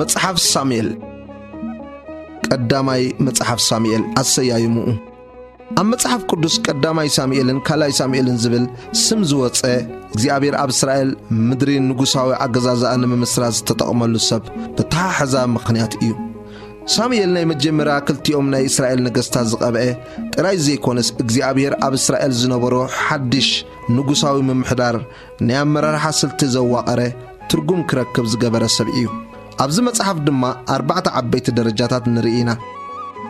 መጽሓፍ ሳሙኤል። ቀዳማይ መጽሓፍ ሳሙኤል። ኣሰያይምኡ። ኣብ መጽሓፍ ቅዱስ ቀዳማይ ሳሙኤልን ካልኣይ ሳሙኤልን ዝብል ስም ዝወጸ፣ እግዚኣብሔር ኣብ እስራኤል ምድሪ ንጉሳዊ ኣገዛዝኣ ንምምስራት ዝተጠቕመሉ ሰብ ብተሓሕዛ ምኽንያት እዩ። ሳሙኤል ናይ መጀመርያ ክልቲኦም ናይ እስራኤል ነገስታት ዝቐብአ ጥራይ ዘይኮነስ፣ እግዚኣብሔር ኣብ እስራኤል ዝነበሮ ሓድሽ ንጉሳዊ ምምሕዳር ናይ ኣመራርሓ ስልቲ ዘዋቐረ ትርጉም ክረክብ ዝገበረ ሰብ እዩ። ኣብዚ መጽሓፍ ድማ ኣርባዕተ ዓበይቲ ደረጃታት ንርኢ ኢና።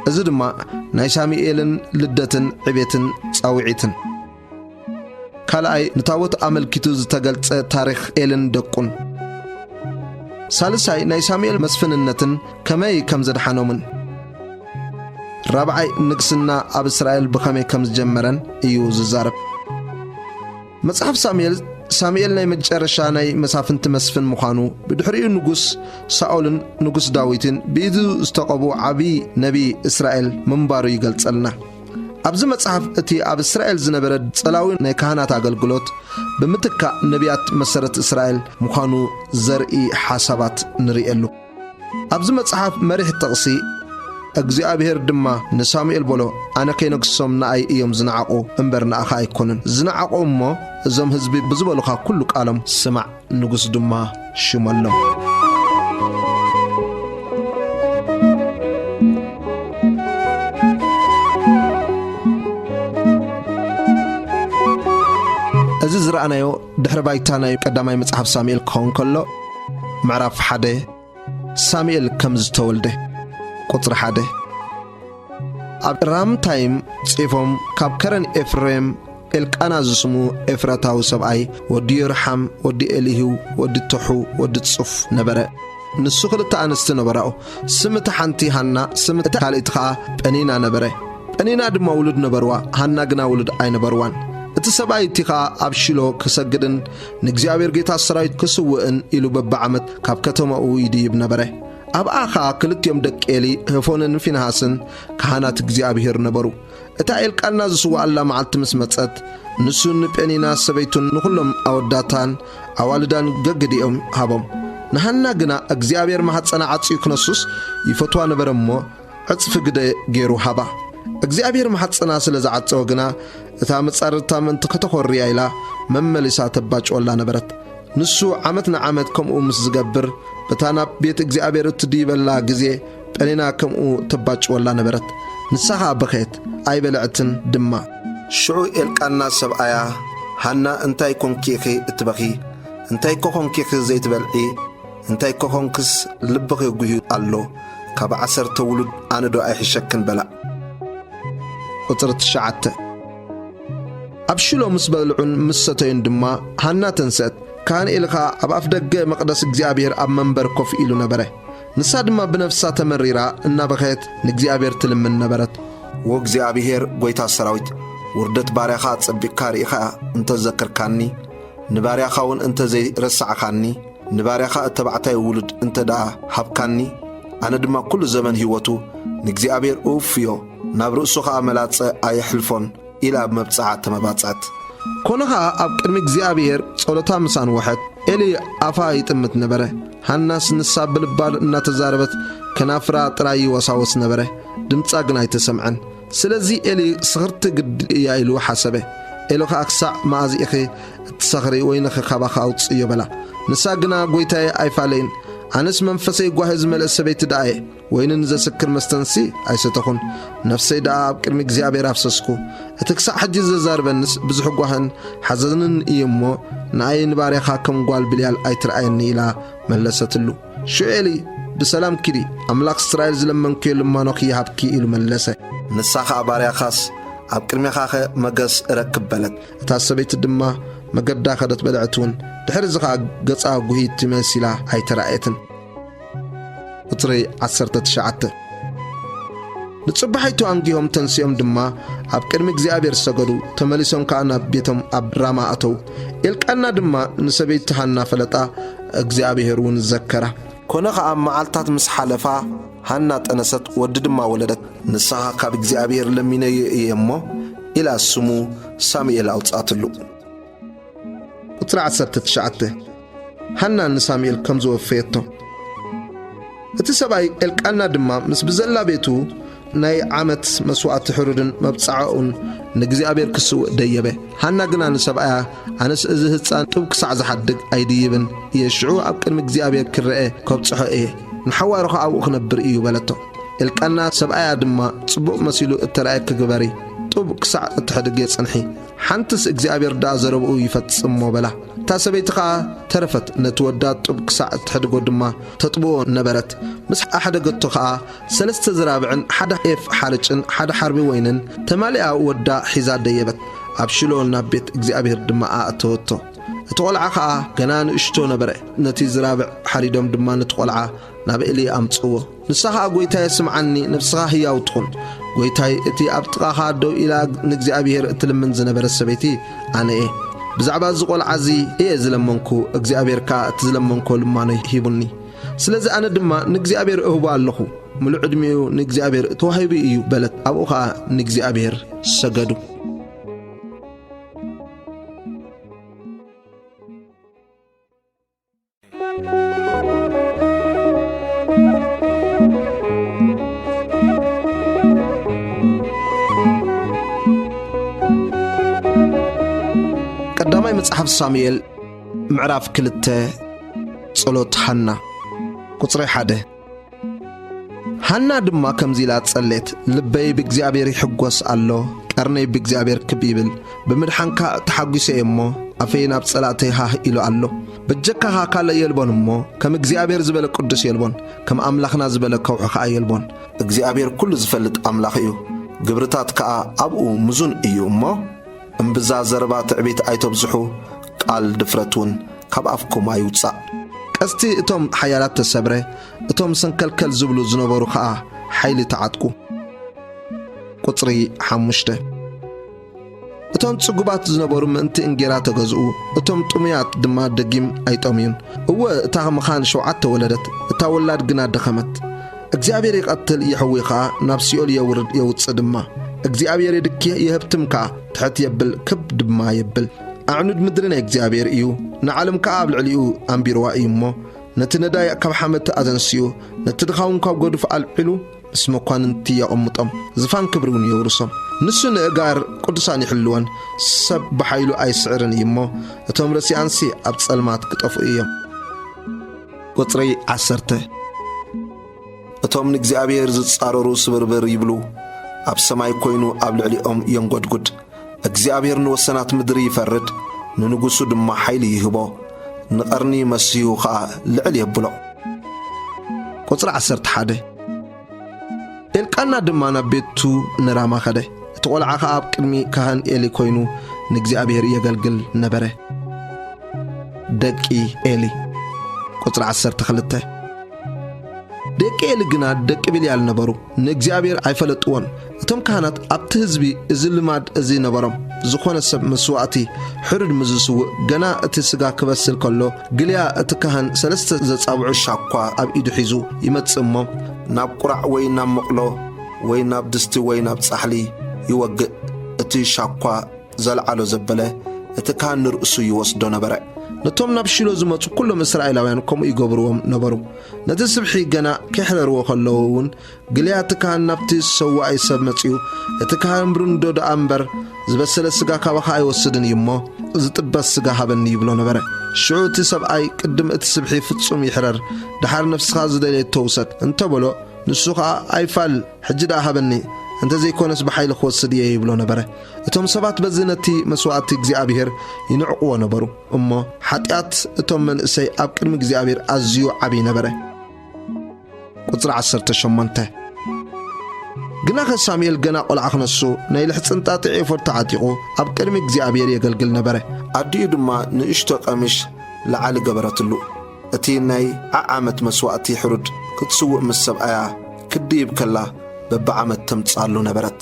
እዚ ድማ ናይ ሳሙኤልን ልደትን ዕቤትን ጻውዒትን። ካልኣይ፣ ንታቦት ኣመልኪቱ ዝተገልጸ ታሪኽ ኤልን ደቁን። ሳልሳይ፣ ናይ ሳሙኤል መስፍንነትን ከመይ ከም ዘድሓኖምን። ራብዓይ፣ ንግስና ኣብ እስራኤል ብኸመይ ከም ዝጀመረን እዩ ዝዛረብ። መጽሓፍ ሳሙኤል፣ ሳሙኤል ናይ መጨረሻ ናይ መሳፍንቲ መስፍን ምዃኑ፣ ብድሕሪኡ ንጉስ ሳኦልን ንጉስ ዳዊትን ብኢዱ ዝተቐብኡ ዓቢ ነቢ እስራኤል ምንባሩ ይገልጸልና። ኣብዚ መጽሓፍ፣ እቲ ኣብ እስራኤል ዝነበረ ጸላዊ ናይ ካህናት ኣገልግሎት ብምትካእ ነቢያት መሰረት እስራኤል ምዃኑ ዘርኢ ሓሳባት ንርእየሉ። ኣብዚ መጽሓፍ መሪሕ ጥቕሲ፣ እግዚኣብሔር ድማ ንሳሙኤል በሎ፣ ኣነ ከይነግሶም ንኣይ እዮም ዝነዓቑ እምበር ንኣኻ ኣይኮኑን። ዝነዓቑ እሞ እዞም ህዝቢ ብዝበሉኻ ኩሉ ቃሎም ስማዕ፣ ንጉስ ድማ ሽመሎም። እዚ ዝረኣናዮ ድሕሪ ባይታ ናይ ቀዳማይ መጽሓፍ ሳሙኤል ክኸውን ከሎ፣ ምዕራፍ ሓደ ሳሙኤል ከም ዝተወልደ። ቁጽሪ ሓደ። ኣብ ራምታይም ጺፎም ካብ ከረን ኤፍሬም ኤልቃና ዝስሙ ኤፍራታዊ ሰብኣይ ወዲ ዮርሓም ወዲ ኤሊሁ ወዲ ቶሑ ወዲ ጽፉ ነበረ። ንሱ ክልተ ኣንስቲ ነበራኦ። ስም እታ ሓንቲ ሃና፣ ስም እታ ካልእቲ ኸኣ ጴኒና ነበረ። ጴኒና ድማ ውሉድ ነበርዋ፣ ሃና ግና ውሉድ ኣይነበርዋን። እቲ ሰብኣይ እቲ ኸኣ ኣብ ሺሎ ክሰግድን ንእግዚኣብሔር ጌታ ሰራዊት ክስውእን ኢሉ በብዓመት ካብ ከተማኡ ይድይብ ነበረ። ኣብኣ ኸኣ ክልቲኦም ደቂ ኤሊ፣ ሆፍንን ፊንሃስን ካህናት እግዚኣብሔር ነበሩ። እታ ኤልቃና ዝስዋኣላ መዓልቲ ምስ መጸት፣ ንሱን ንጴኒና ሰበይቱን ንኹሎም ኣወዳታን ኣዋልዳን ገግዲኦም ሃቦም። ንሃና ግና እግዚኣብሔር ማሕጸና ዓጽዩ ክነሱስ ይፈትዋ ነበረ እሞ፣ ዕጽፊ ግደ ገይሩ ሃባ። እግዚኣብሔር ማሕጸና ስለ ዝዓጸወ ግና፣ እታ መጻርርታ ምእንቲ ከተኾርያ ኢላ መመሊሳ ተባጭወላ ነበረት። ንሱ ዓመት ንዓመት ከምኡ ምስ ዝገብር፣ በታ ናብ ቤት እግዚኣብሔር እትድይበላ ግዜ ጴኒና ከምኡ ተባጭወላ ነበረት። ንሳ ኸኣ በኸየት፣ ኣይበለዐትን ድማ። ሽዑ ኤልቃና ሰብኣያ፣ ሃና እንታይ ኮንኪ ኢኺ እትበኺ? እንታይ እኮ ኮንኪ ኢኺ ዘይትበልዒ? እንታይ እኮ ኮንክስ ልብኺ ጉህዩ ኣሎ? ካብ ዓሰርተ ውሉድ ኣነ ዶ ኣይሕሸክን በላ። ቁጽሪ ትሽዓተ። ኣብ ሽሎ ምስ በልዑን ምስ ሰተዩን ድማ ሃና ተንስአት። ካህን ኤሊ ኸኣ ኣብ ኣፍ ደገ መቕደስ እግዚኣብሔር ኣብ መንበር ኮፍ ኢሉ ነበረ። ንሳ ድማ ብነፍሳ ተመሪራ እናበኸየት ንእግዚኣብሔር ትልምን ነበረት። ወእግዚኣብሔር ጐይታ ሰራዊት፣ ውርደት ባርያኻ ኣጸቢቕካ ርኢኻ እንተ ዘከርካኒ፣ ንባርያኻ እውን እንተ ዘይረሳዕካኒ፣ ንባርያኻ እተባዕታይ ውሉድ እንተ ደኣ ሃብካኒ፣ ኣነ ድማ ኩሉ ዘመን ህይወቱ ንእግዚኣብሔር እውፍዮ፣ ናብ ርእሱ ኸኣ መላጸ ኣየሕልፎን፣ ኢላ ኣብ መብጽዓ ተመባጽዐት። ኮነ ኸኣ ኣብ ቅድሚ እግዚኣብሔር ጸሎታ ምስ ኣንወሐት፣ ኤሊ ኣፋ ይጥምት ነበረ። ሃናስ ንሳ ብልባ እናተዛረበት ከናፍራ ጥራይ ይወሳወስ ነበረ፣ ድምጻ ግን ኣይተሰምዐን። ስለዚ ኤሊ ስኽርቲ ግዲ እያ ኢሉ ሓሰበ። ኤሊ ኸኣ ክሳዕ መኣዝ ኢኺ እትሰኽሪ ወይንኺ ካባኺ ኣውጽእዮ በላ። ንሳ ግና ጐይታየ ኣይፋለይን፣ ኣነስ መንፈሰይ ጓሂ ዝመልአ ሰበይቲ ደኣ እየ። ወይንን ዘስክር መስተንሲ ኣይሰተኹን። ነፍሰይ ደኣ ኣብ ቅድሚ እግዚኣብሔር ኣፍሰስኩ። እቲ ክሳዕ ሕጂ ዘዛርበንስ ብዙሕ ጓህን ሓዘንን እዩ እሞ፣ ንኣይ ንባርያኻ ከም ጓል ብልያል ኣይትርኣየኒ ኢላ መለሰትሉ። ሽዑ ኤሊ፣ ብሰላም ኪዲ፣ ኣምላኽ እስራኤል ዝለመንክዮ ልማኖኺ ይሃብኪ ኢሉ መለሰ። ንሳ ኸኣ ባርያኻስ ኣብ ቅድሜኻኸ መገስ እረክብ በለት። እታ ሰበይቲ ድማ መገዳ ኸደት በልዐት እውን። ድሕሪ እዚ ኸኣ ገጻ ጉሂት መሲላ ኣይተራእየትን። ቁጽሪ ዓሰርተ ትሽዓተ። ንጽባሒቱ ኣንጊሆም ተንሲኦም ድማ ኣብ ቅድሚ እግዚኣብሔር ሰገዱ፣ ተመሊሶም ከኣ ናብ ቤቶም ኣብ ራማ ኣተዉ። ኤልቃና ድማ ንሰበይቲ ሃና ፈለጣ፣ እግዚኣብሔር እውን ዘከራ። ኮነ ኸኣ መዓልታት ምስ ሓለፋ፣ ሃና ጠነሰት፣ ወዲ ድማ ወለደት። ንስኻ ካብ እግዚኣብሔር ለሚነዮ እየ እሞ፣ ኢላ ስሙ ሳሙኤል ኣውጽኣትሉ። ቁጽሪ ዓሰርተ ትሽዓተ። ሃና ንሳሙኤል ከም ዝወፈየቶ። እቲ ሰብኣይ ኤልቃና ድማ ምስ ብዘላ ቤቱ ናይ ዓመት መስዋእቲ ሕሩድን መብጽዓኡን ንእግዚኣብሔር ክስውእ ደየበ። ሃና ግና ንሰብኣያ፣ ኣነስ እዚ ህጻን ጡብ ክሳዕ ዝሓድግ ኣይድይብን እየ፣ ሽዑ ኣብ ቅድሚ እግዚኣብሔር ክረአ ከብጽሖ እየ፣ ንሓዋሩ ኸኣ ኣብኡ ክነብር እዩ በለቶ። ኤልቃና ሰብኣያ ድማ፣ ጽቡቕ መሲሉ እተራእየኪ ግበሪ፣ ጡብ ክሳዕ እተሕድጊ ጽንሒ፣ ሓንትስ እግዚኣብሔር ደኣ ዘረብኡ ይፈጽም እሞ በላ። እታ ሰበይቲ ኸኣ ተረፈት፣ ነቲ ወዳ ጡብ ክሳዕ እተሕድጎ ድማ ተጥብዎ ነበረት። ምስ ኣሕደገቶ ኸኣ ሰለስተ ዝራብዕን ሓደ ኤፍ ሓርጭን ሓደ ሓርቢ ወይንን ተማሊኣ ወዳ ሒዛ ደየበት። ኣብ ሽሎ ናብ ቤት እግዚኣብሔር ድማ ኣእተወቶ። እቲ ቖልዓ ኸኣ ገና ንእሽቶ ነበረ። ነቲ ዝራብዕ ሓሪዶም ድማ ነቲ ቖልዓ ናብ ኤሊ ኣምጽዎ። ንሳ ኸኣ፣ "ጐይታየ፣ ስምዓኒ፣ ነፍስኻ ህያው ትኹን። ጐይታይ፣ እቲ ኣብ ጥቓኻ ደው ኢላ ንእግዚኣብሔር እትልምን ዝነበረት ሰበይቲ ኣነ እየ። ብዛዕባ እዚ ቈልዓ እዚ እየ ዝለመንኩ፣ እግዚኣብሔር ከኣ እቲ ዝለመንኮ ልማኖይ ሂቡኒ። ስለዚ ኣነ ድማ ንእግዚኣብሔር እህቦ ኣለኹ። ምሉእ ዕድሚኡ ንእግዚኣብሔር ተዋሂቡ እዩ" በለት። ኣብኡ ኸኣ ንእግዚኣብሔር ሰገዱ። ቀዳማይ መጽሓፍ ሳሙኤል ምዕራፍ ክልተ። ጸሎት ሃና። ቁጽሪ ሓደ። ሃና ድማ ከምዚ ኢላ ጸልየት፣ ልበይ ብእግዚኣብሔር ይሕጎስ ኣሎ፣ ቀርነይ ብእግዚኣብሔር ክብ ይብል፣ ብምድሓንካ ተሓጒሰ እየ እሞ፣ ኣፈይ ናብ ጸላእተይ ሃህ ኢሉ ኣሎ። በጀካኻ ካልእ የልቦን እሞ፣ ከም እግዚኣብሔር ዝበለ ቅዱስ የልቦን፣ ከም ኣምላኽና ዝበለ ከውሒ ኸኣ የልቦን። እግዚኣብሔር ኩሉ ዝፈልጥ ኣምላኽ እዩ፣ ግብርታት ከኣ ኣብኡ ምዙን እዩ እሞ፣ እምብዛ ዘረባ ትዕቢት ኣይተብዝሑ፣ ቃል ድፍረት እውን ካብ ኣፍኩም ኣይውጻእ። ቀስቲ እቶም ሓያላት ተሰብረ፣ እቶም ሰንከልከል ዝብሉ ዝነበሩ ኸኣ ሓይሊ ተዓጥቁ። ቁጽሪ ሓሙሽተ። እቶም ጽጉባት ዝነበሩ ምእንቲ እንጌራ ተገዝኡ፣ እቶም ጥሙያት ድማ ደጊም ኣይጠምዩን። እወ፣ እታ ምኻን ሸውዓተ ወለደት፣ እታ ወላድ ግና ደኸመት። እግዚኣብሔር ይቐትል፣ የሕዊ ኸኣ፣ ናብ ሲኦል የውርድ፣ የውጽእ ድማ። እግዚኣብሔር የድኪ፣ የህብትም ከኣ፣ ትሕት የብል፣ ክብ ድማ የብል። ኣዕኑድ ምድሪ ናይ እግዚኣብሔር እዩ፣ ንዓለም ከኣ ኣብ ልዕሊኡ ኣንቢርዋ እዩ እሞ፣ ነቲ ነዳይ ካብ ሓመድ ኣዘንስዩ፣ ነቲ ድኻ እውን ካብ ገዱፍ ኣልዒሉ፣ ምስ መኳንንቲ የቐምጦም፣ ዝፋን ክብሪ እውን የውርሶም። ንሱ ንእጋር ቅዱሳን ይሕልወን፣ ሰብ ብሓይሉ ኣይስዕርን እዩ እሞ፣ እቶም ረሲኣንሲ ኣብ ጸልማት ክጠፍኡ እዮም። ቁጽሪ ዓሰርተ። እቶም ንእግዚኣብሔር ዝጻረሩ ስብርብር ይብሉ፣ ኣብ ሰማይ ኮይኑ ኣብ ልዕሊኦም የንጎድጉድ። እግዚኣብሔር ንወሰናት ምድሪ ይፈርድ፣ ንንጉሱ ድማ ሓይሊ ይህቦ፣ ንቐርኒ መስዩ ኸኣ ልዕል የብሎ። ቁጽሪ ዓሰርተ ሓደ። ኤልቃና ድማ ናብ ቤቱ ንራማ ኸደ። እቲ ቈልዓ ኸኣ ኣብ ቅድሚ ካህን ኤሊ ኰይኑ ንእግዚኣብሔር የገልግል ነበረ። ደቂ ኤሊ። ቁጽሪ ዓሰርተ ክልተ። ደቂ ኤሊ ግና ደቂ ብልያል ነበሩ፣ ንእግዚኣብሔር ኣይፈለጥዎን። እቶም ካህናት ኣብቲ ህዝቢ እዚ ልማድ እዚ ነበሮም፣ ዝኾነ ሰብ መስዋእቲ ሕሩድ ምስ ዝስውእ፣ ገና እቲ ስጋ ክበስል ከሎ፣ ግልያ እቲ ካህን ሰለስተ ዘጻብዑ ሻኳ ኣብ ኢዱ ሒዙ ይመጽእ እሞ፣ ናብ ቁራዕ ወይ ናብ መቕሎ ወይ ናብ ድስቲ ወይ ናብ ጻሕሊ ይወግእ። እቲ ሻኳ ዘልዓሎ ዘበለ፣ እቲ ካህን ንርእሱ ይወስዶ ነበረ። ነቶም ናብ ሺሎ ዝመጹ ኩሎም እስራኤላውያን ከምኡ ይገብርዎም ነበሩ። ነቲ ስብሒ ገና ከይሕረርዎ ከለዉ እውን፣ ግልያ እቲ ካህን ናብቲ ሰዋኢ ሰብ መጺኡ፣ እቲ ካህን ብርንዶ ደኣ እምበር ዝበሰለ ስጋ ካባኻ ኣይወስድን እዩ እሞ፣ ዝጥበስ ስጋ ሃበኒ ይብሎ ነበረ። ሽዑ እቲ ሰብኣይ ቅድም እቲ ስብሒ ፍጹም ይሕረር፣ ደሓር ነፍስኻ ዝደለየቶ ውሰድ እንተበሎ፣ ንሱ ኸኣ ኣይፋል፣ ሕጂ ደኣ ሃበኒ፣ እንተ ዘይኮነስ ብሓይሊ ክወስድ እየ ይብሎ ነበረ። እቶም ሰባት በዚ ነቲ መስዋእቲ እግዚኣብሔር ይንዕቕዎ ነበሩ። እሞ ሓጢኣት እቶም መንእሰይ ኣብ ቅድሚ እግዚኣብሔር ኣዝዩ ዓብዪ ነበረ። ቁጽሪ ዓሰርተ ሸሞንተ። ግናኸ ሳሙኤል ገና ቈልዓ ክነሱ፣ ናይ ልሕጽንጣጢ ኤፎድ ተዓጢቑ ኣብ ቅድሚ እግዚኣብሔር የገልግል ነበረ። ኣዲኡ ድማ ንእሽቶ ቀሚሽ ላዕሊ ገበረትሉ። እቲ ናይ ዓዓመት መስዋእቲ ሕሩድ ክትስውእ ምስ ሰብኣያ ክድይብ ከላ በብዓመት ተምጽኣሉ ነበረት።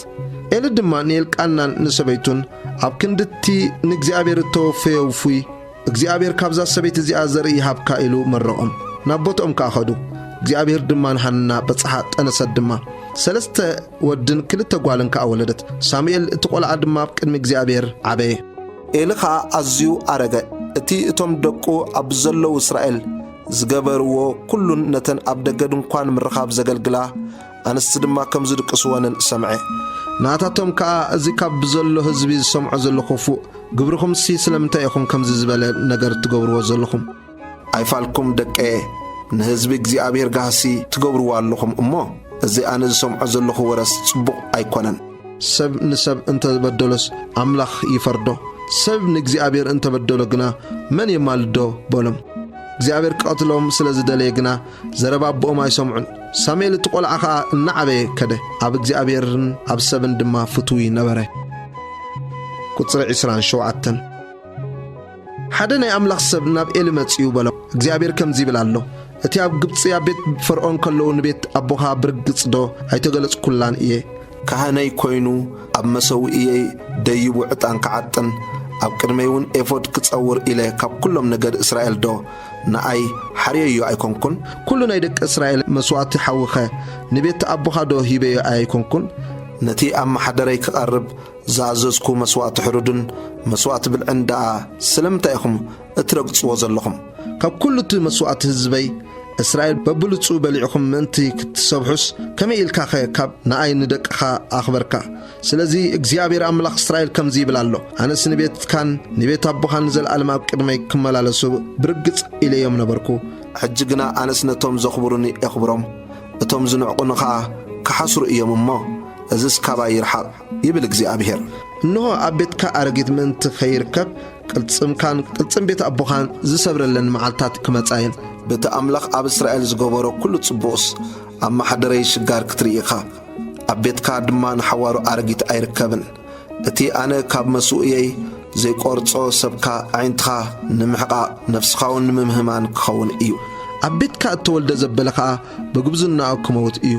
ኤሊ ድማ ንኤልቃናን ንሰበይቱን፣ ኣብ ክንዲ እቲ ንእግዚኣብሔር እተወፈየ ውፉይ፣ እግዚኣብሔር ካብዛ ሰበይቲ እዚኣ ዘርኢ ይሃብካ ኢሉ መረቖም። ናብ ቦትኦም ከኣ ኸዱ። እግዚኣብሔር ድማ ንሃና በጽሓ፣ ጠነሰት ድማ። ሰለስተ ወድን ክልተ ጓልን ከኣ ወለደት። ሳሙኤል እቲ ቈልዓ ድማ ኣብ ቅድሚ እግዚኣብሔር ዓበየ። ኤሊ ኸኣ ኣዝዩ ኣረገ። እቲ እቶም ደቁ ኣብ ዘለዉ እስራኤል ዝገበርዎ ኩሉን ነተን ኣብ ደገ ድንኳን ምርኻብ ዘገልግላ ኣንስቲ ድማ ከም ዝድቅስወንን ሰምዐ። ናታቶም ከኣ፣ "እዚ ካብ ብዘሎ ህዝቢ ዝሰምዖ ዘለኹ ክፉእ፣ ግብርኹምሲ ስለምንታይ ኢኹም ከምዚ ዝበለ ነገር ትገብርዎ ዘለኹም? ኣይፋልኩም ደቀየ፣ ንህዝቢ እግዚኣብሔር ጋህሲ ትገብርዎ ኣለኹም እሞ፣ እዚ ኣነ ዝሰምዖ ዘለኹ ወረስ ጽቡቕ ኣይኮነን። ሰብ ንሰብ እንተ በደሎስ ኣምላኽ ይፈርዶ፣ ሰብ ንእግዚኣብሔር እንተ በደሎ ግና መን የማልዶ?" በሎም። እግዚኣብሔር ክቐትሎም ስለ ዝደለየ ግና ዘረባ ኣቦኦም ኣይሰምዑን። ሳሙኤል እቲ ቈልዓ ኸኣ እናዓበየ ከደ፣ ኣብ እግዚኣብሔርን ኣብ ሰብን ድማ ፍቱው ነበረ። ቁጽሪ ዕስራን ሸውዓተን። ሓደ ናይ ኣምላኽ ሰብ ናብ ኤሊ መጺኡ በሎ፣ "እግዚኣብሔር ከምዚ ይብል ኣሎ፣ እቲ ኣብ ግብጺ ኣብ ቤት ፈርዖን ከለዉ ንቤት ኣቦኻ ብርግጽ ዶ ኣይተገለጽኩላን እየ? ካህነይ ኮይኑ ኣብ መሰውእየይ ደይቡ ዕጣን ክዓጥን ኣብ ቅድመይ እውን ኤፎድ ክጸውር ኢለ ካብ ኩሎም ነገድ እስራኤል ዶ ንኣይ ሓርየዮ ኣይኮንኩን? ኩሉ ናይ ደቂ እስራኤል መስዋእቲ ሓዊኸ ንቤት ኣቦኻ ዶ ሂበዮ ኣይኮንኩን? ነቲ ኣብ ማሕደረይ ክቐርብ ዝኣዘዝኩ መስዋእቲ ሕሩድን መስዋእቲ ብልዕን ደኣ ስለምንታይ ኢኹም እትረግጽዎ ዘለኹም? ካብ ኩሉ እቲ መስዋእቲ ህዝበይ እስራኤል በብልጹ በሊዕኹም ምእንቲ ክትሰብሑስ፣ ከመይ ኢልካኸ ካብ ንኣይ ንደቅኻ ኣኽበርካ? ስለዚ እግዚኣብሔር ኣምላኽ እስራኤል ከምዚ ይብል ኣሎ፣ ኣነስ ንቤትካን ንቤት ኣቦኻን ንዘለኣለም ኣብ ቅድመይ ክመላለሱ ብርግጽ ኢለዮም ነበርኩ። ሕጂ ግና ኣነስ ነቶም ዘኽብሩኒ የኽብሮም፣ እቶም ዝንዕቑኒ ኸኣ ክሓስሩ እዮም እሞ፣ እዝስ ካባይ ይርሓቕ፣ ይብል እግዚኣብሔር። እንሆ ኣብ ቤትካ ኣረጊት ምእንቲ ኸይርከብ፣ ቅልጽምካን ቅልጽም ቤት ኣቦኻን ዝሰብረለን መዓልታት ክመጻ እየን። በቲ ኣምላኽ ኣብ እስራኤል ዝገበሮ ኩሉ ጽቡቕስ፣ ኣብ ማሕደረይ ሽጋር ክትርኢ ኢኻ። ኣብ ቤትካ ድማ ንሓዋሩ ኣረጊት ኣይርከብን። እቲ ኣነ ካብ መስውእየይ ዘይቆርጾ ሰብካ ኣዒንትኻ ንምሕቓቕ፣ ነፍስኻውን ንምምህማን ክኸውን እዩ። ኣብ ቤትካ እተወልደ ዘበለ ኸኣ ብጉብዝናኡ ክመውት እዩ።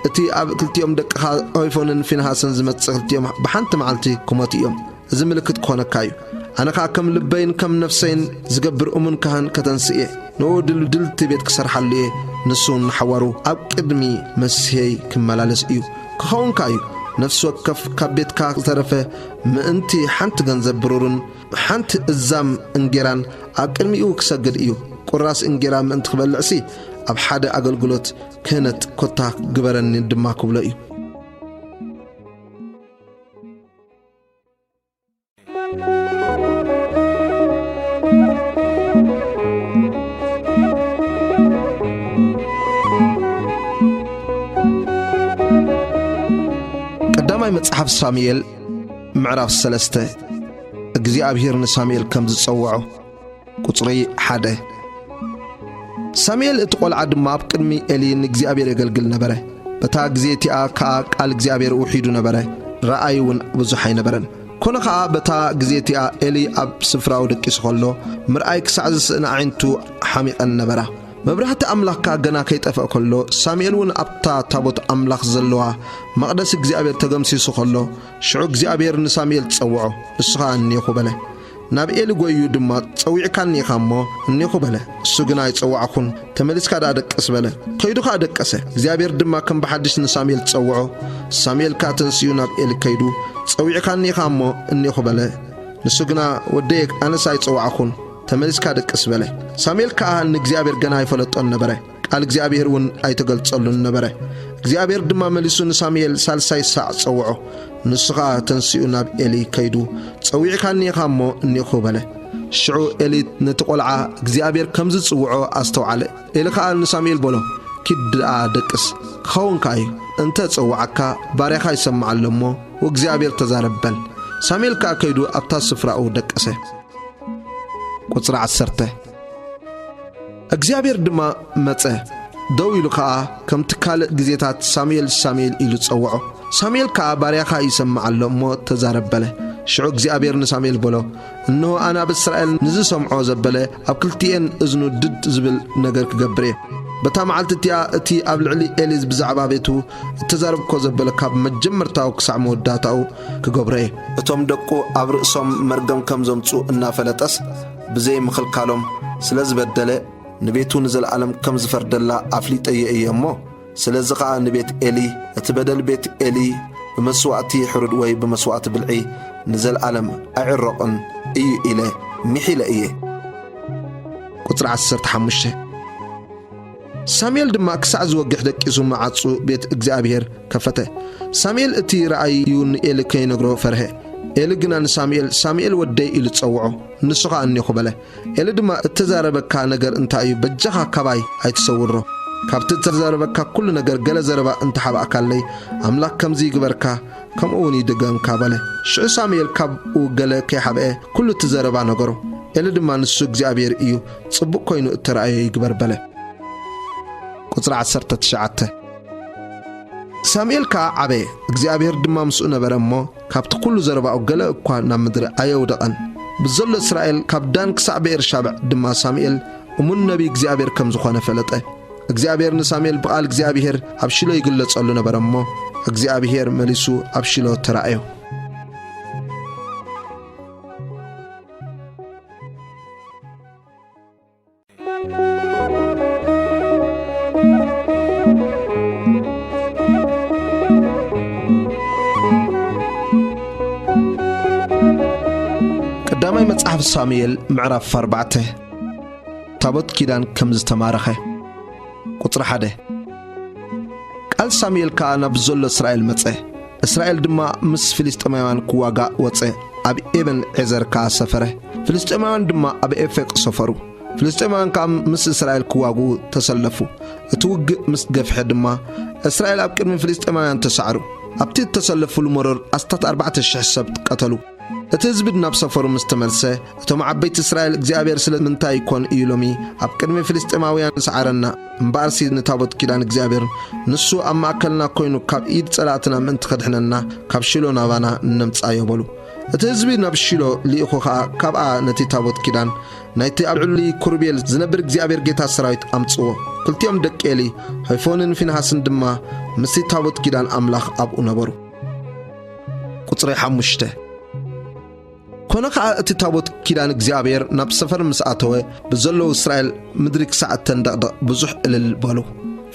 እቲ ኣብ ክልቲኦም ደቅኻ ሆይፎንን ፊንሃስን ዝመጽእ ክልቲኦም ብሓንቲ መዓልቲ ክሞቱ እዮም። እዚ ምልክት ክኾነካ እዩ። ኣነ ኸኣ ከም ልበይን ከም ነፍሰይን ዝገብር እሙን ካህን ከተንስእ እየ። ንእኡ ድልድልቲ ቤት ክሰርሓሉ እየ። ንሱ ንሓዋሩ ኣብ ቅድሚ መሲሐይ ክመላለስ እዩ። ክኸውን ከኣ እዩ። ነፍሲ ወከፍ ካብ ቤትካ ዝተረፈ ምእንቲ ሓንቲ ገንዘብ ብሩርን ሓንቲ እዛም እንጌራን ኣብ ቅድሚኡ ክሰግድ እዩ። ቁራስ እንጌራ ምእንቲ ክበልዕሲ ኣብ ሓደ ኣገልግሎት ክህነት ኮታ ግበረኒ ድማ ክብሎ እዩ። ቀዳማይ መጽሓፍ ሳሙኤል ምዕራፍ ሰለስተ። እግዚኣብሔር ንሳሙኤል ከም ዝጸውዖ። ቁጽሪ ሓደ። ሳሙኤል እቲ ቈልዓ ድማ ኣብ ቅድሚ ኤሊ ንእግዚኣብሔር የገልግል ነበረ። በታ ግዜ እቲኣ ከኣ ቃል እግዚኣብሔር ውሒዱ ነበረ፣ ረኣይ እውን ብዙሕ ኣይነበረን። ኮነ ኸኣ በታ ግዜ እቲኣ ኤሊ ኣብ ስፍራኡ ደቂሱ ኸሎ፣ ምርኣይ ክሳዕ ዝስእን ኣዒንቱ ሓሚቐን ነበራ። መብራህቲ ኣምላኽ ከኣ ገና ከይጠፍአ ከሎ፣ ሳሙኤል እውን ኣብታ ታቦት ኣምላኽ ዘለዋ መቕደስ እግዚኣብሔር ተገምሲሱ ኸሎ፣ ሽዑ እግዚኣብሔር ንሳሙኤል ጸውዖ፣ ንሱ ኸኣ እኔኹ በለ። ናብ ኤሊ ጐይዩ ድማ፣ "ጸዊዕካኒ ኢኻ እሞ እኔኹ" በለ። እሱ ግና፣ "ኣይጸዋዕኩን፣ ተመሊስካ ደኣ ደቅስ" በለ። ከይዱ ኸኣ ደቀሰ። እግዚኣብሔር ድማ ከም ብሓድሽ ንሳሙኤል ጸውዖ። ሳሙኤል ከኣ ተንሲኡ ናብ ኤሊ ከይዱ፣ "ጸዊዕካኒ ኢኻ እሞ እኔኹ" በለ። ንሱ ግና፣ "ወደየ፣ ኣነስ ኣይጸዋዕኩን፣ ተመሊስካ ደቅስ" በለ። ሳሙኤል ከኣ ንእግዚኣብሔር ገና ኣይፈለጦን ነበረ። ቃል እግዚኣብሔር እውን ኣይተገልጸሉን ነበረ። እግዚኣብሔር ድማ መሊሱ ንሳሙኤል ሳልሳይ ሳዕ ጸውዖ። ንሱ ኸኣ ተንሲኡ ናብ ኤሊ ከይዱ፣ "ጸዊዕካኒ ኢኻ እሞ እኔኹ" በለ። ሽዑ ኤሊ ነቲ ቈልዓ እግዚኣብሔር ከም ዝጽውዖ ኣስተውዓለ። ኤሊ ኸኣ ንሳሙኤል በሎ፣ "ኪድ ደኣ ደቅስ፣ ክኸውን ከኣ እዩ። እንተ ጸውዓካ ባርያኻ ይሰምዕ ኣሎ እሞ፣ ወእግዚኣብሔር ተዛረብ" በል። ሳሙኤል ከኣ ከይዱ ኣብታ ስፍራኡ ደቀሰ። ቁጽሪ ዓሰርተ። እግዚኣብሔር ድማ መጸ፣ ደው ኢሉ ኸኣ ከምቲ ካልእ ግዜታት፣ "ሳሙኤል፣ ሳሙኤል" ኢሉ ጸውዖ። ሳሙኤል ከኣ፣ "ባርያኻ ይሰምዕ ኣሎ እሞ ተዛረብ" በለ። ሽዑ እግዚኣብሔር ንሳሙኤል በሎ፣ "እንሆ ኣነ ኣብ እስራኤል ንዝሰምዖ ዘበለ ኣብ ክልቲኤን እዝኑ ድድ ዝብል ነገር ክገብር እየ። በታ መዓልቲ እቲኣ እቲ ኣብ ልዕሊ ኤሊ ብዛዕባ ቤቱ እተዛረብኮ ዘበለ ካብ መጀመርታኡ ክሳዕ መወዳእታኡ ክገብሮ እየ።" እቶም ደቁ ኣብ ርእሶም መርገም ከም ዘምጽኡ እናፈለጠስ ብዘይ ምኽልካሎም ስለ ዝበደለ ንቤቱ ንዘለኣለም ከም ዝፈርደላ ኣፍሊጠዮ እየ እሞ፣ ስለዚ ኸኣ ንቤት ኤሊ፣ እቲ በደል ቤት ኤሊ ብመስዋእቲ ሕሩድ ወይ ብመስዋእቲ ብልዒ ንዘለኣለም ኣይዕረቕን እዩ ኢለ ምሒለ እየ። ቁጽሪ ዓሰርተ ሓሙሽተ። ሳሙኤል ድማ ክሳዕ ዝወግሕ ደቂሱ መዓጹ ቤት እግዚኣብሔር ከፈተ። ሳሙኤል እቲ ራእዩ ንኤሊ ከይነግሮ ፈርሀ። ኤሊ ግና ንሳሙኤል፣ "ሳሙኤል ወደይ" ኢሉ ጸውዖ። ንሱ ኸኣ "እኔኹ" በለ። ኤሊ ድማ፣ "እተዛረበካ ነገር እንታይ እዩ? በጃኻ ካባይ ኣይትሰውሮ። ካብቲ እተዛረበካ ኩሉ ነገር ገለ ዘረባ እንተሓባእካለይ፣ ኣምላኽ ከምዚ ይግበርካ፣ ከምኡ እውን ይድገምካ" በለ። ሽዑ ሳሙኤል ካብኡ ገለ ከይሓብአ ኩሉ እቲ ዘረባ ነገሮ። ኤሊ ድማ፣ "ንሱ እግዚኣብሔር እዩ፣ ጽቡቕ ኮይኑ እተራእዮ ይግበር" በለ። ቁጽሪ ዓሰርተ ትሽዓተ። ሳሙኤል ከኣ ዓበየ፣ እግዚኣብሔር ድማ ምስኡ ነበረ እሞ፣ ካብቲ ኩሉ ዘረባኡ ገለ እኳ ናብ ምድሪ ኣየውደቐን። ብዘሎ እስራኤል ካብ ዳን ክሳዕ ብኤርሻብዕ ድማ ሳሙኤል እሙን ነቢይ እግዚኣብሔር ከም ዝኾነ ፈለጠ። እግዚኣብሔር ንሳሙኤል ብቓል እግዚኣብሔር ኣብ ሺሎ ይግለጸሉ ነበረ እሞ፣ እግዚኣብሔር መሊሱ ኣብ ሺሎ ተራእዮ። ቀዳማይ መጽሓፍ ሳሙኤል ምዕራፍ ኣርባዕተ። ታቦት ኪዳን ከም ዝተማረኸ። ቁጽሪ ሓደ። ቃል ሳሙኤል ከኣ ናብ ዘሎ እስራኤል መጸ። እስራኤል ድማ ምስ ፍልስጤማውያን ክዋጋእ ወጸ፣ ኣብ ኤበን ዔዘር ከኣ ሰፈረ። ፍልስጤማውያን ድማ ኣብ ኤፌቅ ሰፈሩ። ፍልስጤማውያን ከኣ ምስ እስራኤል ክዋግኡ ተሰለፉ። እቲ ውግእ ምስ ገፍሐ ድማ፣ እስራኤል ኣብ ቅድሚ ፍልስጤማውያን ተሳዕሩ። ኣብቲ እተሰለፉሉ መሮር ኣስታት ኣርባዕተ ሽሕ ሰብ ቀተሉ። እቲ ህዝቢ ናብ ሰፈሩ ምስ ተመልሰ፣ እቶም ዓበይቲ እስራኤል፣ "እግዚኣብሔር ስለምንታይ ይኮን እዩ ሎሚ ኣብ ቅድሚ ፍልስጤማውያን ዝሰዓረና? እምበኣርሲ ንታቦት ኪዳን እግዚኣብሔር፣ ንሱ ኣብ ማእከልና ኮይኑ ካብ ኢድ ጸላእትና ምእንቲ ከድሕነና፣ ካብ ሺሎ ናባና ነምጽኣዮ" በሉ። እቲ ህዝቢ ናብ ሺሎ ልኢኹ ኸኣ ካብኣ ነቲ ታቦት ኪዳን ናይቲ ኣብ ልዕሊ ኩርቤል ዝነብር እግዚኣብሔር ጌታ ሰራዊት ኣምጽዎ። ክልቲኦም ደቂ ኤሊ፣ ሆፎንን ፊንሃስን ድማ ምስቲ ታቦት ኪዳን ኣምላኽ ኣብኡ ነበሩ። ቁጽሪ ሓሙሽተ። ኮነ ኸኣ እቲ ታቦት ኪዳን እግዚኣብሔር ናብ ሰፈር ምስ ኣተወ፣ ብዘለዉ እስራኤል ምድሪ ክሳዕ እተንደቕደቕ ብዙሕ እልል በሉ።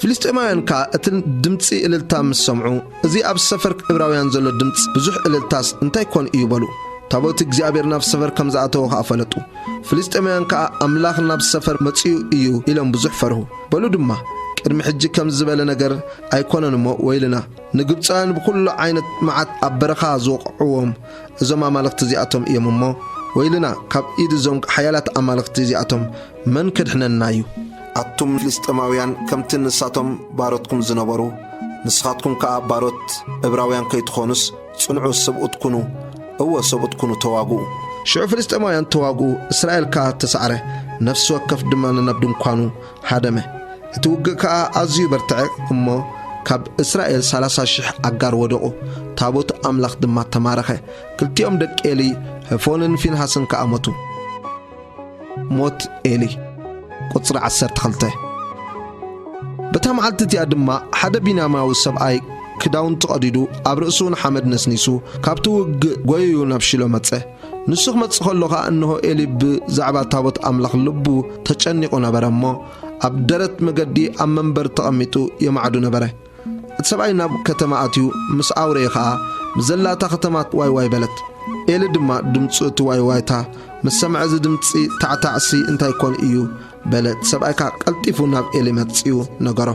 ፍልስጤማውያን ከኣ እቲ ድምጺ እልልታ ምስ ሰምዑ፣ "እዚ ኣብ ሰፈር እብራውያን ዘሎ ድምጺ ብዙሕ እልልታስ እንታይ ኮን እዩ?" በሉ። ታቦት እግዚኣብሔር ናብ ሰፈር ከም ዝኣተወ ኸኣ ፈለጡ። ፍልስጤማውያን ከኣ፣ "ኣምላኽ ናብ ሰፈር መጺኡ እዩ" ኢሎም ብዙሕ ፈርሁ። በሉ ድማ፣ "ቅድሚ ሕጂ ከምዚ ዝበለ ነገር ኣይኮነን እሞ ወይልና! ንግብጻውያን ብኹሉ ዓይነት መዓት ኣብ በረኻ ዝወቕዕዎም እዞም ኣማልኽቲ እዚኣቶም እዮም እሞ፣ ወይልና! ካብ ኢድ እዞም ሓያላት ኣማልኽቲ እዚኣቶም መን ከድሕነና እዩ? ኣቱም ፍልስጥኤማውያን፣ ከምቲ ንሳቶም ባሮትኩም ዝነበሩ፣ ንስኻትኩም ከኣ ባሮት እብራውያን ከይትኾኑስ፣ ጽንዑ፣ ሰብኡት ኩኑ፣ እወ፣ ሰብኡት ኩኑ፣ ተዋግኡ!" ሽዑ ፍልስጥኤማውያን ተዋግኡ፣ እስራኤል ከኣ ተሳዕረ፣ ነፍሲ ወከፍ ድማ ነናብ ድንኳኑ ሃደመ። እቲ ውግእ ከኣ ኣዝዩ በርትዐ እሞ፣ ካብ እስራኤል ሰላሳ ሽሕ ኣጋር ወደቑ፣ ታቦት ኣምላኽ ድማ ተማረኸ። ክልቲኦም ደቂ ኤሊ፣ ሆፍንን ፊንሃስን ከኣ ሞቱ። ሞት ኤሊ። ቁጽሪ ዓሰርተ ክልተ። በታ መዓልቲ እቲኣ ድማ ሓደ ቢንያማዊ ሰብኣይ ክዳውንቱ ቀዲዱ፣ ኣብ ርእሱ እውን ሓመድ ነስኒሱ፣ ካብቲ ውግእ ጎይዩ ናብ ሺሎ መጸ። ንሱ ክመጽእ ከሎ ኸኣ፣ እንሆ፣ ኤሊ ብዛዕባ ታቦት ኣምላኽ ልቡ ተጨኒቑ ነበረ እሞ፣ ኣብ ደረት መገዲ ኣብ መንበር ተቐሚጡ የማዕዱ ነበረ። እቲ ሰብኣይ ናብ ከተማ ኣትዩ ምስ ኣውረየ ኸኣ፣ ብዘላ እታ ከተማ ዋይ ዋይ በለት። ኤሊ ድማ ድምጺ እቲ ዋይ ዋይታ ምስ ሰምዐ፣ "እዚ ድምጺ ታዕታዕሲ እንታይ ኮን እዩ?" በለ። እቲ ሰብኣይ ከኣ ቀልጢፉ ናብ ኤሊ መጺኡ ነገሮ።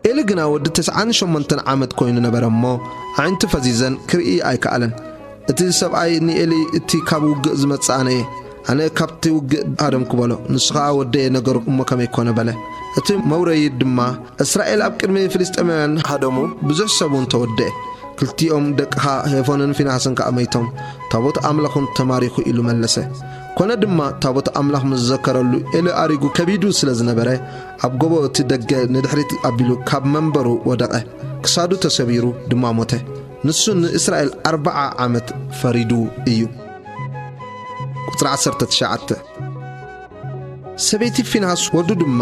ኤሊ ግና ወዲ ተስዓን ሸሞንተን ዓመት ኮይኑ ነበረ እሞ፣ ኣዒንቱ ፈዚዘን ክርኢ ኣይከኣለን። እቲ ሰብኣይ ንኤሊ፣ "እቲ ካብ ውግእ ዝመጽእ ኣነ እየ፣ ኣነ ካብቲ ውግእ ሃደምኩ" በሎ። ንሱ ኸኣ፣ "ወደየ፣ ነገሩ እሞ ከመይ ኮነ?" በለ። እቲ መውረዪ ድማ፣ "እስራኤል ኣብ ቅድሚ ፍልስጥኤማውያን ሃደሙ፣ ብዙሕ ሰብ እውን ተወደአ። ክልቲኦም ደቅኻ ሆፍንን ፊንሃስን ከኣ መይቶም፣ ታቦት ኣምላኽ እውን ተማሪኹ" ኢሉ መለሰ። ኮነ ድማ፣ ታቦት ኣምላኽ ምስ ዘከረሉ፣ ኤሊ ኣሪጉ ከቢዱ ስለ ዝነበረ፣ ኣብ ጎቦ እቲ ደገ ንድሕሪት ኣቢሉ ካብ መንበሩ ወደቐ። ክሳዱ ተሰቢሩ ድማ ሞተ። ንሱ ንእስራኤል ኣርብዓ ዓመት ፈሪዱ እዩ። ቁጽሪ ዓሰርተ ትሽዓተ። ሰበይቲ ፊንሃስ ወዱ ድማ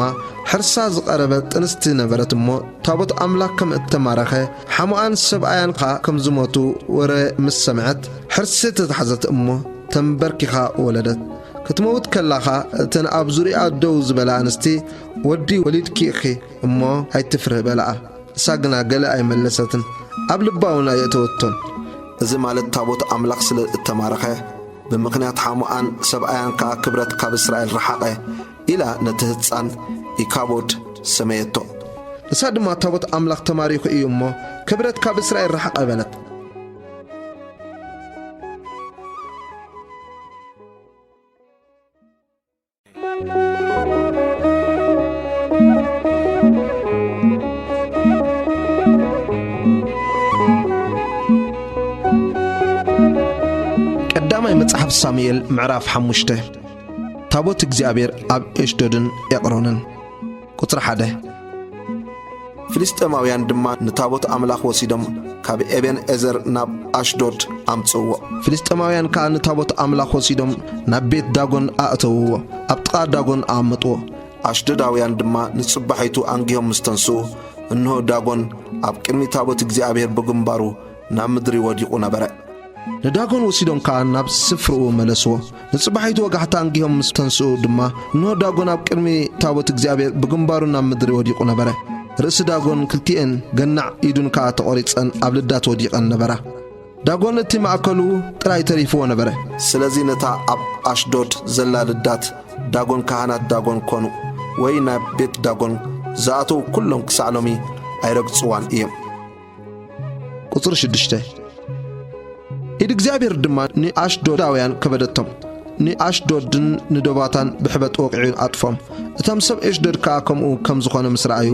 ሕርሳ ዝቐረበ ጥንስቲ ነበረት እሞ፣ ታቦት ኣምላኽ ከም እተማረኸ፣ ሓሞኣን ሰብኣያን ኸኣ ከም ዝሞቱ ወረ ምስ ሰምዐት፣ ሕርሲ ተታሕዘት እሞ፣ ተንበርኪኻ ወለደት። ክትመውት ከላ ኸኣ፣ እተን ኣብ ዙርያኣ ደው ዝበላ ኣንስቲ፣ "ወዲ ወሊድኪ ኢኺ እሞ፣ ኣይትፍርሂ" በላኣ። ንሳ ግና ገለ ኣይመለሰትን፣ ኣብ ልባ እውን ኣየእተወቶን። እዚ ማለት፣ ታቦት ኣምላኽ ስለ እተማረኸ፣ ብምኽንያት ሓሞኣን ሰብኣያን ከኣ ክብረት ካብ እስራኤል ረሓቐ፣ ኢላ ነቲ ህጻን ኢካቦድ ሰመየቶ። ንሳ ድማ፣ "ታቦት ኣምላኽ ተማሪኹ እዩ እሞ፣ ክብረት ካብ እስራኤል ርሓቐ" በለት። ቀዳማይ መጽሓፍ ሳሙኤል ምዕራፍ ሓሙሽተ። ታቦት እግዚኣብሔር ኣብ ኤሽዶድን ኤቕሮንን። ቁጽሪ ሓደ። ፍልስጤማውያን ድማ ንታቦት ኣምላኽ ወሲዶም ካብ ኤቤን ኤዘር ናብ ኣሽዶድ ኣምጽእዎ። ፍልስጤማውያን ከኣ ንታቦት ኣምላኽ ወሲዶም ናብ ቤት ዳጎን ኣእተውዎ፣ ኣብ ጥቓ ዳጎን ኣቐመጥዎ። ኣሽዶዳውያን ድማ ንጽባሒቱ ኣንጊሆም ምስ ተንስኡ፣ እንሆ ዳጎን ኣብ ቅድሚ ታቦት እግዚኣብሔር ብግንባሩ ናብ ምድሪ ወዲቑ ነበረ። ንዳጎን ወሲዶም ከኣ ናብ ስፍርኡ መለስዎ። ንጽባሒቱ ወጋሕታ ኣንጊሆም ምስ ተንስኡ ድማ፣ እንሆ ዳጎን ኣብ ቅድሚ ታቦት እግዚኣብሔር ብግንባሩ ናብ ምድሪ ወዲቑ ነበረ። ርእሲ ዳጎን ክልቲኤን ገናዕ ኢዱን ከኣ ተቖሪጸን ኣብ ልዳት ወዲቐን ነበራ። ዳጎን እቲ ማእከሉ ጥራይ ተሪፍዎ ነበረ። ስለዚ ነታ ኣብ ኣሽዶድ ዘላ ልዳት ዳጎን ካህናት ዳጎን ኮኑ ወይ ናብ ቤት ዳጎን ዝኣተዉ ኩሎም ክሳዕ ሎሚ ኣይረግጽዋን እዮም። ቁጽሪ ሽዱሽተ። ኢድ እግዚኣብሔር ድማ ንኣሽዶዳውያን ከበደቶም፣ ንኣሽዶድን ንዶባታን ብሕበጥ ወቒዑ ኣጥፎም። እቶም ሰብ ኤሽዶድ ከኣ ከምኡ ከም ዝኾነ ምስ ረኣዩ፣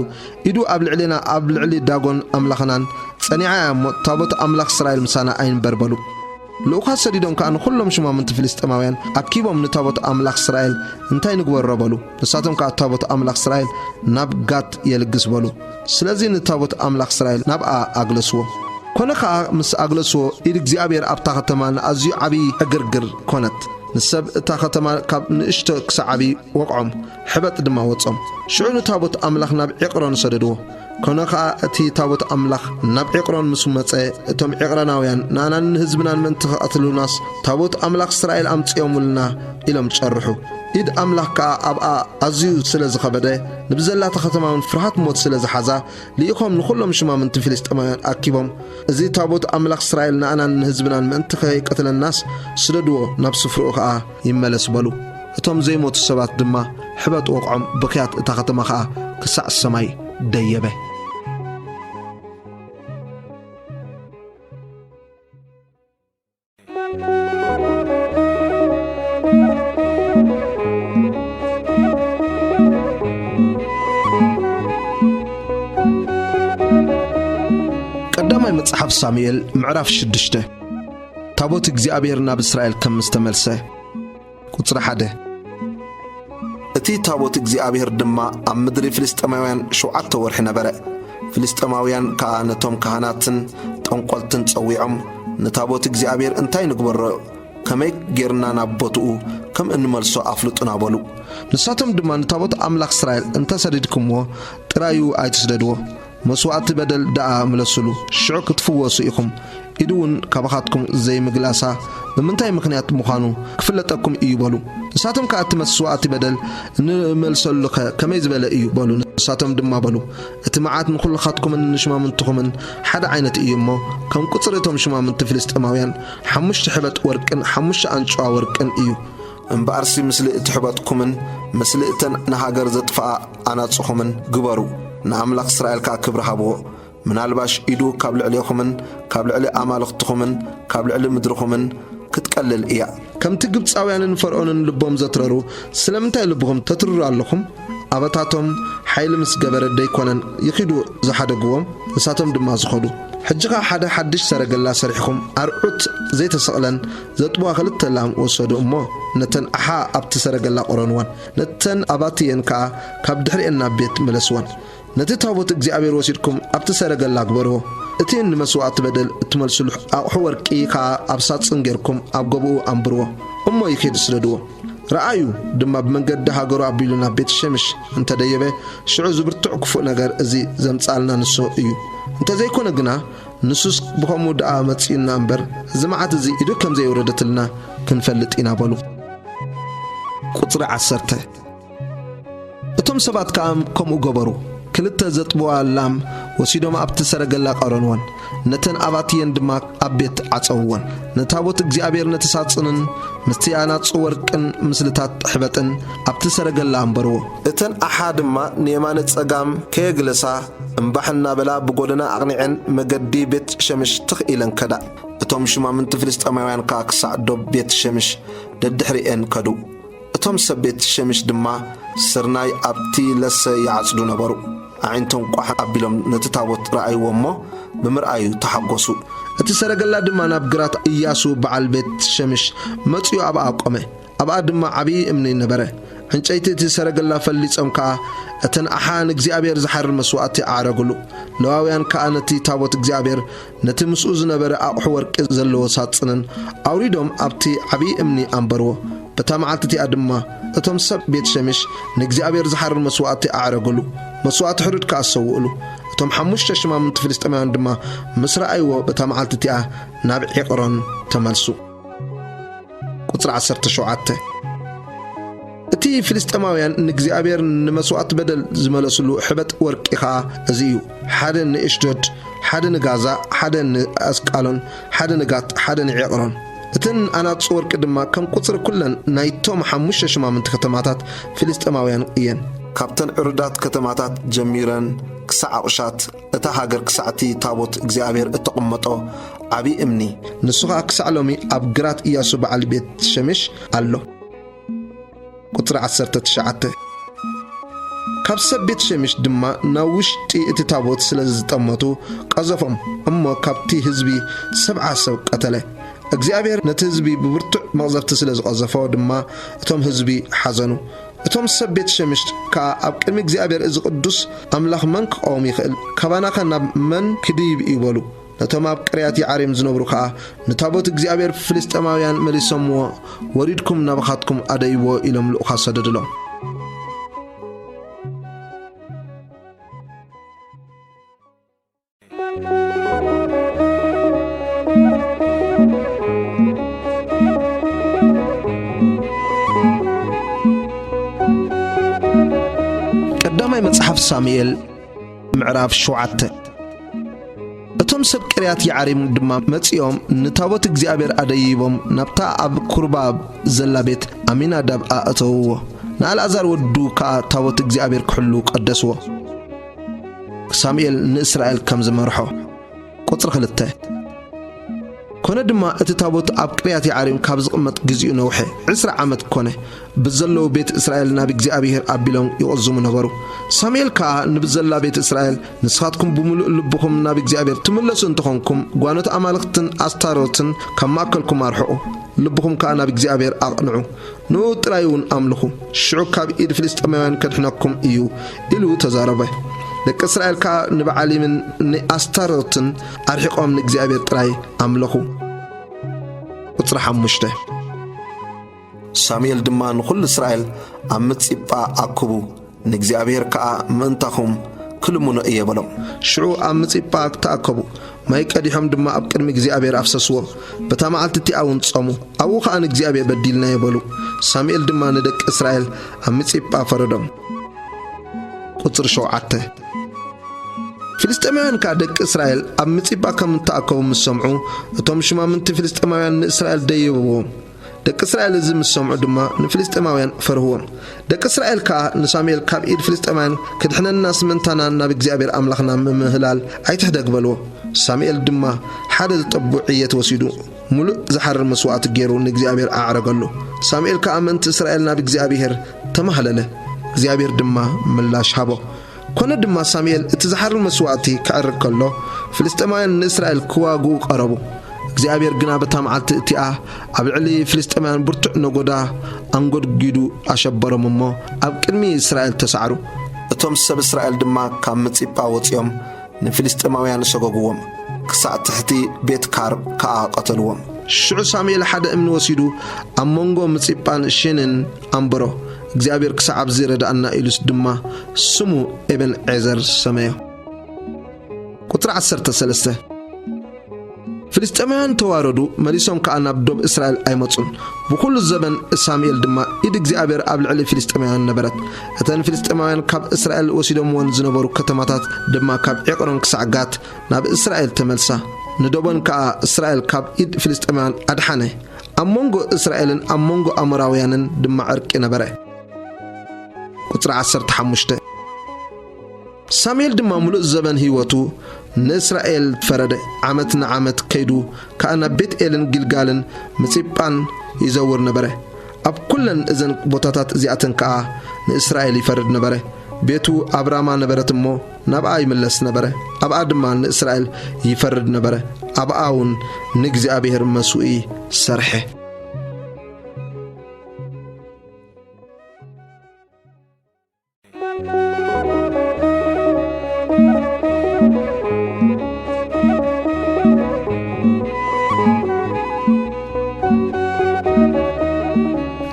ኢዱ ኣብ ልዕሌና፣ ኣብ ልዕሊ ዳጎን ኣምላኽናን ጸኒዓ እያ እሞ፣ ታቦት ኣምላኽ እስራኤል ምሳና ኣይንበር በሉ። ልኡኻት ሰዲዶም ከኣ ንኹሎም ሹማምንቲ ፍልስጤማውያን ኣኪቦም ንታቦት ኣምላኽ እስራኤል እንታይ ንግበሮ በሉ። ንሳቶም ከኣ ታቦት ኣምላኽ እስራኤል ናብ ጋት የልግስ በሉ። ስለዚ ንታቦት ኣምላኽ እስራኤል ናብኣ ኣግለስዎ። ኮነ ኸኣ ምስ ኣግለስዎ ኢድ እግዚኣብሔር ኣብታ ኸተማ ንኣዝዩ ዓብዪ ዕግርግር ኮነት። ንሰብ እታ ኸተማ ካብ ንእሽቶ ክሳዕ ዓብዪ ወቕዖም፣ ሕበጥ ድማ ወጾም። ሽዑ ንታቦት ኣምላኽ ናብ ዔቕሮን ሰደድዎ። ኮነ ኸኣ እቲ ታቦት ኣምላኽ ናብ ዔቕሮን ምስ መጸ፣ እቶም ዔቕሮናውያን ንኣናን ንህዝብናን ምእንቲ ኸቐትሉናስ ታቦት ኣምላኽ እስራኤል ኣምጺኦምልና ኢሎም ጨርሑ። ኢድ ኣምላኽ ከኣ ኣብኣ ኣዝዩ ስለ ዝኸበደ፣ ንብዘላታ ኸተማ እውን ፍርሃት ሞት ስለ ዝሓዛ፣ ልኢኾም ንኹሎም ሽማምንቲ ፍልስጥኤማውያን ኣኪቦም፣ "እዚ ታቦት ኣምላኽ እስራኤል ንኣናን ንህዝብናን ምእንቲ ኸይቀትለናስ ስደድዎ፣ ናብ ስፍርኡ ኸኣ ይመለስ" በሉ። እቶም ዘይሞቱ ሰባት ድማ ሕበጥ ወቕዖም፣ ብኽያት እታ ኸተማ ኸኣ ክሳዕ ሰማይ ደየበ። ቀዳማይ መጽሓፍ ሳሙኤል ምዕራፍ ሽዱሽተ። ታቦት እግዚኣብሔር ናብ እስራኤል ከም ዝተመልሰ። ቁጽሪ ሓደ። እቲ ታቦት እግዚኣብሔር ድማ ኣብ ምድሪ ፍልስጥኤማውያን ሸውዓተ ወርሒ ነበረ። ፍልስጥኤማውያን ከኣ ነቶም ካህናትን ጠንቆልትን ጸዊዖም፣ "ንታቦት እግዚኣብሔር እንታይ ንግበሮ? ከመይ ጌርና ናብ ቦትኡ ከም እንመልሶ ኣፍልጡና" በሉ። ንሳቶም ድማ፣ "ንታቦት ኣምላኽ እስራኤል እንተ ሰዲድኩምዎ ጥራዩ ኣይትስደድዎ፣ መስዋእቲ በደል ደኣ ምለሱሉ፣ ሽዑ ክትፍወሱ ኢኹም፣ ኢዱ እውን ካባኻትኩም ዘይምግላሳ ብምንታይ ምኽንያት ምዃኑ ክፍለጠኩም እዩ" በሉ። ንሳቶም ከኣ፣ "እቲ መስዋእቲ በደል እንመልሰሉኸ ከመይ ዝበለ እዩ?" በሉ። ንሳቶም ድማ በሉ፣ "እቲ መዓት ንኹልኻትኩምን ንሽማምንትኹምን ሓደ ዓይነት እዩ እሞ፣ ከም ቁጽሪ እቶም ሽማምንቲ ፍልስጥኤማውያን፣ ሓሙሽተ ሕበጥ ወርቅን ሓሙሽተ ኣንጭዋ ወርቅን እዩ። እምበኣርሲ፣ ምስሊ እቲ ሕበጥኩምን ምስሊ እተን ንሃገር ዘጥፍኣ ኣናጽኹምን ግበሩ፣ ንኣምላኽ እስራኤል ከኣ ክብሪ ሃብዎ። ምናልባሽ ኢዱ ካብ ልዕሌኹምን ካብ ልዕሊ ኣማልኽትኹምን ካብ ልዕሊ ምድርኹምን ክትቀልል እያ። ከምቲ ግብጻውያንን ፈርዖንን ልቦም ዘትረሩ፣ ስለምንታይ ልብኹም ተትርሩ ኣለኹም? ኣበታቶም ሓይሊ ምስ ገበረ ደይኮነን ይኺዱ ዝሓደግዎም? ንሳቶም ድማ ዝኸዱ። ሕጂ ኸኣ ሓደ ሓድሽ ሰረገላ ሰሪሕኹም፣ ኣርዑት ዘይተሰቕለን ዘጥብዋ ኽልተ ላም ወሰዱ እሞ፣ ነተን ኣሓ ኣብቲ ሰረገላ ቕረንወን፣ ነተን ኣባትየን ከኣ ካብ ድሕሪኤን ናብ ቤት ምለስወን። ነቲ ታቦት እግዚኣብሔር ወሲድኩም ኣብቲ ሰረገላ ግበርዎ። እቲ ንመስዋእቲ በደል እትመልስሉ ኣቕሑ ወርቂ ከኣ ኣብ ሳጽን ጌርኩም ኣብ ጎቦኡ ኣንብርዎ። እሞ ይኺድ ስደድዎ። ረኣዩ ድማ ብመንገዲ ሃገሩ ኣቢሉ ናብ ቤት ሸምሽ እንተ ደየበ፣ ሽዑ እዚ ብርቱዕ ክፉእ ነገር እዚ ዘምጽኣልና ንሱ እዩ። እንተ ዘይኮነ ግና፣ ንሱስ ብኸምኡ ደኣ መጺኡና እምበር፣ እዚ መዓት እዚ ኢዱ ከም ዘየውረደትልና ክንፈልጥ ኢና በሉ። ቁጽሪ ዓሰርተ። እቶም ሰባት ከኣ ከምኡ ገበሩ። ክልተ ዘጥብዋ ላም ወሲዶም ኣብቲ ሰረገላ ቀረንወን። ነተን ኣባትየን ድማ ኣብ ቤት ዓጸውወን። ንታቦት እግዚኣብሔር ነቲ ሳጽንን ምስቲ ኣናጹ ወርቅን ምስልታት ሕበጥን ኣብቲ ሰረገላ ኣንበርዎ። እተን ኣሓ ድማ ንየማነ ጸጋም ከየግለሳ እምባሕ እናበላ ብጎደና ኣቕኒዐን መገዲ ቤት ሸምሽ ትኽ ኢለን ከዳ። እቶም ሽማምንቲ ፍልስጤማውያን ከኣ ክሳዕ ዶብ ቤት ሸምሽ ደድሕሪኤን ከዱ። እቶም ሰብ ቤት ሸምሽ ድማ ስርናይ ኣብቲ ለሰ ይዓጽዱ ነበሩ። ኣዒንቶም ቋሕ ኣቢሎም ነቲ ታቦት ረኣይዎ እሞ ብምርኣዩ ተሓጎሱ። እቲ ሰረገላ ድማ ናብ ግራት እያሱ በዓል ቤት ሸምሽ መጺኡ ኣብኣ ቆመ። ኣብኣ ድማ ዓብዪ እምኒ ነበረ። ዕንጨይቲ እቲ ሰረገላ ፈሊጾም ከኣ እተን ኣሓ ንእግዚኣብሔር ዝሓርር መስዋእቲ ኣዕረግሉ። ለዋውያን ከኣ ነቲ ታቦት እግዚኣብሔር፣ ነቲ ምስኡ ዝነበረ ኣቑሑ ወርቂ ዘለዎ ሳጽንን ኣውሪዶም ኣብቲ ዓብዪ እምኒ ኣንበርዎ። በታ መዓልቲ እቲኣ ድማ እቶም ሰብ ቤት ሸምሽ ንእግዚኣብሔር ዝሓርር መስዋእቲ ኣዕረግሉ፣ መስዋእቲ ሕሩድ ከኣ ሰውእሉ። እቶም ሓሙሽተ ሽማምንቲ ፍልስጤማውያን ድማ ምስ ረኣይዎ በታ መዓልቲ እቲኣ ናብ ዒቕሮን ተመልሱ። ቁጽሪ ዓሰርተ ሸውዓተ። እቲ ፍልስጤማውያን ንእግዚኣብሔር ንመስዋእቲ በደል ዝመለስሉ ሕበጥ ወርቂ ኸኣ እዚ እዩ። ሓደ ንእሽዶድ፣ ሓደ ንጋዛ፣ ሓደ ንኣስቃሎን፣ ሓደ ንጋት፣ ሓደ ንዔቕሮን። እተን ኣናጹ ወርቂ ድማ ከም ቁጽሪ ኩለን ናይቶም ሓሙሽተ ሽማምንቲ ከተማታት ፍልስጤማውያን እየን። ካብተን ዕሩዳት ከተማታት ጀሚረን ክሳዕ ኣቑሻት እታ ሃገር ክሳዕቲ ታቦት እግዚኣብሔር እተቐመጦ ዓቢ እምኒ። ንሱ ኸኣ ክሳዕ ሎሚ ኣብ ግራት ኢያሱ በዓል ቤት ሸምሽ ኣሎ። ቁጽሪ ዓሰርተ ትሽዓተ። ካብ ሰብ ቤት ሸምሽ ድማ ናብ ውሽጢ እቲ ታቦት ስለ ዝጠመቱ ቀዘፎም፣ እሞ ካብቲ ህዝቢ ሰብዓ ሰብ ቀተለ። እግዚኣብሔር ነቲ ህዝቢ ብብርቱዕ መቕዘፍቲ ስለ ዝቐዘፎ ድማ እቶም ህዝቢ ሓዘኑ። እቶም ሰብ ቤት ሸምሽ ከኣ ኣብ ቅድሚ እግዚኣብሔር እዚ ቅዱስ ኣምላኽ መን ክቐውም ይኽእል? ካባናኸ ናብ መን ክድይብ እዩ? በሉ። ነቶም ኣብ ቅርያት የዓሪም ዝነብሩ ከኣ ንታቦት እግዚኣብሔር ፍልስጤማውያን መሊሶምዎ፣ ወሪድኩም ናባኻትኩም ኣደይዎ ኢሎም ልኡኻት ሰደድሎም። ቀዳማይ መጽሓፍ ሳሙኤል ምዕራፍ ሸውዓተ። እቶም ሰብ ቅርያት የዓሪም ድማ መጺኦም ንታቦት እግዚኣብሔር ኣደይቦም ናብታ ኣብ ኩርባ ዘላ ቤት ኣሚናዳብ ኣእተውዎ። ንኣልኣዛር ወዱ ከኣ ታቦት እግዚኣብሔር ክሕሉ ቀደስዎ። ሳሙኤል ንእስራኤል ከም ዝመርሖ። ቁጽሪ ክልተ። ኮነ ድማ እቲ ታቦት ኣብ ቅርያት የዓሪም ካብ ዝቕመጥ ግዚኡ ነውሐ፣ ዕስራ ዓመት ኮነ። ብዘለዉ ቤት እስራኤል ናብ እግዚኣብሔር ኣቢሎም ይቕዝሙ ነበሩ። ሳሙኤል ከኣ ንብዘላ ቤት እስራኤል፣ ንስኻትኩም ብምሉእ ልብኹም ናብ እግዚኣብሔር ትምለሱ እንተኾንኩም፣ ጓኖት ኣማልኽትን ኣስታሮትን ካብ ማእከልኩም ኣርሕቑ፣ ልብኹም ከኣ ናብ እግዚኣብሔር ኣቕንዑ። ንኡ ጥራይ እውን ኣምልኹ፣ ሽዑ ካብ ኢድ ፍልስጥኤማውያን ከድሕነኩም እዩ፣ ኢሉ ተዛረበ። ደቂ እስራኤል ከኣ ንበዓሊምን ንኣስታሮትን ኣርሒቖም ንእግዚኣብሔር ጥራይ ኣምለኹ። ቁጽሪ ሓሙሽተ። ሳሙኤል ድማ ንኹሉ እስራኤል ኣብ ምጺጳ ኣክቡ፣ ንእግዚኣብሔር ከኣ ምእንታኹም ክልምኖ እየ በሎም። ሽዑ ኣብ ምጺጳ ተኣከቡ፣ ማይ ቀዲሖም ድማ ኣብ ቅድሚ እግዚኣብሔር ኣፍሰስዎ። በታ መዓልቲ እቲኣ እውን ጾሙ። ኣብኡ ኸኣ ንእግዚኣብሔር በዲልናዮ በሉ። ሳሙኤል ድማ ንደቂ እስራኤል ኣብ ምጺጳ ፈረዶም። ቁጽሪ ሸውዓተ። ፍልስጥኤማውያን ከኣ ደቂ እስራኤል ኣብ ምጺጳ ከም እተኣከቡ ምስ ሰምዑ፣ እቶም ሽማምንቲ ፍልስጥኤማውያን ንእስራኤል ደየብዎም። ደቂ እስራኤል እዚ ምስ ሰምዑ ድማ ንፍልስጥኤማውያን ፈርህዎም። ደቂ እስራኤል ከኣ ንሳሙኤል፣ ካብ ኢድ ፍልስጥኤማውያን ክድሕነናስ ምእንታና ናብ እግዚኣብሔር ኣምላኽና ምምህላል ኣይትሕደግ በልዎ። ሳሙኤል ድማ ሓደ ዝጠቡ ዕየት ወሲዱ፣ ምሉእ ዝሓርር መስዋእቲ ገይሩ ንእግዚኣብሔር ኣዕረገሉ። ሳሙኤል ከኣ ምእንቲ እስራኤል ናብ እግዚኣብሔር ተማህለለ፣ እግዚኣብሔር ድማ ምላሽ ሃቦ። ኮነ ድማ ሳሙኤል እቲ ዝሓርር መስዋእቲ ከዕርግ ከሎ፣ ፍልስጥኤማውያን ንእስራኤል ክዋግኡ ቀረቡ። እግዚኣብሔር ግና በታ መዓልቲ እቲኣ ኣብ ልዕሊ ፍልስጥኤማውያን ብርቱዕ ነጎዳ ኣንጎድጒዱ ኣሸበሮም እሞ፣ ኣብ ቅድሚ እስራኤል ተሳዕሩ። እቶም ሰብ እስራኤል ድማ ካብ ምጺጳ ወጺኦም ንፍልስጥኤማውያን ሰጎግዎም፣ ክሳዕ ትሕቲ ቤት ካር ከኣ ቀተልዎም። ሽዑ ሳሙኤል ሓደ እምኒ ወሲዱ ኣብ መንጎ ምጺጳን ሼንን ኣንበሮ። እግዚኣብሔር ክሳዕ ኣብዚ ረድኣና ኢሉስ ድማ ስሙ ኤበን ዔዘር ሰመዮ። ቁጽሪ ዓሰርተ ሰለስተ። ፍልስጤማውያን ተዋረዱ፣ መሊሶም ከኣ ናብ ዶብ እስራኤል ኣይመጹን። ብኹሉ ዘበን ሳሙኤል ድማ ኢድ እግዚኣብሔር ኣብ ልዕሊ ፍልስጤማውያን ነበረት። እተን ፍልስጤማውያን ካብ እስራኤል ወሲዶምወን ዝነበሩ ከተማታት ድማ ካብ ዔቕሮን ክሳዕ ጋት ናብ እስራኤል ተመልሳ። ንዶበን ከኣ እስራኤል ካብ ኢድ ፍልስጤማውያን ኣድሓነ። ኣብ መንጎ እስራኤልን ኣብ መንጎ ኣሞራውያንን ድማ ዕርቂ ነበረ። ቁጽሪ ዓሰርተ ሓሙሽተ። ሳሙኤል ድማ ምሉእ ዘበን ህይወቱ ንእስራኤል ፈረደ። ዓመት ንዓመት ከይዱ ከኣ ናብ ቤትኤልን ጊልጋልን ምጺጳን ይዘውር ነበረ። ኣብ ኩለን እዘን ቦታታት እዚኣተን ከኣ ንእስራኤል ይፈርድ ነበረ። ቤቱ ኣብ ራማ ነበረት እሞ ናብኣ ይምለስ ነበረ። ኣብኣ ድማ ንእስራኤል ይፈርድ ነበረ። ኣብኣ እውን ንእግዚኣብሔር መስውኢ ሰርሐ።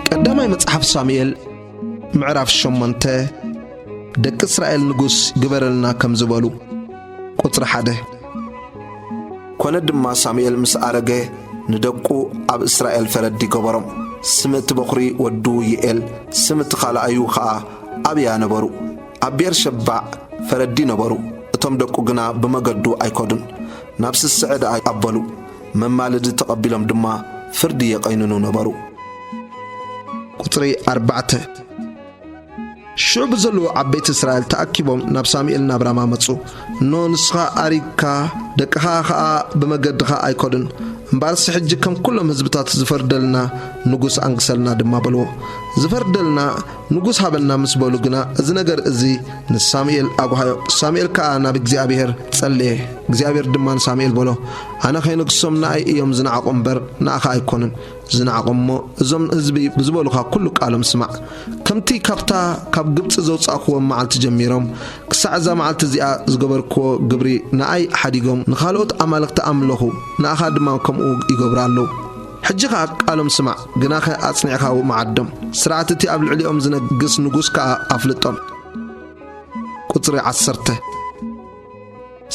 ቀዳማይ መጽሓፍ ሳሙኤል ምዕራፍ ሸሞንተ። ደቂ እስራኤል ንጉስ ግበረልና ከም ዝበሉ። ቁጽሪ ሓደ። ኮነ ድማ ሳሙኤል ምስ ኣረገ ንደቁ ኣብ እስራኤል ፈረዲ ገበሮም። ስም እቲ በኹሪ ወዱ ይኤል፣ ስም እቲ ካልኣዩ ኸኣ ኣብያ ነበሩ። ኣብ ቤርሸባዕ ፈረዲ ነበሩ። እቶም ደቁ ግና ብመገዱ ኣይከዱን። ናብ ስስዐ ደኣ ኣበሉ። መማልዲ ተቐቢሎም ድማ ፍርዲ የቐይንኑ ነበሩ። ቁጽሪ ኣርባዕተ። ሽዑ ብዘለዉ ዓበይቲ እስራኤል ተኣኪቦም ናብ ሳሙኤል ናብ ራማ መጹ። እኖ ንስኻ ኣሪግካ፣ ደቅኻ ኸኣ ብመገድኻ ኣይከዱን። እምበኣርሲ ሕጂ ከም ኩሎም ህዝብታት ዝፈርደልና ንጉስ ኣንግሰልና ድማ በልዎ። ዝፈርደልና ንጉስ ሃበና ምስ በሉ ግና፣ እዚ ነገር እዚ ንሳሙኤል ኣጉሃዮ። ሳሙኤል ከኣ ናብ እግዚኣብሔር ጸለየ። እግዚኣብሔር ድማ ንሳሙኤል በሎ፣ ኣነ ኸይነግሶም ንኣይ እዮም ዝነዓቑ እምበር፣ ንኣኻ ኣይኮኑን። ዝነዓቖም እሞ፣ እዞም ህዝቢ ብዝበሉኻ ኩሉ ቃሎም ስማዕ። ከምቲ ካብታ ካብ ግብጺ ዘውጻእክዎም መዓልቲ ጀሚሮም፣ ክሳዕ እዛ መዓልቲ እዚኣ ዝገበርክዎ ግብሪ ንኣይ ሓዲጎም፣ ንኻልኦት ኣማልኽቲ ኣምለኹ፣ ንኣኻ ድማ ከምኡ ይገብሩ ኣለዉ። ሕጂ ኸኣ ቃሎም ስማዕ፣ ግናኸ ኣጽኒዕካ መዓዶም። ስርዓት እቲ ኣብ ልዕሊኦም ዝነግስ ንጉስ ከኣ ኣፍልጦም። ቁጽሪ ዓሰርተ።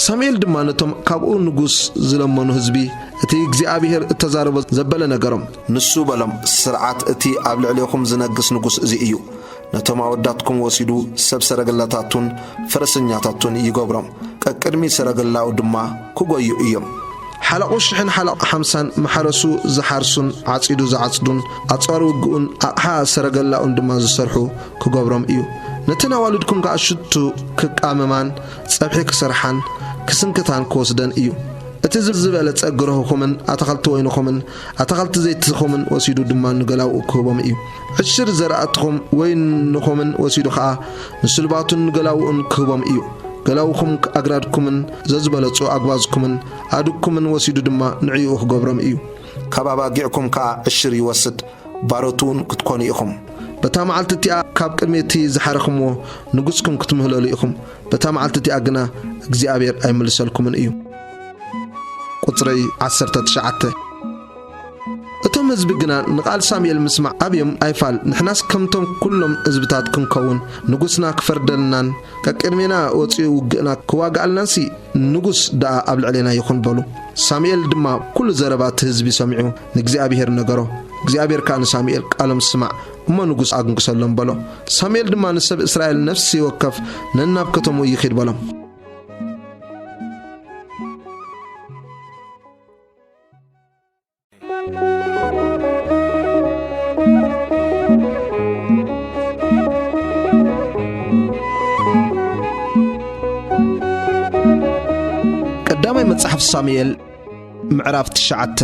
ሳሙኤል ድማ ነቶም ካብኡ ንጉስ ዝለመኑ ህዝቢ፣ እቲ እግዚኣብሔር እተዛረቦ ዘበለ ነገሮም። ንሱ በሎም፣ ስርዓት እቲ ኣብ ልዕሌኹም ዝነግስ ንጉስ እዚ እዩ። ነቶም ኣወዳትኩም ወሲዱ፣ ሰብ ሰረገላታቱን ፈረሰኛታቱን ይገብሮም፣ ቀቅድሚ ሰረገላኡ ድማ ክጎዩ እዮም። ሓለቑ ሽሕን ሓለቑ ሓምሳን፣ መሓረሱ ዝሓርሱን ዓጺዱ ዝዓጽዱን፣ ኣጽዋር ውግኡን ኣቕሓ ሰረገላኡን ድማ ዝሰርሑ ክገብሮም እዩ። ነተን ኣዋልድኩም ከኣ ሽቱ ክቃመማን ጸብሒ ክሰርሓን ክስንክታን ክወስደን እዩ። እቲ ዝበለጸ ግረህኹምን ኣታኸልቲ ወይንኹምን ኣታኸልቲ ዘይትኹምን ወሲዱ ድማ ንገላውኡ ክህቦም እዩ። ዕሽር ዘራእትኹም ወይንኹምን ወሲዱ ኸኣ ንስልባቱን ንገላውኡን ክህቦም እዩ። ገላውኹም ኣግራድኩምን ዘዝበለጹ ኣግባዝኩምን ኣድግኩምን ወሲዱ ድማ ንዕኡ ክገብሮም እዩ። ካብ ኣባጊዕኩም ከኣ ዕሽር ይወስድ። ባሮትውን ክትኮኑ ኢኹም። በታ መዓልቲ እቲኣ ካብ ቅድሚ እቲ ዝሓረኽምዎ ንጉስኩም ክትምህለሉ ኢኹም። በታ መዓልቲ እቲኣ ግና እግዚኣብሔር ኣይምልሰልኩምን እዩ። ቁጽሪ ዓሰርተ ትሽዓተ። እቶም ህዝቢ ግና ንቓል ሳሙኤል ምስማዕ ኣብዮም ኣይፋል፣ ንሕናስ ከምቶም ኩሎም ህዝብታት ክንከውን፣ ንጉስና ክፈርደልናን ቀቅድሜና ወጺኡ ውግእና ክዋግኣልናንሲ ንጉስ ደኣ ኣብ ልዕሌና ይኹን በሉ። ሳሙኤል ድማ ኩሉ ዘረባ እቲ ህዝቢ ሰሚዑ ንእግዚኣብሔር ነገሮ። እግዚኣብሔር ከኣ ንሳሙኤል፣ ቃሎም ስማዕ እሞ ንጉስ ኣግንግሰሎም በሎ። ሳሙኤል ድማ ንሰብ እስራኤል ነፍሲ ወከፍ ነናብ ከተምኡ ይኺድ በሎም። ቀዳማይ መጽሓፍ ሳሙኤል ምዕራፍ ትሽዓተ።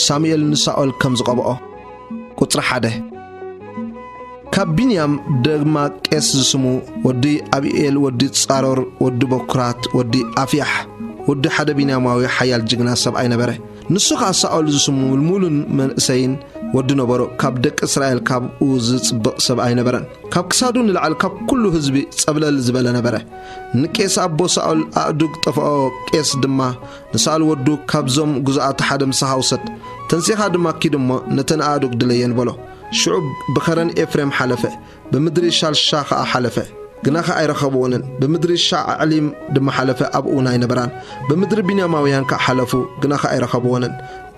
ሳሙኤል ንሳኦል ከም ዝቐብኦ። ቁጽሪ ሓደ። ካብ ቢንያም ድማ ቄስ ዝስሙ ወዲ ኣቢኤል ወዲ ጻሮር ወዲ በኩራት ወዲ ኣፍያሕ ወዲ ሓደ ቢንያማዊ ሓያል ጅግና ሰብኣይ ነበረ። ንሱ ኸኣ ሳኦል ዝስሙ ምልሙልን መንእሰይን ወዲ ነበሮ፣ ካብ ደቂ እስራኤል ካብኡ ዝጽብቕ ሰብ ኣይነበረን። ካብ ክሳዱ ንላዕሊ ካብ ኩሉ ህዝቢ ጸብለል ዝበለ ነበረ። ንቄስ ኣቦ ሳኦል ኣእዱግ ጠፍኦ፣ ቄስ ድማ ንሳኦል ወዱ፣ "ካብዞም ግዙኣት ሓደ ምሳኻ ውሰድ፣ ተንሲኻ ድማ ኪድ እሞ ነተን ኣእዱግ ድለየን" በሎ። ሽዑ ብኸረን ኤፍሬም ሓለፈ፣ ብምድሪ ሻልሻ ኸኣ ሓለፈ። ግናኸ ኣይረኸብዎንን። ብምድሪ ሻዕ ኣዕሊም ድማ ሓለፈ፣ ኣብኡ ናይ ነበራን። ብምድሪ ቢንያማውያን ከኣ ሓለፉ፣ ግናኸ ኣይረኸብዎንን።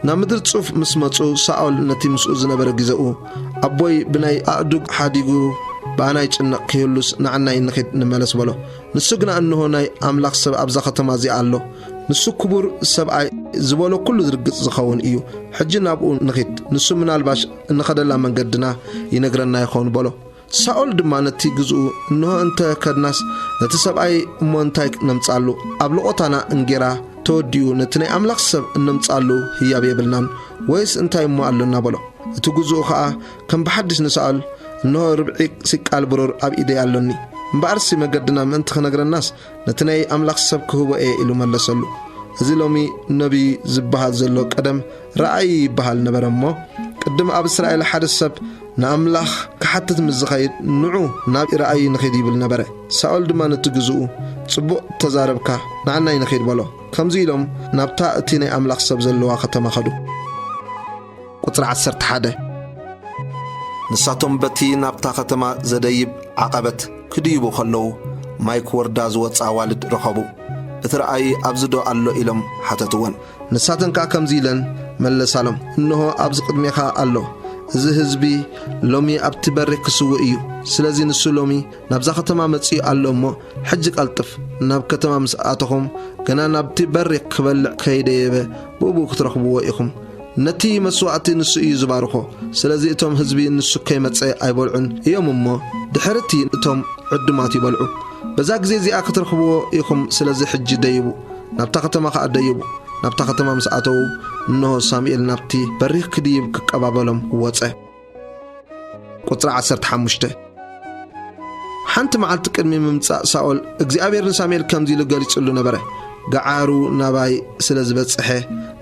ናብ ምድሪ ጹፍ ምስ መጹ፣ ሳኦል ነቲ ምስኡ ዝነበረ ግዜኡ፣ "ኣቦይ ብናይ ኣእዱግ ሓዲጉ ብኣና ይጭነቕ ከይህሉስ፣ ንዓናይ ንኺድ ንመለስ" በሎ። ንሱ ግና፣ "እንሆ፣ ናይ ኣምላኽ ሰብ ኣብዛ ኸተማ እዚኣ ኣሎ። ንሱ ክቡር ሰብኣይ ዝበሎ ኩሉ ዝርግጽ ዝኸውን እዩ። ሕጂ ናብኡ ንኺድ። ንሱ ምናልባሽ እንኸደላ መንገድና ይነግረና ይኸውን" በሎ። ሳኦል ድማ ነቲ ግዝኡ፣ "እንሆ፣ እንተ ከድናስ ነቲ ሰብኣይ እሞ እንታይ ነምጽኣሉ? ኣብ ልቖታና እንጌራ ተወዲኡ፣ ነቲ ናይ ኣምላኽ ሰብ እነምጽኣሉ ህያብ የብልናን፣ ወይስ እንታይ እሞ ኣሎና?" በሎ። እቲ ግዝኡ ኸኣ ከም ብሓድሽ ንሳኦል፣ "እንሆ፣ ርብዒ ሲቃል ብሩር ኣብ ኢደይ ኣሎኒ። እምበኣርሲ መገድና ምእንቲ ክነግረናስ፣ ነቲ ናይ ኣምላኽ ሰብ ክህቦ እየ" ኢሉ መለሰሉ። እዚ ሎሚ ነቢይ ዝበሃል ዘሎ ቀደም ረኣይ ይበሃል ነበረ እሞ፣ ቅድም ኣብ እስራኤል ሓደ ሰብ ንኣምላኽ ክሓትት ምስ ዝኸይድ፣ "ንዑ ናብ ረኣይ ንኺድ" ይብል ነበረ። ሳኦል ድማ ነቲ ግዝኡ፣ "ጽቡቕ ተዛረብካ፣ ንዓናይ ንኺድ" በሎ። ከምዚ ኢሎም ናብታ እቲ ናይ ኣምላኽ ሰብ ዘለዋ ከተማ ኸዱ። ቁጽሪ ዓሰርተ ሓደ። ንሳቶም በቲ ናብታ ከተማ ዘደይብ ዓቐበት ክድይቡ ኸለዉ፣ ማይ ክወርዳ ዝወጻ ኣዋልድ ረኸቡ። "እቲ ረኣይ ኣብዚ ዶ ኣሎ?" ኢሎም ሓተትወን። ንሳተን ከኣ ከምዚ ኢለን መለሳሎም፣ "እንሆ፣ ኣብዚ ቅድሜኻ ኣሎ። እዚ ህዝቢ ሎሚ ኣብቲ በሪ ክስውእ እዩ። ስለዚ ንሱ ሎሚ ናብዛ ከተማ መጺኡ ኣሎ እሞ፣ ሕጂ ቀልጥፍ፣ ናብ ከተማ ምስ ኣተኹም፣ ገና ናብቲ በሪ ክበልዕ ከይደየበ፣ ብእኡ ክትረኽብዎ ኢኹም። ነቲ መስዋእቲ ንሱ እዩ ዝባርኾ። ስለዚ እቶም ህዝቢ ንሱ ከይመጸ ኣይበልዑን እዮም እሞ፣ ድሕርቲ እቶም ዕዱማት ይበልዑ። በዛ ግዜ እዚኣ ክትረኽብዎ ኢኹም። ስለዚ ሕጂ ደይቡ፣ ናብታ ከተማ ኸኣ ደይቡ።" ናብታ ከተማ ምስ ኣተዉ፣ እንሆ፣ ሳሙኤል ናብቲ በሪኽ ክድይብ ክቀባበሎም ወጸ። ቁጽሪ ዓሰርተ ሓሙሽተ። ሓንቲ መዓልቲ ቅድሚ ምምጻእ ሳኦል፣ እግዚኣብሔር ንሳሙኤል ከምዚ ኢሉ ገሊጹሉ ነበረ፣ "ገዓሩ ናባይ ስለ ዝበጽሐ፣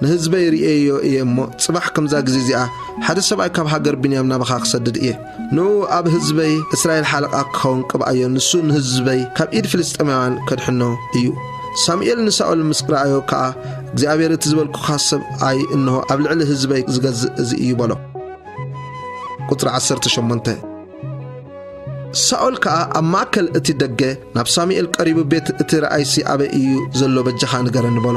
ንህዝበይ ርእየዮ እየ እሞ፣ ጽባሕ ከምዛ ግዜ እዚኣ ሓደ ሰብኣይ ካብ ሃገር ብንያም ናባኻ ክሰድድ እየ። ንኡ ኣብ ህዝበይ እስራኤል ሓለቓ ክኸውን ቅብኣዮ፣ ንሱ ንህዝበይ ካብ ኢድ ፍልስጥኤማውያን ከድሕኖ እዩ።" ሳሙኤል ንሳኦል ምስ ረኣዮ ከኣ፣ "እግዚኣብሔር እቲ ዝበልኩኻ ሰብኣይ እንሆ ኣብ ልዕሊ ህዝበይ ዝገዝእ እዚ እዩ" በሎ። ቁጽሪ ዓሰርተ ሸሞንተ። ሳኦል ከኣ ኣብ ማእከል እቲ ደገ ናብ ሳሙኤል ቀሪቡ፣ "ቤት እቲ ረኣይሲ ኣበይ እዩ ዘሎ? በጃኻ ንገረኒ" በሎ።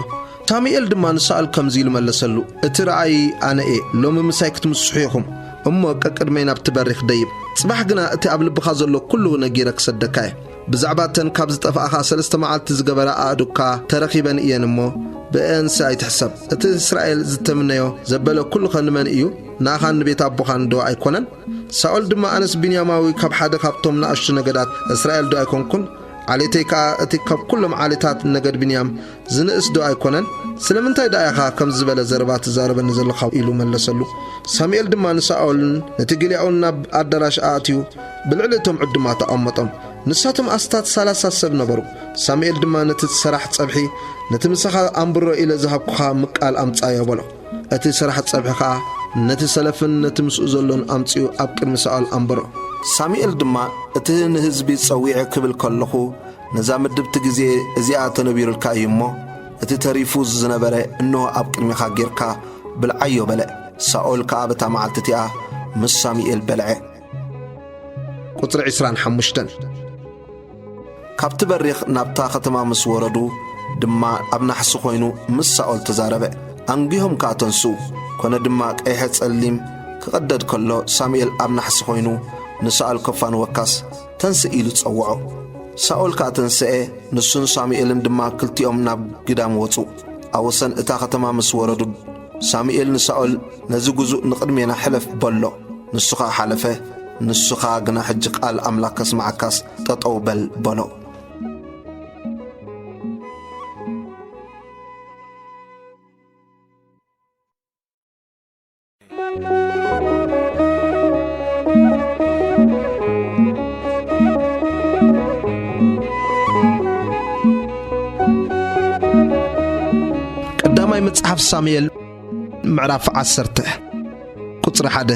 ሳሙኤል ድማ ንሳኦል ከምዚ ኢሉ መለሰሉ፣ "እቲ ረኣይ ኣነ እየ። ሎሚ ምሳይ ክትምስሑ ኢኹም። እሞ ቀቅድመይ ናብቲ በሪኽ ደይብ። ጽባሕ ግና እቲ ኣብ ልብኻ ዘሎ ኩሉ ነጊረ ክሰደካ እየ። ብዛዕባ እተን ካብ ዝጠፍኣኻ ሰለስተ መዓልቲ ዝገበራ ኣእዱግካ ተረኺበን እየን እሞ፣ ብእአንሲ ኣይትሕሰብ። እቲ እስራኤል ዝተምነዮ ዘበለ ኩሉኸ ንመን እዩ? ንኣኻን ንቤት ኣቦኻን ዶ ኣይኮነን?" ሳኦል ድማ፣ "ኣነስ ብንያማዊ ካብ ሓደ ካብቶም ንኣሽቱ ነገዳት እስራኤል ዶ ኣይኮንኩን? ዓሌተይ ከኣ እቲ ካብ ኩሎም ዓሌታት ነገድ ብንያም ዝንእስ ዶ ኣይኮነን? ስለምንታይ ደኣ ኢኻ ከምዚ ዝበለ ዘረባ ትዛረበኒ ዘለኻ?" ኢሉ መለሰሉ። ሳሙኤል ድማ ንሳኦልን ነቲ ጊልያኡን ናብ ኣዳራሽ ኣእትዩ፣ ብልዕሊ እቶም ዕዱማት ኣቐመጦም። ንሳቶም ኣስታት ሰላሳ ሰብ ነበሩ። ሳሙኤል ድማ፣ "ነቲ ሰራሕ ጸብሒ፣ ነቲ ምሳኻ ኣንብሮ ኢለ ዝሃብኩኻ ምቃል ኣምጻዮ" በሎ። እቲ ሰራሕ ጸብሒ ኸኣ ነቲ ሰለፍን ነቲ ምስኡ ዘሎን ኣምጺኡ ኣብ ቅድሚ ሳኦል ኣንበሮ። ሳሙኤል ድማ፣ "እቲ ንህዝቢ ጸዊዐ ክብል ከለኹ፣ ነዛ ምድብቲ ግዜ እዚኣ ተነቢሩልካ እዩ እሞ፣ እቲ ተሪፉ ዝነበረ እንሆ ኣብ ቅድሜኻ ጌርካ ብልዓዮ" በለ። ሳኦል ከኣ በታ መዓልቲ እቲኣ ምስ ሳሙኤል በልዐ። ቁጽሪ ዕስራን ሓሙሽተን። ካብቲ በሪኽ ናብታ ከተማ ምስ ወረዱ ድማ፣ ኣብ ናሕሲ ኾይኑ ምስ ሳኦል ተዛረበ። ኣንጊሆም ከኣ ተንስኡ። ኮነ ድማ፣ ቀይሐ ጸሊም ክቐደድ ከሎ፣ ሳሙኤል ኣብ ናሕሲ ኾይኑ ንሳኦል ከፋንወካስ፣ "ተንስእ" ኢሉ ጸውዖ። ሳኦል ከኣ ተንስኤ፣ ንሱን ሳሙኤልን ድማ ክልቲኦም ናብ ግዳም ወጹ። ኣብ ወሰን እታ ከተማ ምስ ወረዱ፣ ሳሙኤል ንሳኦል፣ "ነዚ ግዙእ ንቕድሜና ሕለፍ" በሎ። ንሱ ኸኣ ሓለፈ። "ንስኻ ግና ሕጂ ቃል ኣምላኽ ከስምዓካስ ጠጠው በል" በሎ። ቀዳማይ መጽሓፍ ሳሙኤል ምዕራፍ ዓሰርተ ቁጽሪ ሓደ።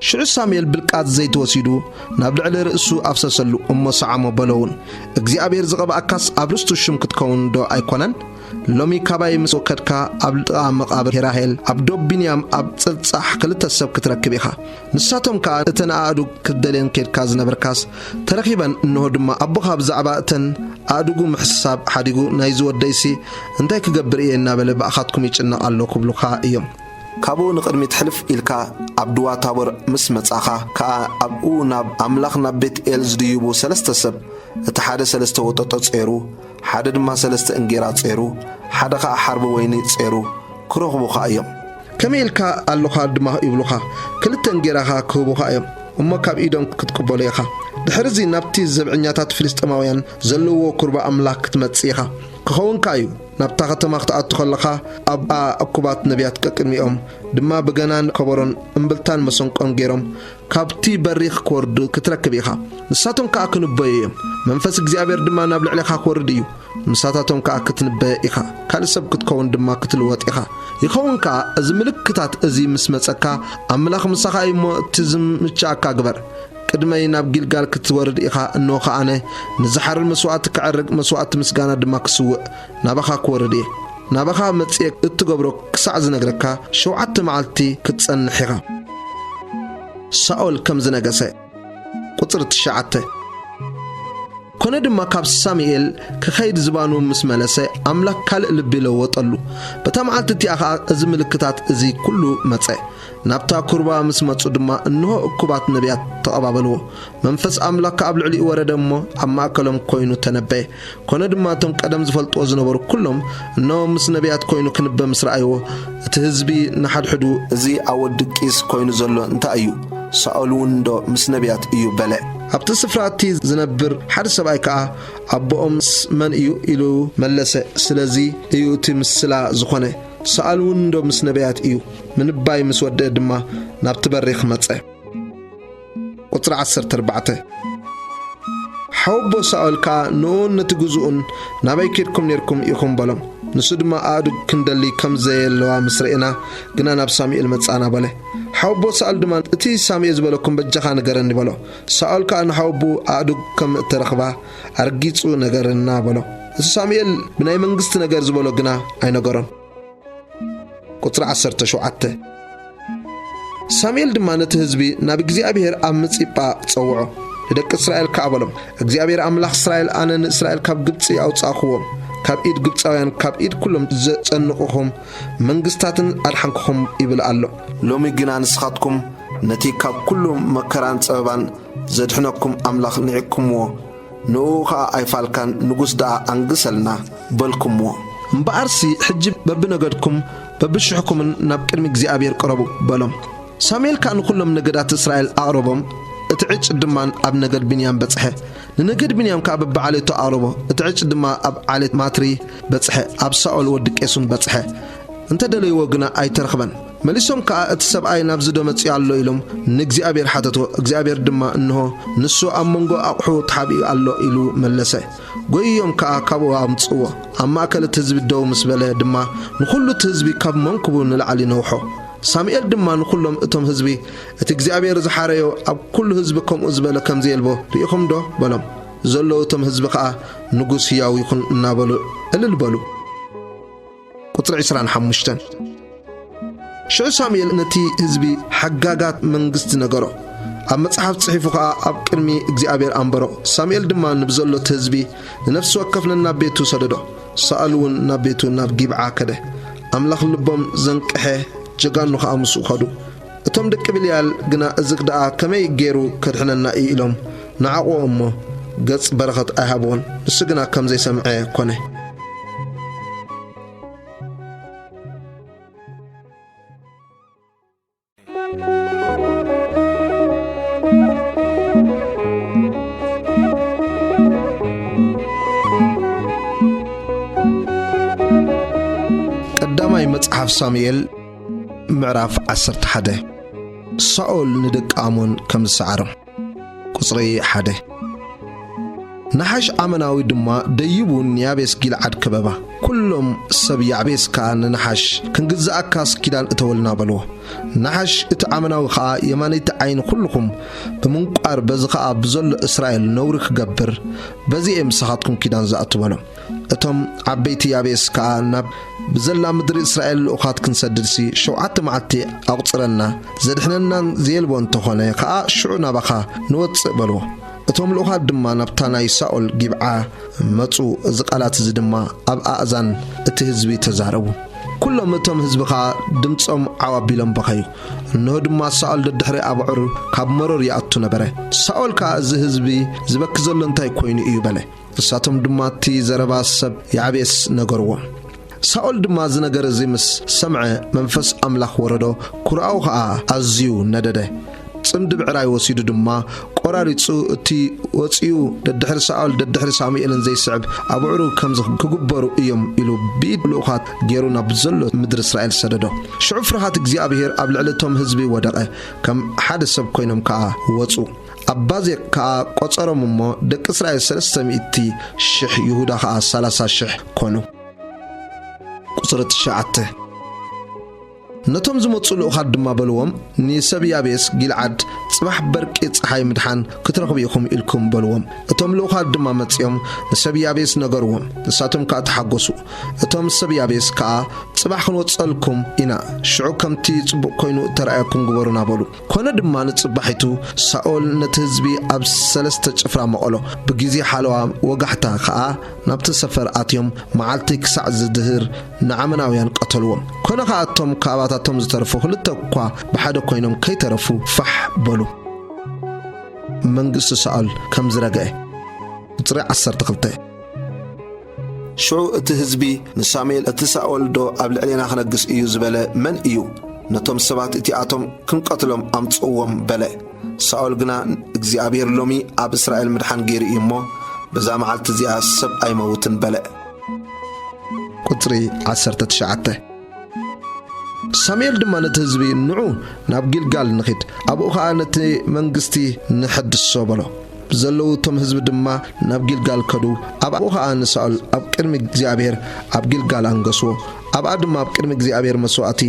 ሽዑ ሳሙኤል ብልቃጥ ዘይቲ ወሲዱ ናብ ልዕሊ ርእሱ ኣፍሰሰሉ፣ እሞ ሰዓሞ በሎ እውን። እግዚኣብሔር ዝቐብኣካስ ኣብ ርስቱ ሽም ክትከውን ዶ ኣይኮነን? ሎሚ ካባይ ምስ ወከድካ ኣብ ጥቓ መቓብር ሄራሄል ኣብ ዶብ ቢንያም ኣብ ጽልጻሕ ክልተ ሰብ ክትረክብ ኢኻ። ንሳቶም ከኣ እተን ኣእዱግ ክትደልየን ኬድካ ዝነበርካስ ተረኺበን፣ እንሆ ድማ ኣቦኻ ብዛዕባ እተን ኣእዱጉ ምሕሳብ ሓዲጉ፣ ናይዚ ወደይሲ እንታይ ክገብር እየ እናበለ ብኣኻትኩም ይጭነቕ ኣሎ ክብሉኻ እዮም። ካብኡ ንቕድሚት ሕልፍ ኢልካ ኣብ ድዋ ታቦር ምስ መጻኻ ከኣ ኣብኡ ናብ ኣምላኽ ናብ ቤት ኤል ዝድይቡ ሰለስተ ሰብ፣ እቲ ሓደ ሰለስተ ወጠጦ ጼሩ፣ ሓደ ድማ ሰለስተ እንጌራ ጼሩ፣ ሓደ ኸኣ ሓርቢ ወይኒ ጼሩ ክረኽቡኻ እዮም። ከመይ ኢልካ ኣሎኻ ድማ ይብሉኻ፣ ክልተ እንጌራ ኸኣ ክህቡኻ እዮም፣ እሞ ካብ ኢዶም ክትቅበሎ ኢኻ። ድሕርዚ ናብቲ ዘብዐኛታት ፍልስጥኤማውያን ዘለውዎ ኩርባ ኣምላኽ ክትመጽእ ኢኻ። ክኸውን ከኣ እዩ፣ ናብታ ከተማ ክትኣቱ ኸለኻ ኣብኣ እኩባት ነቢያት ቀቅድሚኦም ድማ ብገናን ከበሮን እምብልታን መሰንቆን ገይሮም ካብቲ በሪኽ ክወርዱ ክትረክብ ኢኻ። ንሳቶም ከኣ ክንበዩ እዮም። መንፈስ እግዚኣብሔር ድማ ናብ ልዕሌኻ ክወርድ እዩ። ምሳታቶም ከኣ ክትንበ ኢኻ። ካልእ ሰብ ክትከውን ድማ ክትልወጥ ኢኻ። ይኸውን ከኣ፣ እዚ ምልክታት እዚ ምስ መጸካ፣ ኣምላኽ ምሳኻ እዩ እሞ፣ እቲ ዝምችኣካ ግበር። ቅድመይ ናብ ጊልጋል ክትወርድ ኢኻ። እንሆ ከኣ ኣነ ንዝሓርር መስዋእቲ ከዕርግ፣ መስዋእቲ ምስጋና ድማ ክስውእ ናባኻ ክወርድ እየ። ናባኻ መጺኤ እትገብሮ ክሳዕ ዝነግረካ ሸውዓተ መዓልቲ ክትጸንሕ ኢኻ። ሳኦል ከም ዝነገሰ። ቁጽሪ ትሽዓተ። ኮነ ድማ ካብ ሳሙኤል ክኸይድ ዝባኑ ምስ መለሰ፣ ኣምላኽ ካልእ ልቢ ለወጠሉ። በታ መዓልቲ እቲኣ ኸኣ እዚ ምልክታት እዚ ኩሉ መጸ። ናብታ ኩርባ ምስ መጹ ድማ፣ እንሆ እኩባት ነቢያት ተቐባበልዎ። መንፈስ ኣምላኽ ከኣ ኣብ ልዕሊኡ ወረደ እሞ፣ ኣብ ማእከሎም ኮይኑ ተነበየ። ኮነ ድማ እቶም ቀደም ዝፈልጥዎ ዝነበሩ ኩሎም፣ እንሆ ምስ ነቢያት ኮይኑ ክንበ ምስ ረኣይዎ፣ እቲ ህዝቢ ንሓድሕዱ፣ እዚ ኣብ ወዲ ቂስ ኮይኑ ዘሎ እንታይ እዩ? ሳኦል እውን ዶ ምስ ነቢያት እዩ? በለ። ኣብቲ ስፍራ እቲ ዝነብር ሓደ ሰብኣይ ከኣ፣ ኣቦኦምስ መን እዩ? ኢሉ መለሰ። ስለዚ እዩ እቲ ምስላ ዝኾነ። ሳኦል እውን ዶ ምስ ነቢያት እዩ? ምንባይ ምስ ወደአ ድማ ናብቲ በሪኽ መጸ። ቁጽሪ ዓሰርተ ኣርባዕተ። ሓወቦ ሳኦል ከኣ ንኡን ነቲ ግዙኡን፣ "ናበይ ኬድኩም ኔርኩም ኢኹም?" በሎም። ንሱ ድማ፣ "ኣእዱግ ክንደሊ ከም ዘየለዋ ምስ ርኤና ግና ናብ ሳሙኤል መጻእና" በለ። ሓወቦ ሳኦል ድማ፣ "እቲ ሳሙኤል ዝበለኩም በጃኻ ንገረኒ" በሎ። ሳኦል ከኣ ንሓወቦኡ፣ "ኣእዱግ ከም እተረኽባ ኣርጊጹ ነገረና" በሎ። እቲ ሳሙኤል ብናይ መንግስቲ ነገር ዝበሎ ግና ኣይነገሮን። ቁጽሪ ዓሰርተ ሸውዓተ። ሳሙኤል ድማ ነቲ ህዝቢ ናብ እግዚኣብሔር ኣብ ምጺጳ ጸውዖ። ንደቂ እስራኤል ከኣ በሎም፣ "እግዚኣብሔር ኣምላኽ እስራኤል፣ ኣነ ንእስራኤል ካብ ግብጺ ኣውጻእክዎም፣ ካብ ኢድ ግብጻውያን፣ ካብ ኢድ ኩሎም ዘጨንቑኹም መንግስታትን ኣድሓንክኹም ይብል ኣሎ። ሎሚ ግና ንስኻትኩም ነቲ ካብ ኩሉ መከራን ጸበባን ዘድሕነኩም ኣምላኽ ንዒቕኩምዎ፣ ንእኡ ኸኣ ኣይፋልካን፣ ንጉስ ደኣ ኣንግሰልና በልኩምዎ። እምበኣርሲ ሕጂ በብነገድኩም በብሽሕኩምን ናብ ቅድሚ እግዚኣብሔር ቅረቡ" በሎም። ሳሙኤል ከኣ ንኹሎም ነገዳት እስራኤል ኣቕረቦም፣ እቲ ዕጭ ድማ ኣብ ነገድ ብንያም በጽሐ። ንነገድ ብንያም ከኣ በብዓሌቱ ኣቕረቦ፣ እቲ ዕጭ ድማ ኣብ ዓሌት ማትሪ በጽሐ፣ ኣብ ሳኦል ወዲ ቄሱን በጽሐ። እንተ ደለይዎ ግና ኣይተረኽበን። መሊሶም ከኣ፣ "እቲ ሰብኣይ ናብዚ ዶ መጺኡ ኣሎ?" ኢሎም ንእግዚኣብሔር ሓተትዎ። እግዚኣብሔር ድማ፣ "እንሆ፣ ንሱ ኣብ መንጎ ኣቕሑ ተሓቢኡ ኣሎ" ኢሉ መለሰ። ጐይዮም ከኣ ካብኡ ኣምጽእዎ። ኣብ ማእከል እቲ ህዝቢ ደው ምስ በለ ድማ፣ ንኹሉ እቲ ህዝቢ ካብ መንኩቡ ንላዕሊ ነውሖ። ሳሙኤል ድማ ንኹሎም እቶም ህዝቢ፣ "እቲ እግዚኣብሔር ዝሓረዮ ኣብ ኩሉ ህዝቢ ከምኡ ዝበለ ከም ዘየልቦ ርኢኹም ዶ?" በሎም። ዘለዉ እቶም ህዝቢ ከኣ፣ "ንጉስ ህያው ይኹን" እናበሉ እልል በሉ። ቁጽሪ ዕስራን ሓሙሽተን። ሽዑ ሳሙኤል ነቲ ህዝቢ ሓጋጋት መንግስቲ ነገሮ። ኣብ መጽሓፍ ጽሒፉ ኸኣ ኣብ ቅድሚ እግዚኣብሔር ኣንበሮ። ሳሙኤል ድማ ንብዘሎ እቲ ህዝቢ ንነፍሲ ወከፍ ነናብ ቤቱ ሰደዶ። ሳኦል እውን ናብ ቤቱ ናብ ጊብዓ ከደ። ኣምላኽ ልቦም ዘንቅሐ ጀጋኑ ኸኣ ምስኡ ኸዱ። እቶም ደቂ ብልያል ግና፣ "እዚ ደኣ ከመይ ገይሩ ከድሕነና እዩ?" ኢሎም ነዓቕዎ እሞ፣ ገጽ በረኸት ኣይሃብዎን። ንሱ ግና ከም ዘይሰምዐ ኮነ። ቀዳማይ መጽሓፍ ሳሙኤል ምዕራፍ ዓሰርተ ሓደ። ሳኦል ንደቂ ኣሞን ከም ዝሰዓሮም። ቁጽሪ ሓደ። ናሓሽ ኣመናዊ ድማ ደይቡ ንያቤስ ጊልዓድ ከበባ። ኩሎም ሰብ ያቤስ ከኣ ንናሓሽ፣ "ክንግዝኣካስ ኪዳን እተወልና" በልዎ። ናሓሽ እቲ ዓመናዊ ኸኣ፣ "የማነይቲ ዓይኒ ኩልኹም ብምንቋር፣ በዚ ኸኣ ብዘሎ እስራኤል ነውሪ ክገብር፣ በዚ እየ ምሳኻትኩም ኪዳን ዝኣቱ" በሎም። እቶም ዓበይቲ ያቤስ ከኣ፣ "ናብ ብዘላ ምድሪ እስራኤል ልኡኻት ክንሰድድሲ ሸውዓተ መዓልቲ ኣቑጽረልና፣ ዘድሕነናን ዘየልቦ እንተኾነ ኸኣ ሽዑ ናባኻ ንወጽእ" በልዎ። እቶም ልኡኻት ድማ ናብታ ናይ ሳኦል ጊብዓ መጹ። እዚ ቃላት እዚ ድማ ኣብ ኣእዛን እቲ ህዝቢ ተዛረቡ። ኩሎም እቶም ህዝቢ ኸኣ ድምጾም ዓው ኣቢሎም በኸዩ። እንሆ ድማ ሳኦል ደድሕሪ ኣቡዕር ካብ መሮር ይኣቱ ነበረ። ሳኦል ከኣ፣ "እዚ ህዝቢ ዝበኪ ዘሎ እንታይ ኮይኑ እዩ?" በለ። ንሳቶም ድማ እቲ ዘረባ ሰብ ያዕቤስ ነገርዎም። ሳኦል ድማ እዚ ነገር እዚ ምስ ሰምዐ፣ መንፈስ ኣምላኽ ወረዶ፣ ኩርኣኡ ኸኣ ኣዝዩ ነደደ። ጽምዲ ብዕራይ ወሲዱ ድማ ቆራሪጹ፣ እቲ ወጺኡ ደድሕሪ ሳኦል ደድሕሪ ሳሙኤልን ዘይስዕብ ኣቡዕሩ ከምዚ ክግበሩ እዮም ኢሉ ብኢድ ልኡኻት ገይሩ ናብ ዘሎ ምድሪ እስራኤል ሰደዶ። ሽዑ ፍርሃት እግዚኣብሄር ኣብ ልዕሊ እቶም ህዝቢ ወደቐ፣ ከም ሓደ ሰብ ኮይኖም ከኣ ወጹ። ኣብ ባዜቅ ከኣ ቆጸሮም እሞ ደቂ እስራኤል ሰለስተ ሚእቲ ሽሕ፣ ይሁዳ ከኣ ሰላሳ ሽሕ ኮኑ። ቁጽሪ ትሽዓተ። ነቶም ዝመጹ ልኡኻት ድማ በልዎም፣ "ንሰብ ያቤስ ጊልዓድ ጽባሕ በርቂ ጸሓይ ምድሓን ክትረኽቡ ኢኹም ኢልኩም በልዎም።" እቶም ልኡኻት ድማ መጺኦም ንሰብ ያቤስ ነገርዎም፣ ንሳቶም ከኣ ተሓጎሱ። እቶም ሰብ ያቤስ ከኣ፣ "ጽባሕ ክንወጸልኩም ኢና፣ ሽዑ ከምቲ ጽቡቕ ኮይኑ እተራእየኩም ግበሩና" በሉ። ኮነ ድማ ንጽባሒቱ ሳኦል ነቲ ህዝቢ ኣብ ሰለስተ ጭፍራ መቐሎ። ብግዜ ሓለዋ ወጋሕታ ከኣ ናብቲ ሰፈር ኣትዮም፣ መዓልቲ ክሳዕ ዝድህር ንዓመናውያን ቀተልዎም። ኮነ ኸኣ እቶም ካብኣታቶም ዝተረፉ ክልተ እኳ ብሓደ ኮይኖም ከይተረፉ ፋሕ በሉ። መንግስቲ ሳኦል ከም ዝረግአ። ቁጽሪ ዓሰርተ ክልተ። ሽዑ እቲ ህዝቢ ንሳሙኤል፣ "እቲ ሳኦል ዶ ኣብ ልዕሌና ክነግስ እዩ ዝበለ መን እዩ? ነቶም ሰባት እቲኣቶም ክንቀትሎም ኣምጽእዎም" በለ። ሳኦል ግና፣ "እግዚኣብሄር ሎሚ ኣብ እስራኤል ምድሓን ገይሩ እዩ እሞ፣ በዛ መዓልቲ እዚኣ ሰብ ኣይመውትን" በለ። ቁጽሪ ዓሰርተ ትሽዓተ። ሳሙኤል ድማ ነቲ ህዝቢ፣ "ንዑ ናብ ጊልጋል ንኺድ፣ ኣብኡ ኸኣ ነቲ መንግስቲ ንሐድሶ" በሎ። ብዘለዉ እቶም ህዝቢ ድማ ናብ ጊልጋል ከዱ። ኣብኡ ኸኣ ንሳኦል ኣብ ቅድሚ እግዚኣብሔር ኣብ ጊልጋል ኣንገስዎ። ኣብኣ ድማ ኣብ ቅድሚ እግዚኣብሔር መስዋእቲ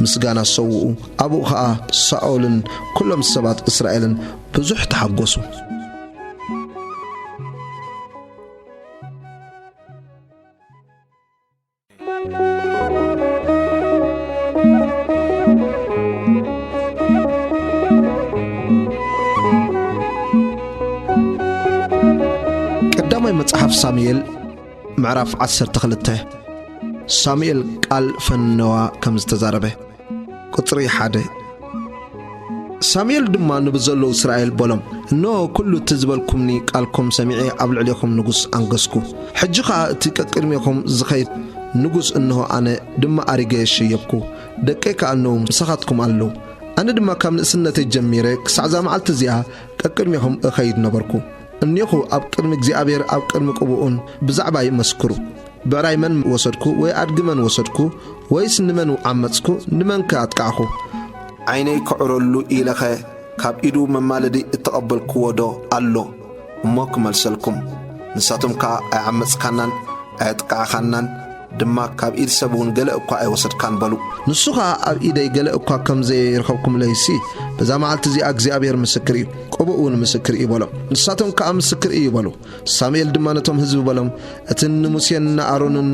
ምስጋና ሰውኡ። ኣብኡ ኸኣ ሳኦልን ኩሎም ሰባት እስራኤልን ብዙሕ ተሓጎሱ። ቀዳማይ መጽሓፍ ሳሙኤል ምዕራፍ ዓሰርተ ክልተ። ሳሙኤል ቃል ፈነዋ ከም ዝተዛረበ። ቁጽሪ ሓደ። ሳሙኤል ድማ ንብዘለዉ እስራኤል በሎም፣ "እንሆ፣ ኩሉ እቲ ዝበልኩምኒ ቃልኩም ሰሚዐ ኣብ ልዕሌኹም ንጉስ ኣንገስኩ። ሕጂ ኸኣ እቲ ቀቅድሜኹም ዝኸይድ ንጉስ እንሆ ኣነ ድማ ኣሪገ ሸየብኩ፣ ደቀይ ከኣ እንሆ ምሳኻትኩም ኣለዉ። ኣነ ድማ ካብ ንእስነተይ ጀሚረ ክሳዕ እዛ መዓልቲ እዚኣ ቀቅድሜኹም እኸይድ ነበርኩ። እኔኹ ኣብ ቅድሚ እግዚኣብሔር ኣብ ቅድሚ ቅቡኡን ብዛዕባይ መስክሩ። ብዕራይ መን ወሰድኩ? ወይ ኣድጊ መን ወሰድኩ? ወይስ ንመን ዓመጽኩ? ንመንከ ኣጥቃዕኹ? ዓይነይ ከዕረሉ ኢለኸ ካብ ኢዱ መማለዲ እተቐበልክዎ ዶ ኣሎ? እሞ ክመልሰልኩም፣ ንሳቶም ከኣ ኣይዓመጽካናን ኣየጥቃዕኻናን፣ ድማ ካብ ኢድ ሰብ እውን ገለ እኳ ኣይወሰድካን በሉ። ንሱ ኸኣ ኣብ ኢደይ ገለ እኳ ከም ዘይረኸብኩምለይሲ፣ በዛ መዓልቲ እዚኣ እግዚኣብሔር ምስክር እዩ፣ ቅቡእ እውን ምስክር እዩ በሎም። ንሳቶም ከኣ ምስክር እዩ በሉ። ሳሙኤል ድማ ነቶም ህዝቢ በሎም፣ እቲ ንሙሴን ንኣሮንን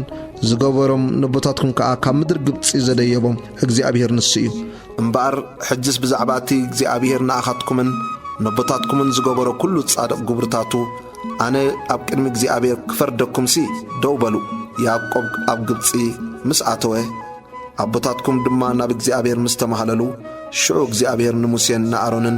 ዝገበሮም፣ ነቦታትኩም ከኣ ካብ ምድሪ ግብጺ ዘደየቦም እግዚኣብሔር ንሱ እዩ። እምበኣር ሕጅስ ብዛዕባ እቲ እግዚኣብሔር ንኣኻትኩምን ነቦታትኩምን ዝገበሮ ኩሉ ጻድቕ ግብርታቱ፣ ኣነ ኣብ ቅድሚ እግዚኣብሔር ክፈርደኩምሲ ደው በሉ። ያዕቆብ ኣብ ግብጺ ምስ ኣተወ፣ ኣቦታትኩም ድማ ናብ እግዚኣብሔር ምስ ተማህለሉ፣ ሽዑ እግዚኣብሔር ንሙሴን ንኣሮንን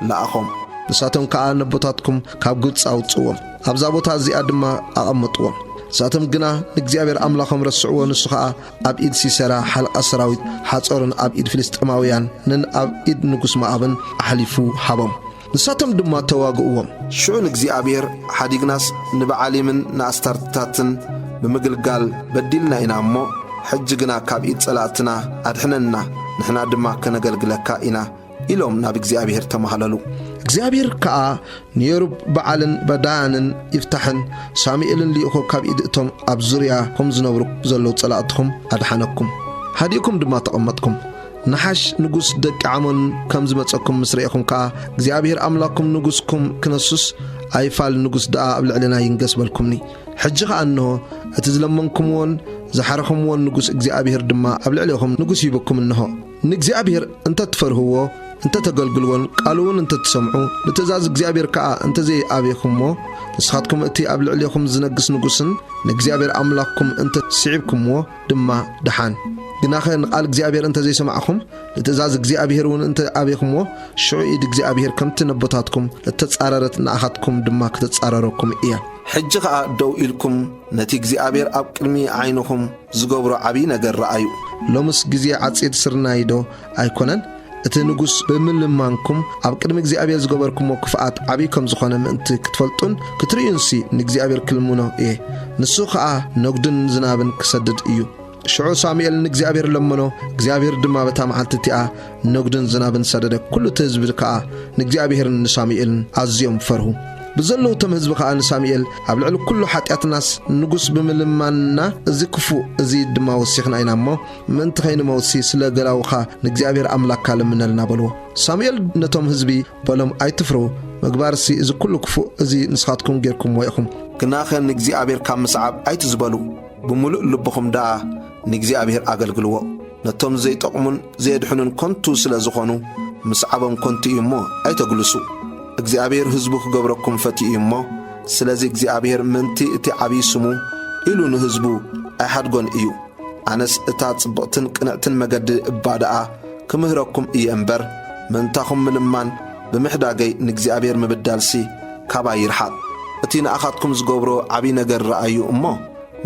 ለኣኾም። ንሳቶም ከኣ ነቦታትኩም ካብ ግብጺ ኣውጽእዎም፣ ኣብዛ ቦታ እዚኣ ድማ ኣቐመጥዎም። ንሳቶም ግና ንእግዚኣብሔር ኣምላኾም ረስዕዎ፣ ንሱ ኸኣ ኣብ ኢድ ሲሰራ ሓለቓ ሰራዊት ሓጾርን ኣብ ኢድ ፍልስጥኤማውያንን ኣብ ኢድ ንጉስ ሞኣብን ኣሕሊፉ ሃቦም። ንሳቶም ድማ ተዋግእዎም። ሽዑ ንእግዚኣብሔር ሓዲግናስ ንበዓሊምን ንኣስታርትታትን ብምግልጋል በዲልና ኢና እሞ፣ ሕጂ ግና ካብ ኢድ ጸላእትና ኣድሕነና፣ ንሕና ድማ ከነገልግለካ ኢና ኢሎም ናብ እግዚኣብሔር ተማህለሉ። እግዚኣብሔር ከኣ ንየሩብ በዓልን በዳያንን ይፍታሕን ሳሙኤልን ልኢኹ ካብ ኢድ እቶም ኣብ ዙርያኹም ዝነብሩ ዘለዉ ጸላእትኹም ኣድሓነኩም። ሃዲእኩም ድማ ተቐመጥኩም። ናሓሽ ንጉስ ደቂ ዓሞን ከም ዝመጸኩም ምስ ረኤኹም ከኣ እግዚኣብሔር ኣምላኽኩም ንጉስኩም ክነሱስ ኣይፋል ንጉስ ደኣ ኣብ ልዕሌና ይንገስ በልኩምኒ። ሕጂ ኸኣ እንሆ እቲ ዝለመንኩምዎን ዝሓረኹምዎን ንጉስ እግዚኣብሔር ድማ ኣብ ልዕሌኹም ንጉስ ሂቡኩም እንሆ። ንእግዚኣብሔር እንተ ትፈርህዎ እንተ ተገልግልዎን ቃሉ እውን እንተ ትሰምዑ ንትእዛዝ እግዚኣብሔር ከኣ እንተ ዘይኣቤኹምዎ ንስኻትኩም እቲ ኣብ ልዕሌኹም ዝነግስ ንጉስን ንእግዚኣብሔር ኣምላኽኩም እንተ ስዒብኩምዎ ድማ ደሓን። ግናኸ ንቓል እግዚኣብሔር እንተ ዘይሰማዕኹም ንትእዛዝ እግዚኣብሔር እውን እንተ ኣቤኹምዎ ሽዑ ኢድ እግዚኣብሔር ከምቲ ነቦታትኩም እተጻረረት ንኣኻትኩም ድማ ክትጻረረኩም እያ። ሕጂ ኸኣ ደው ኢልኩም ነቲ እግዚኣብሔር ኣብ ቅድሚ ዓይንኹም ዝገብሮ ዓብዪ ነገር ረኣዩ። ሎምስ ግዜ ዓጺድ ስርናይዶ ኣይኮነን? እቲ ንጉስ ብምልማንኩም ኣብ ቅድሚ እግዚኣብሔር ዝገበርኩሞ ክፍኣት ዓብዪ ከም ዝኾነ ምእንቲ ክትፈልጡን ክትርእዩንሲ ንእግዚኣብሔር ክልምኖ እየ። ንሱ ኸኣ ነጉድን ዝናብን ክሰድድ እዩ። ሽዑ ሳሙኤል ንእግዚኣብሔር ለመኖ፣ እግዚኣብሔር ድማ በታ መዓልቲ እቲኣ ነጉድን ዝናብን ሰደደ። ኩሉ እቲ ህዝቢ ከኣ ንእግዚኣብሔርን ንሳሙኤልን ኣዝዮም ፈርሁ። ብዘለዉ እቶም ህዝቢ ከኣ ንሳሙኤል፣ ኣብ ልዕሊ ኩሉ ሓጢኣትናስ ንጉስ ብምልማንና እዚ ክፉእ እዚ ድማ ወሲኽና ኢና እሞ፣ ምእንቲ ኸይንመውትሲ ስለ ገላዉኻ ንእግዚኣብሔር ኣምላክካ ለምነልና በልዎ። ሳሙኤል ነቶም ህዝቢ በሎም፣ ኣይትፍርሁ፣ ምግባርሲ እዚ ኩሉ ክፉእ እዚ ንስኻትኩም ጌርኩምዎ ኢኹም። ግናኸ ንእግዚኣብሔር ካብ ምስዓብ ኣይትዝበሉ፣ ብምሉእ ልብኹም ደኣ ንእግዚኣብሔር ኣገልግልዎ። ነቶም ዘይጠቕሙን ዘየድሕኑን ከንቱ ስለ ዝኾኑ ምስዓቦም ከንቱ እዩ እሞ ኣይተግልሱ። እግዚኣብሔር ህዝቡ ክገብረኩም ፈትዩ እዩ እሞ፣ ስለዚ እግዚኣብሔር ምእንቲ እቲ ዓብዪ ስሙ ኢሉ ንህዝቡ ኣይሓድጎን እዩ። ኣነስ እታ ጽብቕትን ቅንዕትን መገዲ እባ ደኣ ክምህረኩም እየ እምበር፣ ምእንታኹም ምልማን ብምሕዳገይ ንእግዚኣብሔር ምብዳልሲ ካባይ ይርሓቕ። እቲ ንኣኻትኩም ዝገብሮ ዓብዪ ነገር ረኣዩ እሞ፣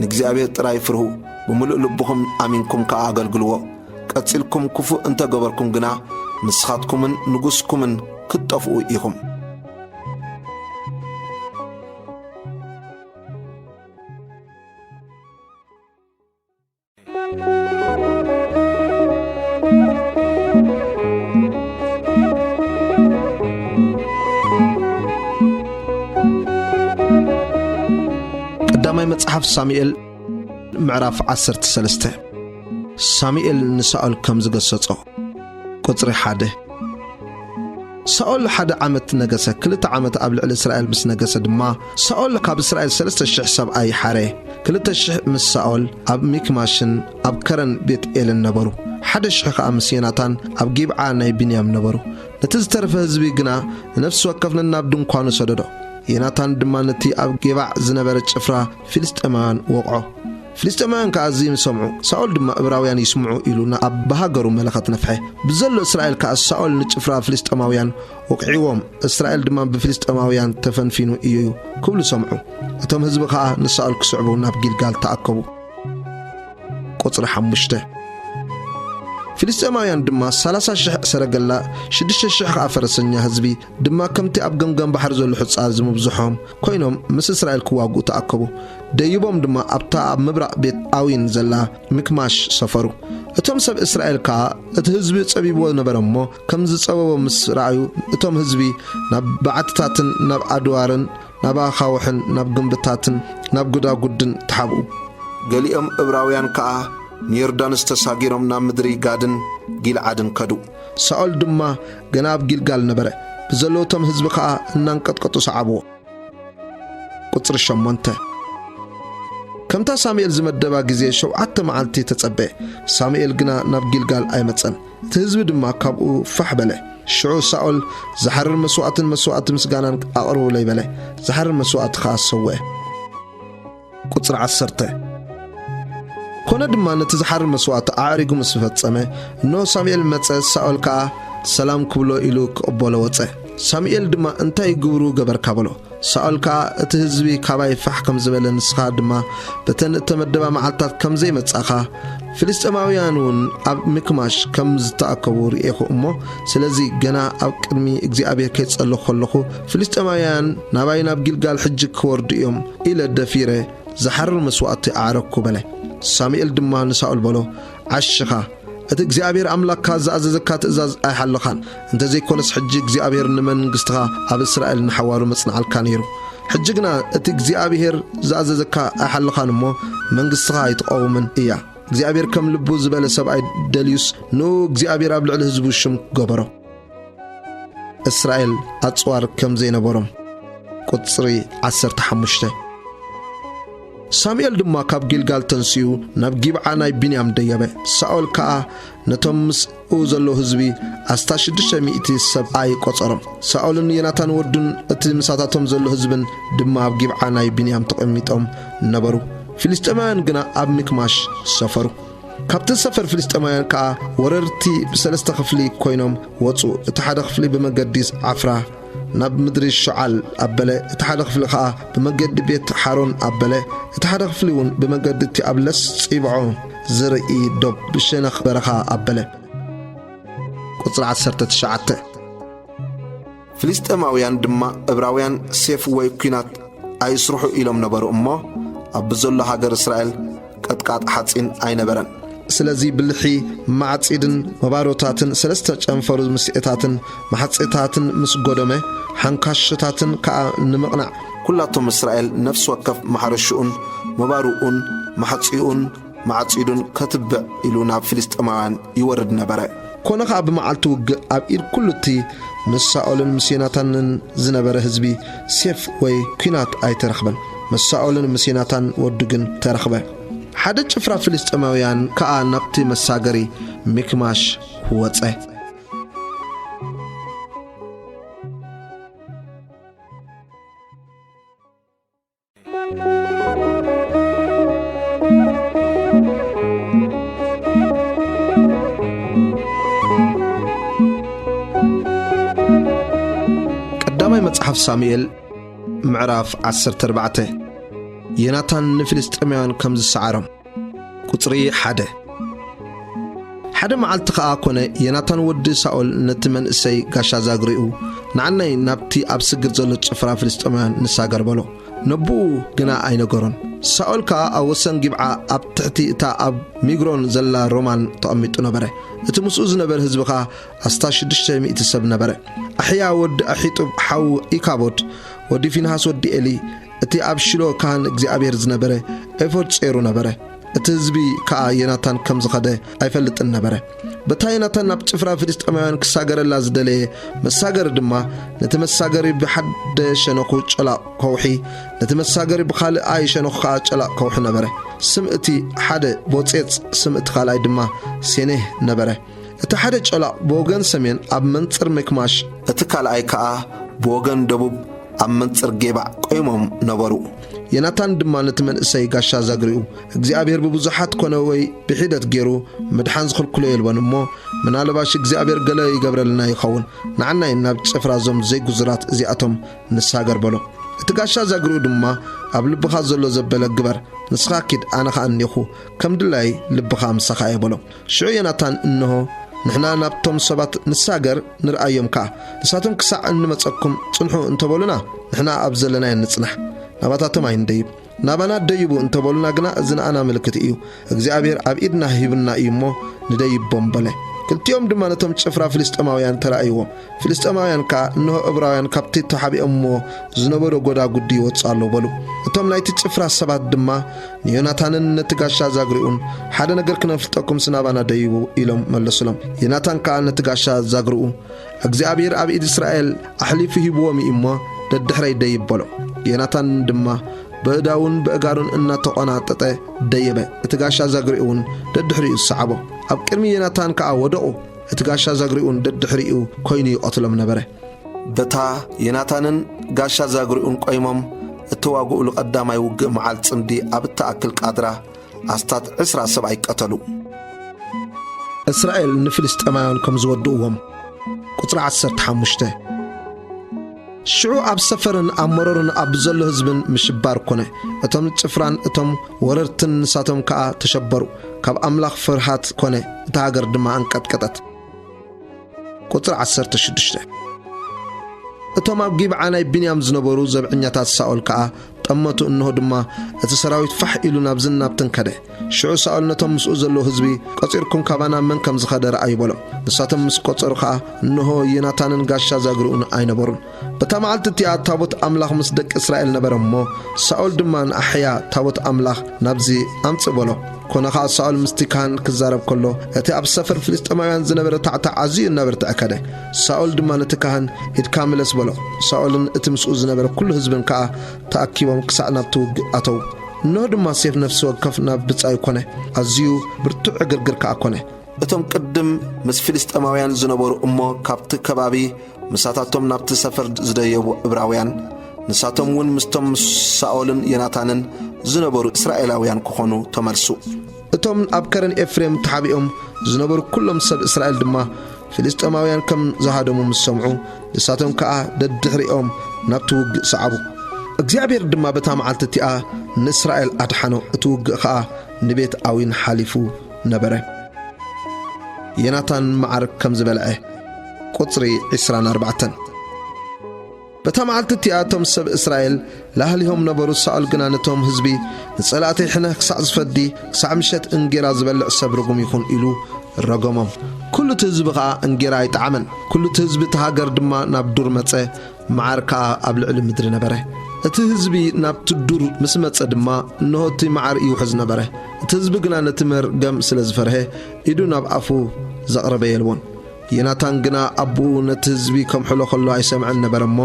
ንእግዚኣብሔር ጥራይ ፍርሁ፣ ብምሉእ ልብኹም ኣሚንኩም ከኣ ኣገልግልዎ። ቀጺልኩም ክፉእ እንተ ገበርኩም ግና፣ ንስኻትኩምን ንጉስኩምን ክትጠፍኡ ኢኹም። ቀዳማይ መጽሓፍ ሳሙኤል ምዕራፍ ዓሰርተ ሰለስተ። ሳሙኤል ንሳኦል ከም ዝገሰጾ። ቁጽሪ ሓደ። ሳኦል ሓደ ዓመት ነገሰ፣ ክልተ ዓመት ኣብ ልዕሊ እስራኤል ምስ ነገሰ ድማ፣ ሳኦል ካብ እስራኤል ሰለስተ ሽሕ ሰብኣይ ሓረየ። ክልተ ሽሕ ምስ ሳኦል ኣብ ሚክማሽን ኣብ ከረን ቤት ኤልን ነበሩ። ሓደ ሽሕ ከኣ ምስ ዮናታን ኣብ ጊብዓ ናይ ብንያም ነበሩ። ነቲ ዝተረፈ ህዝቢ ግና ንነፍሲ ወከፍ ነናብ ድንኳኑ ሰደዶ። ዮናታን ድማ ነቲ ኣብ ጌባዕ ዝነበረ ጭፍራ ፍልስጤማውያን ወቕዖ። ፍልስጤማውያን ከኣ እዚ ምስ ሰምዑ፣ ሳኦል ድማ እብራውያን ይስምዑ ኢሉ ናብ ብሃገሩ መለኸት ነፍሐ። ብዘሎ እስራኤል ከኣ ሳኦል ንጭፍራ ፍልስጤማውያን ወቕዕዎም፣ እስራኤል ድማ ብፍልስጤማውያን ተፈንፊኑ እዩ ክብሉ ሰምዑ። እቶም ህዝቢ ከኣ ንሳኦል ክስዕቡ ናብ ጊልጋል ተኣከቡ። ቁጽሪ ሓሙሽተ። ፍልስጤማውያን ድማ ሰላሳ ሽሕ ሰረገላ፣ ሽዱሽተ ሽሕ ከኣ ፈረሰኛ፣ ህዝቢ ድማ ከምቲ ኣብ ገምገም ባሕሪ ዘሎ ሑጻ ዝምብዝሖም ኮይኖም ምስ እስራኤል ክዋግኡ ተኣከቡ። ደይቦም ድማ ኣብታ ኣብ ምብራቕ ቤት ኣዊን ዘላ ሚክማሽ ሰፈሩ። እቶም ሰብ እስራኤል ከኣ እቲ ህዝቢ ጸቢብዎ ነበረ እሞ፣ ከም ዝጸበቦ ምስ ረኣዩ፣ እቶም ህዝቢ ናብ በዓትታትን ናብ ኣድዋርን ናብ ኣኻውሕን ናብ ግምብታትን ናብ ጉዳጉድን ተሓብኡ። ገሊኦም እብራውያን ከኣ ንዮርዳኖስ ተሳጊሮም ናብ ምድሪ ጋድን ጊልዓድን ከዱ። ሳኦል ድማ ገና ኣብ ጊልጋል ነበረ። ብዘለዉ እቶም ህዝቢ ከኣ እናንቀጥቀጡ ሰዓብዎ። ቁጽሪ ሸሞንተ። ከምታ ሳሙኤል ዝመደባ ግዜ ሸውዓተ መዓልቲ ተጸበየ። ሳሙኤል ግና ናብ ጊልጋል ኣይመጸን። እቲ ህዝቢ ድማ ካብኡ ፋሕ በለ። ሽዑ ሳኦል፣ "ዝሓርር መስዋእትን መስዋእቲ ምስጋናን ኣቕርቡለይ" በለ። ዝሓርር መስዋእቲ ኸኣ ሰውአ። ቁጽሪ ዓሰርተ። ኮነ ድማ ነቲ ዝሓርር መስዋእቲ ኣዕሪጉ ምስ ፈጸመ፣ እነሆ ሳሙኤል መጸ፣ ሳኦል ከኣ ሰላም ክብሎ ኢሉ ክቕበሎ ወጸ። ሳሙኤል ድማ፣ "እንታይ ግብሩ ገበርካ?" በሎ። ሳኦል ከኣ፣ "እቲ ህዝቢ ካባይ ፋሕ ከም ዝበለ፣ ንስኻ ድማ በተን እተመደባ መዓልታት ከም ዘይመጻእካ፣ ፍልስጤማውያን እውን ኣብ ሚክማሽ ከም ዝተኣከቡ ርኤኹ እሞ፣ ስለዚ ገና ኣብ ቅድሚ እግዚኣብሔር ከይጸለኹ ከለኹ፣ ፍልስጤማውያን ናባይ ናብ ጊልጋል ሕጂ ክወርዱ እዮም ኢለ ደፊረ ዝሓርር መስዋእቲ ኣዕረግኩ" በለ። ሳሙኤል ድማ ንሳኦል በሎ፣ "ዓሽኻ፣ እቲ እግዚኣብሔር ኣምላኽካ ዝኣዘዘካ ትእዛዝ ኣይሓለኻን። እንተዘይኮነስ፣ ሕጂ እግዚኣብሔር ንመንግስትኻ ኣብ እስራኤል ንሓዋሩ መጽንዓልካ ነይሩ። ሕጂ ግና፣ እቲ እግዚኣብሔር ዝኣዘዘካ ኣይሓለኻን እሞ፣ መንግስትኻ ኣይትቐውምን እያ። እግዚኣብሔር ከም ልቡ ዝበለ ሰብኣይ ደልዩስ፣ ንኡ እግዚኣብሔር ኣብ ልዕሊ ህዝቡ ሽም ገበሮ። እስራኤል ኣጽዋር ከም ዘይነበሮም። ቁጽሪ ዓሰርተ ሓሙሽተ። ሳሙኤል ድማ ካብ ጊልጋል ተንሲኡ ናብ ጊብዓ ናይ ብንያም ደየበ። ሳኦል ከኣ ነቶም ምስኡ ዘለዉ ህዝቢ ኣስታት ሽዱሽተ ሚእቲ ሰብ ኣይቆጸሮም። ሳኦልን ዮናታን ወዱን እቲ ምሳታቶም ዘሎ ህዝብን ድማ ኣብ ጊብዓ ናይ ብንያም ተቐሚጦም ነበሩ። ፍልስጤማውያን ግና ኣብ ሚክማሽ ሰፈሩ። ካብቲ ሰፈር ፍልስጤማውያን ከኣ ወረርቲ ብሰለስተ ክፍሊ ኮይኖም ወጹ። እቲ ሓደ ክፍሊ ብመገዲ ዓፍራ ናብ ምድሪ ሸዓል ኣበለ፣ እቲ ሓደ ክፍሊ ከኣ ብመገዲ ቤት ሓሮን ኣበለ፣ እቲ ሓደ ክፍሊ እውን ብመገዲ እቲ ኣብ ለስ ጺብዖ ዝርኢ ዶብ ብሸነኽ በረኻ ኣበለ። ቁጽሪ ዓሰርተ ትሽዓተ። ፍልስጤማውያን ድማ እብራውያን ሴፍ ወይ ኲናት ኣይስርሑ ኢሎም ነበሩ እሞ፣ ኣብ ብዘሎ ሃገር እስራኤል ቀጥቃጥ ሓጺን ኣይነበረን። ስለዚ ብልሒ፣ ማዕጺድን መባሮታትን ሰለስተ ጨንፈሩ ምስኤታትን ማሕጺታትን ምስ ጎደመ፣ ሓንካሽታትን ከኣ ንምቕናዕ፣ ኩላቶም እስራኤል ነፍሲ ወከፍ ማሕረሽኡን መባርኡን ማሕጺኡን ማዕጺዱን ከትብዕ ኢሉ ናብ ፍልስጤማውያን ይወርድ ነበረ። ኮነ ኸኣ ብመዓልቲ ውግእ ኣብ ኢድ ኩሉ እቲ ምስ ሳኦልን ምስ ዮናታንን ዝነበረ ህዝቢ ሴፍ ወይ ኲናት ኣይተረኽበን። ምስ ሳኦልን ምስ ዮናታን ወዱ ግን ተረኽበ። ሓደ ጭፍራ ፍልስጤማውያን ከኣ ናብቲ መሳገሪ ሚክማሽ ወጸ። ቀዳማይ መጽሓፍ ሳሙኤል ምዕራፍ ዓሰርተ ኣርባዕተ። ዮናታን ንፍልስጤማውያን ከም ዝሰዓሮም። ቁጽሪ ሓደ። ሓደ መዓልቲ ኸኣ ኮነ፣ ዮናታን ወዲ ሳኦል ነቲ መንእሰይ ጋሻ ዛግሪኡ፣ "ንዓናይ ናብቲ ኣብ ስግር ዘሎ ጭፍራ ፍልስጤማውያን ንሳገር" በሎ። ነቦኡ ግና ኣይነገሮን። ሳኦል ከኣ ኣብ ወሰን ጊብዓ ኣብ ትሕቲ እታ ኣብ ሚግሮን ዘላ ሮማን ተቐሚጡ ነበረ። እቲ ምስኡ ዝነበረ ህዝቢ ኸኣ ኣስታት ሽዱሽተ ሚእቲ ሰብ ነበረ። ኣሕያ ወዲ ኣሒጡብ ሓው ኢካቦድ፣ ወዲ ፊንሃስ ወዲ ኤሊ፣ እቲ ኣብ ሽሎ ካህን እግዚኣብሔር ዝነበረ፣ ኤፎድ ጸይሩ ነበረ። እቲ ህዝቢ ከኣ ዮናታን ከም ዝኸደ ኣይፈልጥን ነበረ። በታ ዮናታን ናብ ጭፍራ ፍልስጤማውያን ክሳገረላ ዝደለየ መሳገሪ ድማ፣ ነቲ መሳገሪ ብሓደ ሸነኹ ጨላቕ ከውሒ፣ ነቲ መሳገሪ ብኻልኣይ ሸነኹ ከኣ ጨላቕ ከውሒ ነበረ። ስም እቲ ሓደ ቦጼጽ፣ ስም እቲ ካልኣይ ድማ ሴኔህ ነበረ። እቲ ሓደ ጨላቕ ብወገን ሰሜን ኣብ መንጽር ሚክማሽ፣ እቲ ካልኣይ ከኣ ብወገን ደቡብ ኣብ መንጽር ጌባዕ ቆይሞም ነበሩ። ዮናታን ድማ ነቲ መንእሰይ ጋሻ ዛግሪኡ፣ እግዚኣብሔር ብብዙሓት ኮነ ወይ ብሒደት ገይሩ ምድሓን ዝኽልክሎ የልቦን እሞ፣ ምናልባሽ እግዚኣብሔር ገለ ይገብረልና ይኸውን፣ ንዓናይ ናብ ጭፍራ እዞም ዘይግዙራት እዚኣቶም ንሳገር በሎ። እቲ ጋሻ ዛግሪኡ ድማ፣ ኣብ ልብኻ ዘሎ ዘበለ ግበር፣ ንስኻ ኪድ፣ ኣነ ኸኣ እኔኹ፣ ከም ድላይ ልብኻ ምሳኻ እየ በሎ። ሽዑ ዮናታን፣ እንሆ፣ ንሕና ናብቶም ሰባት ንሳገር፣ ንርኣዮም ከኣ። ንሳቶም ክሳዕ እንመጸኩም ጽንሑ እንተበሉና፣ ንሕና ኣብ ዘለናዮ ንጽናሕ፣ ናባታቶም ኣይንደይብ። ናባና ደይቡ እንተበሉና ግና፣ እዚ ንኣና ምልክት እዩ፣ እግዚኣብሔር ኣብ ኢድና ሂብና እዩ እሞ፣ ንደይቦም በለ። ክልቲኦም ድማ ነቶም ጭፍራ ፍልስጤማውያን ተራእይዎም። ፍልስጤማውያን ከኣ፣ እንሆ፣ እብራውያን ካብቲ ተሓቢኦምዎ ዝነበሩ ጐዳጉዲ ይወጽእ ኣሎ በሉ። እቶም ናይቲ ጭፍራ ሰባት ድማ ንዮናታንን ነቲ ጋሻ ዛግሪኡን፣ ሓደ ነገር ክነፍልጠኩምስ ናባና ደይቡ ኢሎም መለሱሎም። ዮናታን ከኣ ነቲ ጋሻ ዛግሪኡ፣ እግዚኣብሔር ኣብ ኢድ እስራኤል ኣሕሊፉ ሂብዎም እዩ እሞ፣ ደድሕረይ ደይብ በሎ። ዮናታን ድማ በእዳውን በእጋሩን እናተቖናጠጠ ደየበ። እቲ ጋሻ ዛግሪኡ እውን ደድሕሪኡ ዝሰዓቦ። ኣብ ቅድሚ ዮናታን ከኣ ወደቑ። እቲ ጋሻ ዛግሪኡን ደድሕሪኡ ኮይኑ ይቐትሎም ነበረ። በታ ዮናታንን ጋሻ ዛግሪኡን ቆይሞም እተዋግኡሉ ቀዳማይ ውግእ መዓልቲ ጽምዲ ኣብ እትኣክል ቃድራ ኣስታት ዕስራ ሰብኣይ ቀተሉ። እስራኤል ንፍልስጤማውያን ከም ዝወድእዎም። ቁጽሪ ዓሰርተ ሓሙሽተ። ሽዑ ኣብ ሰፈርን ኣብ መሮርን ኣብ ዘሎ ህዝብን ምሽባር ኮነ። እቶም ጭፍራን እቶም ወረርትን ንሳቶም ከኣ ተሸበሩ። ካብ ኣምላኽ ፍርሃት ኮነ፣ እታ ሃገር ድማ ኣንቀጥቀጠት። ቁጽሪ ዓሰርተ ሽዱሽተ። እቶም ኣብ ጊብዓ ናይ ብንያም ዝነበሩ ዘብዐኛታት ሳኦል ከኣ ጠመቱ፣ እንሆ ድማ እቲ ሰራዊት ፋሕ ኢሉ ናብዝን ናብትን ከደ። ሽዑ ሳኦል ነቶም ምስኡ ዘለዉ ህዝቢ፣ "ቆጺርኩም ካባና መን ከም ዝኸደ ረኣዩ" በሎም። ንሳቶም ምስ ቆጸሩ ከኣ፣ እንሆ ዮናታንን ጋሻ ዛግርኡን ኣይነበሩን። በታ መዓልቲ እቲኣ ታቦት ኣምላኽ ምስ ደቂ እስራኤል ነበረ እሞ፣ ሳኦል ድማ ንኣሕያ ታቦት ኣምላኽ ናብዚ ኣምጽእ በሎ። ኮነ ኸኣ ሳኦል ምስቲ ካህን ክዛረብ ከሎ፣ እቲ ኣብ ሰፈር ፍልስጤማውያን ዝነበረ ታዕታዕ ኣዝዩ እናበርትዐ ከደ። ሳኦል ድማ ነቲ ካህን፣ "ኢድካ ምለስ" በሎ። ሳኦልን እቲ ምስኡ ዝነበረ ኩሉ ህዝብን ከኣ ተኣኪቦም ክሳዕ ናብቲ ውግእ ኣተዉ። እንሆ ድማ ሴፍ ነፍሲ ወከፍ ናብ ብጻዩ ኮነ። ኣዝዩ ብርቱዕ ዕግርግር ከኣ ኮነ። እቶም ቅድም ምስ ፍልስጤማውያን ዝነበሩ እሞ ካብቲ ከባቢ ምሳታቶም ናብቲ ሰፈር ዝደየቡ እብራውያን፣ ንሳቶም እውን ምስቶም ምስ ሳኦልን ዮናታንን ዝነበሩ እስራኤላውያን ክኾኑ ተመልሱ። እቶም ኣብ ከረን ኤፍሬም ተሓቢኦም ዝነበሩ ኩሎም ሰብ እስራኤል ድማ ፍልስጤማውያን ከም ዝሃደሙ ምስ ሰምዑ፣ ንሳቶም ከኣ ደድሕሪኦም ናብቲ ውግእ ሰዓቡ። እግዚኣብሔር ድማ በታ መዓልቲ እቲኣ ንእስራኤል ኣድሓኖ፣ እቲ ውግእ ኸኣ ንቤት ኣዊን ሓሊፉ ነበረ። ዮናታን መዓር ከም ዝበልዐ። ቁጽሪ ዕስራን ኣርባዕተን። በታ መዓልቲ እቲኣ እቶም ሰብ እስራኤል ላህሊሆም ነበሩ። ሳኦል ግና ነቶም ህዝቢ፣ "ንጸላእተይ ሕነ ክሳዕ ዝፈዲ፣ ክሳዕ ምሸት እንጌራ ዝበልዕ ሰብ ርጉም ይኹን" ኢሉ ረገሞም። ኩሉ እቲ ህዝቢ ኸኣ እንጌራ ኣይጠዓመን። ኩሉ እቲ ህዝቢ እቲ ሃገር ድማ ናብ ዱር መጸ፣ መዓር ከኣ ኣብ ልዕሊ ምድሪ ነበረ። እቲ ህዝቢ ናብቲ ዱር ምስ መጸ ድማ፣ እንሆ እቲ መዓር ይውሕዝ ነበረ። እቲ ህዝቢ ግና ነቲ መርገም ስለ ዝፈርሀ፣ ኢዱ ናብ ኣፉ ዘቕረበ የልቦን። ዮናታን ግና ኣቦኡ ነቲ ህዝቢ ከምሕሎ ከሎ ኣይሰምዐን ነበረ እሞ፣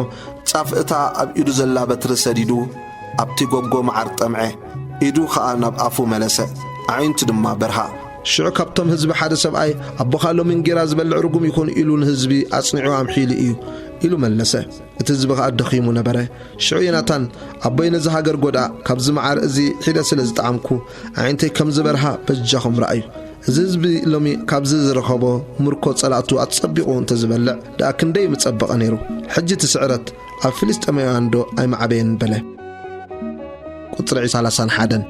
ጫፍ እታ ኣብ ኢዱ ዘላ በትሪ ሰዲዱ፣ ኣብቲ ጎጎ መዓር ጠምዐ። ኢዱ ኸኣ ናብ ኣፉ መለሰ፣ ኣዒንቱ ድማ በርሃ። ሽዑ ካብቶም ህዝቢ ሓደ ሰብኣይ፣ "ኣቦኻ ሎሚ እንጌራ ዝበልዕ ርጉም ይኹን" ኢሉ ንህዝቢ ኣጽኒዑ ኣምሒሉ እዩ፣ ኢሉ መለሰ። እቲ ህዝቢ ኸኣ ደኺሙ ነበረ። ሽዑ ዮናታን፣ "ኣቦይ ነዚ ሃገር ጐድኣ፣ ካብዚ መዓር እዚ ሒደ ስለ ዝጠዓምኩ፣ ኣዒንተይ ከም ዝበርሃ በጃኹም ረኣዩ። እዚ ህዝቢ ሎሚ ካብዚ ዝረኸቦ ምርኮ ጸላእቱ ኣጸቢቑ እንተ ዝበልዕ፣ ደኣ ክንደይ ምጸበቐ ነይሩ። ሕጂ እቲ ስዕረት ኣብ ፍልስጤማውያን ዶ ኣይመዓበየን?" በለ። ቁጽሪ ሰላሳን ሓደን።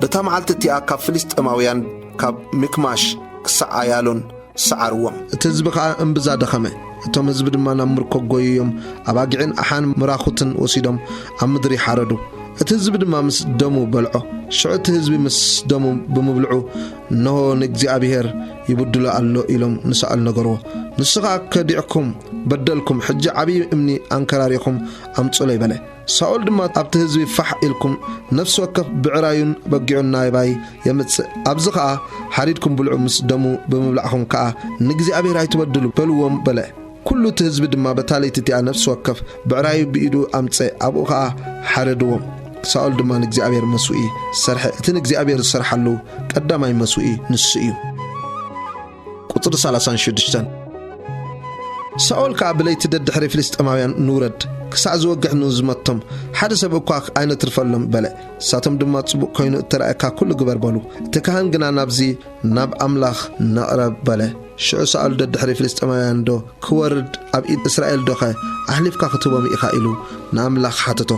በታ መዓልቲ እቲኣ ካብ ፍልስጤማውያን ካብ ሚክማሽ ክሳዕ ኣያሎን ሰዓርዎም። እቲ ህዝቢ ኸኣ እምብዛ ደኸመ። እቶም ህዝቢ ድማ ናብ ምርኮ ጐይዮም፣ ኣባጊዕን ኣሓን ምራኹትን ወሲዶም ኣብ ምድሪ ሓረዱ። እቲ ህዝቢ ድማ ምስ ደሙ በልዖ። ሽዑ እቲ ህዝቢ ምስ ደሙ ብምብልዑ፣ "እንሆ ንእግዚኣብሔር ይብድሎ ኣሎ" ኢሎም ንሳኦል ነገርዎ። ንሱ ኸኣ፣ "ከዲዕኩም በደልኩም፣ ሕጂ ዓብዪ እምኒ ኣንከራሪኹም ኣምጹለይ" በለ። ሳኦል ድማ ኣብቲ ህዝቢ፣ "ፋሕ ኢልኩም፣ ነፍሲ ወከፍ ብዕራዩን በጊዑን ናባይ የምጽእ፣ ኣብዚ ኸኣ ሓሪድኩም ብልዑ፣ ምስ ደሙ ብምብላዕኩም ከኣ ንእግዚኣብሔር ኣይትበድሉ" በልዎም በለ። ኩሉ እቲ ህዝቢ ድማ በታ ለይቲ እቲኣ ነፍሲ ወከፍ ብዕራዩ ብኢዱ ኣምጸ፣ ኣብኡ ኸኣ ሓረድዎም። ሳኦል ድማ ንእግዚኣብሔር መስውኢ ሰርሐ። እቲ ንእግዚኣብሔር ዝሰርሓሉ ቀዳማይ መስውኢ ንሱ እዩ። ቁጽሪ ሰላሳን ሽዱሽተን። ሳኦል ከኣ ብለይቲ ደድሕሪ ፍልስጤማውያን ንውረድ፣ ክሳዕ ዝወግሕ ንዝመቶም ሓደ ሰብ እኳ ኣይነትርፈሎም በለ። ንሳቶም ድማ፣ "ጽቡቕ ኮይኑ እተራእየካ ኩሉ ግበር" በሉ። እቲ ካህን ግና፣ "ናብዚ ናብ ኣምላኽ ንቕረብ" በለ። ሽዑ ሳኦል ደድሕሪ ፍልስጤማውያን ዶ ክወርድ፣ ኣብ ኢድ እስራኤል ዶኸ ኣሕሊፍካ ክትህቦም ኢኻ? ኢሉ ንኣምላኽ ሓተቶ።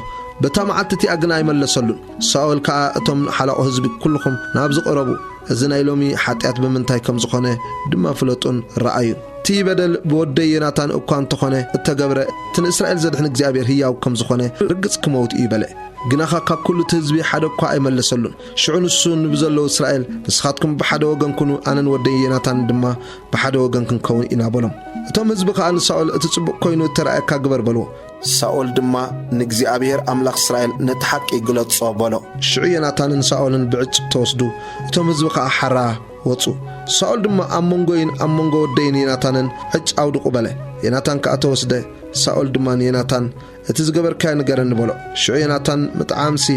በታ መዓልቲ እቲኣ ግና ኣይመለሰሉን። ሳኦል ከኣ፣ "እቶም ሓለቑ ህዝቢ ኩልኹም ናብዚ ቅረቡ፣ እዚ ናይ ሎሚ ሓጢኣት ብምንታይ ከም ዝኾነ ድማ ፍለጡን ረኣዩን። እቲ በደል ብወደይ ዮናታን እኳ እንተኾነ እተገብረ፣ እቲ ንእስራኤል ዘድሕን እግዚኣብሔር ህያው ከም ዝኾነ ርግጽ ክመውት እዩ" በለ። ግናኻ ካብ ኩሉ እቲ ህዝቢ ሓደ እኳ ኣይመለሰሉን። ሽዑ ንሱ ንብዘለዉ እስራኤል፣ "ንስኻትኩም ብሓደ ወገን ኩኑ፣ ኣነን ወደይ ዮናታንን ድማ ብሓደ ወገን ክንከውን ኢና" በሎም። እቶም ህዝቢ ኸኣ ንሳኦል፣ "እቲ ጽቡቕ ኮይኑ እተራእየካ ግበር" በልዎ። ሳኦል ድማ፣ "ንእግዚኣብሔር ኣምላኽ እስራኤል ነቲ ሓቂ ግለጾ" በሎ። ሽዑ ዮናታንን ሳኦልን ብዕጭ ተወስዱ፣ እቶም ህዝቢ ኸኣ ሓራ ወጹ። ሳኦል ድማ፣ "ኣብ መንጎይን ኣብ መንጎ ወደይን ዮናታንን ዕጭ ኣውድቑ" በለ። ዮናታን ከኣ ተወስደ። ሳኦል ድማ ንዮናታን፣ "እቲ ዝገበርካዮ ንገረኒ" በሎ። ሽዑ ዮናታን፣ "ምጥዓምሲ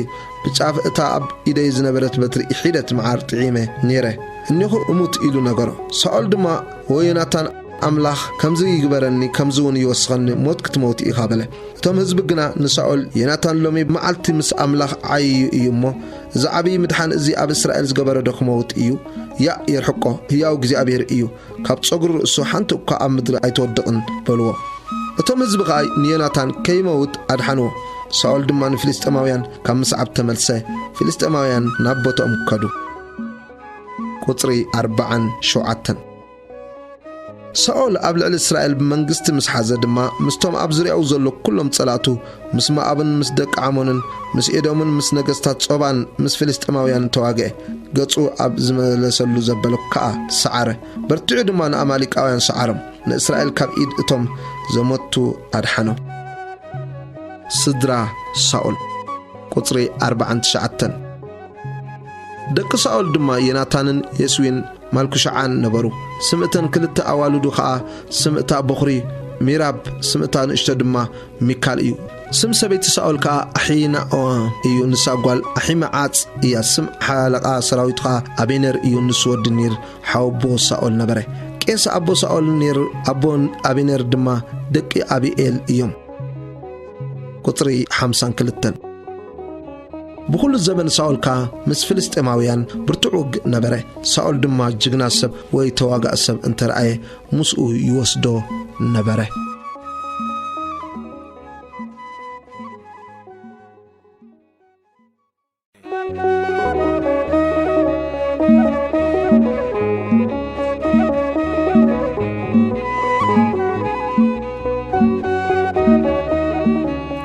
ብጫፍ እታ ኣብ ኢደይ ዝነበረት በትሪ ሒደት መዓር ጥዒመ ነይረ፣ እኔኹ እሙት" ኢሉ ነገሮ። ሳኦል ድማ፣ "ወዮ ዮናታን፣ ኣምላኽ ከምዚ ይግበረኒ፣ ከምዚ እውን ይወስኸኒ፣ ሞት ክትመውት ኢኻ" በለ። እቶም ህዝቢ ግና ንሳኦል፣ "ዮናታን ሎሚ መዓልቲ ምስ ኣምላኽ ዓይዩ እዩ እሞ፣ እዚ ዓብዪ ምድሓን እዚ ኣብ እስራኤል ዝገበረ ዶ ክመውት እዩ? ያእ የርሕቆ፣ ህያው እግዚኣብሔር እዩ፣ ካብ ጸጉሪ ርእሱ ሓንቲ እኳ ኣብ ምድሪ ኣይትወድቕን" በልዎ። እቶም ህዝቢ ኸኣ ንዮናታን ከይመውት ኣድሓንዎ። ሳኦል ድማ ንፍልስጤማውያን ካብ ምስዓብ ተመልሰ፣ ፍልስጤማውያን ናብ ቦታኦም ከዱ። ቁጽሪ ኣርባዓን ሸውዓተን። ሳኦል ኣብ ልዕሊ እስራኤል ብመንግስቲ ምስ ሓዘ ድማ፣ ምስቶም ኣብ ዙርያኡ ዘሎ ኩሎም ጸላእቱ፣ ምስ ሞኣብን ምስ ደቂ ዓሞንን፣ ምስ ኤዶምን ምስ ነገስታት ጾባን ምስ ፍልስጤማውያንን ተዋግአ። ገጹ ኣብ ዝመለሰሉ ዘበለ ከኣ ሰዓረ። በርቲዑ ድማ ንኣማሊቃውያን ሰዓሮም፣ ንእስራኤል ካብ ኢድ እቶም ዘመቱ ኣድሓኖም። ስድራ ሳኦል። ቁጽሪ ኣርባዓን ትሽዓተን። ደቂ ሳኦል ድማ ዮናታንን የስዊን ማልኩሻዓን ነበሩ። ስም እተን ክልተ ኣዋልዱ ኸኣ፣ ስም እታ በኹሪ ሚራብ፣ ስም እታ ንእሽቶ ድማ ሚካል እዩ። ስም ሰበይቲ ሳኦል ከኣ ኣሒናኦ እዩ። ንሳ ጓል ኣሒመዓጽ እያ። ስም ሓለቓ ሰራዊት ከኣ ኣቤነር እዩ። ንሱ ወዲ ኔር ሓወቦ ሳኦል ነበረ። ቄስ ኣቦ ሳኦል ኔር፣ ኣቦ ኣቤነር ድማ ደቂ ኣቢኤል እዮም። ቁጽሪ ሓምሳን ክልተን። ብኹሉ ዘበን ሳኦል ከኣ ምስ ፍልስጤማውያን ብርቱዕ ውግእ ነበረ። ሳኦል ድማ ጅግና ሰብ ወይ ተዋጋእ ሰብ እንተረኣየ፣ ምስኡ ይወስዶ ነበረ።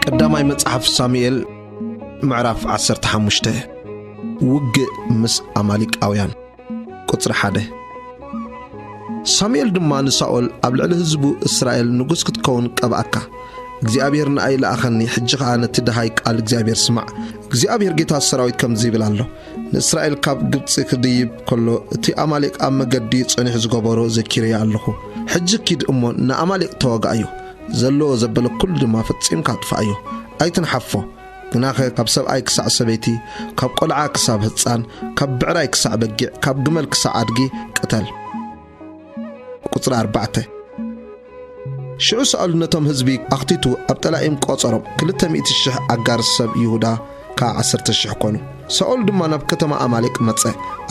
ቀዳማይ መጽሓፍ ሳሙኤል ምዕራፍ ዓሰርተ ሓሙሽተ። ውግእ ምስ ኣማሊቃውያን። ቁጽሪ ሓደ። ሳሙኤል ድማ ንሳኦል፣ ኣብ ልዕሊ ህዝቡ እስራኤል ንጉስ ክትከውን ቀብኣካ። እግዚኣብሔር ንኣይ ለኣኸኒ፣ ሕጂ ኸኣ ነቲ ደሃይ ቃል እግዚኣብሔር ስማዕ። እግዚኣብሔር ጌታ ሰራዊት ከምዚ ይብል ኣሎ፣ ንእስራኤል ካብ ግብጺ ክድይብ ከሎ፣ እቲ ኣማሌቅ ኣብ መገዲ ጸኒሑ ዝገበሮ ዘኪረዮ ኣለኹ። ሕጂ ኪድ እሞ ንኣማሌቅ ተዋግኣዮ፣ ዘለዎ ዘበለ ኩሉ ድማ ፈጺምካ ኣጥፍኣዮ፣ ኣይትንሓፎ። ግናኸ ካብ ሰብኣይ ክሳዕ ሰበይቲ፣ ካብ ቈልዓ ክሳብ ህጻን፣ ካብ ብዕራይ ክሳዕ በጊዕ፣ ካብ ግመል ክሳዕ ኣድጊ ቅተል። ቁጽሪ ኣርባዕተ። ሽዑ ሳኦል ነቶም ህዝቢ ኣኽቲቱ ኣብ ጠላኢም ቆጸሮም፣ ክልተ ሚእቲ ሽሕ ኣጋር ሰብ ይሁዳ ከኣ ዓሰርተ ሽሕ ኮኑ። ሳኦል ድማ ናብ ከተማ ኣማሌቅ መጸ፣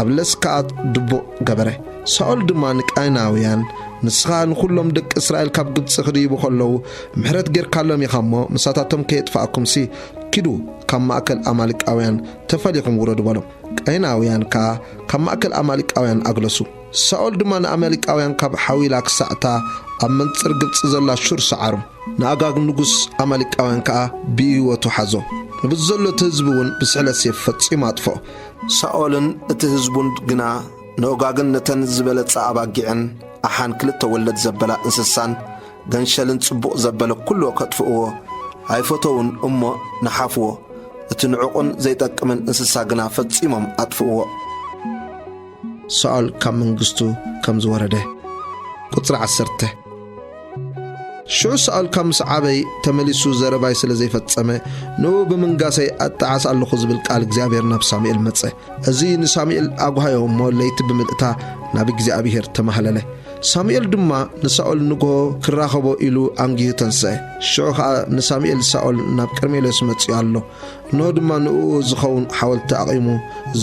ኣብ ለስ ከኣ ድቡቕ ገበረ። ሳኦል ድማ ንቃይናውያን፣ ንስኻ ንኹሎም ደቂ እስራኤል ካብ ግብጺ ክድይቡ ኸለዉ ምሕረት ጌርካሎም ኢኻ እሞ፣ ምሳታቶም ከየጥፋእኩምሲ፣ ኪዱ ካብ ማእከል ኣማሊቃውያን ተፈሊኹም ውረዱ በሎም። ቃይናውያን ከኣ ካብ ማእከል ኣማሊቃውያን ኣግለሱ። ሳኦል ድማ ንኣማሊቃውያን ካብ ሓዊላ ክሳዕታ ኣብ መንጽር ግብጺ ዘላ ሹር ሰዓሮም። ንኣጋግ ንጉስ ኣማሊቃውያን ከኣ ብህይወቱ ሓዞ። ንብዘሎ እቲ ህዝቢ እውን ብስሕለት ሴፍ ፈጺሙ ኣጥፍኦ። ሳኦልን እቲ ህዝቡን ግና ንኦጋግን ነተን ዝበለጻ ኣባጊዕን ኣሓን ክልተ ወለድ ዘበላ እንስሳን ገንሸልን ጽቡቕ ዘበለ ኩሉ ከጥፍእዎ ኣይፈተውን እሞ ንሓፍዎ። እቲ ንዑቕን ዘይጠቅምን እንስሳ ግና ፈጺሞም ኣጥፍእዎ። ሳኦል ካብ መንግስቱ ከም ዝወረደ። ቁጽሪ ዓሰርተ። ሽዑ ሳኦል ካብ ምስ ዓበይ ተመሊሱ ዘረባይ ስለ ዘይፈጸመ፣ ንኡ ብምንጋሰይ ኣጣዓስ ኣለኹ ዝብል ቃል እግዚኣብሔር ናብ ሳሙኤል መጸ። እዚ ንሳሙኤል ኣጓሃዮ እሞ ለይቲ ብምልእታ ናብ እግዚኣብሔር ተማህለለ። ሳሙኤል ድማ ንሳኦል ንግሆ ክራኸቦ ኢሉ ኣንጊሁ ተንስአ። ሽዑ ኸኣ ንሳሙኤል ሳኦል ናብ ቀርሜሎስ መጺኡ ኣሎ። እንሆ ድማ ንእኡ ዝኸውን ሓወልቲ ኣቒሙ፣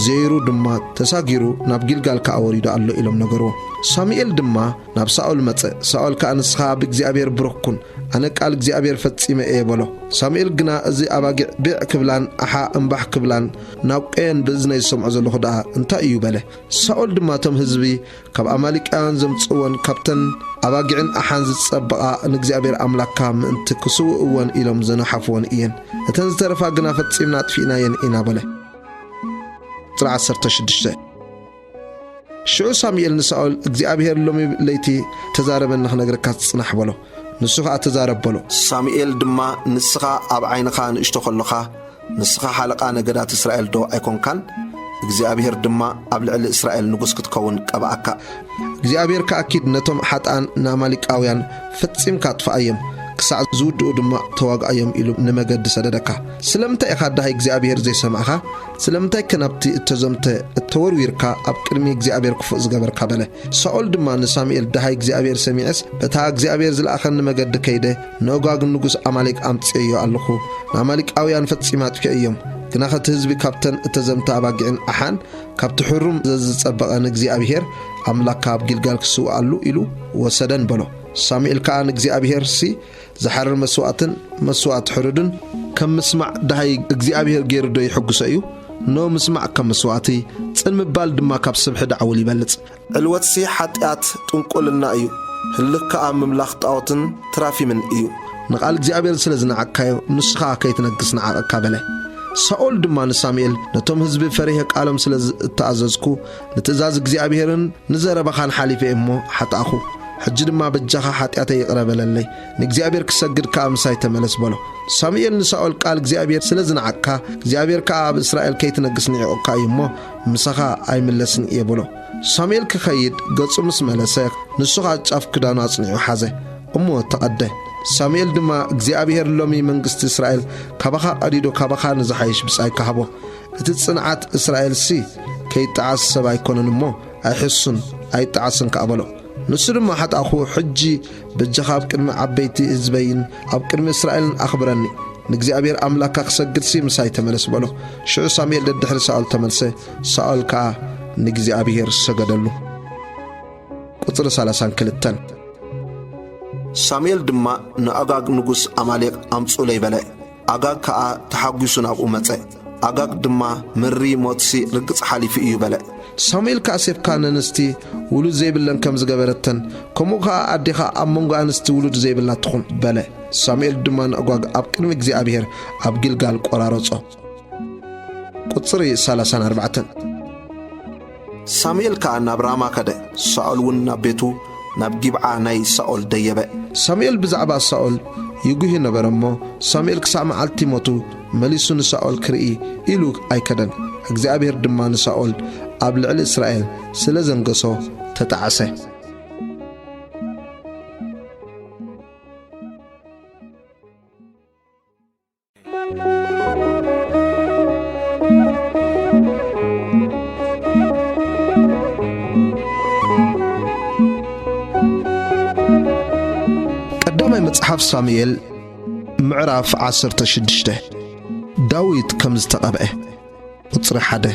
ዘይሩ ድማ ተሳጊሩ ናብ ጊልጋል ከኣ ወሪዱ ኣሎ ኢሎም ነገርዎ። ሳሙኤል ድማ ናብ ሳኦል መጸ። ሳኦል ከኣ ንስኻ ብእግዚኣብሔር ብሩኽ ኩን፣ ኣነ ቃል እግዚኣብሔር ፈጺመ እየ በሎ። ሳሙኤል ግና እዚ ኣባጊዕ ቢዕ ክብላን ኣሓ እምባሕ ክብላን ናብ ቀየን ብእዝነይ ዝሰምዖ ዘለኹ ደኣ እንታይ እዩ በለ። ሳኦል ድማ እቶም ህዝቢ ካብ ኣማሊቃውያን ዘምጽእወን ካብተን ኣባጊዕን ኣሓን ዝጸበቓ ንእግዚኣብሔር ኣምላኽካ ምእንቲ ክስውእወን ኢሎም ዘነሓፍወን እየን። እተን ዝተረፋ ግና ፈጺምና ኣጥፊእናየን ኢና በለ። ቁጽሪ ዓሰርተ ሽዱሽተ። ሽዑ ሳሙኤል ንሳኦል እግዚኣብሔር ሎሚ ለይቲ ተዛረበኒ ክነግረካ ትጽናሕ በሎ። ንሱ ኸኣ ተዛረብ በሎ። ሳሙኤል ድማ ንስኻ ኣብ ዓይንኻ ንእሽቶ ከሎኻ ንስኻ ሓለቓ ነገዳት እስራኤል ዶ ኣይኮንካን? እግዚኣብሔር ድማ ኣብ ልዕሊ እስራኤል ንጉስ ክትከውን ቀብኣካ። እግዚኣብሔር ከኣ ኪድ ነቶም ሓጥኣን ንኣማሊቃውያን ፈጺምካ ኣጥፍኣዮም፣ ክሳዕ ዝውድኡ ድማ ተዋግኣዮም ኢሉ ንመገዲ ሰደደካ። ስለምንታይ ኢኻ ደሃይ እግዚኣብሔር ዘይሰማዕኻ? ስለምንታይ ከ ናብቲ እተዘምተ እተወርዊርካ ኣብ ቅድሚ እግዚኣብሔር ክፉእ ዝገበርካ በለ። ሳኦል ድማ ንሳሙኤል ደሃይ እግዚኣብሔር ሰሚዐስ በታ እግዚኣብሔር ዝለኣኸኒ መገዲ ከይደ ንኦጋግ ንጉስ ኣማሌቅ ኣምጽኤዮ ኣለኹ። ንኣማሊቃውያን ፈጺመ ኣጥፊኤዮም። ግናኸ እቲ ህዝቢ ካብተን እተዘምተ ኣባጊዕን ኣሓን ካብቲ ሕሩም ዘዝጸበቐ ንእግዚኣብሔር ኣምላኽካ ኣብ ጊልጋል ክስውኣሉ ኢሉ ወሰደን በሎ። ሳሙኤል ከኣ ንእግዚኣብሔርሲ ዝሓርር መስዋእትን መስዋእቲ ሕሩድን ከም ምስማዕ ደሃይ እግዚኣብሔር ገይሩ ዶ ይሕጉሶ እዩ? ኖ ምስማዕ ከም መስዋእቲ፣ ጽን ምባል ድማ ካብ ስብሒ ዳዕውል ይበልጽ። ዕልወትሲ ሓጢኣት ጥንቁልና እዩ። ህልኽ ከኣ ምምላኽ ጣዖትን ትራፊምን እዩ። ንቓል እግዚኣብሔር ስለ ዝነዓቅካዮ፣ ንሱ ኸኣ ከይትነግስ ነዓቐካ በለ። ሳኦል ድማ ንሳሙኤል፣ ነቶም ህዝቢ ፈሪሀ ቃሎም ስለ ዝ-፣ እተኣዘዝኩ፣ ንትእዛዝ እግዚኣብሔርን ንዘረባኻን ሓሊፈ እሞ ሓጣእኹ። ሕጂ ድማ በጃኻ ሓጢኣተይ ይቕረ በለለይ፣ ንእግዚኣብሔር ክሰግድ ከኣ ምሳይ ተመለስ በሎ። ሳሙኤል ንሳኦል፣ ቃል እግዚኣብሔር ስለ ዝነዓቅካ፣ እግዚኣብሔር ከኣ ኣብ እስራኤል ከይትነግስ ንዒቑካ እዩ እሞ፣ ምሳኻ ኣይምለስን እየ በሎ። ሳሙኤል ክኸይድ ገጹ ምስ መለሰ፣ ንሱ ኸኣ ጫፍ ክዳኑ ኣጽኒዑ ሓዘ፣ እሞ ተቐደ። ሳሙኤል ድማ፣ እግዚኣብሔር ሎሚ መንግስቲ እስራኤል ካባኻ ቀዲዱ፣ ካባኻ ንዝሓይሽ ብጻይ ክሃቦ፣ እቲ ጽንዓት እስራኤልሲ ከይጠዓስ ሰብ ኣይኮነን እሞ፣ ኣይሕሱን፣ ኣይጠዓስን ከኣ በሎ። ንሱ ድማ፣ ሓጣእኹ፣ ሕጂ በጃኻ ኣብ ቅድሚ ዓበይቲ ህዝበይን ኣብ ቅድሚ እስራኤልን ኣኽብረኒ። ንእግዚኣብሔር ኣምላኽካ ክሰግድሲ ምሳይ ተመለስ በሎ። ሽዑ ሳሙኤል ደድሕሪ ሳኦል ተመልሰ፣ ሳኦል ከኣ ንእግዚኣብሔር ሰገደሉ። ቁጽሪ ሰላሳን ክልተን። ሳሙኤል ድማ ንኣጋግ ንጉስ ኣማሌቅ ኣምጹለይ በለ። ኣጋግ ከኣ ተሓጒሱ ናብኡ መጸ። ኣጋግ ድማ፣ ምሪ ሞትሲ ርግጽ ሓሊፉ እዩ በለ። ሳሙኤል ከኣ፣ ሴፍካ ነንስቲ ውሉድ ዘይብለን ከም ዝገበረተን፣ ከምኡ ከኣ ኣዴኻ ኣብ መንጎ ኣንስቲ ውሉድ ዘይብላ ትኹን በለ። ሳሙኤል ድማ ንኣጓግ ኣብ ቅድሚ እግዚኣብሔር ኣብ ጊልጋል ቈራረጾ። ቁጽሪ ሰላሳን ኣርባዕተን። ሳሙኤል ከኣ ናብ ራማ ከደ፣ ሳኦል እውን ናብ ቤቱ ናብ ጊብዓ ናይ ሳኦል ደየበ። ሳሙኤል ብዛዕባ ሳኦል ይጉሂ ነበረ እሞ፣ ሳሙኤል ክሳዕ መዓልቲ ሞቱ መሊሱ ንሳኦል ክርኢ ኢሉ ኣይከደን። እግዚኣብሔር ድማ ንሳኦል ኣብ ልዕሊ እስራኤል ስለ ዘንገሶ ተጣዕሰ። ቀዳማይ መጽሓፍ ሳሙኤል ምዕራፍ ዓሰርተ ሽዱሽተ። ዳዊት ከም ዝተቐብአ። ቁጽሪ ሓደ።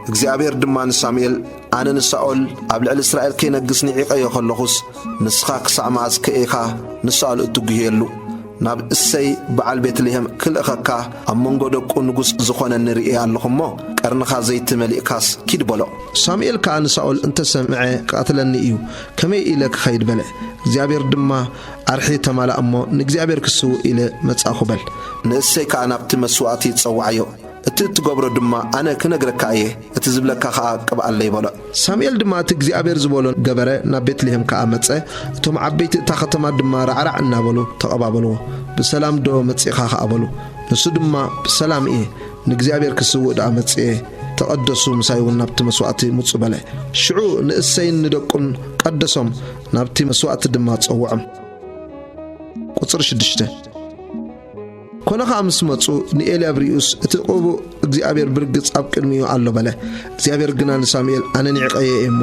እግዚኣብሔር ድማ ንሳሙኤል፣ ኣነ ንሳኦል ኣብ ልዕሊ እስራኤል ከይነግስ ንዒቐዮ ከለኹስ፣ ንስኻ ክሳዕ መኣዝ ከ ኢኻ ንሳኦል እትጉህየሉ? ናብ እሰይ በዓል ቤትልሔም ክልእኸካ፣ ኣብ መንጎ ደቁ ንጉስ ዝኾነኒ ርእየ ኣለኹ እሞ፣ ቀርንኻ ዘይቲ መሊእካስ ኪድ በሎ። ሳሙኤል ከኣ ንሳኦል፣ እንተ ሰምዐ ክቐትለኒ እዩ፣ ከመይ ኢለ ክኸይድ በለ። እግዚኣብሔር ድማ ኣርሒ ተማልኣ እሞ፣ ንእግዚኣብሔር ክስውእ ኢለ መጻእኹ በል። ንእሰይ ከኣ ናብቲ መስዋእቲ ጸውዓዮ። እቲ እትገብሮ ድማ ኣነ ክነግረካ እየ፣ እቲ ዝብለካ ኸኣ ቅብኣለይ በሎ። ሳሙኤል ድማ እቲ እግዚኣብሔር ዝበሎ ገበረ፣ ናብ ቤትልሔም ከኣ መጸ። እቶም ዓበይቲ እታ ኸተማ ድማ ራዕራዕ እናበሉ ተቐባበልዎ። ብሰላምዶ መጺእኻ ኸኣ በሉ። ንሱ ድማ ብሰላም እየ፣ ንእግዚኣብሔር ክስውእ ደኣ መጺኤ፣ ተቐደሱ፣ ምሳይ እውን ናብቲ መስዋእቲ ምጹ በለ። ሽዑ ንእሰይን ንደቁን ቀደሶም፣ ናብቲ መስዋእቲ ድማ ጸውዖም። ቁጽሪ ሽዱሽተ። ኮነ ኸኣ ምስ መጹ ንኤልያብ ርእዩስ፣ እቲ ቅቡእ እግዚኣብሔር ብርግጽ ኣብ ቅድሚኡ ኣሎ በለ። እግዚኣብሔር ግና ንሳሙኤል፣ ኣነ ኒዕቐዮ እየ እሞ፣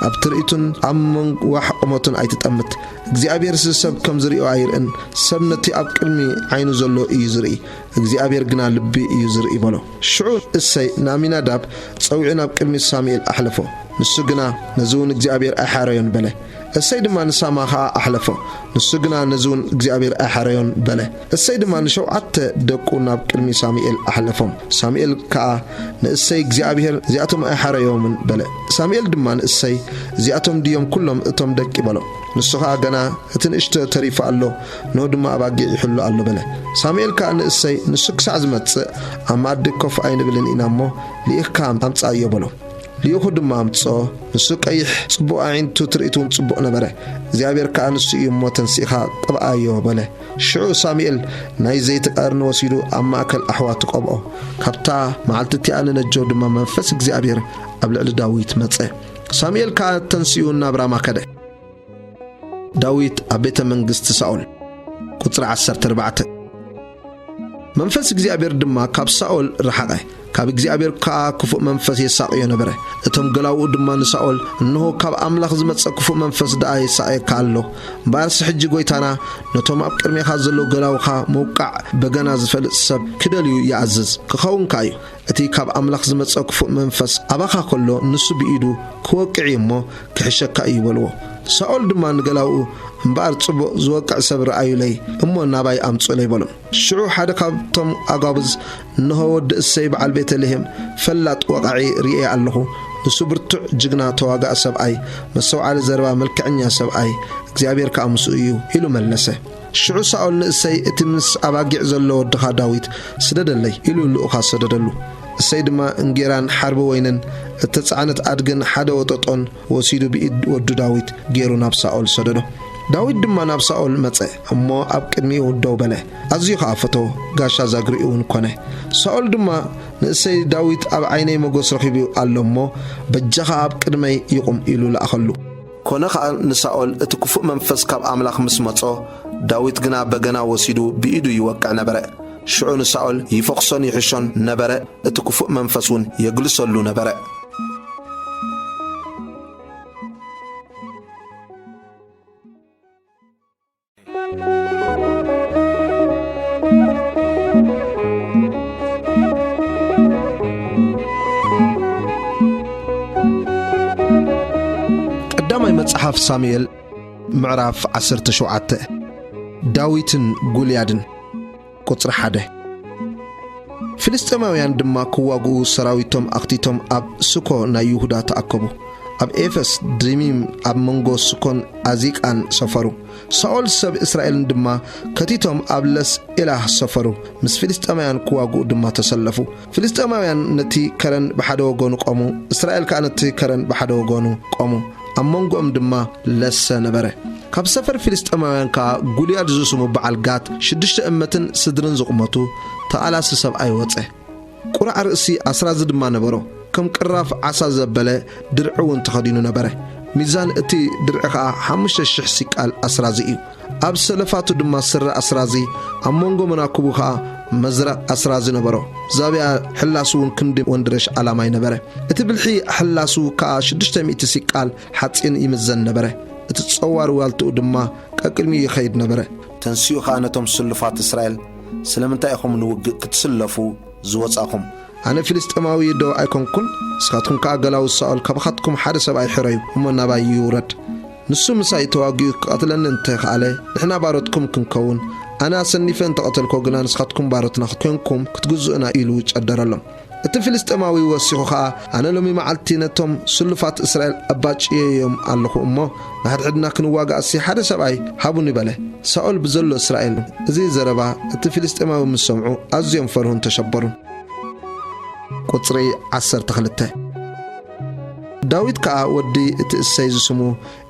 ኣብ ትርኢቱን ኣብ መንዋሕ ቁመቱን ኣይትጠምት። እግዚኣብሔርሲ ሰብ ከም ዝርእዮ ኣይርእን፣ ሰብ ነቲ ኣብ ቅድሚ ዓይኑ ዘሎ እዩ ዝርኢ፣ እግዚኣብሔር ግና ልቢ እዩ ዝርኢ በሎ። ሽዑ እሰይ ንኣሚናዳብ ጸዊዑ ናብ ቅድሚ ሳሙኤል ኣሕለፎ። ንሱ ግና፣ ነዚ እውን እግዚኣብሔር ኣይሓረዮን በለ። እሰይ ድማ ንሳማ ኸኣ ኣሕለፎ። ንሱ ግና፣ ነዚ እውን እግዚኣብሔር ኣይሓረዮን በለ። እሰይ ድማ ንሸውዓተ ደቁ ናብ ቅድሚ ሳሙኤል ኣሕለፎም። ሳሙኤል ከኣ ንእሰይ፣ እግዚኣብሔር እዚኣቶም ኣይሓረዮምን በለ። ሳሙኤል ድማ ንእሰይ፣ እዚኣቶም ድዮም ኩሎም እቶም ደቂ በሎ። ንሱ ኸኣ፣ ገና እቲ ንእሽቶ ተሪፉ ኣሎ፣ ንሆ ድማ ኣባጊዕ ይሕሉ ኣሎ በለ። ሳሙኤል ከኣ ንእሰይ፣ ንሱ ክሳዕ ዝመጽእ ኣብ መኣዲ ኮፍ ኣይንብልን ኢና እሞ፣ ልኢኽካ ኣምጽኣዮ በሎ። ልኢኹ ድማ ኣምጽኦ። ንሱ ቀይሕ፣ ጽቡቕ ኣዒንቱ፣ ትርኢቱ እውን ጽቡቕ ነበረ። እግዚኣብሔር ከኣ፣ ንሱ እዩ እሞ ተንሲእኻ ቅብኣዮ በለ። ሽዑ ሳሙኤል ናይ ዘይቲ ቀርኒ ወሲዱ ኣብ ማእከል ኣሕዋቱ ቀብኦ። ካብታ መዓልቲ እቲኣ ንነጀው ድማ መንፈስ እግዚኣብሔር ኣብ ልዕሊ ዳዊት መጸ። ሳሙኤል ከኣ ተንሲኡ ናብ ራማ ከደ። ዳዊት ኣብ ቤተ መንግስቲ ሳኦል። ቁጽሪ ዓሰርተ ኣርባዕተ። መንፈስ እግዚኣብሔር ድማ ካብ ሳኦል ረሓቐ፣ ካብ እግዚኣብሔር ከኣ ክፉእ መንፈስ የሳቕዮ ነበረ። እቶም ገላውኡ ድማ ንሳኦል፣ እንሆ፣ ካብ ኣምላኽ ዝመጸ ክፉእ መንፈስ ደኣ የሳቕየካ ኣሎ። እምበኣርሲ ሕጂ ጐይታና ነቶም ኣብ ቅድሜኻ ዘለዉ ገላውኻ ምውቃዕ በገና ዝፈልጥ ሰብ ክደልዩ ይኣዝዝ፣ ክኸውን ከኣ እዩ። እቲ ካብ ኣምላኽ ዝመጸ ክፉእ መንፈስ ኣባኻ ከሎ፣ ንሱ ብኢዱ ክወቅዕ እዩ እሞ፣ ክሕሸካ እዩ በልዎ። ሳኦል ድማ ንገላውኡ፣ እምበኣር ጽቡቕ፣ ዝወቅዕ ሰብ ረኣዩለይ እሞ፣ ናባይ ኣምጹእለይ በሎም። ሽዑ ሓደ ካብቶም ኣጋብዝ፣ እንሆ፣ ወዲ እሰይ በዓል ቤተልሔም፣ ፈላጥ ወቓዒ ርእየ ኣለኹ። ንሱ ብርቱዕ ጅግና ተዋጋኢ ሰብኣይ፣ መስተውዓሊ ዘረባ መልክዐኛ ሰብኣይ፣ እግዚኣብሔር ከኣ ምስኡ እዩ ኢሉ መለሰ። ሽዑ ሳኦል ንእሰይ እቲ ምስ ኣባጊዕ ዘሎ ወድኻ ዳዊት ስደደለይ ኢሉ ልኡኻ ሰደደሉ። እሰይ ድማ እንጌራን ሓርቢ ወይንን እተጻዕነት ኣድግን ሓደ ወጠጦን ወሲዱ ብኢድ ወዱ ዳዊት ገይሩ ናብ ሳኦል ሰደዶ። ዳዊት ድማ ናብ ሳኦል መጸ፣ እሞ ኣብ ቅድሚኡ ደው በለ። ኣዝዩ ኸኣ ፈተዎ፣ ጋሻ ዛግሪኡ እውን ኮነ። ሳኦል ድማ ንእሰይ ዳዊት ኣብ ዓይነይ መጎስ ረኺቡ ኣሎ እሞ በጃኻ ኣብ ቅድመይ ይቑም ኢሉ ለኣኸሉ። ኮነ ኸኣ ንሳኦል እቲ ክፉእ መንፈስ ካብ ኣምላኽ ምስ መጾ፣ ዳዊት ግና በገና ወሲዱ ብኢዱ ይወቅዕ ነበረ። ሽዑ ንሳኦል ይፈኹሶን ይሕሾን ነበረ፣ እቲ ክፉእ መንፈስ እውን የግልሰሉ ነበረ። ቀዳማይ መጽሓፍ ሳሙኤል ምዕራፍ ዓሰርተ ሸውዓተ። ዳዊትን ጎልያድን። ቁጽሪ ሓደ። ፍልስጤማውያን ድማ ክዋግኡ ሰራዊቶም ኣኽቲቶም ኣብ ስኮ ናይ ይሁዳ ተኣከቡ። ኣብ ኤፈስ ድሚም ኣብ መንጎ ስኮን ኣዚቃን ሰፈሩ። ሳኦል ሰብ እስራኤልን ድማ ከቲቶም ኣብ ለስ ኤላህ ሰፈሩ። ምስ ፍልስጤማውያን ክዋግኡ ድማ ተሰለፉ። ፍልስጤማውያን ነቲ ከረን ብሓደ ወገኑ ቆሙ፣ እስራኤል ከኣ ነቲ ከረን ብሓደ ወገኑ ቆሙ። ኣብ መንጎኦም ድማ ለሰ ነበረ። ካብ ሰፈር ፍልስጤማውያን ከኣ ጉልያድ ዝስሙ በዓል ጋት፣ ሽዱሽተ እመትን ስድርን ዝቑመቱ፣ ተቓላሲ ሰብኣይ ወጸ። ቁራዕ ርእሲ ኣስራዚ ድማ ነበሮ። ከም ቅራፍ ዓሳ ዘበለ ድርዒ እውን ተኸዲኑ ነበረ። ሚዛን እቲ ድርዒ ኸኣ ሓሙሽተ ሽሕ ሲቃል ኣስራዚ እዩ። ኣብ ሰለፋቱ ድማ ስረ ኣስራዚ፣ ኣብ መንጎ መናኩቡ ኸኣ መዝረቕ ኣስራዚ ነበሮ። ዛብያ ሕላሱ እውን ክንዲ ወንድረሽ ዓላማይ ነበረ። እቲ ብልሒ ሕላሱ ከኣ ሽዱሽተ ሚእቲ ሲቃል ሓጺን ይምዘን ነበረ። እቲ ጸዋር ዋልትኡ ድማ ቀቅድሚኡ ይኸይድ ነበረ። ተንሲኡ ኸኣ ነቶም ስሉፋት እስራኤል፣ ስለምንታይ ኢኹም ንውግእ ክትስለፉ ዝወጻኹም? ኣነ ፍልስጤማዊ ዶ ኣይኮንኩን? ንስኻትኩም ከኣ ገላውት ሳኦል፣ ካባኻትኩም ሓደ ሰብኣይ ሕረዩ፣ እሞ ናባይ ይውረድ። ንሱ ምሳይ ተዋጊኡ ክቐትለኒ እንተ ኸኣለ፣ ንሕና ባሮትኩም ክንከውን፣ ኣነ ኣሰኒፈ እንተ ቐተልኮ ግና ንስኻትኩም ባሮትና ኬንኩም ክትግዝኡና ኢሉ ጨደረሎም። እቲ ፍልስጤማዊ ወሲኹ ኸኣ፣ ኣነ ሎሚ መዓልቲ ነቶም ስሉፋት እስራኤል ኣባጭየዮም ኣለኹ እሞ፣ ንሓድሕድና ክንዋጋእሲ ሓደ ሰብኣይ ሃቡኒ በለ። ሳኦል ብዘሎ እስራኤል እዚ ዘረባ እቲ ፍልስጤማዊ ምስ ሰምዑ ኣዝዮም ፈርሁን ተሸበሩን። ቁጽሪ ዓሰርተ ክልተ። ዳዊት ከኣ ወዲ እቲ እሰይ ዝስሙ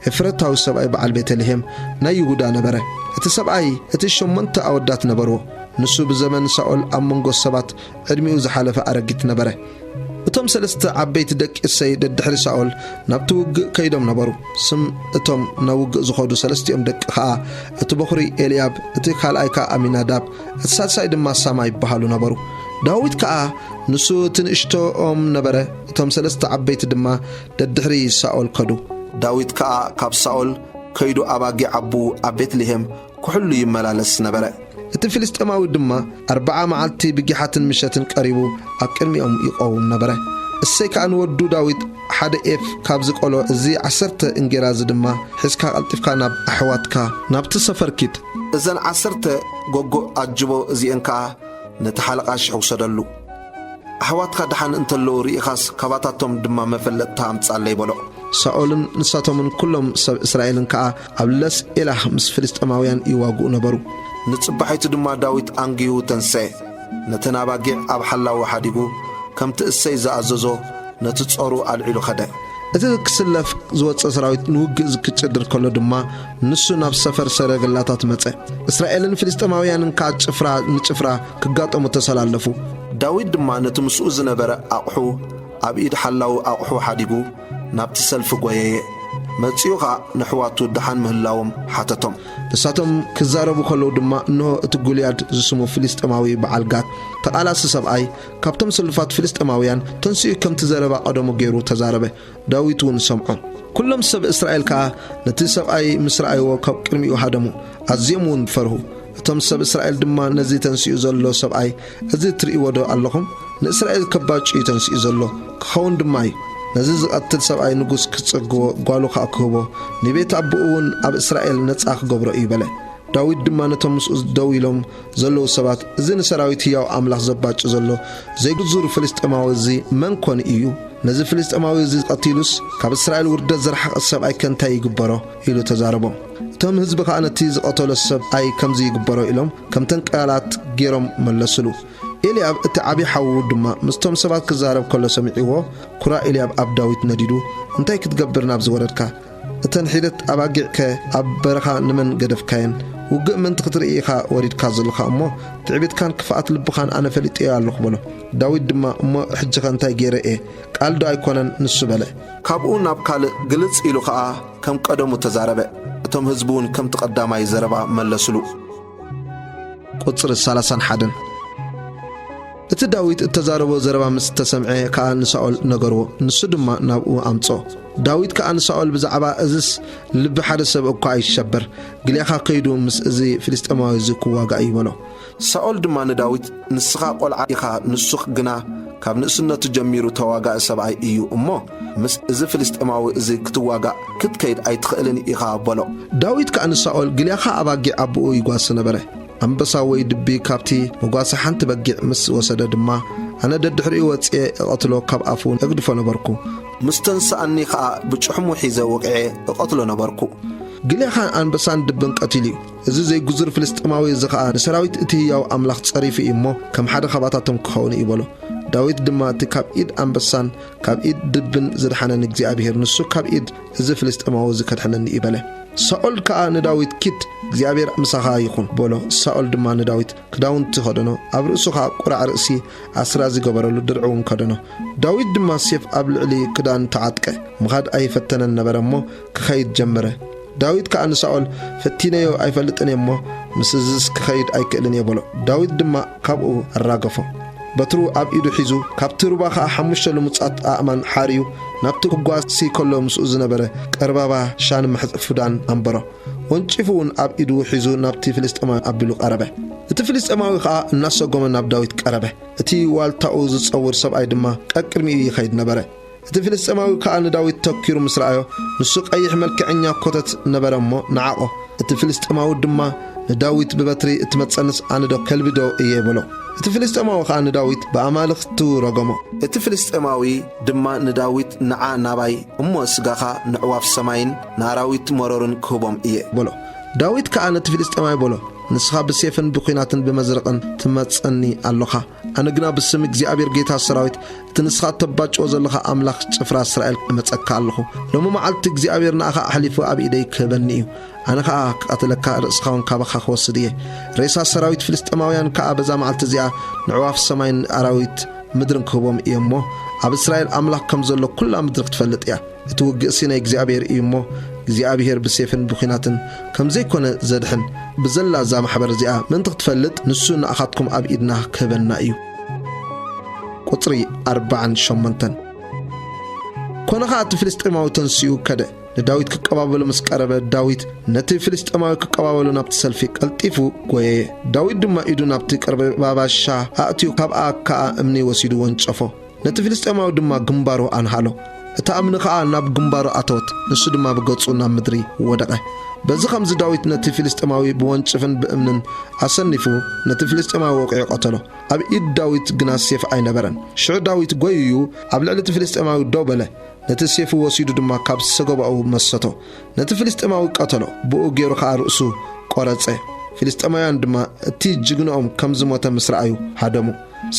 ኤፍረታዊ ሰብኣይ በዓል ቤተልሔም ናይ ይሁዳ ነበረ። እቲ ሰብኣይ እቲ ሸሞንተ ኣወዳት ነበርዎ። ንሱ ብዘመን ሳኦል ኣብ መንጎ ሰባት ዕድሚኡ ዝሓለፈ ኣረጊት ነበረ። እቶም ሰለስተ ዓበይቲ ደቂ እሰይ ደድሕሪ ሳኦል ናብቲ ውግእ ከይዶም ነበሩ። ስም እቶም ናብ ውግእ ዝኸዱ ሰለስቲኦም ደቂ ኸኣ፣ እቲ በኹሪ ኤልያብ፣ እቲ ካልኣይ ከኣ ኣሚናዳብ፣ እቲ ሳልሳይ ድማ ሳማ ይበሃሉ ነበሩ። ዳዊት ከኣ ንሱ እቲ ንእሽቶኦም ነበረ። እቶም ሰለስተ ዓበይቲ ድማ ደድሕሪ ሳኦል ከዱ። ዳዊት ከኣ ካብ ሳኦል ከይዱ ኣባጊዕ ኣቦኡ ኣብ ቤትልሔም ክሕሉ ይመላለስ ነበረ። እቲ ፍልስጤማዊ ድማ ኣርብዓ መዓልቲ ብጊሓትን ምሸትን ቀሪቡ ኣብ ቅድሚኦም ይቐውም ነበረ። እሰይ ከኣ ንወዱ ዳዊት፣ ሓደ ኤፍ ካብዚ ቆሎ፣ እዚ ዓሰርተ እንጌራ እዚ ድማ ሒዝካ ቀልጢፍካ ናብ ኣሕዋትካ ናብቲ ሰፈር ኪድ። እዘን ዓሰርተ ጎጎ ኣጅቦ እዚኤን ከኣ ነቲ ሓለቓ ሽሕ ውሰደሉ። ኣሕዋትካ ደሓን እንተለዉ ርኢኻስ፣ ካባታቶም ድማ መፈለጥታ ኣምጽኣለይ በሎ። ሳኦልን ንሳቶምን ኩሎም ሰብ እስራኤልን ከኣ ኣብ ለስ ኤላህ ምስ ፍልስጤማውያን ይዋግኡ ነበሩ። ንጽባሒቱ ድማ ዳዊት ኣንጊሁ ተንስኤ። ነተን ኣባጊዕ ኣብ ሓላዊ ሓዲጉ፣ ከምቲ እሰይ ዝኣዘዞ ነቲ ጾሩ ኣልዒሉ ኸደ። እቲ ክስለፍ ዝወጸ ሰራዊት ንውግእ ክጭድር ከሎ ድማ፣ ንሱ ናብ ሰፈር ሰረገላታት መጸ። እስራኤልን ፍልስጤማውያንን ከኣ ጭፍራ ንጭፍራ ክጋጠሙ ተሰላለፉ። ዳዊት ድማ ነቲ ምስኡ ዝነበረ ኣቕሑ፣ ኣብ ኢድ ሓላዊ ኣቕሑ ሓዲጉ ናብቲ ሰልፊ ጐየየ። መጺኡ ኸኣ ነሕዋቱ ደሓን ምህላዎም ሓተቶም። ንሳቶም ክዛረቡ ከለዉ ድማ፣ እንሆ እቲ ጎልያድ ዝስሙ ፍልስጤማዊ በዓል ጋት፣ ተቓላሲ ሰብኣይ፣ ካብቶም ሰልፋት ፍልስጤማውያን ተንሲኡ ከምቲ ዘረባ ቀደሙ ገይሩ ተዛረበ። ዳዊት እውን ሰምዖ። ኩሎም ሰብ እስራኤል ከኣ ነቲ ሰብኣይ ምስ ረኣይዎ ካብ ቅድሚኡ ሃደሙ፣ ኣዝዮም እውን ፈርሁ። እቶም ሰብ እስራኤል ድማ ነዚ ተንሲኡ ዘሎ ሰብኣይ፣ እዚ ትርእይዎ ዶ ኣለኹም? ንእስራኤል ከባጭ እዩ ተንሲኡ ዘሎ፣ ክኸውን ድማ እዩ። ነዚ ዝቐትል ሰብኣይ ንጉስ ክጽግቦ፣ ጓሉ ኸኣ ክህቦ፣ ንቤት ኣቦኡ እውን ኣብ እስራኤል ነጻ ክገብሮ እዩ በለ። ዳዊት ድማ ነቶም ምስኡ ደው ኢሎም ዘለዉ ሰባት፣ "እዚ ንሰራዊት ህያው ኣምላኽ ዘባጭ ዘሎ ዘይግዙር ፍልስጤማዊ እዚ መን ኮን እዩ? ነዚ ፍልስጤማዊ እዚ ቀቲሉስ ካብ እስራኤል ውርደት ዝረሓቐ ሰብኣይ ከ እንታይ ይግበሮ?" ኢሉ ተዛረቦም። እቶም ህዝቢ ኸኣ፣ "ነቲ ዝቐተሎ ሰብኣይ ከምዚ ይግበሮ" ኢሎም ከምተን ቃላት ገይሮም መለሱሉ። ኤልያብ እቲ ዓቢ ሓዉ ድማ ምስቶም ሰባት ክዛረብ ከሎ ሰሚዕዎ፣ ኩራ ኤልያብ ኣብ ዳዊት ነዲዱ፣ "እንታይ ክትገብር ናብዚ ወረድካ? እተን ሒደት ኣባጊዕከ ኣብ በረኻ ንመን ገደፍካየን? ውግእ ምእንቲ ክትርኢ ኢኻ ወሪድካ ዘለኻ እሞ፣ ትዕቢትካን ክፍኣት ልብኻን ኣነ ፈሊጠዮ ኣለኹ" በሎ። ዳዊት ድማ፣ "እሞ ሕጂኸ እንታይ ገይረ እየ? ቃል ዶ ኣይኮነን?" ንሱ በለ። ካብኡ ናብ ካልእ ግልጽ ኢሉ ኸኣ ከም ቀደሙ ተዛረበ። እቶም ህዝቢ እውን ከምቲ ቀዳማይ ዘረባ መለሱሉ። ቁጽሪ ሰላሳን ሓደን። እቲ ዳዊት እተዛረቦ ዘረባ ምስ ተሰምዐ ከኣ ንሳኦል ነገርዎ፣ ንሱ ድማ ናብኡ ኣምጽኦ። ዳዊት ከኣ ንሳኦል፣ "ብዛዕባ እዝስ ልቢ ሓደ ሰብ እኳ ኣይሸበር፣ ግልያኻ ከይዱ ምስ እዚ ፍልስጤማዊ እዚ ክዋጋእ እዩ" በሎ። ሳኦል ድማ ንዳዊት፣ "ንስኻ ቈልዓ ኢኻ፣ ንሱ ግና ካብ ንእስነቱ ጀሚሩ ተዋጋኢ ሰብኣይ እዩ እሞ፣ ምስ እዚ ፍልስጤማዊ እዚ ክትዋጋእ ክትከይድ ኣይትኽእልን ኢኻ" በሎ። ዳዊት ከኣ ንሳኦል፣ "ግልያኻ ኣባጊዕ ኣቦኡ ይጓሲ ነበረ። ኣንበሳ ወይ ድቢ ካብቲ መጓሰ ሓንቲ በጊዕ ምስ ወሰደ ድማ፣ ኣነ ደድሕሪኡ ወጽኤ እቐትሎ፣ ካብ ኣፉ እውን እግድፎ ነበርኩ። ምስ ተንስኣኒ ኸኣ ብጭሕሙ ሒዘ ወቒዐ እቐትሎ ነበርኩ። ግልያኻ ኣንበሳን ድብን ቀቲሉ እዩ። እዚ ዘይግዙር ፍልስጤማዊ እዚ ኸኣ ንሰራዊት እቲ ህያው ኣምላኽ ጸሪፉ እዩ እሞ፣ ከም ሓደ ኻባታቶም ክኸውን እዩ" በሎ። ዳዊት ድማ፣ "እቲ ካብ ኢድ ኣንበሳን ካብ ኢድ ድብን ዝደሓነኒ እግዚኣብሄር ንሱ ካብ ኢድ እዚ ፍልስጤማዊ እዚ ከድሕነኒ እዩ" በለ። ሳኦል ከኣ ንዳዊት፣ "ኪድ፣ እግዚኣብሄር ምሳኻ ይኹን" በሎ። ሳኦል ድማ ንዳዊት ክዳውንቲ ኸደኖ፣ ኣብ ርእሱ ኸኣ ቁራዕ ርእሲ ኣስራዚ ገበረሉ፣ ድርዒ እውን ከደኖ። ዳዊት ድማ ሴፍ ኣብ ልዕሊ ክዳን ተዓጥቀ። ምኻድ ኣይፈተነን ነበረ እሞ፣ ክኸይድ ጀመረ። ዳዊት ከኣ ንሳኦል፣ "ፈቲነዮ ኣይፈልጥን እየ እሞ፣ ምስ እዝስ ክኸይድ ኣይክእልን እየ" በሎ። ዳዊት ድማ ካብኡ ኣራገፎ። በትሩ ኣብ ኢዱ ሒዙ፣ ካብቲ ሩባ ኸኣ ሓሙሽተ ልሙጻት ኣእማን ሓርዩ፣ ናብቲ ክጓሲ ከሎ ምስኡ ዝነበረ ቀርባባ ሻን ምሕጽ-፣ ፍዳን ኣንበሮ። ወንጭፉ እውን ኣብ ኢዱ ሒዙ ናብቲ ፍልስጤማዊ ኣቢሉ ቀረበ። እቲ ፍልስጤማዊ ኸኣ እናሰጎመ ናብ ዳዊት ቀረበ። እቲ ዋልታኡ ዝጸውር ሰብኣይ ድማ ቀቅድሚኡ ይኸይድ ነበረ። እቲ ፍልስጤማዊ ከኣ ንዳዊት ተኪሩ ምስ ረኣዮ፣ ንሱ ቀይሕ መልክዐኛ ኮተት ነበረ እሞ ነዓቖ። እቲ ፍልስጤማዊ ድማ ንዳዊት ብበትሪ፣ "እትመጸንስ ኣነ ዶ ከልቢ ዶ እየ?" በሎ። እቲ ፍልስጤማዊ ከኣ ንዳዊት ብኣማልኽቱ ረገሞ። እቲ ፍልስጤማዊ ድማ ንዳዊት፣ "ንዓ ናባይ እሞ ስጋኻ ንዕዋፍ ሰማይን ንኣራዊት መሮርን ክህቦም እየ" በሎ። ዳዊት ከኣ ነቲ ፍልስጤማዊ በሎ፣ "ንስኻ ብሴፍን ብኲናትን ብመዝረቕን ትመጸኒ ኣሎኻ፣ ኣነ ግና ብስም እግዚኣብሔር ጌታ ሰራዊት፣ እቲ ንስኻ እተባጭዎ ዘለኻ ኣምላኽ ጭፍራ እስራኤል እመጸካ ኣለኹ። ሎሚ መዓልቲ እግዚኣብሔር ንኣኻ ኣሕሊፉ ኣብ ኢደይ ክህበኒ እዩ። ኣነ ኸኣ ክቐትለካ፣ ርእስኻ እውን ካባኻ ክወስድ እየ። ሬሳ ሰራዊት ፍልስጤማውያን ከኣ በዛ መዓልቲ እዚኣ ንዕዋፍ ሰማይን ንኣራዊት ምድርን ክህቦም እየ እሞ፣ ኣብ እስራኤል ኣምላኽ ከም ዘሎ ኵላ ምድሪ ክትፈልጥ እያ። እቲ ውግእሲ ናይ እግዚኣብሔር እዩ እሞ፣ እግዚኣብሔር ብሴፍን ብኲናትን ከም ዘይኮነ ዘድሕን፣ ብዘላ እዛ ማሕበር እዚኣ ምእንቲ ክትፈልጥ፣ ንሱ ንኣኻትኩም ኣብ ኢድና ክህበና እዩ። ቁጽሪ ኣርባዓን ሸሞንተን። ኮነ ኸኣ እቲ ፍልስጤማዊ ተንሲኡ ከደ። ንዳዊት ክቀባበሎ ምስ ቀረበ፣ ዳዊት ነቲ ፍልስጤማዊ ክቀባበሎ ናብቲ ሰልፊ ቀልጢፉ ጐየየ። ዳዊት ድማ ኢዱ ናብቲ ቀርባባሻ ኣእትዩ፣ ካብኣ ከኣ እምኒ ወሲዱ ወንጨፎ። ነቲ ፍልስጤማዊ ድማ ግንባሩ ኣንሃሎ። እታ እምኒ ኸኣ ናብ ግንባሩ ኣተወት፣ ንሱ ድማ ብገጹ ናብ ምድሪ ወደቐ። በዚ ኸምዚ ዳዊት ነቲ ፍልስጤማዊ ብወንጭፍን ብእምንን ኣሰኒፉ፣ ነቲ ፍልስጤማዊ ወቒዑ ቀተሎ። ኣብ ኢድ ዳዊት ግና ሴፍ ኣይነበረን። ሽዑ ዳዊት ጐይዩ ኣብ ልዕሊ እቲ ፍልስጤማዊ ደው በለ። ነቲ ሴፉ ወሲዱ ድማ ካብ ሰገባኡ መሰቶ። ነቲ ፍልስጤማዊ ቀተሎ፣ ብኡ ገይሩ ኸኣ ርእሱ ቈረጸ። ፍልስጤማውያን ድማ እቲ ጅግንኦም ከም ዝሞተ ምስ ረኣዩ ሃደሙ።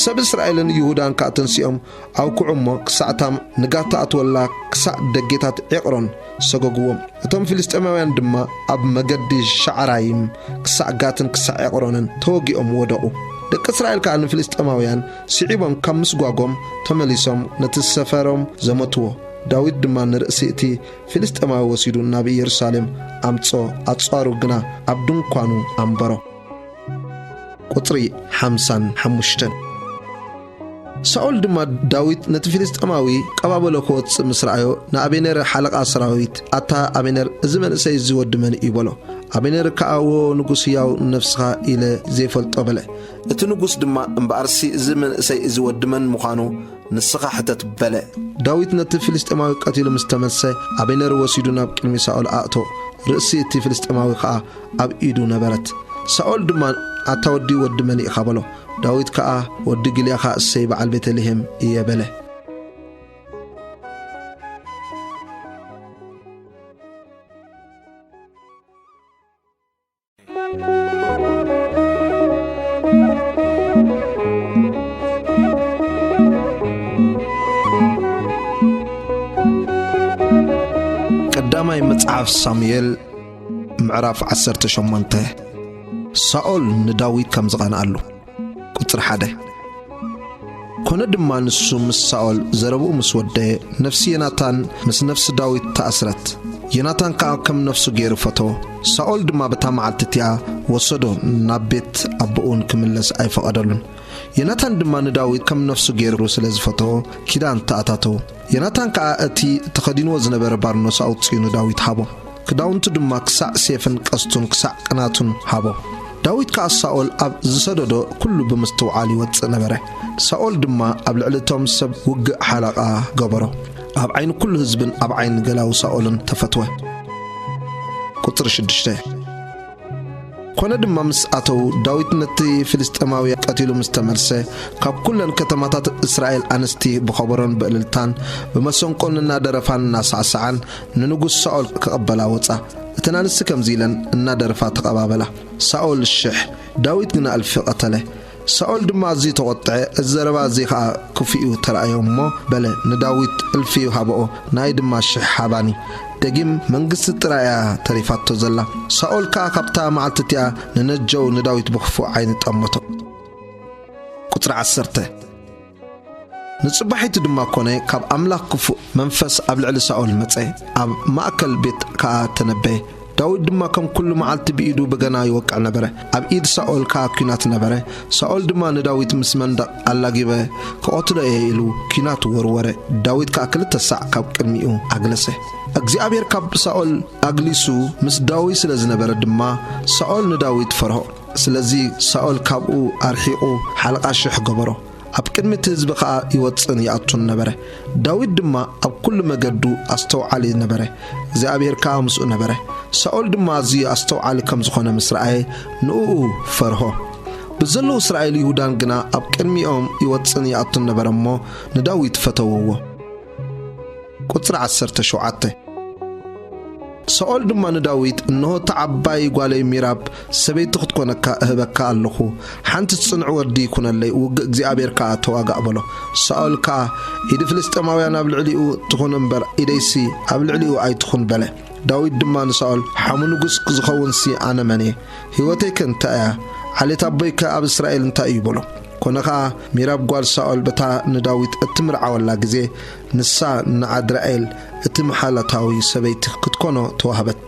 ሰብ እስራኤልን ይሁዳን ከኣ ተንሲኦም ኣውክዑ እሞ፣ ክሳዕ እታ ንጋት ትኣትወላ ክሳዕ ደጌታት ዔቕሮን ሰገጉዎም። እቶም ፍልስጤማውያን ድማ ኣብ መገዲ ሸዓራይም ክሳዕ ጋትን ክሳዕ ዔቕሮንን ተወጊኦም ወደቑ። ደቂ እስራኤል ከኣ ንፍልስጤማውያን ስዒቦም ካብ ምስጓጎም ተመሊሶም ነቲ ሰፈሮም ዘመትዎ። ዳዊት ድማ ንርእሲ እቲ ፍልስጤማዊ ወሲዱ ናብ ኢየሩሳሌም ኣምጽኦ፣ ኣጽዋሩ ግና ኣብ ድንኳኑ ኣንበሮ። ቁጽሪ ሓምሳን ሓሙሽተን። ሳኦል ድማ ዳዊት ነቲ ፍልስጤማዊ ቀባበሎ ክወጽእ ምስ ረኣዮ፣ ንኣቤኔር ሓለቓ ሰራዊት፣ "ኣታ ኣቤኔር፣ እዚ መንእሰይ እዚ ወዲ መን እዩ?" በሎ። ኣቤኔር ከኣ፣ "እወ፣ ንጉስ ህያው ንነፍስኻ ኢለ ዘይፈልጦ" በለ። እቲ ንጉስ ድማ፣ "እምበኣርሲ እዚ መንእሰይ እዚ ወዲ መን ምዃኑ ንስኻ ሕተት" በለ። ዳዊት ነቲ ፍልስጤማዊ ቀቲሉ ምስ ተመልሰ፣ ኣቤኔር ወሲዱ ናብ ቅድሚ ሳኦል ኣእቶ። ርእሲ እቲ ፍልስጤማዊ ኸኣ ኣብ ኢዱ ነበረት። ሳኦል ድማ፣ ኣታ ወዲ፣ ወዲ መን ኢኻ? በሎ። ዳዊት ከኣ፣ ወዲ ግልያኻ እሰይ በዓል ቤተልሔም እየ በለ። ቀዳማይ መጽሓፍ ሳሙኤል ምዕራፍ ዓሰርተ ሸሞንተ። ሳኦል ንዳዊት ከም ዝቐንኣሉ። ቁጽሪ ሓደ። ኮነ ድማ ንሱ ምስ ሳኦል ዘረብኡ ምስ ወደየ፣ ነፍሲ ዮናታን ምስ ነፍሲ ዳዊት ተኣስረት። ዮናታን ከኣ ከም ነፍሱ ገይሩ ፈተዎ። ሳኦል ድማ በታ መዓልቲ እቲኣ ወሰዶ፣ ናብ ቤት ኣቦኡ ንክምለስ ኣይፈቐደሉን። ዮናታን ድማ ንዳዊት ከም ነፍሱ ገይሩ ስለ ዝፈተዎ፣ ኪዳን ተኣታተዉ። ዮናታን ከኣ እቲ ተኸዲንዎ ዝነበረ ባርኖስ ኣውጺኡ ንዳዊት ሃቦ። ክዳውንቱ ድማ ክሳዕ ሴፍን ቀስቱን ክሳዕ ቅናቱን ሃቦ። ዳዊት ከኣ ሳኦል ኣብ ዝሰደዶ ኩሉ ብምስትውዓል ይወጽእ ነበረ። ሳኦል ድማ ኣብ ልዕሊ እቶም ሰብ ውግእ ሓለቓ ገበሮ። ኣብ ዓይኒ ኩሉ ህዝብን ኣብ ዓይኒ ገላዊ ሳኦልን ተፈትወ። ቁጽሪ ሽዱሽተ። ኮነ ድማ ምስ ኣተዉ፣ ዳዊት ነቲ ፍልስጤማዊ ቀቲሉ ምስ ተመልሰ፣ ካብ ኩለን ከተማታት እስራኤል ኣንስቲ ብኸበሮን ብእልልታን ብመሰንቆን እናደረፋን እናሳዕሳዓን ንንጉስ ሳኦል ክቕበላ ወጻ። እተን ኣንስቲ ከምዚ ኢለን እናደረፋ ተቐባበላ። ሳኦል ሽሕ፣ ዳዊት ግና እልፊ ቀተለ። ሳኦል ድማ ኣዝዩ ተቖጥዐ፣ እዚ ዘረባ እዚ ኸኣ ክፉእ እዩ ተራእዮ እሞ በለ፣ ንዳዊት እልፊ ሃብኦ፣ ናይ ድማ ሽሕ ሃባኒ። ደጊም መንግስቲ ጥራይ እያ ተሪፋቶ ዘላ። ሳኦል ከኣ ካብታ መዓልቲ እቲኣ ንነጀው ንዳዊት ብኽፉእ ዓይኒ ጠመቶ። ቁጽሪ ዓሰርተ። ንጽባሒቱ ድማ ኮነ፣ ካብ ኣምላኽ ክፉእ መንፈስ ኣብ ልዕሊ ሳኦል መጸ፣ ኣብ ማእከል ቤት ከኣ ተነበየ። ዳዊት ድማ ከም ኩሉ መዓልቲ ብኢዱ በገና ይወቅዕ ነበረ፣ ኣብ ኢድ ሳኦል ከኣ ኲናት ነበረ። ሳኦል ድማ ንዳዊት ምስ መንደቕ ኣላጊበ ክቐትሎ እየ ኢሉ ኲናት ወርወረ። ዳዊት ከኣ ክልተ ሳዕ ካብ ቅድሚኡ ኣግለሰ። እግዚኣብሔር ካብ ሳኦል ኣግሊሱ ምስ ዳዊት ስለ ዝነበረ ድማ ሳኦል ንዳዊት ፈርሆ። ስለዚ ሳኦል ካብኡ ኣርሒቑ ሓለቓ ሽሕ ገበሮ። ኣብ ቅድሚ እቲ ህዝቢ ኸኣ ይወጽእን ይኣቱን ነበረ። ዳዊት ድማ ኣብ ኩሉ መገዱ ኣስተውዓሊ ነበረ፣ እግዚኣብሔር ከኣ ምስኡ ነበረ። ሳኦል ድማ ኣዝዩ ኣስተውዓሊ ከም ዝኾነ ምስ ረኣየ ንእኡ ፈርሆ። ብዘለዉ እስራኤል ይሁዳን ግና ኣብ ቅድሚኦም ይወጽእን ይኣቱን ነበረ እሞ ንዳዊት ፈተውዎ። ቁጽሪ ዓሰርተ ሸውዓተ። ሳኦል ድማ ንዳዊት፣ እንሆ እታ ዓባይ ጓለይ ሚራብ ሰበይቲ ክትኮነካ እህበካ ኣለኹ፣ ሓንቲ ጽኑዕ ወዲ ይኩነለይ፣ ውግእ እግዚኣብሔር ከኣ ተዋጋእ በሎ። ሳኦል ከኣ፣ ኢድ ፍልስጤማውያን ኣብ ልዕሊኡ ትኹን እምበር፣ ኢደይሲ ኣብ ልዕሊኡ ኣይትኹን በለ። ዳዊት ድማ ንሳኦል፣ ሓሙ ንጉስ ዝኸውንሲ ኣነ መን እየ? ህይወተይከ እንታይ እያ? ዓሌት ኣቦይከ ኣብ እስራኤል እንታይ እዩ? በሎ። ኮነ ኸኣ፣ ሜራብ ጓል ሳኦል በታ ንዳዊት እትምርዓወላ ግዜ፣ ንሳ ንዓድራኤል እቲ መሓላታዊ ሰበይቲ ክትኮኖ ተዋህበት።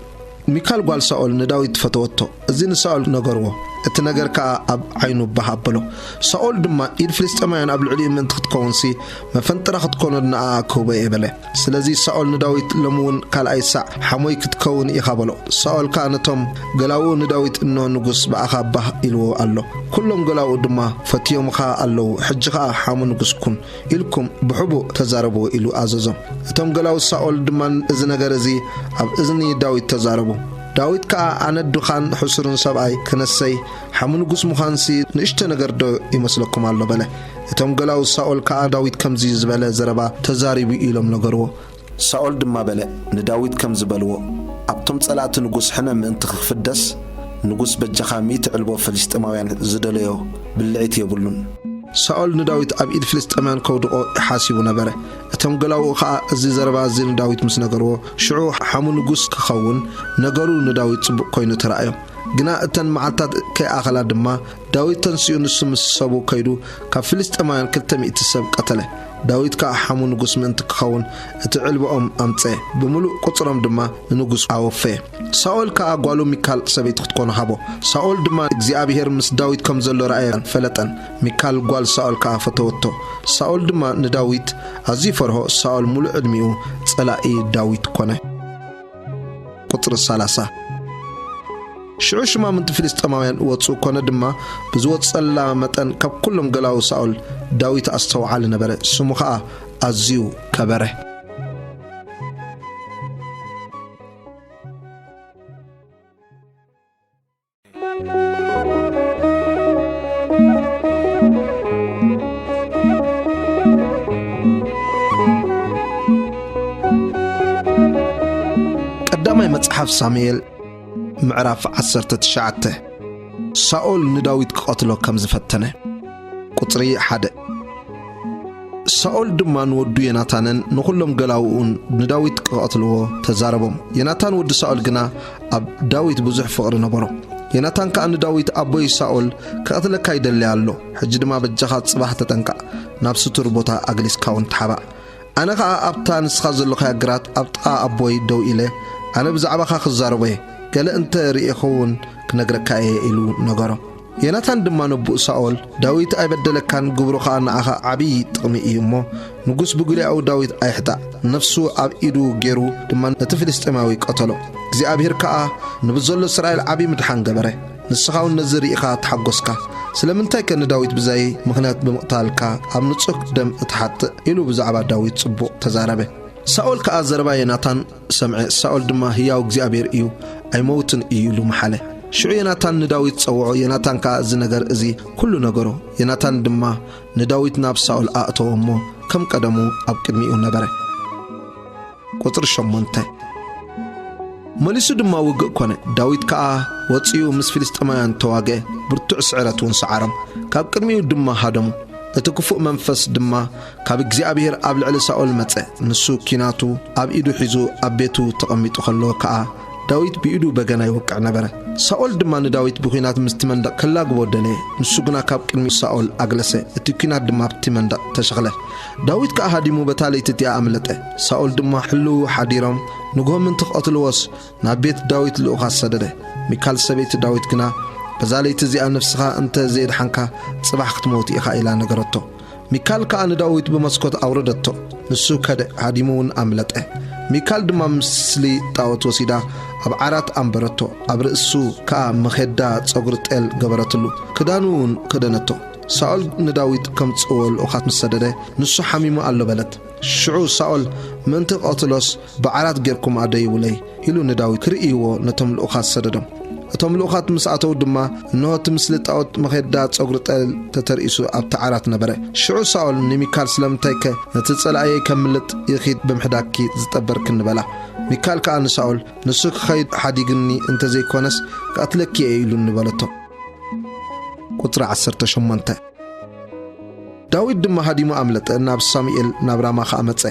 ሚካል ጓል ሳኦል ንዳዊት ፈተወቶ። እዚ ንሳኦል ነገርዎ። እቲ ነገር ከኣ ኣብ ዓይኑ ባህ ኣበሎ። ሳኦል ድማ፣ ኢድ ፍልስጤማውያን ኣብ ልዕሊኡ ምእንቲ ክትከውንሲ፣ መፈንጥራ ክትኮኖ ንኣኣ ክህቦ እየ በለ። ስለዚ ሳኦል ንዳዊት፣ ሎሚ እውን ካልኣይ ሳዕ ሓሞይ ክትከውን ኢኻ በሎ። ሳኦል ከኣ ነቶም ገላውኡ ንዳዊት፣ እንሆ ንጉስ ብኣኻ ባህ ኢልዎ ኣሎ። ኩሎም ገላውኡ ድማ ፈትዮምኻ ኣለዉ። ሕጂ ኸኣ ሓሙ ንጉስ ኩን ኢልኩም ብሕቡእ ተዛረብዎ ኢሉ ኣዘዞም። እቶም ገላውት ሳኦል ድማ እዚ ነገር እዚ ኣብ እዝኒ ዳዊት ተዛረቡ። ዳዊት ከኣ፣ ኣነ ድኻን ሕሱርን ሰብኣይ ክነሰይ፣ ሓሙ ንጉስ ምዃንሲ ንእሽቶ ነገር ዶ ይመስለኩም ኣሎ? በለ። እቶም ገላውት ሳኦል ከኣ ዳዊት ከምዚ ዝበለ ዘረባ ተዛሪቡ ኢሎም ነገርዎ። ሳኦል ድማ በለ፣ ንዳዊት ከምዚ በልዎ፣ ኣብቶም ጸላእቲ ንጉስ ሕነ ምእንቲ ክፍደስ፣ ንጉስ በጃኻ ሚእቲ ዕልቦ ፍልስጥኤማውያን ዝደለዮ ብልዒት የብሉን። ሳኦል ንዳዊት ኣብ ኢድ ፍልስጥኤማውያን ከውድቖ ሓሲቡ ነበረ። እቶም ገላውኡ ኸኣ እዚ ዘረባ እዚ ንዳዊት ምስ ነገርዎ፣ ሽዑ ሓሙ ንጉስ ክኸውን ነገሩ ንዳዊት ጽቡቕ ኮይኑ ተራእዮ። ግና እተን መዓልታት ከይኣኸላ ድማ፣ ዳዊት ተንሲኡ ንሱ ምስ ሰቡ ከይዱ፣ ካብ ፍልስጥኤማውያን ክልተ ሚእቲ ሰብ ቀተለ። ዳዊት ከኣ ሓሙ ንጉስ ምእንቲ ክኸውን እቲ ዕልብኦም ኣምጸ፣ ብምሉእ ቁጽሮም ድማ ንንጉስ ኣወፈየ። ሳኦል ከኣ ጓሉ ሚካል ሰበይቲ ክትኮኖ ሃቦ። ሳኦል ድማ እግዚኣብሄር ምስ ዳዊት ከም ዘሎ ረኣየን ፈለጠን። ሚካል ጓል ሳኦል ከኣ ፈተወቶ። ሳኦል ድማ ንዳዊት ኣዝዩ ፈርሆ። ሳኦል ምሉእ ዕድሚኡ ጸላኢ ዳዊት ኮነ። ቁጽሪ ሰላሳ። ሽዑ ሽማምንቲ ፍልስጥኤማውያን ወጹ፣ ኮነ ድማ ብዝወጸላ መጠን ካብ ኩሎም ገላዉ ሳኦል ዳዊት ኣስተውዓሊ ነበረ፣ ስሙ ኸኣ ኣዝዩ ከበረ። ቀዳማይ መጽሓፍ ሳሙኤል ምዕራፍ ዓሰርተ ትሽዓተ። ሳኦል ንዳዊት ክቐትሎ ከም ዝፈተነ። ቁጽሪ ሓደ። ሳኦል ድማ ንወዱ ዮናታንን ንኹሎም ገላውኡን ንዳዊት ክቐትልዎ ተዛረቦም። ዮናታን ወዲ ሳኦል ግና ኣብ ዳዊት ብዙሕ ፍቕሪ ነበሮ። ዮናታን ከኣ ንዳዊት፣ "ኣቦይ ሳኦል ክቐትለካ ይደሊ ኣሎ። ሕጂ ድማ በጃኻ ጽባሕ ተጠንቀቕ፣ ናብ ስቱር ቦታ ኣግሊስካ እውን ተሓባእ። ኣነ ኸኣ ኣብታ ንስኻ ዘለኻያ ግራት ኣብ ጥቓ ኣቦይ ደው ኢለ፣ ኣነ ብዛዕባኻ ክዛረቦ እየ። ገለ እንተ ርኤኹ እውን ክነግረካ እየ" ኢሉ ነገሮ። ዮናታን ድማ ነቦኡ ሳኦል፣ "ዳዊት ኣይበደለካን፣ ግብሩ ኸኣ ንዓኻ ዓብዪ ጥቕሚ እዩ እሞ፣ ንጉስ ብጉሊያኡ ዳዊት ኣይሕጣእ። ነፍሱ ኣብ ኢዱ ገይሩ ድማ ነቲ ፍልስጤማዊ ቀተሎ። እግዚኣብሄር ከኣ ንብዘሎ እስራኤል ዓብዪ ምድሓን ገበረ። ንስኻ እውን ነዚ ርኢኻ ተሓጐስካ። ስለምንታይከ ንዳዊት ብዘይ ምኽንያት ብምቕታልካ ኣብ ንጹህ ደም እትሓጥእ?" ኢሉ ብዛዕባ ዳዊት ጽቡቕ ተዛረበ። ሳኦል ከኣ ዘረባ ዮናታን ሰምዐ። ሳኦል ድማ፣ "ህያው እግዚኣብሔር እዩ፣ ኣይመውትን እዩ" ኢሉ መሓለ። ሽዑ ዮናታን ንዳዊት ጸውዖ። ዮናታን ከኣ እዚ ነገር እዚ ኩሉ ነገሮ። ዮናታን ድማ ንዳዊት ናብ ሳኦል ኣእተዎ እሞ ከም ቀደሙ ኣብ ቅድሚኡ ነበረ። ቁጽሪ ሸሞንተ። መሊሱ ድማ ውግእ ኮነ። ዳዊት ከኣ ወጺኡ ምስ ፍልስጤማውያን ተዋግአ፣ ብርቱዕ ስዕረት እውን ሰዓሮም፣ ካብ ቅድሚኡ ድማ ሃደሙ። እቲ ክፉእ መንፈስ ድማ ካብ እግዚኣብሔር ኣብ ልዕሊ ሳኦል መጸ። ንሱ ኲናቱ ኣብ ኢዱ ሒዙ ኣብ ቤቱ ተቐሚጡ ከሎ ከኣ፣ ዳዊት ብኢዱ በገና ይወቅዕ ነበረ። ሳኦል ድማ ንዳዊት ብኲናት ምስቲ መንደቕ ከላግቦ ደለየ። ንሱ ግና ካብ ቅድሚ ሳኦል ኣግለሰ። እቲ ኲናት ድማ ኣብቲ መንደቕ ተሸኽለ። ዳዊት ከኣ ሃዲሙ በታ ለይቲ እቲኣ ኣምለጠ። ሳኦል ድማ ሕልዉ ሓዲሮም፣ ንግሆ ምእንቲ ክቐትልዎስ ናብ ቤት ዳዊት ልኡኻት ሰደደ። ሚካል ሰበይቲ ዳዊት ግና፣ "በዛ ለይቲ እዚኣ ነፍስኻ እንተ ዘየድሓንካ፣ ጽባሕ ክትመውት ኢኻ" ኢላ ነገረቶ። ሚካል ከኣ ንዳዊት ብመስኮት ኣውረደቶ። ንሱ ከደ፣ ሃዲሙ እውን ኣምለጠ። ሚካል ድማ ምስሊ ጣዖት ወሲዳ ኣብ ዓራት ኣንበረቶ። ኣብ ርእሱ ከኣ መኼዳ ጸጉሪ ጤል ገበረትሉ። ክዳኑ እውን ከደነቶ። ሳኦል ንዳዊት ከምጽእዎ ልኡኻት ምስ ሰደደ፣ ንሱ ሓሚሙ ኣሎ በለት። ሽዑ ሳኦል፣ "ምእንቲ ክቐትሎስ ብዓራት ጌርኩም ኣደይቡለይ" ኢሉ ንዳዊት ክርእይዎ ነቶም ልኡኻት ሰደዶም። እቶም ልኡኻት ምስ ኣተዉ ድማ፣ እንሆ እቲ ምስሊ ጣኦት መኼዳ ጸጉሪ ጠል ተተርኢሱ ኣብቲ ዓራት ነበረ። ሽዑ ሳኦል ንሚካል፣ "ስለምንታይከ ነቲ ጸላእየይ ከምልጥ ይኺድ ብምሕዳግኪ ዝጠበርክኒ?" በላ። ሚካል ከኣ ንሳኦል፣ "ንሱ ክኸይድ ሓዲግኒ እንተ ዘይኮነስ ክቐትለኪ እየ" ኢሉኒ በለቶ። ቁጽሪ ዓሰርተ ሸሞንተ። ዳዊት ድማ ሃዲሙ ኣምለጠ፣ ናብ ሳሙኤል ናብ ራማ ኸኣ መጸ።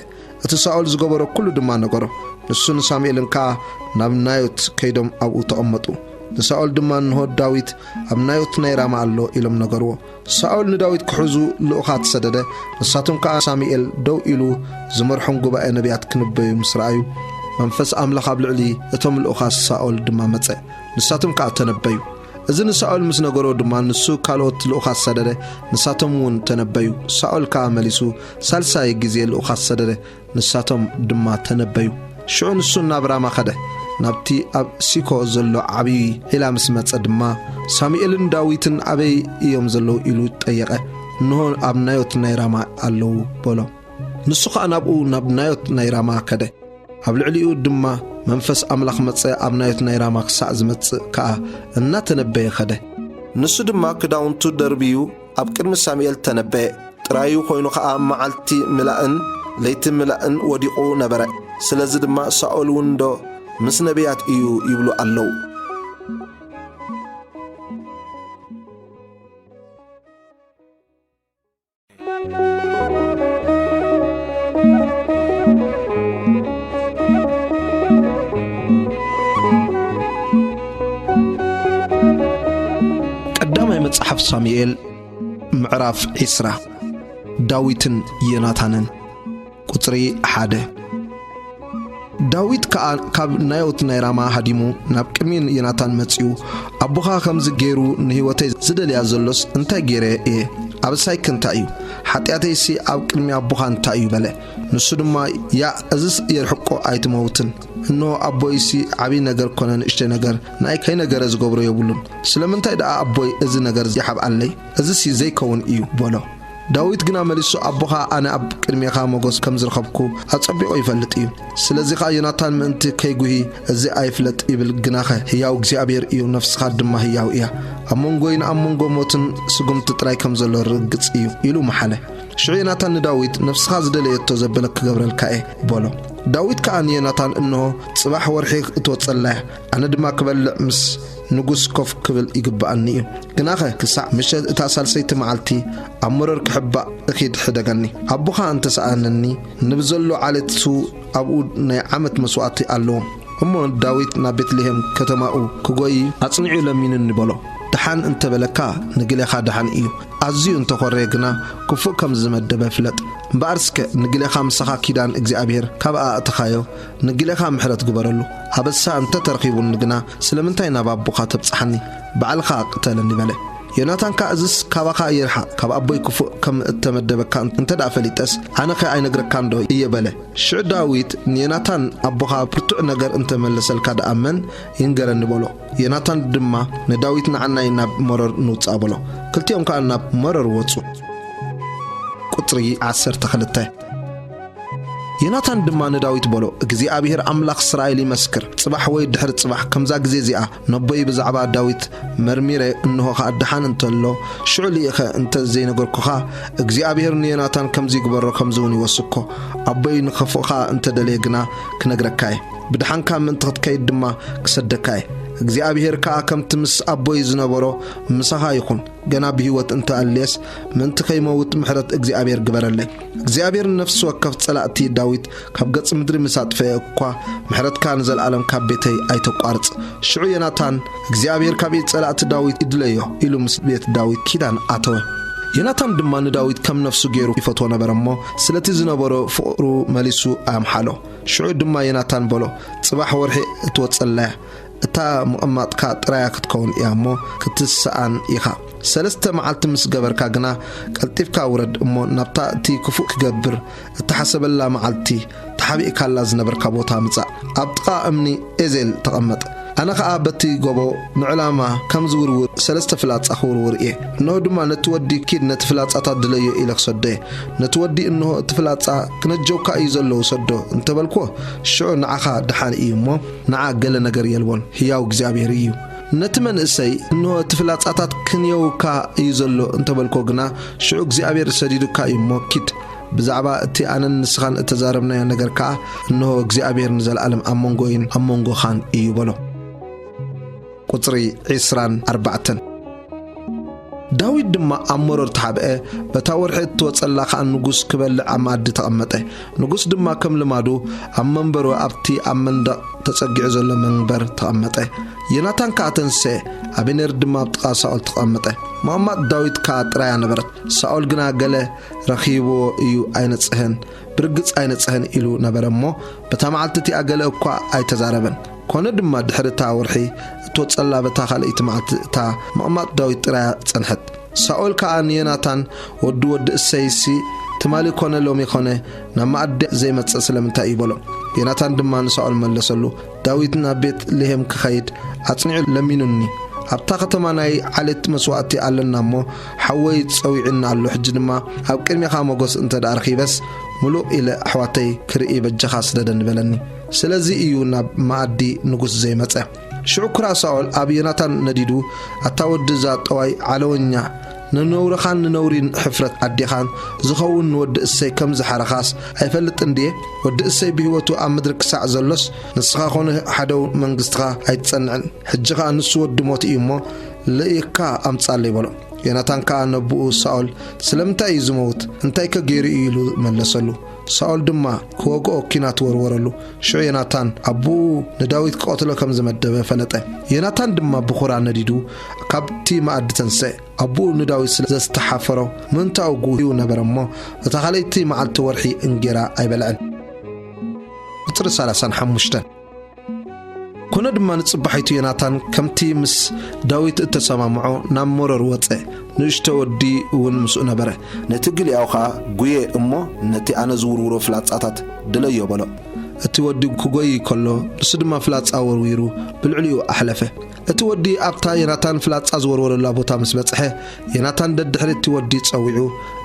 እቲ ሳኦል ዝገበሮ ኩሉ ድማ ነገሮ። ንሱን ሳሙኤልን ከኣ ናብ ናዮት ከይዶም ኣብኡ ተቐመጡ። ንሳኦል ድማ፣ "እንሆ ዳዊት ኣብ ናዮት ናይ ራማ ኣሎ" ኢሎም ነገርዎ። ሳኦል ንዳዊት ክሕዙ ልኡኻት ሰደደ። ንሳቶም ከኣ ሳሙኤል ደው ኢሉ ዝመርሖም ጉባኤ ነቢያት ክንበዩ ምስ ረኣዩ፣ መንፈስ ኣምላኽ ኣብ ልዕሊ እቶም ልኡኻት ሳኦል ድማ መጸ። ንሳቶም ከኣ ተነበዩ። እዚ ንሳኦል ምስ ነገሮ ድማ፣ ንሱ ካልኦት ልኡኻት ሰደደ፣ ንሳቶም እውን ተነበዩ። ሳኦል ከኣ መሊሱ ሳልሳይ ግዜ ልኡኻት ሰደደ፣ ንሳቶም ድማ ተነበዩ። ሽዑ ንሱ ናብ ራማ ኸደ። ናብቲ ኣብ ሲኮ ዘሎ ዓብዪ ዒላ ምስ መጸ ድማ፣ "ሳሙኤልን ዳዊትን ኣበይ እዮም ዘለዉ?" ኢሉ ጠየቐ። "እንሆ ኣብ ናዮት ናይ ራማ ኣለዉ" በሎ። ንሱ ኸኣ ናብኡ ናብ ናዮት ናይ ራማ ከደ። ኣብ ልዕሊኡ ድማ መንፈስ ኣምላኽ መጸ፣ ኣብ ናዮት ናይ ራማ ክሳዕ ዝመጽእ ከኣ እናተነበየ ኸደ። ንሱ ድማ ክዳውንቱ ደርብዩ ኣብ ቅድሚ ሳሙኤል ተነበየ። ጥራዩ ኾይኑ ኸኣ መዓልቲ ምላእን ለይቲ ምላእን ወዲቑ ነበረ። ስለዚ ድማ ሳኦል እውን ዶ ምስ ነቢያት እዩ ይብሉ ኣለዉ። ቀዳማይ መጽሓፍ ሳሙኤል ምዕራፍ ዒስራ። ዳዊትን ዮናታንን። ቁጽሪ ሓደ። ዳዊት ከኣ ካብ ናዮት ናይ ራማ ሃዲሙ ናብ ቅድሚ ዮናታን መጺኡ፣ "ኣቦኻ ከምዚ ገይሩ ንህይወተይ ዝደልያ ዘሎስ እንታይ ገይረ እየ? ኣበሳይክ እንታይ እዩ? ሓጢኣተይሲ ኣብ ቅድሚ ኣቦኻ እንታይ እዩ?" በለ። ንሱ ድማ፣ "ያእ፣ እዝስ የርሕቆ ኣይትመውትን። እንሆ ኣቦይሲ ዓብዪ ነገር ኮነ ንእሽተይ ነገር ንኣይ ከይነገረ ዝገብሮ የብሉን። ስለምንታይ ደኣ ኣቦይ እዚ ነገር ይሓብኣለይ? እዝሲ ዘይከውን እዩ" በሎ። ዳዊት ግና መሊሱ፣ ኣቦኻ ኣነ ኣብ ቅድሜኻ ሞገስ ከም ዝረኸብኩ ኣጸቢቑ ይፈልጥ እዩ። ስለዚ ኸኣ ዮናታን ምእንቲ ከይጉሂ፣ እዚ ኣይፍለጥ ይብል፣ ግናኸ ህያው እግዚኣብሔር እዩ፣ ነፍስኻ ድማ ህያው እያ። ኣብ መንጎይን ኣብ መንጎ ሞትን ስጉምቲ ጥራይ ከም ዘሎ ርግጽ እዩ፣ ኢሉ መሓለ። ሽዑ ዮናታን ንዳዊት፣ ነፍስኻ ዝደለየቶ ዘበለ ክገብረልካ እየ፣ በሎ። ዳዊት ከኣ ንዮናታን፣ እንሆ፣ ጽባሕ ወርሒ እትወጸላ እያ፣ ኣነ ድማ ክበልዕ ምስ ንጉስ ኮፍ ክብል ይግብኣኒ እዩ። ግናኸ ክሳዕ ምሸት እታ ሳልሰይቲ መዓልቲ ኣብ መሮር ክሕባእ እኺድ ሕደገኒ። ኣቦኻ እንተሰኣነኒ፣ ንብዘሎ ዓሌትሱ ኣብኡ ናይ ዓመት መስዋእቲ ኣለዎም። እሞ ዳዊት ናብ ቤትልሔም ከተማኡ ክጎዪ ኣጽኒዑ ለሚኑኒ በሎ። ደሓን እንተበለካ ንግሌኻ ደሓን እዩ። ኣዝዩ እንተኾረየ ግና ክፉእ ከም ዝመደበ ፍለጥ። እምበኣርስከ ንግሌኻ ምሳኻ ኪዳን እግዚኣብሔር ካብ ኣእተኻዮ፣ ንግሌኻ ምሕረት ግበረሉ። ኣበሳ እንተ ተረኺቡኒ ግና ስለምንታይ ናብ ኣቦኻ ተብጽሓኒ? ባዕልኻ ቅተለኒ በለ። ዮናታን ከኣ እዝስ ካባኻ ይርሓቕ፣ ካብ ኣቦይ ክፉእ ከም እተመደበካ እንተ ደኣ ፈሊጠስ ኣነኸ ኣይነግረካን ዶ እየ በለ። ሽዑ ዳዊት ንዮናታን ኣቦኻ ብርቱዕ ነገር እንተ መለሰልካ ደኣ መን ይንገረኒ በሎ። ዮናታን ድማ ንዳዊት ንዓናይ ናብ መሮር ንውጻእ በሎ። ክልቲኦም ከኣ ናብ መሮር ወጹ። ቁጽሪ ዓሰርተ ክልተ። ዮናታን ድማ ንዳዊት በሎ፣ እግዚኣብሔር ኣምላኽ እስራኤል ይመስክር፣ ጽባሕ ወይ ድሕሪ ጽባሕ ከምዛ ግዜ እዚኣ ነቦይ ብዛዕባ ዳዊት መርሚረ፣ እንሆ ኸኣ ደሓን እንተሎ፣ ሽዑ ልኢኸ እንተ ዘይነገርኩኻ፣ እግዚኣብሔር ንዮናታን ከምዚ ይግበሮ፣ ከምዚ እውን ይወስኮ። ኣቦይ ንኽፉእኻ እንተ ደለየ ግና ክነግረካ እየ። ብደሓንካ ምእንቲ ክትከይድ ድማ ክሰደካ እየ። እግዚኣብሔር ከኣ ከምቲ ምስ ኣቦይ ዝነበሮ ምሳኻ ይኹን። ገና ብህይወት እንተ ኣልየስ፣ ምእንቲ ከይመውት ምሕረት እግዚኣብሔር ግበረለይ። እግዚኣብሔር ንነፍሲ ወከፍ ጸላእቲ ዳዊት ካብ ገጽ ምድሪ ምስ ኣጥፈኤ እኳ፣ ምሕረትካ ንዘለኣለም ካብ ቤተይ ኣይተቋርጽ። ሽዑ ዮናታን፣ እግዚኣብሔር ካብ ኢድ ጸላእቲ ዳዊት ይድለዮ፣ ኢሉ ምስ ቤት ዳዊት ኪዳን ኣተወ። ዮናታን ድማ ንዳዊት ከም ነፍሱ ገይሩ ይፈትዎ ነበረ እሞ፣ ስለቲ ዝነበሮ ፍቕሩ መሊሱ ኣምሓሎ። ሽዑ ድማ ዮናታን በሎ፣ ጽባሕ ወርሒ እትወጸላያ እታ ምቕማጥካ ጥራያ ክትከውን እያ እሞ ክትሰኣን ኢኻ። ሰለስተ መዓልቲ ምስ ገበርካ ግና ቀልጢፍካ ውረድ እሞ ናብታ እቲ ክፉእ ክገብር እተሓሰበላ መዓልቲ ተሓቢእካላ ዝነበርካ ቦታ ምጻእ። ኣብ ጥቓ እምኒ ኤዜል ተቐመጥ። ኣነ ኸኣ በቲ ጎቦ ንዕላማ ከም ዝውርውር ሰለስተ ፍላጻ ክውርውር እየ። እንሆ ድማ ነቲ ወዲ ኪድ ነቲ ፍላጻታት ድለዮ ኢለ ክሰዶ እየ። ነቲ ወዲ እንሆ እቲ ፍላጻ ክነጀውካ እዩ ዘሎ ውሰዶ እንተበልክዎ ሽዑ ንዓኻ ደሓን እዩ እሞ ንዓ ገለ ነገር የልቦን፣ ህያው እግዚኣብሔር እዩ። ነቲ መንእሰይ፣ እንሆ እቲ ፍላጻታት ክንየውካ እዩ ዘሎ እንተበልኮ ግና፣ ሽዑ እግዚኣብሔር ሰዲዱካ እዩ እሞ ኪድ። ብዛዕባ እቲ ኣነን ንስኻን እተዛረብናዮ ነገር ከኣ፣ እንሆ እግዚኣብሔር ንዘለኣለም ኣብ መንጎይን ኣብ መንጎኻን እዩ በሎ። ቁጽሪ ዕስራን ኣርባዕተን። ዳዊት ድማ ኣብ መሮር ተሓብአ፣ በታ ወርሒ እትወጸላ ኸኣ ንጉስ ክበልዕ ኣብ መኣዲ ተቐመጠ። ንጉስ ድማ ከም ልማዱ ኣብ መንበሩ ኣብቲ ኣብ መንደቕ ተጸጊዑ ዘሎ መንበር ተቐመጠ። ዮናታን ከኣ ተንስአ፣ ኣበኔር ድማ ኣብ ጥቓ ሳኦል ተቐመጠ። ምቕማጥ ዳዊት ከኣ ጥራያ ነበረት። ሳኦል ግና ገለ ረኺብዎ እዩ ኣይነጽህን፣ ብርግጽ ኣይነጽህን ኢሉ ነበረ እሞ፣ በታ መዓልቲ እቲኣ ገለ እኳ ኣይተዛረበን። ኮነ ድማ ድሕሪ እታ ወርሒ እትወጸላ በታ ካልኣይቲ መዓልቲ እታ ምቕማጥ ዳዊት ጥራያ ጸንሐት። ሳኦል ከኣ ንዮናታን፣ "ወዲ ወዲ እሰይሲ ትማሊ ኮነ ሎሚ ኮነ ናብ መኣዲ ዘይመጽእ ስለምንታይ እዩ?" በሎ። ዮናታን ድማ ንሳኦል መለሰሉ፣ "ዳዊት ናብ ቤት ልሄም ክኸይድ ኣጽኒዑ ለሚኑኒ። ኣብታ ከተማ ናይ ዓሌት መስዋእቲ ኣለና እሞ ሓወይ ጸዊዑና ኣሎ። ሕጂ ድማ ኣብ ቅድሜኻ ሞገስ እንተ ደኣ ረኺበስ፣ ምሉእ ኢለ ኣሕዋተይ ክርኢ በጃኻ ስደደኒ" በለኒ። ስለዚ እዩ ናብ መኣዲ ንጉስ ዘይመጸ። ሽዑ ኩራ ሳኦል ኣብ ዮናታን ነዲዱ፣ "ኣታ ወዲ እዛ ጠዋይ ዓለወኛ፣ ንነውርኻን ንነውሪ ሕፍረት ኣዴኻን ዝኸውን ንወዲ እሰይ ከም ዝሓረኻስ ኣይፈልጥን ድየ? ወዲ እሰይ ብህይወቱ ኣብ ምድሪ ክሳዕ ዘሎስ፣ ንስኻ ኾነ ሓደው መንግስትኻ ኣይትጸንዕን። ሕጂ ኸኣ ንሱ ወዲ ሞት እዩ እሞ፣ ልኢኽካ ኣምጻለይ" በሎ። ዮናታን ከኣ ነቦኡ ሳኦል፣ "ስለምንታይ እዩ ዝመውት? እንታይከ ገይሩ እዩ?" ኢሉ መለሰሉ። ሳኦል ድማ ክወግኦ ኲናት ወርወረሉ። ሽዑ ዮናታን ኣቦኡ ንዳዊት ክቐትሎ ከም ዝመደበ ፈለጠ። ዮናታን ድማ ብኹራ ነዲዱ ካብቲ መኣዲ ተንስአ። ኣቦኡ ንዳዊት ስለ ዘስተሓፈሮ ምእንታኡ ጉህዩ ነበረ እሞ፣ በታ ካልኣይቲ መዓልቲ ወርሒ እንጌራ ኣይበልዐን። ቁጽሪ ሰላሳን ሓሙሽተን። ኮነ ድማ ንጽባሒቱ ዮናታን ከምቲ ምስ ዳዊት እተሰማምዖ ናብ መሮር ወጸ፣ ንእሽቶ ወዲ እውን ምስኡ ነበረ። "ነቲ ግልያው ኸኣ ጉየ እሞ ነቲ ኣነ ዝውርውሮ ፍላጻታት ድለዮ" በሎ። እቲ ወዲ ክጎይ ከሎ፣ ንሱ ድማ ፍላጻ ወርዊሩ ብልዕሊኡ ኣሕለፈ። እቲ ወዲ ኣብታ ዮናታን ፍላጻ ዝወርወረላ ቦታ ምስ በጽሐ፣ ዮናታን ደድሕሪ እቲ ወዲ ጸዊዑ፣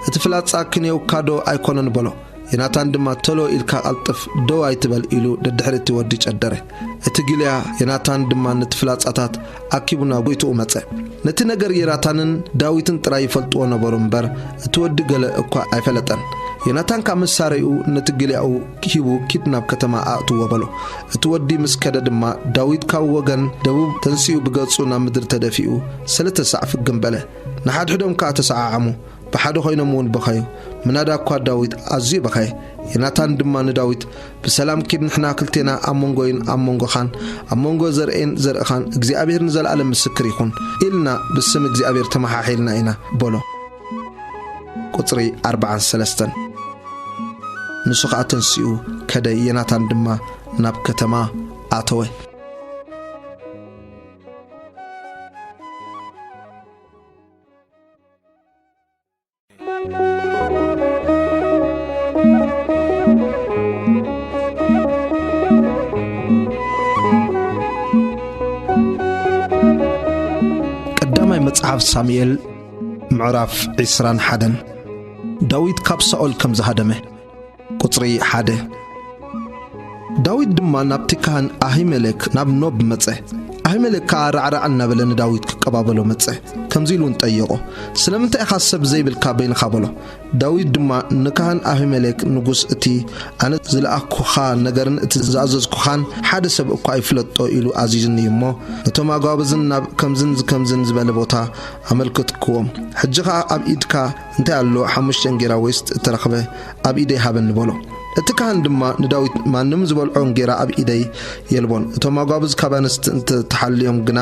"እቲ ፍላጻ ክንየውካ ዶ ኣይኮነን?" በሎ። ዮናታን ድማ፣ "ተሎ ኢልካ ቀልጥፍ፣ ደው ኣይትበል" ኢሉ ደድሕሪ እቲ ወዲ ጨደረ። እቲ ጊልያ ዮናታን ድማ ነቲ ፍላጻታት ኣኪቡ ናብ ጎይትኡ መጸ። ነቲ ነገር ዮናታንን ዳዊትን ጥራይ ይፈልጥዎ ነበሩ እምበር፣ እቲ ወዲ ገለ እኳ ኣይፈለጠን። ዮናታን ካብ መሳርያኡ ነቲ ጊልያኡ ሂቡ፣ "ኪድ ናብ ከተማ ኣእትዎ" በሎ። እቲ ወዲ ምስ ከደ ድማ፣ ዳዊት ካብ ወገን ደቡብ ተንሲኡ ብገጹ ናብ ምድሪ ተደፊኡ፣ ሰለስተ ሳዕ ፍግም በለ። ንሓድሕዶም ከኣ ተሰዓዓሙ። ብሓደ ኮይኖም እውን በኸዩ። ምናዳ እኳ ዳዊት ኣዝዩ በኸየ። ዮናታን ድማ ንዳዊት፣ "ብሰላም ኪድ፣ ንሕና ክልቴና ኣብ መንጎይን ኣብ መንጎኻን፣ ኣብ መንጎ ዘርእን ዘርእኻን እግዚኣብሔር ንዘለኣለም ምስክር ይኹን፣ ኢልና ብስም እግዚኣብሔር ተመሓሒልና ኢና" በሎ። ቁጽሪ ኣርባዓን ሰለስተን። ንሱ ኸኣ ተንሲኡ ከደ፣ ዮናታን ድማ ናብ ከተማ ኣተወ። ቀዳማይ መጽሓፍ ሳሙኤል ምዕራፍ ዕስራን ሓደን። ዳዊት ካብ ሳኦል ከም ዝሃደመ። ቁጽሪ ሓደ። ዳዊት ድማ ናብቲ ካህን ኣሂመሌክ ናብ ኖብ መጸ። ኣሂመሌክ ከኣ ራዕራዕ እናበለ ንዳዊት ክቀባበሎ መጸ። ከምዚ ኢሉ እውን ጠየቖ፣ "ስለምንታይ ኢኻ ሰብ ዘይብልካ በይንኻ?" በሎ። ዳዊት ድማ ንካህን ኣሂመሌክ፣ "ንጉስ እቲ ኣነ ዝለኣኽኩኻ ነገርን እቲ ዝኣዘዝኩኻን ሓደ ሰብ እኳ ኣይፍለጦ ኢሉ ኣዚዙኒ እሞ፣ ነቶም ኣጓብዝን ናብ ከምዝን ከምዝን ዝበለ ቦታ ኣመልከትክዎም። ሕጂ ኸኣ ኣብ ኢድካ እንታይ ኣሎ? ሓሙሽተ እንጌራ ወይስ እተረኽበ ኣብ ኢደይ ሃበኒ" በሎ። እቲ ካህን ድማ ንዳዊት፣ "ማንም ዝበልዖ እንጌራ ኣብ ኢደይ የልቦን፣ እቶም ኣጓብዝ ካብ ኣንስቲ እንተተሓልዮም ግና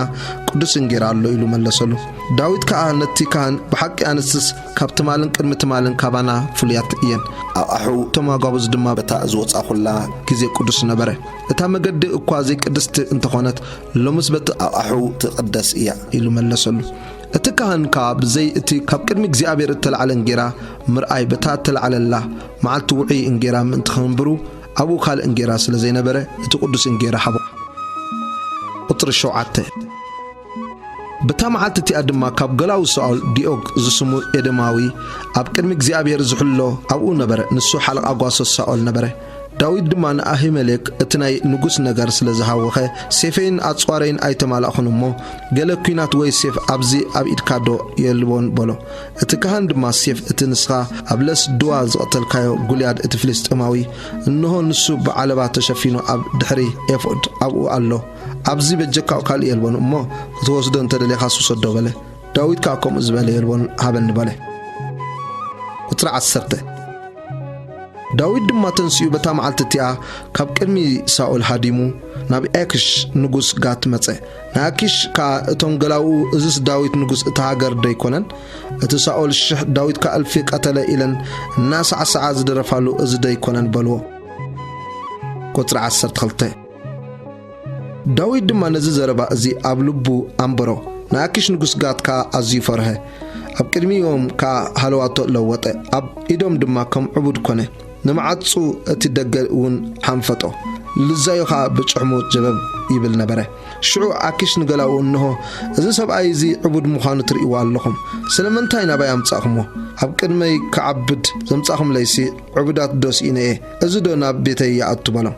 ቅዱስ እንጌራ ኣሎ" ኢሉ መለሰሉ። ዳዊት ከኣ ነቲ ካህን፣ "ብሓቂ ኣንስትስ ካብ ትማልን ቅድሚ ትማልን ካባና ፍሉያት እየን። ኣቕሑ እቶም ኣጓብዝ ድማ በታ ዝወጻኹላ ግዜ ቅዱስ ነበረ። እታ መገዲ እኳ ዘይቅድስቲ እንተኾነት፣ ሎምስ በቲ ኣቕሑ ትቕደስ እያ" ኢሉ መለሰሉ። እቲ ካህን ከኣ ብዘይ እቲ ካብ ቅድሚ እግዚኣብሔር እተላዕለ እንጌራ ምርኣይ፣ በታ እተላዕለላ መዓልቲ ውዑይ እንጌራ ምእንቲ ኸንብሩ ኣብኡ ካልእ እንጌራ ስለ ዘይነበረ፣ እቲ ቅዱስ እንጌራ ሃቦ። ቁጽሪ ሸውዓተ። በታ መዓልቲ እቲኣ ድማ ካብ ገላዉ ሳኦል ዲኦግ ዝስሙ ኤዶማዊ ኣብ ቅድሚ እግዚኣብሔር ዝሕሎ ኣብኡ ነበረ። ንሱ ሓለቓ ጓሶት ሳኦል ነበረ። ዳዊት ድማ ንኣሂመሌክ፣ "እቲ ናይ ንጉስ ነገር ስለ ዝሃወኸ፣ ሴፈይን ኣጽዋረይን ኣይተማላእኹን እሞ፣ ገለ ኲናት ወይ ሴፍ ኣብዚ ኣብ ኢድካ ዶ የልቦን?" በሎ። እቲ ካህን ድማ፣ "ሴፍ እቲ ንስኻ ኣብ ለስድዋ ዝቐተልካዮ ጉልያድ እቲ ፍልስጥኤማዊ፣ እንሆ ንሱ ብዓለባ ተሸፊኑ ኣብ ድሕሪ ኤፉድ ኣብኡ ኣሎ። ኣብዚ በጀካ ካልእ የልቦን እሞ፣ ክትወስዶ እንተ ደሊኻስ ውሰዶ" በለ። ዳዊት ከኣ፣ "ከምኡ ዝበለ የልቦን፣ ሃበኒ" በለ። ቁጽሪ ዓሰርተ። ዳዊት ድማ ተንሲኡ በታ መዓልቲ እቲኣ ካብ ቅድሚ ሳኦል ሃዲሙ ናብ ኣኪሽ ንጉስ ጋት መጸ። ንኣኪሽ ከኣ እቶም ገላውኡ፣ "እዝስ ዳዊት ንጉስ እታ ሃገር ደይኮነን? እቲ ሳኦል ሽሕ ዳዊት ከኣ እልፊ ቀተለ" ኢለን እናሳዕሳዓ ዝደረፋሉ እዚ ደይኮነን? በልዎ። ቁጽሪ ዓሰርተ ክልተ። ዳዊት ድማ ነዚ ዘረባ እዚ ኣብ ልቡ ኣንበሮ። ንኣኪሽ ንጉስ ጋት ከኣ ኣዝዩ ፈርሀ። ኣብ ቅድሚኦም ከኣ ሃለዋቶ ለወጠ። ኣብ ኢዶም ድማ ከም ዕቡድ ኮነ። ንመዓጹ እቲ ደገ እውን ሓንፈጦ። ልዛዩ ኸኣ ብጭሕሙ ጀበብ ይብል ነበረ። ሽዑ ኣኪሽ ንገላኡ፣ "እንሆ፣ እዚ ሰብኣይ እዚ ዕቡድ ምዃኑ ትርእይዎ ኣለኹም። ስለምንታይ ናባይ ኣምጻእኹምዎ? ኣብ ቅድመይ ክዓብድ ዘምጻእኹምለይሲ ዕቡዳት ዶ ስኢነ እየ? እዚ ዶ ናብ ቤተይ ይኣቱ?" በሎም።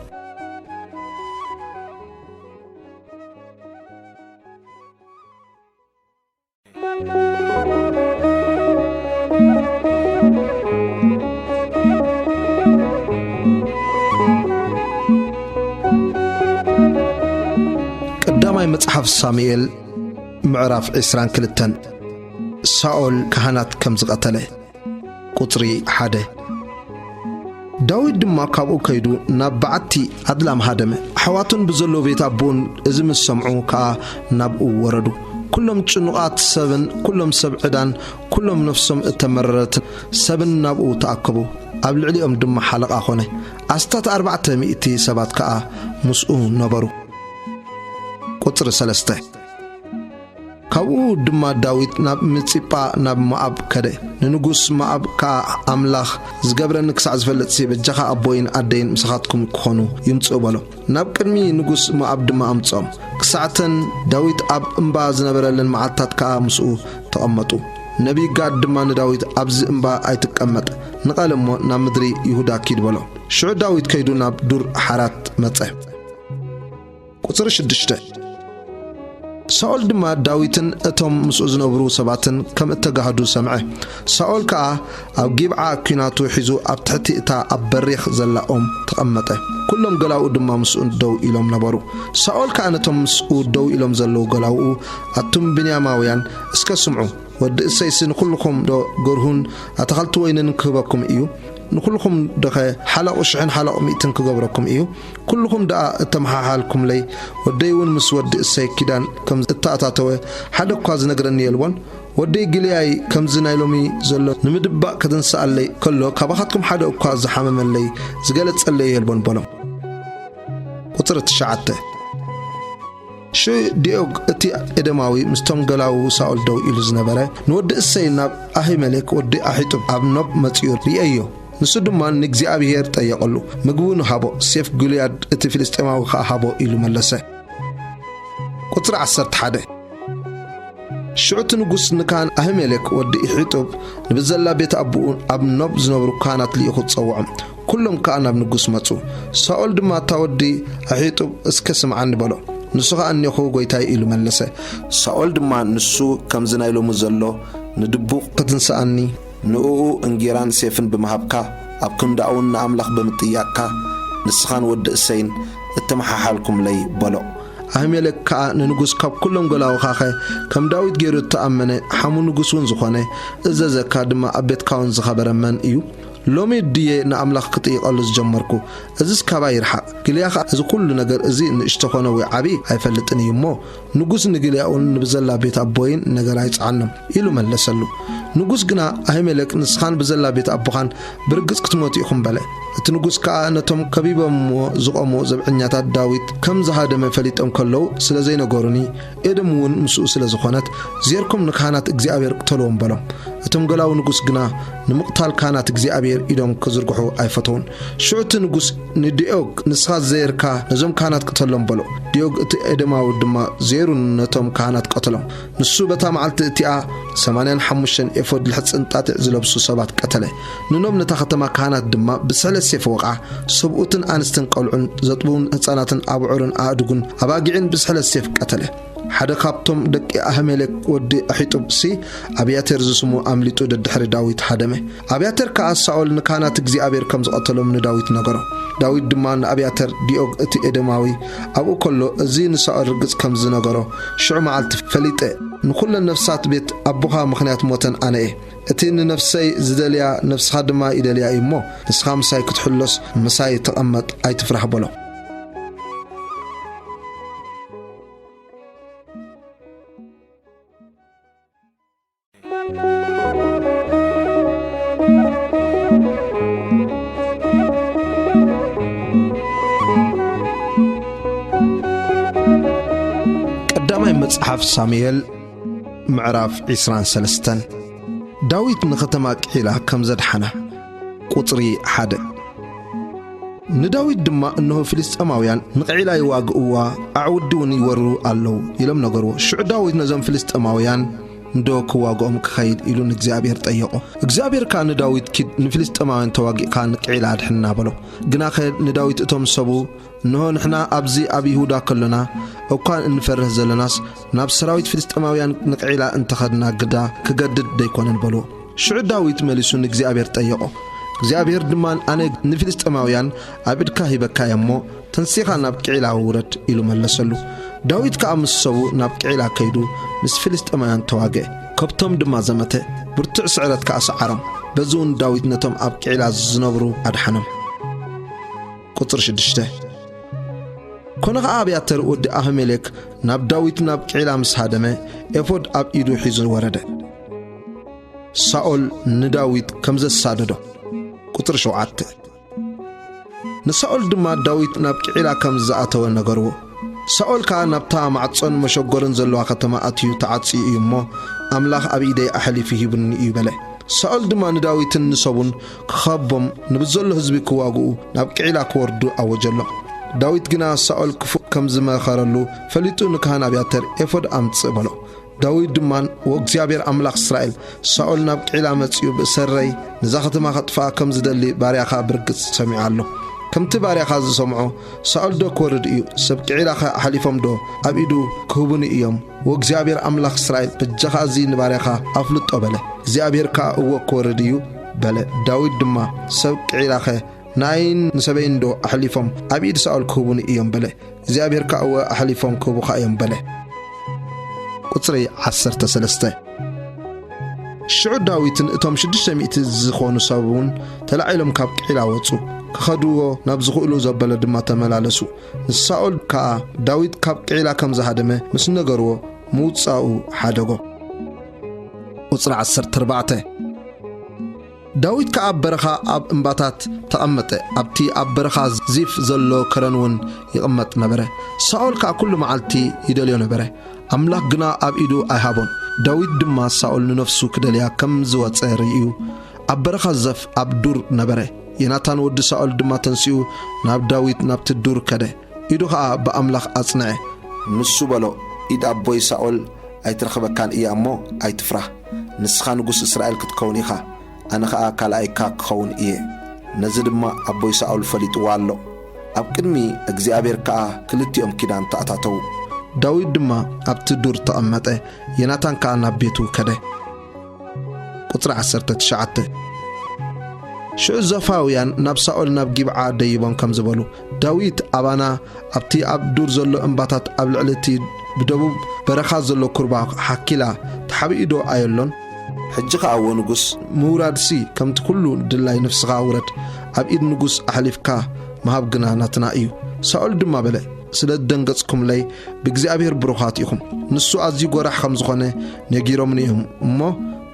ቀዳማይ መጽሓፍ ሳሙኤል ምዕራፍ ዕስራን ክልተን። ሳኦል ካህናት ከም ዝቐተለ። ቁጽሪ ሓደ። ዳዊት ድማ ካብኡ ከይዱ ናብ በዓቲ ኣድላም ሃደመ። ኣሕዋቱን ብዘለዉ ቤት ኣቦኡን እዚ ምስ ሰምዑ ከኣ ናብኡ ወረዱ። ኩሎም ጭኑቓት ሰብን ኩሎም ሰብ ዕዳን ኩሎም ነፍሶም እተመረረትን ሰብን ናብኡ ተኣከቡ። ኣብ ልዕሊኦም ድማ ሓለቓ ኾነ። ኣስታት ኣርባዕተ ሚእቲ ሰባት ከኣ ምስኡ ነበሩ። ቁጽሪ ሰለስተ። ካብኡ ድማ ዳዊት ናብ ምጺጳ ናብ ሞኣብ ከደ። ንንጉስ ሞኣብ ከኣ፣ ኣምላኽ ዝገብረኒ ክሳዕ ዝፈልጥሲ፣ በጃኻ ኣቦይን ኣደይን ምሳኻትኩም ክኾኑ ይምጽኡ በሎ። ናብ ቅድሚ ንጉስ ሞኣብ ድማ ኣምጽኦም። ክሳዕተን ዳዊት ኣብ እምባ ዝነበረለን መዓልታት ከኣ ምስኡ ተቐመጡ። ነቢይ ጋድ ድማ ንዳዊት፣ ኣብዚ እምባ ኣይትቀመጥ፣ ንቐል እሞ ናብ ምድሪ ይሁዳ ኪድ በሎ። ሽዑ ዳዊት ከይዱ ናብ ዱር ሓራት መጸ። ቁጽሪ ሽዱሽተ። ሳኦል ድማ ዳዊትን እቶም ምስኡ ዝነብሩ ሰባትን ከም እተጋህዱ ሰምዐ። ሳኦል ከኣ ኣብ ጊብዓ ኲናቱ ሒዙ ኣብ ትሕቲ እታ ኣብ በሪኽ ዘላ ኦም ተቐመጠ። ኩሎም ገላውኡ ድማ ምስኡ ደው ኢሎም ነበሩ። ሳኦል ከኣ ነቶም ምስኡ ደው ኢሎም ዘለዉ ገላውኡ፣ ኣቱም ብንያማውያን፣ እስከ ስምዑ፣ ወዲ እሰይሲ ንኹልኹም ዶ ገርሁን ኣታኸልቲ ወይንን ክህበኩም እዩ? ንኹልኹም ደኸ ሓለቑ ሽሕን ሓለቑ ሚእትን ክገብረኩም እዩ? ኩልኹም ደኣ እተመሓሓልኩምለይ፣ ወደይ እውን ምስ ወዲ እሰይ ኪዳን ከም እተኣታተወ፣ ሓደ እኳ ዝነግረኒ የልቦን። ወደይ ግልያይ ከምዚ ናይ ሎሚ ዘሎ ንምድባእ ክትንስኣለይ ከሎ፣ ካባኻትኩም ሓደ እኳ ዝሓመመለይ፣ ዝገለጸለይ የልቦን በሎም። ቁጽሪ ትሽዓተ። ሽዑ ዲኦግ እቲ ኤዶማዊ ምስቶም ገላዉ ሳኦል ደው ኢሉ ዝነበረ፣ ንወዲ እሰይ ናብ ኣሂመሌክ ወዲ ኣሒጡብ ኣብ ኖብ መጺኡ ርእየዮ። ንሱ ድማ ንእግዚኣብሔር ጠየቐሉ፣ ምግቢ ንሃቦ፣ ሴፍ ጎልያድ እቲ ፍልስጤማዊ ኸኣ ሃቦ ኢሉ መለሰ። ቁጽሪ ዓሰርተ ሓደ። ሽዑ እቲ ንጉስ ንካህን ኣሂሜሌክ ወዲ ኢሒጡብ ንብዘላ ቤት ኣቦኡ ኣብ ኖብ ዝነብሩ ካህናት ልኢኹ ጸውዖም። ኩሎም ከኣ ናብ ንጉስ መጹ። ሳኦል ድማ፣ እታ ወዲ ኣሒጡብ እስከ ስምዓኒ በሎ። ንሱ ኸኣ፣ እኔኹ ጐይታይ ኢሉ መለሰ። ሳኦል ድማ፣ ንሱ ከምዚ ናይ ሎሚ ዘሎ ንድቡቕ ክትንስኣኒ፣ ንእኡ እንጌራን ሴፍን ብምሃብካ፣ ኣብ ክንዳኡን ንኣምላኽ ብምጥያቕካ፣ ንስኻን ወዲ እሰይን እተመሓሓልኩምለይ በሎ። ኣሂሜሌክ ከኣ ንንጉስ፣ ካብ ኩሎም ጐላውኻኸ ከም ዳዊት ገይሩ እተኣመነ፣ ሓሙ ንጉስ እውን ዝኾነ፣ እዘዘካ ድማ ኣብ ቤትካውን ዝኸበረ መን እዩ? ሎሚ ድየ ንኣምላኽ ክጥይቐሉ ዝጀመርኩ? እዝስ ካባይ ይርሓቕ። ግልያ ኸኣ እዚ ኹሉ ነገር እዚ ንእሽቶ ኾነ ወይ ዓቢ ኣይፈልጥን እዩ እሞ፣ ንጉስ ንግልያኡን ንብዘላ ቤት ኣቦይን ነገር ኣይጽዓኖም፣ ኢሉ መለሰሉ። ንጉስ ግና፣ ኣሂሜሌክ፣ ንስኻን ብዘላ ቤት ኣቦኻን ብርግጽ ክትሞቱ ኢኹም በለ። እቲ ንጉስ ከኣ ነቶም ከቢቦምዎ ዝቖሙ ዘብዐኛታት ዳዊት ከም ዝሃደመ ፈሊጦም ከለዉ ስለ ዘይነገሩኒ፣ ኤዶም እውን ምስኡ ስለ ዝኾነት፣ ዜርኩም ንካህናት እግዚኣብሔር ቅተልዎም በሎም። እቶም ገላዊ ንጉስ ግና ንምቕታል ካህናት እግዚኣብሔር ኢዶም ክዝርግሑ ኣይፈተዉን። ሽዑ እቲ ንጉስ ንዲኦግ፣ ንስኻ ዘየርካ ነዞም ካህናት ቅተሎም በሎ። ዲኦግ እቲ ኤዶማዊ ድማ ዜሩ ነቶም ካህናት ቀተሎም። ንሱ በታ መዓልቲ እቲኣ ሰማንያን ሓሙሽተን ኤፎድ ልሕጽን ጣጢዕ ዝለብሱ ሰባት ቀተለ። ንኖብ ነታ ከተማ ካህናት ድማ ብስሕለት ሴፍ ወቕዓ። ሰብኡትን ኣንስትን ቆልዑን ዘጥብውን ህጻናትን ኣብዑርን ኣእዱግን ኣባጊዕን ብስሕለት ሴፍ ቀተለ። ሓደ ካብቶም ደቂ ኣህሜሌክ ወዲ ኣሒጡብሲ ኣብያቴር ዝስሙ ኣምሊጡ ደድሕሪ ዳዊት ሃደመ። ኣብያተር ከኣ ሳኦል ንካህናት እግዚኣብሔር ከም ዝቐተሎም ንዳዊት ነገሮ። ዳዊት ድማ ንኣብያተር፣ ዲኦግ እቲ ኤዶማዊ ኣብኡ ከሎ፣ እዚ ንሳኦል ርግጽ ከም ዝነገሮ ሽዑ መዓልቲ ፈሊጠ። ንኹለን ነፍሳት ቤት ኣቦኻ ምኽንያት ሞተን ኣነ እየ። እቲ ንነፍሰይ ዝደልያ ነፍስኻ ድማ ይደልያ እዩ እሞ፣ ንስኻ ምሳይ ክትሕሎስ ምሳይ ተቐመጥ፣ ኣይትፍራህ በሎ። ቀዳማይ መጽሓፍ ሳሙኤል ምዕራፍ ዕስራን ሰለስተን። ዳዊት ንኸተማ ቅዒላ ከም ዘድሓና። ቁጽሪ ሓደ። ንዳዊት ድማ፣ እንሆ፣ ፍልስጤማውያን ንቕዒላ ይዋግእዋ፣ ኣዕውዲ እውን ይወሩ ኣለዉ፣ ኢሎም ነገርዎ። ሽዑ ዳዊት ነዞም ፍልስጤማውያን እንዶ ክዋግኦም ክኸይድ ኢሉ ንእግዚኣብሔር ጠየቖ። እግዚኣብሔር ከኣ ንዳዊት፣ ኪድ ንፍልስጤማውያን ተዋጊእካ ንቅዒላ ኣድሕንና በሎ። ግናኸ ንዳዊት እቶም ሰቡ፣ እንሆ ንሕና ኣብዚ ኣብ ይሁዳ ከሎና እኳ እንፈርህ ዘሎናስ፣ ናብ ሰራዊት ፍልስጤማውያን ንቅዒላ እንተኸድና ግዳ ክገድድ ደይኮነን በልዎ። ሽዑ ዳዊት መሊሱ ንእግዚኣብሔር ጠየቖ። እግዚኣብሔር ድማ፣ ኣነ ንፍልስጤማውያን ኣብ ኢድካ ሂበካዮ እሞ፣ ተንሲኻ ናብ ቅዒላ ውረድ ኢሉ መለሰሉ። ዳዊት ከኣ ምስ ሰቡ ናብ ቅዒላ ከይዱ ምስ ፍልስጤማውያን ተዋግአ። ከብቶም ድማ ዘመተ፣ ብርቱዕ ስዕረት ከኣ ሰዓሮም። በዚ እውን ዳዊት ነቶም ኣብ ቅዒላ ዝነብሩ ኣድሓኖም። ቁጽሪ ሽዱሽተ። ኮነ ኸኣ ኣብያተር ወዲ ኣህሜሌክ ናብ ዳዊት ናብ ቅዒላ ምስ ሃደመ፣ ኤፎድ ኣብ ኢዱ ሒዙ ወረደ። ሳኦል ንዳዊት ከም ዘሳደዶ። ቁጽሪ ሸውዓተ። ንሳኦል ድማ ዳዊት ናብ ቅዒላ ከም ዝኣተወ ነገርዎ። ሳኦል ከኣ ናብታ ማዕጾን መሸጎርን ዘለዋ ከተማ ኣትዩ ተዓጽዩ እዩ እሞ፣ ኣምላኽ ኣብ ኢደይ ኣሕሊፉ ሂቡኒ እዩ በለ። ሳኦል ድማ ንዳዊትን ንሰቡን ክኸቦም፣ ንብዘሎ ህዝቢ ክዋግኡ ናብ ቅዒላ ክወርዱ ኣወጀሎም። ዳዊት ግና ሳኦል ክፉእ ከም ዝመኸረሉ ፈሊጡ ንካህን ኣብያተር ኤፎድ ኣምጽእ በሎ። ዳዊት ድማ "ወእግዚኣብሔር ኣምላኽ እስራኤል፣ ሳኦል ናብ ቅዒላ መጺኡ ብእሰረይ ነዛ ከተማ ከጥፍኣ ከም ዝደሊ ባርያኻ ብርግጽ ሰሚዑ ኣሎ። ከምቲ ባርያኻ ዝሰምዖ ሳኦል ዶ ክወርድ እዩ፣ ሰብ ቅዒላኸ ኣሕሊፎም ዶ ኣብ ኢዱ ክህቡኒ እዮም? ወእግዚኣብሔር ኣምላኽ እስራኤል በጃኻ እዚ ንባርያኻ ኣፍልጦ" በለ። እግዚኣብሔር ከኣ "እወ ክወርድ እዩ" በለ። ዳዊት ድማ "ሰብ ቅዒላኸ ንኣይን ንሰበይን ዶ ኣሕሊፎም ኣብ ኢድ ሳኦል ክህቡኒ እዮም?" በለ። እግዚኣብሔር ከኣ "እወ ኣሕሊፎም ክህቡኻ እዮም" በለ። ቁጽሪ ዓሰርተ ሰለስተ። ሽዑ ዳዊትን እቶም ሽዱሽተ ሚእቲ ዝኾኑ ሰብ እውን ተላዒሎም ካብ ቅዒላ ወጹ። ክኸድዎ ናብ ዝኽእሉ ዘበለ ድማ ተመላለሱ። ንሳኦል ከኣ ዳዊት ካብ ቅዒላ ከም ዝሃደመ ምስ ነገርዎ ምውጻኡ ሓደጎ። ቁጽሪ ዓሰርተ ኣርባዕተ። ዳዊት ከኣ ኣብ በረኻ ኣብ እምባታት ተቐመጠ። ኣብቲ ኣብ በረኻ ዚፍ ዘሎ ከረን እውን ይቕመጥ ነበረ። ሳኦል ከኣ ኩሉ መዓልቲ ይደልዮ ነበረ። ኣምላኽ ግና ኣብ ኢዱ ኣይሃቦን። ዳዊት ድማ ሳኦል ንነፍሱ ክደልያ ከም ዝወጸ ርእዩ ኣብ በረኻ ዘፍ ኣብ ዱር ነበረ። ዮናታን ወዲ ሳኦል ድማ ተንሲኡ ናብ ዳዊት ናብቲ ዱር ከደ። ኢዱ ኸኣ ብኣምላኽ ኣጽንዐ። ንሱ በሎ፣ "ኢድ ኣቦይ ሳኦል ኣይትረኽበካን እያ እሞ ኣይትፍራህ። ንስኻ ንጉስ እስራኤል ክትከውን ኢኻ፣ ኣነ ኸኣ ካልኣይካ ክኸውን እየ። ነዚ ድማ ኣቦይ ሳኦል ፈሊጥዎ ኣሎ።" ኣብ ቅድሚ እግዚኣብሔር ከኣ ክልቲኦም ኪዳን ተኣታተዉ። ዳዊት ድማ ኣብቲ ዱር ተቐመጠ፣ ዮናታን ከኣ ናብ ቤቱ ከደ። ቁጽሪ ዓሰርተ ትሽዓተ። ሽዑ ዘፋውያን ናብ ሳኦል ናብ ጊብዓ ደይቦም ከም ዝበሉ፣ "ዳዊት ኣባና ኣብቲ ኣብ ዱር ዘሎ እምባታት ኣብ ልዕሊ እቲ ብደቡብ በረኻ ዘሎ ኩርባ ሓኪላ ተሓቢኡ ዶ ኣየሎን? ሕጂ ኸኣ እወ ንጉስ፣ ምውራድሲ ከምቲ ኩሉ ድላይ ነፍስኻ ውረድ፣ ኣብ ኢድ ንጉስ ኣሕሊፍካ ምሃብ ግና ናትና እዩ።" ሳኦል ድማ በለ፣ "ስለ ዝደንገጽኩምለይ ብእግዚኣብሔር ብሩኻት ኢኹም። ንሱ ኣዝዩ ጐራሕ ከም ዝኾነ ነጊሮምኒ እዮም እሞ፣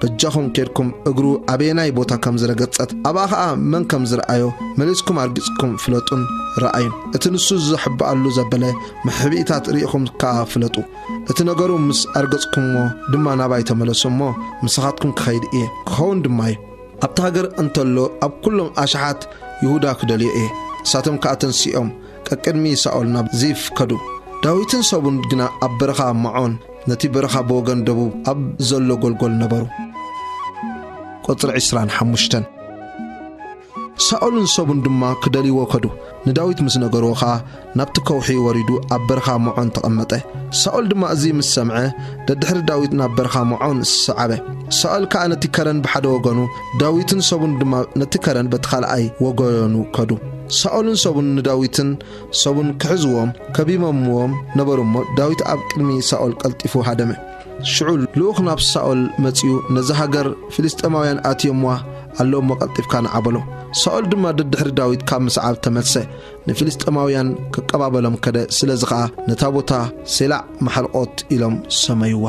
በጃኹም ኬድኩም እግሩ ኣበየናይ ቦታ ከም ዝረገጸት፣ ኣብኣ ኸኣ መን ከም ዝረኣዮ መሊስኩም ኣርጊጽኩም ፍለጡን ረኣዩን። እቲ ንሱ ዘሕብኣሉ ዘበለ መሕብኢታት ርኢኹም ከኣ ፍለጡ። እቲ ነገሩ ምስ ኣርገጽኩምዎ ድማ ናባይ ተመለሱ እሞ፣ ምሳኻትኩም ክኸይድ እየ፣ ክኸውን ድማ እዩ። ኣብታ ሃገር እንተሎ ኣብ ኩሎም ኣሽሓት ይሁዳ ክደልዮ እየ።" ንሳቶም ከኣ ተንሲኦም ቀቅድሚ ሳኦል ናብ ዚፍ ከዱ። ዳዊትን ሰቡን ግና ኣብ በረኻ ማዖን፣ ነቲ በረኻ ብወገን ደቡብ ኣብ ዘሎ ጎልጎል ነበሩ። ቁጽሪ ዕስራን ሓሙሽተን። ሳኦልን ሰቡን ድማ ክደልይዎ ከዱ። ንዳዊት ምስ ነገርዎ ኸኣ ናብቲ ከውሒ ወሪዱ ኣብ በረኻ ማዖን ተቐመጠ። ሳኦል ድማ እዚ ምስ ሰምዐ፣ ደድሕሪ ዳዊት ናብ በረኻ ማዖን ሰዓበ። ሳኦል ከኣ ነቲ ከረን ብሓደ ወገኑ፣ ዳዊትን ሰቡን ድማ ነቲ ከረን በቲ ካልኣይ ወገኑ ከዱ። ሳኦልን ሰቡን ንዳዊትን ሰቡን ክሕዝዎም ከቢቦምዎም ነበሩ እሞ፣ ዳዊት ኣብ ቅድሚ ሳኦል ቀልጢፉ ሃደመ። ሽዑ ልኡኽ ናብ ሳኦል መጺኡ፣ "ነዛ ሃገር ፍልስጤማውያን ኣትዮምዋ ኣለዉ እሞ ቀልጢፍካ ንዓ" በሎ። ሳኦል ድማ ደድሕሪ ዳዊት ካብ ምስዓብ ተመልሰ፣ ንፍልስጤማውያን ክቀባበሎም ከደ። ስለዚ ኸኣ ነታ ቦታ ሴላዕ ማሕልቆት ኢሎም ሰመይዋ።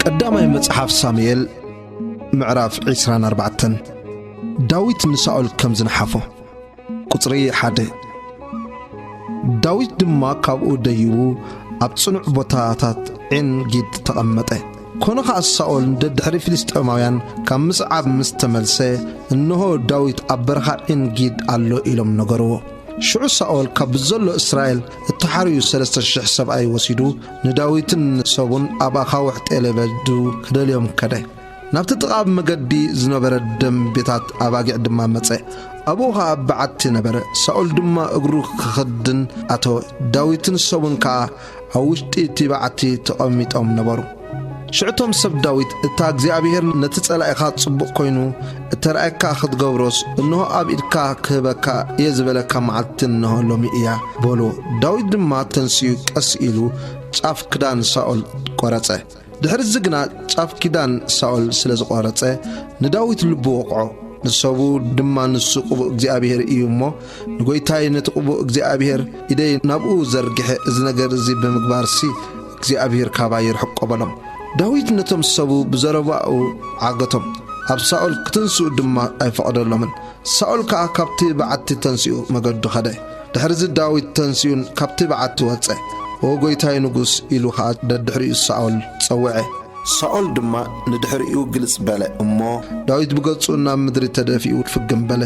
ቀዳማይ መጽሓፍ ሳሙኤል ምዕራፍ ዕስራን ኣርባዕተን። ዳዊት ንሳኦል ከም ዝነሓፎ። ቁጽሪ ሓደ። ዳዊት ድማ ካብኡ ደይቡ ኣብ ጽኑዕ ቦታታት ዒን ጊድ ተቐመጠ። ኮነ ኸኣ ሳኦል ንደድሕሪ ፍልስጤማውያን ካብ ምስዓብ ምስ ተመልሰ፣ እንሆ ዳዊት ኣብ በረኻ ዒን ጊድ ኣሎ ኢሎም ነገርዎ። ሽዑ ሳኦል ካብ ዘሎ እስራኤል እተሓርዩ ሰለስተ ሽሕ ሰብኣይ ወሲዱ ንዳዊትን ንሰቡን ኣብ ኣኻውሕ ጤሌበዱ ክደልዮም ከደ። ናብቲ ጥቓ መገዲ ዝነበረ ደምቤታት ኣባጊዕ ድማ መጸ። ኣብኡ ኸኣ በዓቲ ነበረ። ሳኦል ድማ እግሩ ክኽድን ኣተወ። ዳዊትን ሰቡን ከኣ ኣብ ውሽጢ እቲ በዓቲ ተቐሚጦም ነበሩ። ሽዑ እቶም ሰብ ዳዊት፣ "እታ እግዚኣብሄር ነቲ ጸላኢኻ ጽቡቕ ኰይኑ እተራእየካ ኽትገብሮስ፣ እንሆ ኣብ ኢድካ ክህበካ እየ ዝበለካ መዓልቲ እንሆ ሎሚ እያ" በልዎ። ዳዊት ድማ ተንሲኡ ቀስ ኢሉ ጫፍ ክዳን ሳኦል ቈረጸ። ድሕርዚ ግና ጫፍ ኪዳን ሳኦል ስለ ዝቖረጸ፣ ንዳዊት ልቡ ወቕዖ። ንሰቡ ድማ ንሱ ቅቡእ እግዚኣብሔር እዩ እሞ፣ ንጎይታይ ነቲ ቅቡእ እግዚኣብሔር ኢደይ ናብኡ ዘርጊሐ፣ እዚ ነገር እዚ ብምግባርሲ እግዚኣብሔር ካባይ ይርሕቆ በሎም። ዳዊት ነቶም ሰቡ ብዘረባኡ ዓገቶም፣ ኣብ ሳኦል ክትንስኡ ድማ ኣይፈቐደሎምን። ሳኦል ከኣ ካብቲ በዓቲ ተንሲኡ መገዱ ኸደ። ድሕርዚ ዳዊት ተንሲኡን ካብቲ በዓቲ ወጸ። "ኦ ጎይታይ ንጉስ" ኢሉ ኸኣ ደድሕሪኡ ሳኦል ጸውዐ። ሳኦል ድማ ንድሕሪኡ ግልጽ በለ እሞ፣ ዳዊት ብገጹ ናብ ምድሪ ተደፊኡ ፍግም በለ።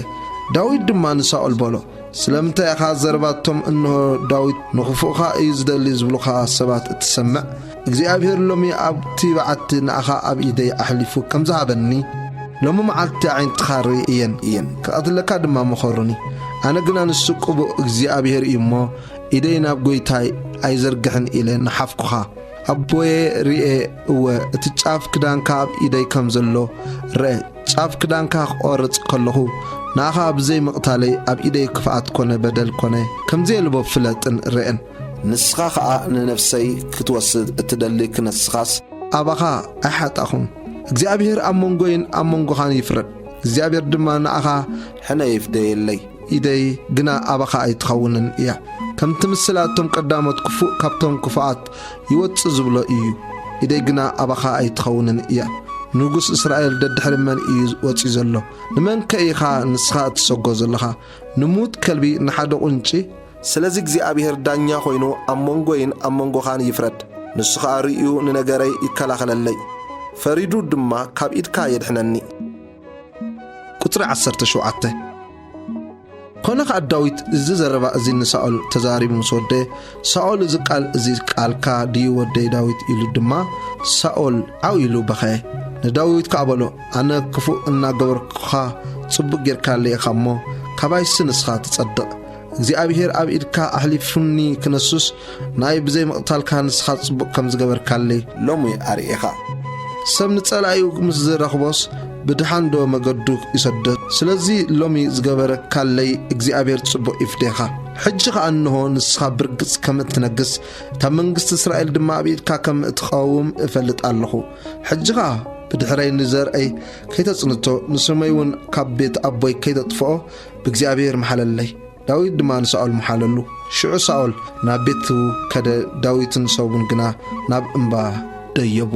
ዳዊት ድማ ንሳኦል በሎ፣ "ስለምንታይ ኢኻ ዘረባቶም እንሆ ዳዊት ንኽፉእኻ እዩ ዝደሊ ዝብሉኻ ሰባት እትሰምዕ? እግዚኣብሔር ሎሚ ኣብቲ በዓቲ ንኣኻ ኣብ ኢደይ ኣሕሊፉ ከም ዝሃበኒ፣ ሎሚ መዓልቲ ኣዒንትኻ ርእየን እየን፣ ክቐትለካ ድማ መኸሩኒ። ኣነ ግና ንሱ ቅቡእ እግዚኣብሔር እዩ እሞ፣ ኢደይ ናብ ጐይታይ ኣይዘርግሕን ኢለ ንሓፍኩኻ። ኣቦየ ርኤ፣ እወ፣ እቲ ጫፍ ክዳንካ ኣብ ኢደይ ከም ዘሎ ርኤ። ጫፍ ክዳንካ ክቖርጽ ከለኹ፣ ንኣኻ ብዘይ ምቕታለይ ኣብ ኢደይ ክፍኣት ኮነ በደል ኮነ ከም ዘየልቦ ፍለጥን ርኤን። ንስኻ ኸኣ ንነፍሰይ ክትወስድ እትደሊ ክነስኻስ፣ ኣባኻ ኣይሓጣኹን። እግዚኣብሔር ኣብ መንጎይን ኣብ መንጎኻን ይፍረድ። እግዚኣብሔር ድማ ንኣኻ ሕነ ይፍደየለይ። ኢደይ ግና ኣባኻ ኣይትኸውንን እያ። ከምቲ ምስላ እቶም ቀዳሞት ክፉእ ካብቶም ክፉኣት ይወጽእ ዝብሎ እዩ። ኢደይ ግና ኣባኻ ኣይትኸውንን እያ። ንጉስ እስራኤል ደድሕሪ መን እዩ ወጺኡ ዘሎ? ንመንከ ኢኻ ንስኻ እትሰጎ ዘለኻ? ንምዉት ከልቢ፣ ንሓደ ቁንጪ? ስለዚ እግዚኣብሔር ዳኛ ኾይኑ ኣብ መንጎይን ኣብ መንጎኻን ይፍረድ። ንሱ ኸኣ ርእዩ ንነገረይ ይከላኸለለይ። ፈሪዱ ድማ ካብ ኢድካ የድሕነኒ። ቁጽሪ ዓሰርተ ሸውዓተ። ኮነ ኸኣ ዳዊት እዚ ዘረባ እዚ ንሳኦል ተዛሪቡ ምስ ወደየ፣ ሳኦል እዚ ቃል እዚ ቃልካ ድዩ ወደይ ዳዊት? ኢሉ ድማ ሳኦል ዓው ኢሉ በኸየ። ንዳዊት ከኣ በሎ፣ ኣነ ክፉእ እናገበርኩኻ ጽቡቕ ጌርካለይ ኢኻ እሞ፣ ካባይሲ ንስኻ ትጸድቕ። እግዚኣብሄር ኣብ ኢድካ ኣሕሊፉኒ ክነሱስ፣ ንኣይ ብዘይ ምቕታልካ ንስኻ ጽቡቕ ከም ዝገበርካለይ ሎሚ ኣርኢኻ። ሰብ ንጸላኢኡ ምስ ዝረኽቦስ፣ ብድሓን ዶ መገዱ ይሰዶ? ስለዚ ሎሚ ዝገበረካለይ እግዚኣብሄር ጽቡቕ ይፍዴኻ። ሕጂ ኸኣ እንሆ ንስኻ ብርግጽ ከም እትነግስ፣ እታ መንግስቲ እስራኤል ድማ ኣብ ኢድካ ከም እትቐውም እፈልጥ ኣለኹ። ሕጂ ኸኣ ብድሕረይ ንዘርእይ ከይተጽንቶ፣ ንስመይ እውን ካብ ቤት ኣቦይ ከይተጥፍኦ ብእግዚኣብሔር ምሓለለይ። ዳዊት ድማ ንሳኦል መሓለሉ። ሽዑ ሳኦል ናብ ቤቱ ከደ፣ ዳዊትን ሰቡን ግና ናብ እምባ ደየቡ።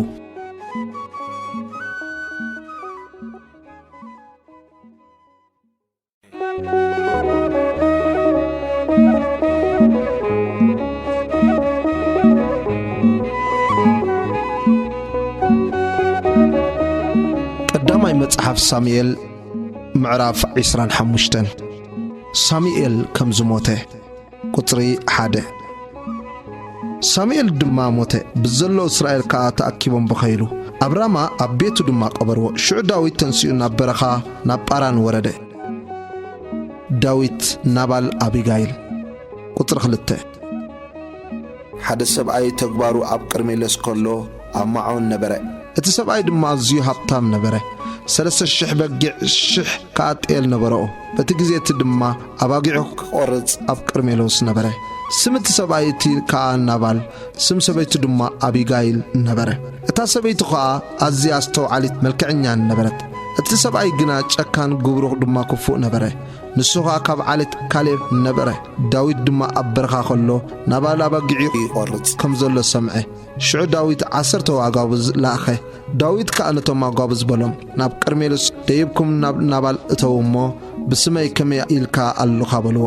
ቀዳማይ መጽሓፍ ሳሙኤል ምዕራፍ ዕስራን ሓሙሽተን። ሳሙኤል ከም ዝሞተ። ቁጽሪ ሓደ። ሳሙኤል ድማ ሞተ፣ ብዘሎ እስራኤል ከኣ ተኣኪቦም በኸይሉ። ኣብ ራማ ኣብ ቤቱ ድማ ቀበርዎ። ሽዑ ዳዊት ተንሲኡ ናብ በረኻ ናብ ጳራን ወረደ። ዳዊት ናባል ኣቢጋይል። ቁጽሪ ክልተ። ሓደ ሰብኣይ ተግባሩ ኣብ ቀርሜሎስ ከሎ ኣብ ማዖን ነበረ። እቲ ሰብኣይ ድማ ኣዝዩ ሃብታም ነበረ። ሰለስተ ሽሕ በጊዕ፣ ሽሕ ከኣ ጤል ነበረኦ። በቲ ግዜ እቲ ድማ ኣባጊዑ ክቖርጽ ኣብ ቀርሜሎስ ነበረ። ስም እቲ ሰብኣይ እቲ ከኣ ናባል፣ ስም ሰበይቱ ድማ ኣቢጋይል ነበረ። እታ ሰበይቲ ኸኣ ኣዝያ ኣስተውዓሊት መልክዐኛን ነበረት። እቲ ሰብኣይ ግና ጨካን፣ ግብሩ ድማ ክፉእ ነበረ። ንሱ ኸኣ ካብ ዓሌት ካሌብ ነበረ። ዳዊት ድማ ኣብ በረኻ ኸሎ ናባል ኣባጊዑ ይቖርጽ ከም ዘሎ ሰምዐ። ሽዑ ዳዊት ዓሰርተ ኣጓብዝ ለኣኸ። ዳዊት ከኣ ነቶም ኣጓብዝ በሎም፣ "ናብ ቀርሜሎስ ደይብኩም ናብ ናባል እተዉ እሞ፣ ብስመይ ከመይ ኢልካ ኣሎኻ?" በልዎ።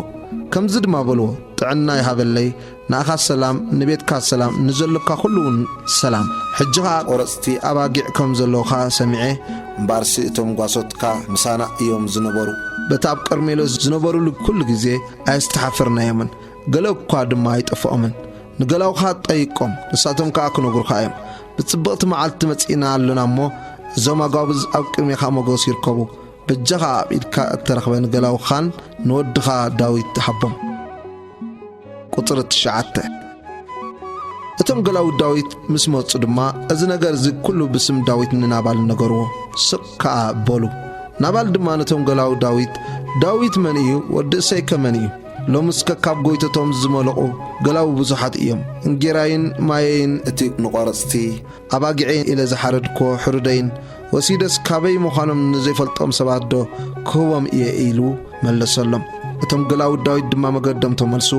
ከምዚ ድማ በልዎ፣ "ጥዕና ይሃበለይ፣ ንኣኻ ሰላም፣ ንቤትካ ሰላም፣ ንዘሎካ ኹሉ እውን ሰላም። ሕጂ ኸኣ ቆረጽቲ ኣባጊዕ ከም ዘለዉኻ ሰሚዐ፣ እምበኣርሲ እቶም ጓሶትካ ምሳና እዮም ዝነበሩ። በቲ ኣብ ቀርሜሎስ ዝነበሩሉ ኩሉ ግዜ ኣየስተሓፈርናዮምን። ገለ እኳ ድማ ኣይጠፍኦምን። ንገላውኻ ጠይቆም፣ ንሳቶም ከኣ ክነግሩኻ እዮም። ብጽብቕቲ መዓልቲ መጺእና ኣሎና እሞ፣ እዞም ኣጓብዝ ኣብ ቅድሜኻ ሞገስ ይርከቡ። በጃኻ ኣብ ኢድካ እተረኽበ ንገላውኻን ንወድኻ ዳዊት ሃቦም።" ቁጽሪ ትሽዓተ። እቶም ገላውት ዳዊት ምስ መጹ ድማ፣ እዚ ነገር እዚ ኩሉ ብስም ዳዊት ንናባል ነገርዎ። ስቕ ከኣ በሉ። ናባል ድማ ነቶም ገላውት ዳዊት፣ "ዳዊት መን እዩ? ወዲ እሴይከ መን እዩ? ሎምስ ከካብ ጎይቶቶም ዝመለቑ ገላው ብዙሓት እዮም። እንጌራይን ማየይን፣ እቲ ንቖረጽቲ ኣባጊዐይ ኢለ ዝሓረድኮ ሕሩደይን ወሲደስ ካበይ ምዃኖም ንዘይፈልጦም ሰባት ዶ ክህቦም እየ? ኢሉ መለሰሎም። እቶም ገላውድ ዳዊት ድማ መገዶም ተመልሱ፣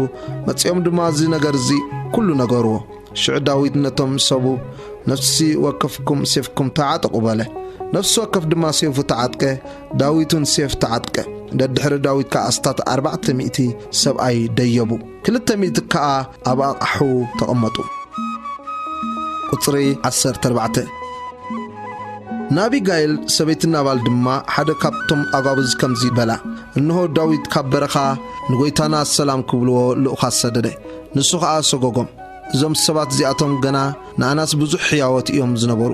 መጺኦም ድማ እዚ ነገር እዚ ኩሉ ነገርዎ። ሽዑ ዳዊት ነቶም ሰቡ፣ "ነፍሲ ወከፍኩም ሴፍኩም ተዓጠቑ" በለ። ነፍሲ ወከፍ ድማ ሴፉ ተዓጥቀ፣ ዳዊት እውን ሴፍ ተዓጥቀ። ደድሕሪ ዳዊት ከኣ ኣስታት ኣርባዕተ ሚእቲ ሰብኣይ ደየቡ፣ ክልተ ሚእቲ ከኣ ኣብ ኣቕሑ ተቐመጡ። ቁጽሪ ዓሰርተ ኣርባዕተ። ንኣቢጋይል ሰበይቲ ናባል ድማ ሓደ ካብቶም ኣጓብዝ ከምዚ በላ፣ "እንሆ ዳዊት ካብ በረኻ ንጐይታና ሰላም ክብልዎ ልኡኻት ሰደደ፣ ንሱ ኸኣ ሰጎጎም። እዞም ሰባት እዚኣቶም ገና ንኣናስ ብዙሕ ህያዎት እዮም ዝነበሩ፣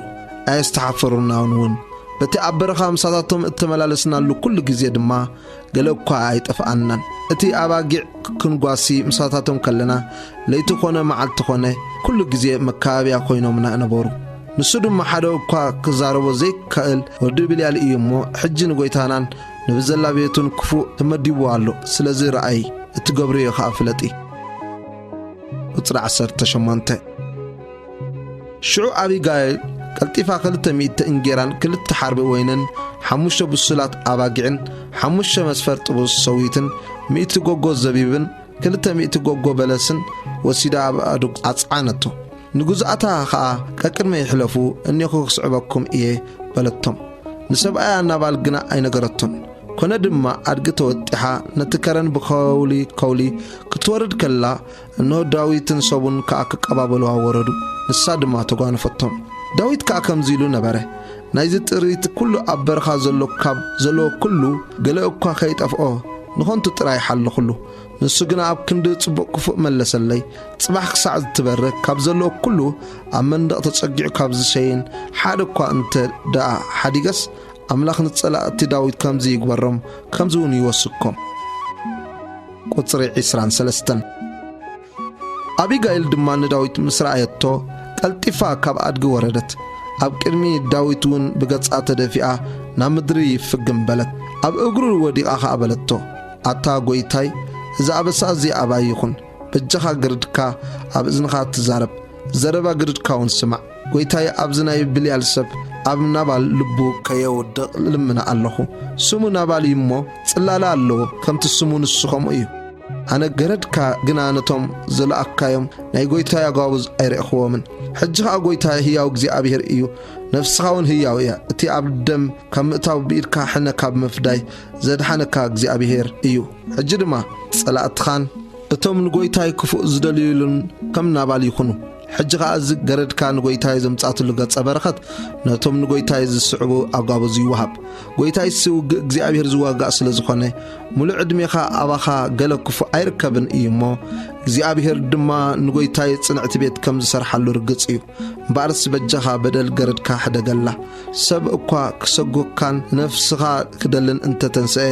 ኣየስተሓፈሩናን እውን። በቲ ኣብ በረኻ ምሳታቶም እተመላለስናሉ ኩሉ ግዜ ድማ ገለ እኳ ኣይጠፍኣናን። እቲ ኣባጊዕ ክንጓሲ ምሳታቶም ከለና፣ ለይቲ ኾነ መዓልቲ ኾነ፣ ኩሉ ግዜ መካበብያ ኮይኖምና ነበሩ። ንሱ ድማ ሓደ እኳ ክዛረቦ ዘይከእል ወዲ ብልያል እዩ እሞ፣ ሕጂ ንጎይታናን ንብዘላ ቤቱን ክፉእ ተመዲብዎ ኣሎ። ስለዚ ረኣዪ፣ እትገብርዮ ኸኣ ፍለጢ።" ቁጽሪ ዓሰርተ ሸሞንተ። ሽዑ ኣቢጋይል ቀልጢፋ ክልተ ሚእቲ እንጌራን ክልተ ሓርቢ ወይንን ሓሙሽተ ብሱላት ኣባጊዕን ሓሙሽተ መስፈር ጥቡስ ሰዊትን ሚእቲ ጎጎ ዘቢብን ክልተ ሚእቲ ጎጎ በለስን ወሲዳ ኣብ ኣእዱግ ኣጽዓነቶ። ንግዙኣታ ኸኣ፣ "ቀቅድመይ ሕለፉ፣ እኔኹ ክስዕበኩም እየ" በለቶም። ንሰብኣያ ናባል ግና ኣይነገረቶን። ኮነ ድማ ኣድጊ ተወጢሓ ነቲ ከረን ብኸውሊ ከውሊ ክትወርድ ከላ፣ እንሆ ዳዊትን ሰቡን ከኣ ክቀባበልዋ ወረዱ። ንሳ ድማ ተጓነፈቶም። ዳዊት ከኣ ከምዚ ኢሉ ነበረ፣ "ናይዚ ጥሪት ኩሉ ኣብ በረኻ ዘሎ ካብ ዘለዎ ኩሉ ገለ እኳ ከይጠፍኦ ንኸንቱ ጥራይ ሓለኹሉ። ንሱ ግና ኣብ ክንዲ ጽቡቕ ክፉእ መለሰለይ። ጽባሕ ክሳዕ ዝትበርህ ካብ ዘለዎ ኩሉ ኣብ መንደቕ ተጸጊዑ ካብ ዝሸይን ሓደ እኳ እንተ ደኣ ሓዲገስ፣ ኣምላኽ ንጸላእቲ ዳዊት ከምዚ ይግበሮም፣ ከምዚ እውን ይወስኮም።" ቁጽሪ ዕስራን ሰለስተን። ኣቢጋይል ድማ ንዳዊት ምስ ረኣየቶ፣ ቀልጢፋ ካብ ኣድጊ ወረደት። ኣብ ቅድሚ ዳዊት እውን ብገጻ ተደፊኣ ናብ ምድሪ ፍግም በለት። ኣብ እግሩ ወዲቓ ኸኣ በለቶ፣ "ኣታ ጐይታይ፣ እዚ ኣበሳ እዚ ኣባይ ይኹን። በጃኻ ግርድካ ኣብ እዝንኻ ትዛረብ፣ ዘረባ ግርድካ እውን ስማዕ። ጐይታይ ኣብዚ ናይ ብልያል ሰብ ኣብ ናባል ልቡ ከየውድቕ ልምና ኣለኹ። ስሙ ናባል እዩ እሞ ጽላለ ኣለዎ፣ ከምቲ ስሙ ንሱ ኸምኡ እዩ። ኣነ ገረድካ ግና ነቶም ዝለኣኽካዮም ናይ ጐይታይ ኣጓብዝ ኣይረእኽዎምን። ሕጂ ኸኣ ጐይታይ ህያው እግዚኣብሄር እዩ፣ ነፍስኻ እውን ህያው እያ። እቲ ኣብ ደም ካብ ምእታው ብኢድካ ሕነ ካብ ምፍዳይ ዘድሓነካ እግዚኣብሄር እዩ። ሕጂ ድማ ጸላእትኻን እቶም ንጐይታይ ክፉእ ዝደልዩሉን ከም ናባል ይኹኑ። ሕጂ ኸኣ እዚ ገረድካ ንጐይታይ ዘምጻእትሉ ገጸ በረኸት ነቶም ንጐይታይ ዝስዕቡ ኣጓብዝ ይወሃብ። ጐይታይሲ ውግእ እግዚኣብሄር ዝዋጋእ ስለ ዝኾነ፣ ምሉእ ዕድሜኻ ኣባኻ ገለ ክፉእ ኣይርከብን እዩ እሞ፣ እግዚኣብሄር ድማ ንጐይታይ ጽንዕቲ ቤት ከም ዝሰርሓሉ ርግጽ እዩ። እምበኣርስ በጃኻ በደል ገረድካ ሕደገላ። ሰብ እኳ ክሰጎካን ነፍስኻ ክደልን እንተ ተንስአ፣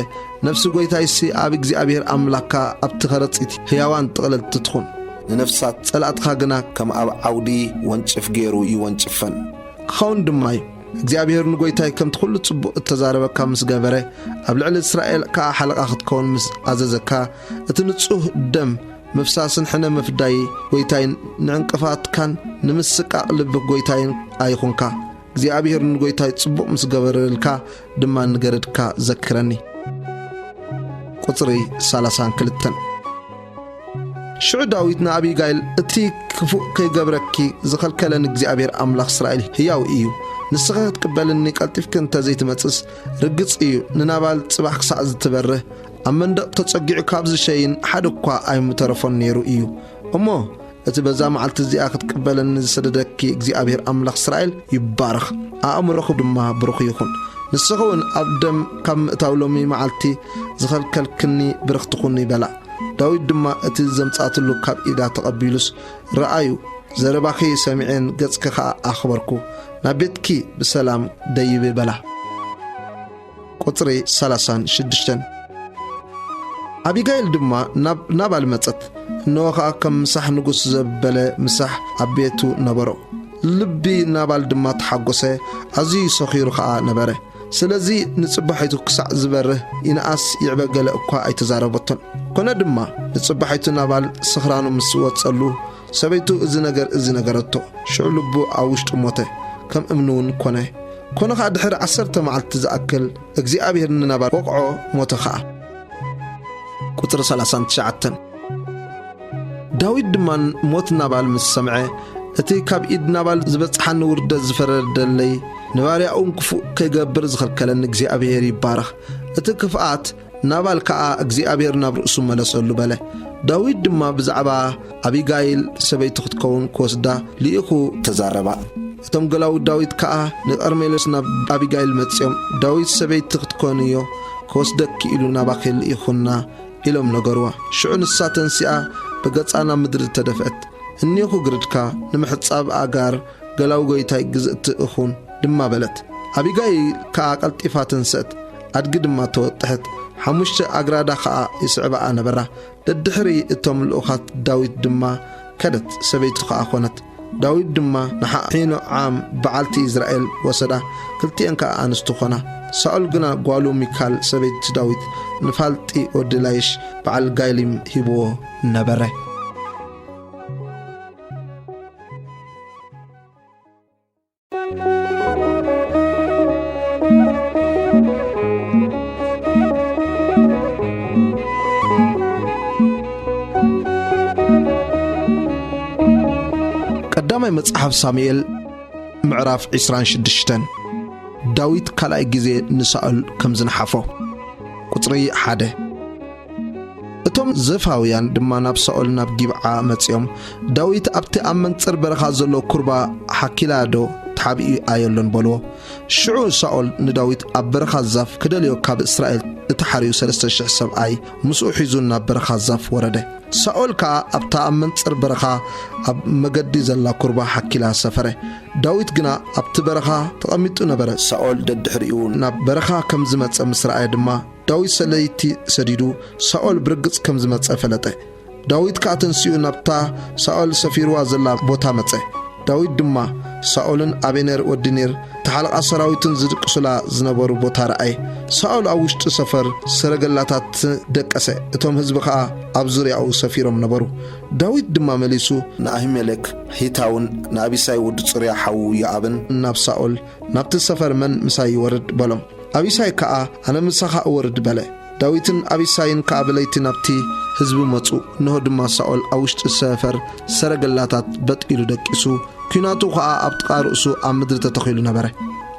ነፍሲ ጐይታይሲ ኣብ እግዚኣብሄር ኣምላኽካ ኣብቲ ኸረጺት ህያዋን ጥቕልልቲ ትኹን። ንነፍሳት ጸላእትኻ ግና ከም ኣብ ዓውዲ ወንጭፍ ገይሩ ይወንጭፈን። ክኸውን ድማ እዩ። እግዚኣብሄር ንጐይታይ ከምቲ ኵሉ ጽቡቕ እተዛረበካ ምስ ገበረ፣ ኣብ ልዕሊ እስራኤል ከኣ ሓለቓ ክትከውን ምስ ኣዘዘካ፣ እቲ ንጹህ ደም ምፍሳስን ሕነ ምፍዳይ ጐይታይ ንዕንቅፋትካን ንምስቃቕ ልቢ ጐይታይን ኣይኹንካ። እግዚኣብሄር ንጐይታይ ጽቡቕ ምስ ገበረልካ ድማ ንገረድካ ዘክረኒ። ቁጽሪ ሰላሳን ክልተን። ሽዑ ዳዊት ንኣቢጋይል፣ "እቲ ክፉእ ከይገብረኪ ዝኸልከለኒ እግዚኣብሄር ኣምላኽ እስራኤል ህያው እዩ። ንስኺ ክትቅበልኒ ቀልጢፍኪ እንተ ዘይትመጽእስ፣ ርግጽ እዩ፣ ንናባል ጽባሕ ክሳዕ ዝትበርህ፣ ኣብ መንደቕ ተጸጊዑ ካብ ዝሸይን ሓደ እኳ ኣይምተረፎን ነይሩ እዩ። እሞ እቲ በዛ መዓልቲ እዚኣ ክትቅበለኒ ዝሰደደኪ እግዚኣብሄር ኣምላኽ እስራኤል ይባረኽ፣ ኣእምሮኺ ድማ ብሩኽ ይኹን። ንስኺ እውን ኣብ ደም ካብ ምእታው ሎሚ መዓልቲ ዝኸልከልክኒ ብርኽቲ ኩኒ" በላ። ዳዊት ድማ እቲ ዘምጻእትሉ ካብ ኢዳ ተቐቢሉስ፣ "ረኣዩ፣ ዘረባኺ ሰሚዐን ገጽኪ ኸኣ ኣኽበርኩ። ናብ ቤትኪ ብሰላም ደይቢ" በላ። ቁጽሪ ሰላሳን ሽዱሽተን። ኣቢጋይል ድማ ናብ ናባል መጸት። እንሆ ኸኣ ከም ምሳሕ ንጉስ ዘበለ ምሳሕ ኣብ ቤቱ ነበሮ። ልቢ ናባል ድማ ተሓጎሰ፣ ኣዝዩ ሰኺሩ ኸኣ ነበረ። ስለዚ ንጽባሒቱ ክሳዕ ዝበርህ ይንኣስ ይዕበ ገለ እኳ ኣይተዛረበቶን። ኮነ ድማ ንጽባሒቱ ናባል ስኽራኑ ምስ ወጸሉ፣ ሰበይቱ እዚ ነገር እዚ ነገረቶ። ሽዑ ልቡ ኣብ ውሽጡ ሞተ፣ ከም እምኒ እውን ኮነ። ኮነ ኸኣ ድሕሪ ዓሰርተ መዓልቲ ዝኣክል እግዚኣብሔር ንናባል ወቕዖ፣ ሞተ ኸኣ። ቁጽሪ ሰላሳን ትሽዓተን። ዳዊት ድማ ሞት ናባል ምስ ሰምዐ፣ እቲ ካብ ኢድ ናባል ዝበጽሓኒ ውርደት ዝፈረደለይ፣ ንባርያኡን ክፉእ ከይገብር ዝኸልከለኒ እግዚኣብሔር ይባረኽ። እቲ ክፍኣት ናባል ከኣ እግዚኣብሔር ናብ ርእሱ መለሰሉ በለ። ዳዊት ድማ ብዛዕባ ኣቢጋይል ሰበይቲ ክትከውን ክወስዳ ልኢኹ ተዛረባ። እቶም ገላውድ ዳዊት ከኣ ንቀርሜሎስ ናብ ኣቢጋይል መጺኦም፣ "ዳዊት ሰበይቲ ክትኮንዮ ክወስደኪ ኢሉ ናባኺ ልኢኹና" ኢሎም ነገርዋ። ሽዑ ንሳ ተንሲኣ ብገጻ ናብ ምድሪ ተደፍአት። "እኒኹ ግርድካ ንምሕጻብ ኣጋር ገላው ጎይታይ ግዝእቲ እኹን" ድማ በለት። ኣቢጋይል ከኣ ቀልጢፋ ተንስአት፣ ኣድጊ ድማ ተወጥሐት። ሓሙሽተ ኣግራዳ ኸኣ ይስዕባኣ ነበራ። ደድሕሪ እቶም ልኡኻት ዳዊት ድማ ከደት፣ ሰበይቱ ኸኣ ኾነት። ዳዊት ድማ ንሓሒኖዓም በዓልቲ ኢዝራኤል ወሰዳ፣ ክልቲኤን ከኣ ኣንስቱ ኾና። ሳኦል ግና ጓሉ ሚካል ሰበይቲ ዳዊት ንፋልጢ ወዲ ላይሽ በዓል ጋይሊም ሂብዎ ነበረ። ቀዳማይ መጽሓፍ ሳሙኤል ምዕራፍ ዒስራን ሽዱሽተን። ዳዊት ካልኣይ ግዜ ንሳኦል ከም ዝነሓፎ። ቁጽሪ ሓደ። እቶም ዘፋውያን ድማ ናብ ሳኦል ናብ ጊብዓ መጺኦም፣ "ዳዊት ኣብቲ ኣብ መንጽር በረኻ ዘሎ ኩርባ ሓኪላ ዶ ተሓቢኡ ኣየሎን?" በልዎ። ሽዑ ሳኦል ንዳዊት፣ "ኣብ በረኻ ዛፍ ክደልዮ ካብ እስራኤል እተሓርዩ ሰለስተ ሽሕ ሰብኣይ ምስኡ ሒዙ ናብ በረኻ ዛፍ ወረደ። ሳኦል ከኣ ኣብታ ኣብ መንጽር በረኻ ኣብ መገዲ ዘላ ኩርባ ሓኪላ ሰፈረ። ዳዊት ግና ኣብቲ በረኻ ተቐሚጡ ነበረ። ሳኦል ደድሕሪኡ ናብ በረኻ ከም ዝመጸ ምስ ረኣየ ድማ፣ ዳዊት ሰለይቲ ሰዲዱ ሳኦል ብርግጽ ከም ዝመጸ ፈለጠ። ዳዊት ከኣ ተንሲኡ ናብታ ሳኦል ሰፊርዋ ዘላ ቦታ መጸ። ዳዊት ድማ ሳኦልን ኣቤኔር ወዲ ኔር፣ እቲ ሓለቓ ሰራዊትን ዝድቅሱላ ዝነበሩ ቦታ ረኣየ። ሳኦል ኣብ ውሽጢ ሰፈር ሰረገላታት ደቀሰ፣ እቶም ህዝቢ ኸኣ ኣብ ዙርያኡ ሰፊሮም ነበሩ። ዳዊት ድማ መሊሱ ንኣሂሜሌክ ሂታውን ንኣቢሳይ ወዲ ጽሩያ ሓዉ ዮኣብን ናብ ሳኦል፣ "ናብቲ ሰፈር መን ምሳይ ይወርድ?" በሎም። ኣቢሳይ ከኣ፣ "ኣነ ምሳኻ እወርድ" በለ። ዳዊትን ኣቢሳይን ከኣ ብለይቲ ናብቲ ህዝቢ መጹ። እንሆ ድማ ሳኦል ኣብ ውሽጢ ሰፈር ሰረገላታት በጥ ኢሉ ደቂሱ፣ ኲናቱ ኸኣ ኣብ ጥቓ ርእሱ ኣብ ምድሪ ተተኺሉ ነበረ።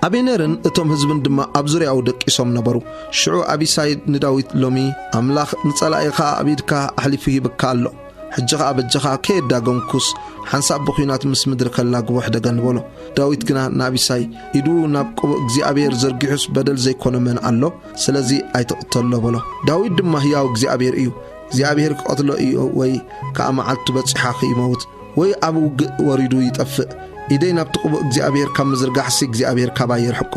ኣቤኔርን እቶም ህዝብን ድማ ኣብ ዙርያኡ ደቂሶም ነበሩ። ሽዑ ኣቢሳይ ንዳዊት፣ "ሎሚ ኣምላኽ ንጸላኢኻ ኣብ ኢድካ ኣሕሊፉ ሂብካ ኣሎ። ሕጂ ኸኣ በጃኻ ከየዳገምኩስ ሓንሳብ ብኲናት ምስ ምድሪ ከላግቦ ሕደገኒ" በሎ። ዳዊት ግና ንኣቢሳይ፣ "ኢዱ ናብ ቅቡእ እግዚኣብሔር ዘርጊሑስ በደል ዘይኮነ መን ኣሎ? ስለዚ ኣይትቕተሎ" በሎ። ዳዊት ድማ፣ "ህያው እግዚኣብሔር እዩ፣ እግዚኣብሔር ክቐትሎ እዩ፣ ወይ ከኣ መዓልቱ በጺሓ ኸይመውት፣ ወይ ኣብ ውግእ ወሪዱ ይጠፍእ። ኢደይ ናብቲ ቅቡእ እግዚኣብሔር ካብ ምዝርጋሕሲ እግዚኣብሔር ካባይ የርሕቆ።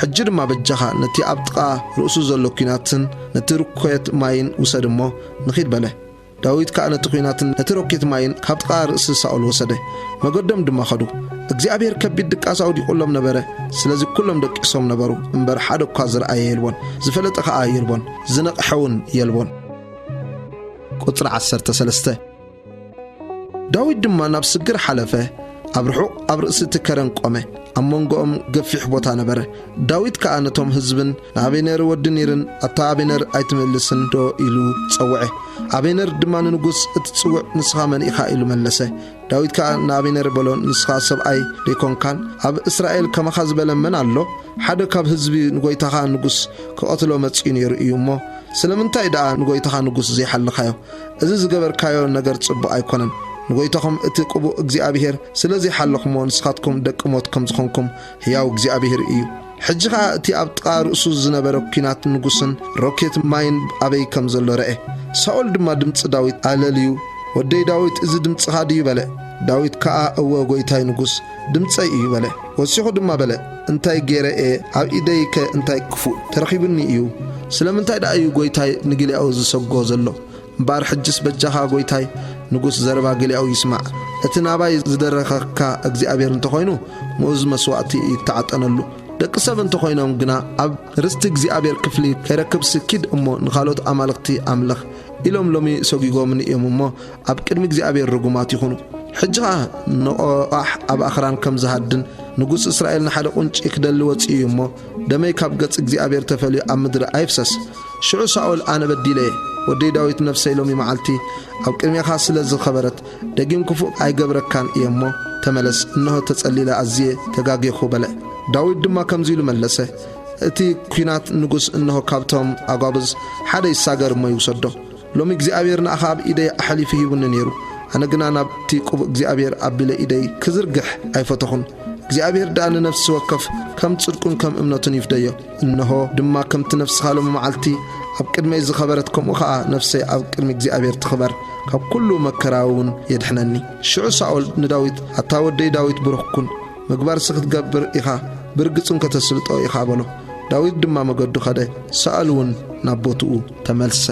ሕጂ ድማ በጃኻ ነቲ ኣብ ጥቓ ርእሱ ዘሎ ኲናትን ነቲ ርኮየት ማይን ውሰድ እሞ ንኺድ" በለ። ዳዊት ከኣ ነቲ ኲናትን ነቲ ሮኬት ማይን ካብ ጥቓ ርእሲ ሳኦል ወሰደ። መገዶም ድማ ኸዱ። እግዚኣብሔር ከቢድ ድቃስ ኣውዲቑሎም ነበረ። ስለዚ ኩሎም ደቂሶም ነበሩ፣ እምበር ሓደ እኳ ዝረኣየ የልቦን፣ ዝፈለጠ ኸኣ የልቦን፣ ዝነቕሐ እውን የልቦን። ቁጽሪ ዓሰርተ ሰለስተ። ዳዊት ድማ ናብ ስግር ሓለፈ፣ ኣብ ርሑቕ ኣብ ርእሲ እቲ ከረን ቆመ። ኣብ መንጎኦም ገፊሕ ቦታ ነበረ። ዳዊት ከኣ ነቶም ህዝብን ንኣቤኔር ወዲ ኔርን፣ "ኣታ ኣቤኔር ኣይትምልስን ዶ?" ኢሉ ጸውዐ። ኣቤኔር ድማ ንንጉስ፣ "እቲ ጽውዕ ንስኻ መን ኢኻ?" ኢሉ መለሰ። ዳዊት ከኣ ንኣቤኔር በሎ፣ "ንስኻ ሰብኣይ ደይኮንካን? ኣብ እስራኤል ከማኻ ዝበለ መን ኣሎ? ሓደ ካብ ህዝቢ ንጎይታኻ ንጉስ ክቐትሎ መጺኡ ነይሩ እዩ እሞ፣ ስለምንታይ ደኣ ንጎይታኻ ንጉስ ዘይሓለኻዮ? እዚ ዝገበርካዮ ነገር ጽቡቕ ኣይኮነን። ንጎይታኹም እቲ ቅቡእ እግዚኣብሔር ስለ ዘይሓለኹሞ፣ ንስኻትኩም ደቂ ሞት ከም ዝኾንኩም፣ ህያው እግዚኣብሔር እዩ። ሕጂ ኸኣ እቲ ኣብ ጥቓ ርእሱ ዝነበረ ኲናት ንጉስን ሮኬት ማይን ኣበይ ከም ዘሎ ረኤ። ሳኦል ድማ ድምጺ ዳዊት ኣለልዩ፣ "ወደይ ዳዊት፣ እዚ ድምጽኻ ድዩ?" በለ። ዳዊት ከኣ፣ "እወ፣ ጐይታይ ንጉስ፣ ድምጸይ እዩ" በለ። ወሲኹ ድማ በለ፣ "እንታይ ገይረ እየ? ኣብ ኢደይከ እንታይ ክፉእ ተረኺቡኒ እዩ? ስለምንታይ ደኣ እዩ ጐይታይ ንጊልያኡ ዝሰጎ ዘሎ?" እምበኣር ሕጅስ በጃኻ ጐይታይ ንጉስ ዘረባ ጊልያኡ ይስማዕ። እቲ ናባይ ዝደረኸካ እግዚኣብሔር እንተኾይኑ፣ ምኡዝ መስዋእቲ ይተዓጠነሉ። ደቂ ሰብ እንተኾይኖም ግና፣ ኣብ ርስቲ እግዚኣብሔር ክፍሊ ከይረክብሲ ኪድ እሞ ንኻልኦት ኣማልኽቲ ኣምልኽ ኢሎም ሎሚ ሰጒጎምኒ እዮም እሞ፣ ኣብ ቅድሚ እግዚኣብሔር ርጉማት ይኹኑ። ሕጂ ኸኣ ንቆቓሕ ኣብ ኣኽራን ከም ዝሃድን፣ ንጉስ እስራኤል ንሓደ ቁንጪ ክደሊ ወጺኡ እዩ እሞ፣ ደመይ ካብ ገጽ እግዚኣብሔር ተፈልዩ ኣብ ምድሪ ኣይፍሰስ። ሽዑ ሳኦል፣ ኣነ በዲለ እየ፣ ወደይ ዳዊት ነፍሰይ ሎሚ መዓልቲ ኣብ ቅድሜኻ ስለ ዝኸበረት፣ ደጊም ክፉእ ኣይገብረካን እየ እሞ፣ ተመለስ፣ እንሆ ተጸሊለ ኣዝየ ተጋጌኹ በለ። ዳዊት ድማ ከምዚ ኢሉ መለሰ፣ እቲ ኲናት ንጉስ እንሆ ካብቶም ኣጓብዝ ሓደ ይሳገር እሞ ይውሰዶ። ሎሚ እግዚኣብሔር ንኣኻ ኣብ ኢደይ ኣሕሊፉ ሂቡኒ ነይሩ። ኣነ ግና ናብቲ ቅቡእ እግዚኣብሔር ኣቢለ ኢደይ ክዝርግሕ ኣይፈተኹን። እግዚኣብሔር ደኣ ንነፍሲ ወከፍ ከም ጽድቁን ከም እምነቱን ይፍደዮ። እንሆ ድማ ከምቲ ነፍስኻ ሎሚ መዓልቲ ኣብ ቅድመይ ዝኸበረት፣ ከምኡ ኸኣ ነፍሰይ ኣብ ቅድሚ እግዚኣብሔር ትኽበር፣ ካብ ኩሉ መከራ እውን የድሕነኒ። ሽዑ ሳኦል ንዳዊት፣ ኣታ ወደይ ዳዊት፣ ብሩኽ ኩን፣ ምግባርሲ ክትገብር ኢኻ፣ ብርግጽ እውን ከተስልጦ ኢኻ በሎ። ዳዊት ድማ መገዱ ኸደ፣ ሳኦል እውን ናብ ቦትኡ ተመልሰ።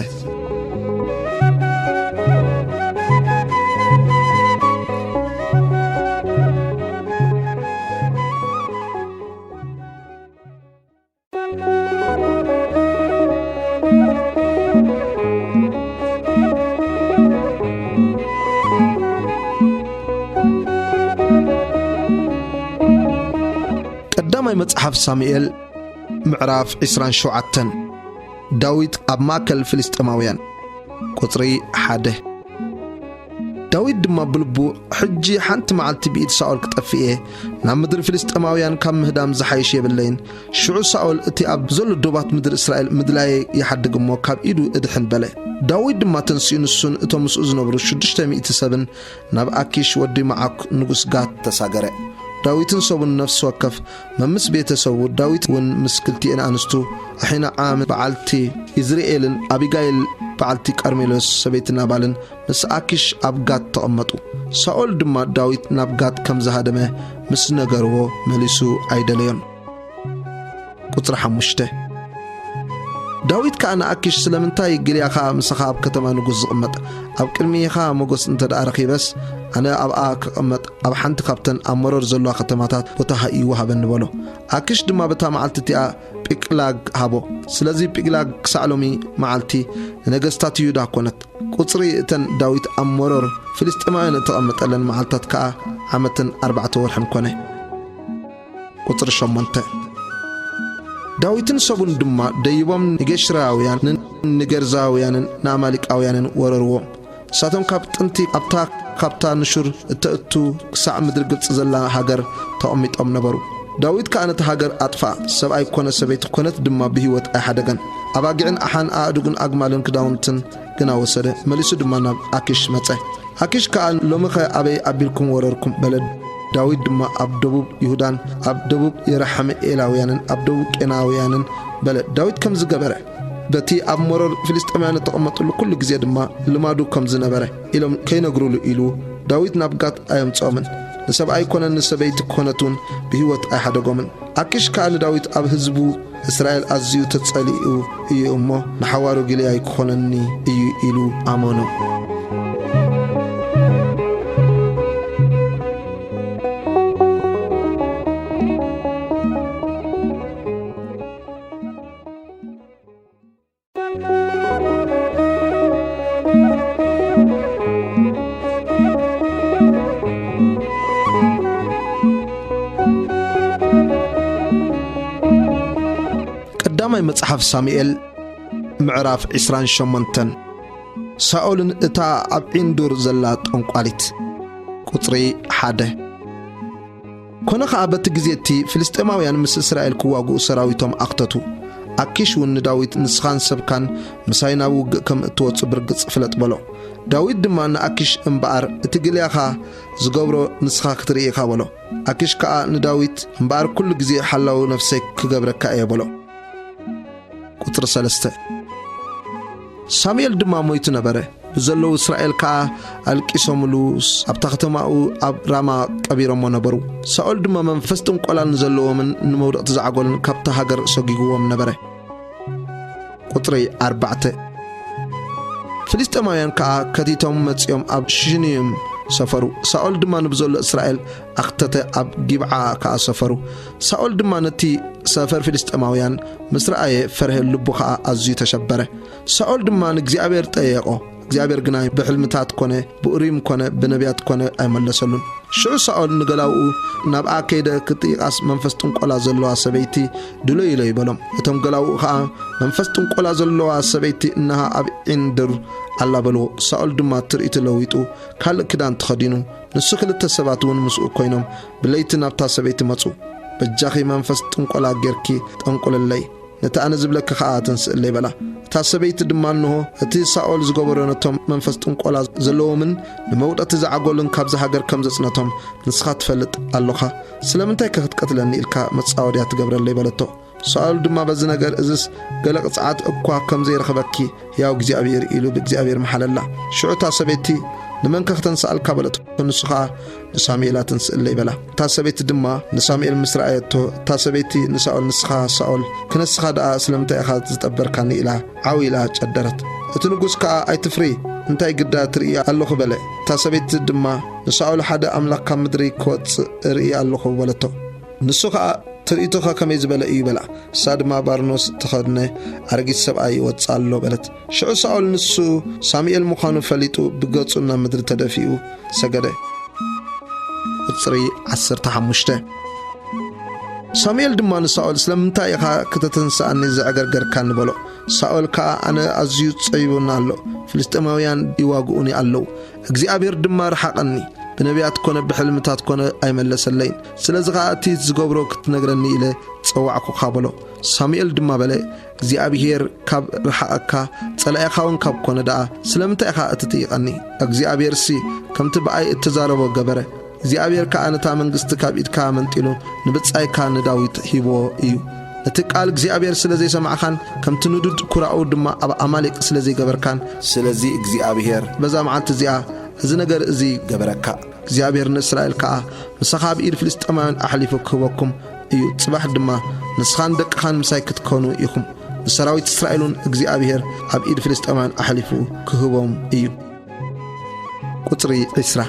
ቀዳማይ መጽሓፍ ሳሙኤል ምዕራፍ ዕስራን ሸውዓተን። ዳዊት ኣብ ማእከል ፍልስጤማውያን። ቁጽሪ ሓደ። ዳዊት ድማ ብልቡ፣ ሕጂ ሓንቲ መዓልቲ ብኢድ ሳኦል ክጠፍእ እየ፣ ናብ ምድሪ ፍልስጤማውያን ካብ ምህዳም ዝሓይሽ የብለይን። ሽዑ ሳኦል፣ እቲ ኣብ ዘሎ ዶባት ምድሪ እስራኤል ምድላየ ይሓድግ እሞ ካብ ኢዱ እድሕን በለ። ዳዊት ድማ ተንሲኡ፣ ንሱን እቶም ምስኡ ዝነብሩ ሽዱሽተ ሚእቲ ሰብን ናብ ኣኪሽ ወዲ መዓክ ንጉስ ጋት ተሳገረ። ዳዊትን ሰቡን ነፍሲ ወከፍ መምስ ቤተሰቡ፣ ዳዊት እውን ምስ ክልቲኤን ኣንስቱ፣ ኣሒኖዓም በዓልቲ ኢዝርኤልን ኣቢጋይል በዓልቲ ቀርሜሎስ ሰበይቲ ናባልን ምስ ኣኪሽ ኣብ ጋት ተቐመጡ። ሳኦል ድማ ዳዊት ናብ ጋት ከም ዝሃደመ ምስ ነገርዎ መሊሱ ኣይደለዮን። ቁጽሪ ሓሙሽተ። ዳዊት ከኣ ንኣኪሽ፣ ስለምንታይ ግልያኻ ምሳኻ ኣብ ከተማ ንጉስ ዝቕመጥ? ኣብ ቅድሚኻ ሞገስ እንተ ደኣ ረኺበስ፣ ኣነ ኣብኣ ክቕመጥ፣ ኣብ ሓንቲ ካብተን ኣብ መሮር ዘለዋ ከተማታት ቦታ ይወሃበኒ በሎ። ኣኪሽ ድማ በታ መዓልቲ እቲኣ ጺቅላግ ሃቦ። ስለዚ ጺቅላግ ክሳዕ ሎሚ መዓልቲ ንነገስታት ይሁዳ ኮነት። ቁጽሪ እተን ዳዊት ኣብ መሮር ፍልስጤማውያን እተቐመጠለን መዓልታት ከኣ ዓመትን ኣርባዕተ ወርሕን ኮነ። ቁጽሪ ሸሞንተ። ዳዊትን ሰቡን ድማ ደይቦም ንጌሽራውያንን ንጌርዛውያንን ንኣማሊቃውያንን ወረርዎም። ንሳቶም ካብ ጥንቲ ኣብታ፣ ካብታ ንሹር እተእቱ ክሳዕ ምድሪ ግብጺ ዘላ ሃገር ተቐሚጦም ነበሩ። ዳዊት ከኣ ነቲ ሃገር ኣጥፍኣ፣ ሰብኣይ ኮነ ሰበይቲ ኮነት ድማ ብህይወት ኣይሓደገን። ኣባጊዕን ኣሓን ኣእዱግን ኣግማልን ክዳውንትን ግና ወሰደ። መሊሱ ድማ ናብ ኣኪሽ መጸ። ኣኪሽ ከኣ፣ ሎሚኸ ኣበይ ኣቢልኩም ወረርኩም? በለ። ዳዊት ድማ ኣብ ደቡብ ይሁዳን ኣብ ደቡብ የረሕምኤላውያንን ኣብ ደቡብ ቄናውያንን በለ። ዳዊት ከምዚ ገበረ። በቲ ኣብ መሮር ፍልስጤማውያን እተቐመጡሉ ኩሉ ግዜ ድማ ልማዱ ከም ዝነበረ፣ ኢሎም ከይነግሩሉ ኢሉ፣ ዳዊት ናብ ጋት ኣየምጽኦምን፣ ንሰብኣይ ኮነ ንሰበይቲ ኮነት እውን ብህይወት ኣይሓደጎምን። ኣኪሽ ከኣ ንዳዊት ኣብ ህዝቡ እስራኤል ኣዝዩ ተጸሊኡ እዩ እሞ፣ ንሓዋሩ ግልያይ ክኾነኒ እዩ ኢሉ ኣመኖ። ቀዳማይ መጽሓፍ ሳሙኤል ምዕራፍ ዕስራን ሸሞንተን። ሳኦልን እታ ኣብ ዒንዱር ዘላ ጠንቋሊት። ቁጽሪ ሓደ። ኮነ ኸኣ በቲ ግዜ እቲ ፍልስጤማውያን ምስ እስራኤል ክዋግኡ ሰራዊቶም ኣኽተቱ። ኣኪሽ እውን ንዳዊት፣ ንስኻን ሰብካን ምሳይ ናብ ውግእ ከም እትወጹ ብርግጽ ፍለጥ በሎ። ዳዊት ድማ ንኣኪሽ፣ እምበኣር እቲ ግልያኻ ዝገብሮ ንስኻ ክትርኢ ኢኻ በሎ። ኣኪሽ ከኣ ንዳዊት፣ እምበኣር ኩሉ ግዜ ሓላው ነፍሰይ ክገብረካ እየ በሎ። ቁጽሪ ሰለስተ። ሳሙኤል ድማ ሞይቱ ነበረ። ብዘለዉ እስራኤል ከኣ ኣልቂሶምሉ፣ ኣብታ ከተማኡ ኣብ ራማ ቀቢሮሞ ነበሩ። ሳኦል ድማ መንፈስ ጥንቆላል ንዘለዎምን ንመውደቕቲ ዛዕጎልን ካብታ ሃገር ሰጒግዎም ነበረ። ቁጽሪ ኣርባዕተ። ፍልስጤማውያን ከኣ ከቲቶም መጺኦም ኣብ ሽኒም ሰፈሩ። ሳኦል ድማ ንብዘሎ እስራኤል ኣኽተተ፣ ኣብ ጊብዓ ከኣ ሰፈሩ። ሳኦል ድማ ነቲ ሰፈር ፍልስጤማውያን ምስ ረኣየ ፈርሀ፣ ልቡ ኸኣ ኣዝዩ ተሸበረ። ሳኦል ድማ ንእግዚኣብሔር ጠየቖ፣ እግዚኣብሔር ግና ብሕልምታት ኮነ ብኡሪም ኮነ ብነቢያት ኮነ ኣይመለሰሉን። ሽዑ ሳኦል ንገላውኡ፣ "ናብኣ ከይደ ክጥይቓስ መንፈስ ጥንቆላ ዘለዋ ሰበይቲ ድሎ ኢሎ" ይበሎም። እቶም ገላውኡ ኸኣ፣ "መንፈስ ጥንቆላ ዘለዋ ሰበይቲ እነሃ ኣብ ዒንድር ኣላ" በልዎ። ሳኦል ድማ ትርኢቱ ለዊጡ ካልእ ክዳን ተኸዲኑ፣ ንሱ ክልተ ሰባት እውን ምስኡ ኮይኖም ብለይቲ ናብታ ሰበይቲ መጹ። "በጃኺ መንፈስ ጥንቆላ ጌርኪ ጠንቁልለይ፣ ነቲ ኣነ ዝብለኪ ኸኣ ተንስእለይ" በላ። እታ ሰበይቲ ድማ እንሆ እቲ ሳኦል ዝገበሮ ነቶም መንፈስ ጥንቆላ ዘለዎምን ንመውደቕቲ ዝዓጎልን ካብዚ ሃገር ከም ዘጽነቶም ንስኻ ትፈልጥ ኣሎኻ። ስለምንታይ ከ ክትቀትለኒ ኢልካ መጻወድያ ትገብረለይ? በለቶ። ሳኦል ድማ በዚ ነገር እዝስ ገለ ቅጽዓት እኳ ከም ዘይረኸበኪ ሕያው እግዚኣብሔር ኢሉ ብእግዚኣብሔር መሓለላ። ሽዑ እታ ሰበይቲ ንመንከ ክተንስኣልካ በለቶ። ንሱ ኸኣ ንሳሙኤል ኣትንስእለይ በላ። እታ ሰበይቲ ድማ ንሳሙኤል ምስ ረኣየቶ፣ እታ ሰበይቲ ንሳኦል፣ "ንስኻ ሳኦል፣ ክነስኻ ደኣ ስለምንታይ ኢኻ ዝጠበርካኒ?" ኢላ ዓው ኢላ ጨደረት። እቲ ንጉስ ከኣ፣ "ኣይትፍሪ፣ እንታይ ግዳ ትርኢ ኣለኹ?" በለ። እታ ሰበይቲ ድማ ንሳኦል፣ "ሓደ ኣምላኽ ካብ ምድሪ ክወጽእ እርኢ ኣለኹ" በለቶ። ንሱ ኸኣ፣ "ትርኢቱኸ ከመይ ዝበለ እዩ?" በላ። እሳ ድማ፣ "ባርኖስ ተኸድነ ኣረጊት ሰብኣይ ይወጽእ ኣሎ" በለት። ሽዑ ሳኦል ንሱ ሳሙኤል ምዃኑ ፈሊጡ ብገጹ ናብ ምድሪ ተደፊኡ ሰገደ። ቁጽሪ ዓሰርተ ሓሙሽተ። ሳሙኤል ድማ ንሳኦል፣ "ስለምንታይ ኢኻ ክተተንስኣኒ ዘዕገርገርካኒ?" በሎ። ሳኦል ከኣ፣ "ኣነ ኣዝዩ ጸቢቡኒ ኣሎ፣ ፍልስጤማውያን ይዋግኡኒ ኣለዉ፣ እግዚኣብሔር ድማ ረሓቐኒ፣ ብነቢያት ኮነ ብሕልምታት ኮነ ኣይመለሰለይን። ስለዚ ኸኣ እቲ ዝገብሮ ክትነግረኒ ኢለ ጸዋዕኩኻ" በሎ። ሳሙኤል ድማ በለ፣ "እግዚኣብሔር ካብ ረሓቐካ፣ ጸላኢኻ እውን ካብ ኮነ ደኣ፣ ስለምንታይ ኢኻ እትጥይቐኒ? እግዚኣብሔርሲ ከምቲ ብኣይ እተዛረቦ ገበረ። እግዚኣብሔር ከኣ ነታ መንግስቲ ካብ ኢድካ መንጢሉ ንብጻይካ ንዳዊት ሂብዎ እዩ። እቲ ቃል እግዚኣብሔር ስለ ዘይሰማዕካን፣ ከምቲ ንዱድ ኩራኡ ድማ ኣብ ኣማሌቅ ስለ ዘይገበርካን፣ ስለዚ እግዚኣብሔር በዛ መዓልቲ እዚኣ እዚ ነገር እዚ ገበረካ። እግዚኣብሔር ንእስራኤል ከኣ ምሳኻ ኣብ ኢድ ፍልስጥኤማውያን ኣሕሊፉ ክህበኩም እዩ። ጽባሕ ድማ ንስኻን ደቅኻን ምሳይ ክትኮኑ ኢኹም። ንሰራዊት እስራኤል እውን እግዚኣብሔር ኣብ ኢድ ፍልስጥኤማውያን ኣሕሊፉ ክህቦም እዩ።" ቁጽሪ ዕስራ።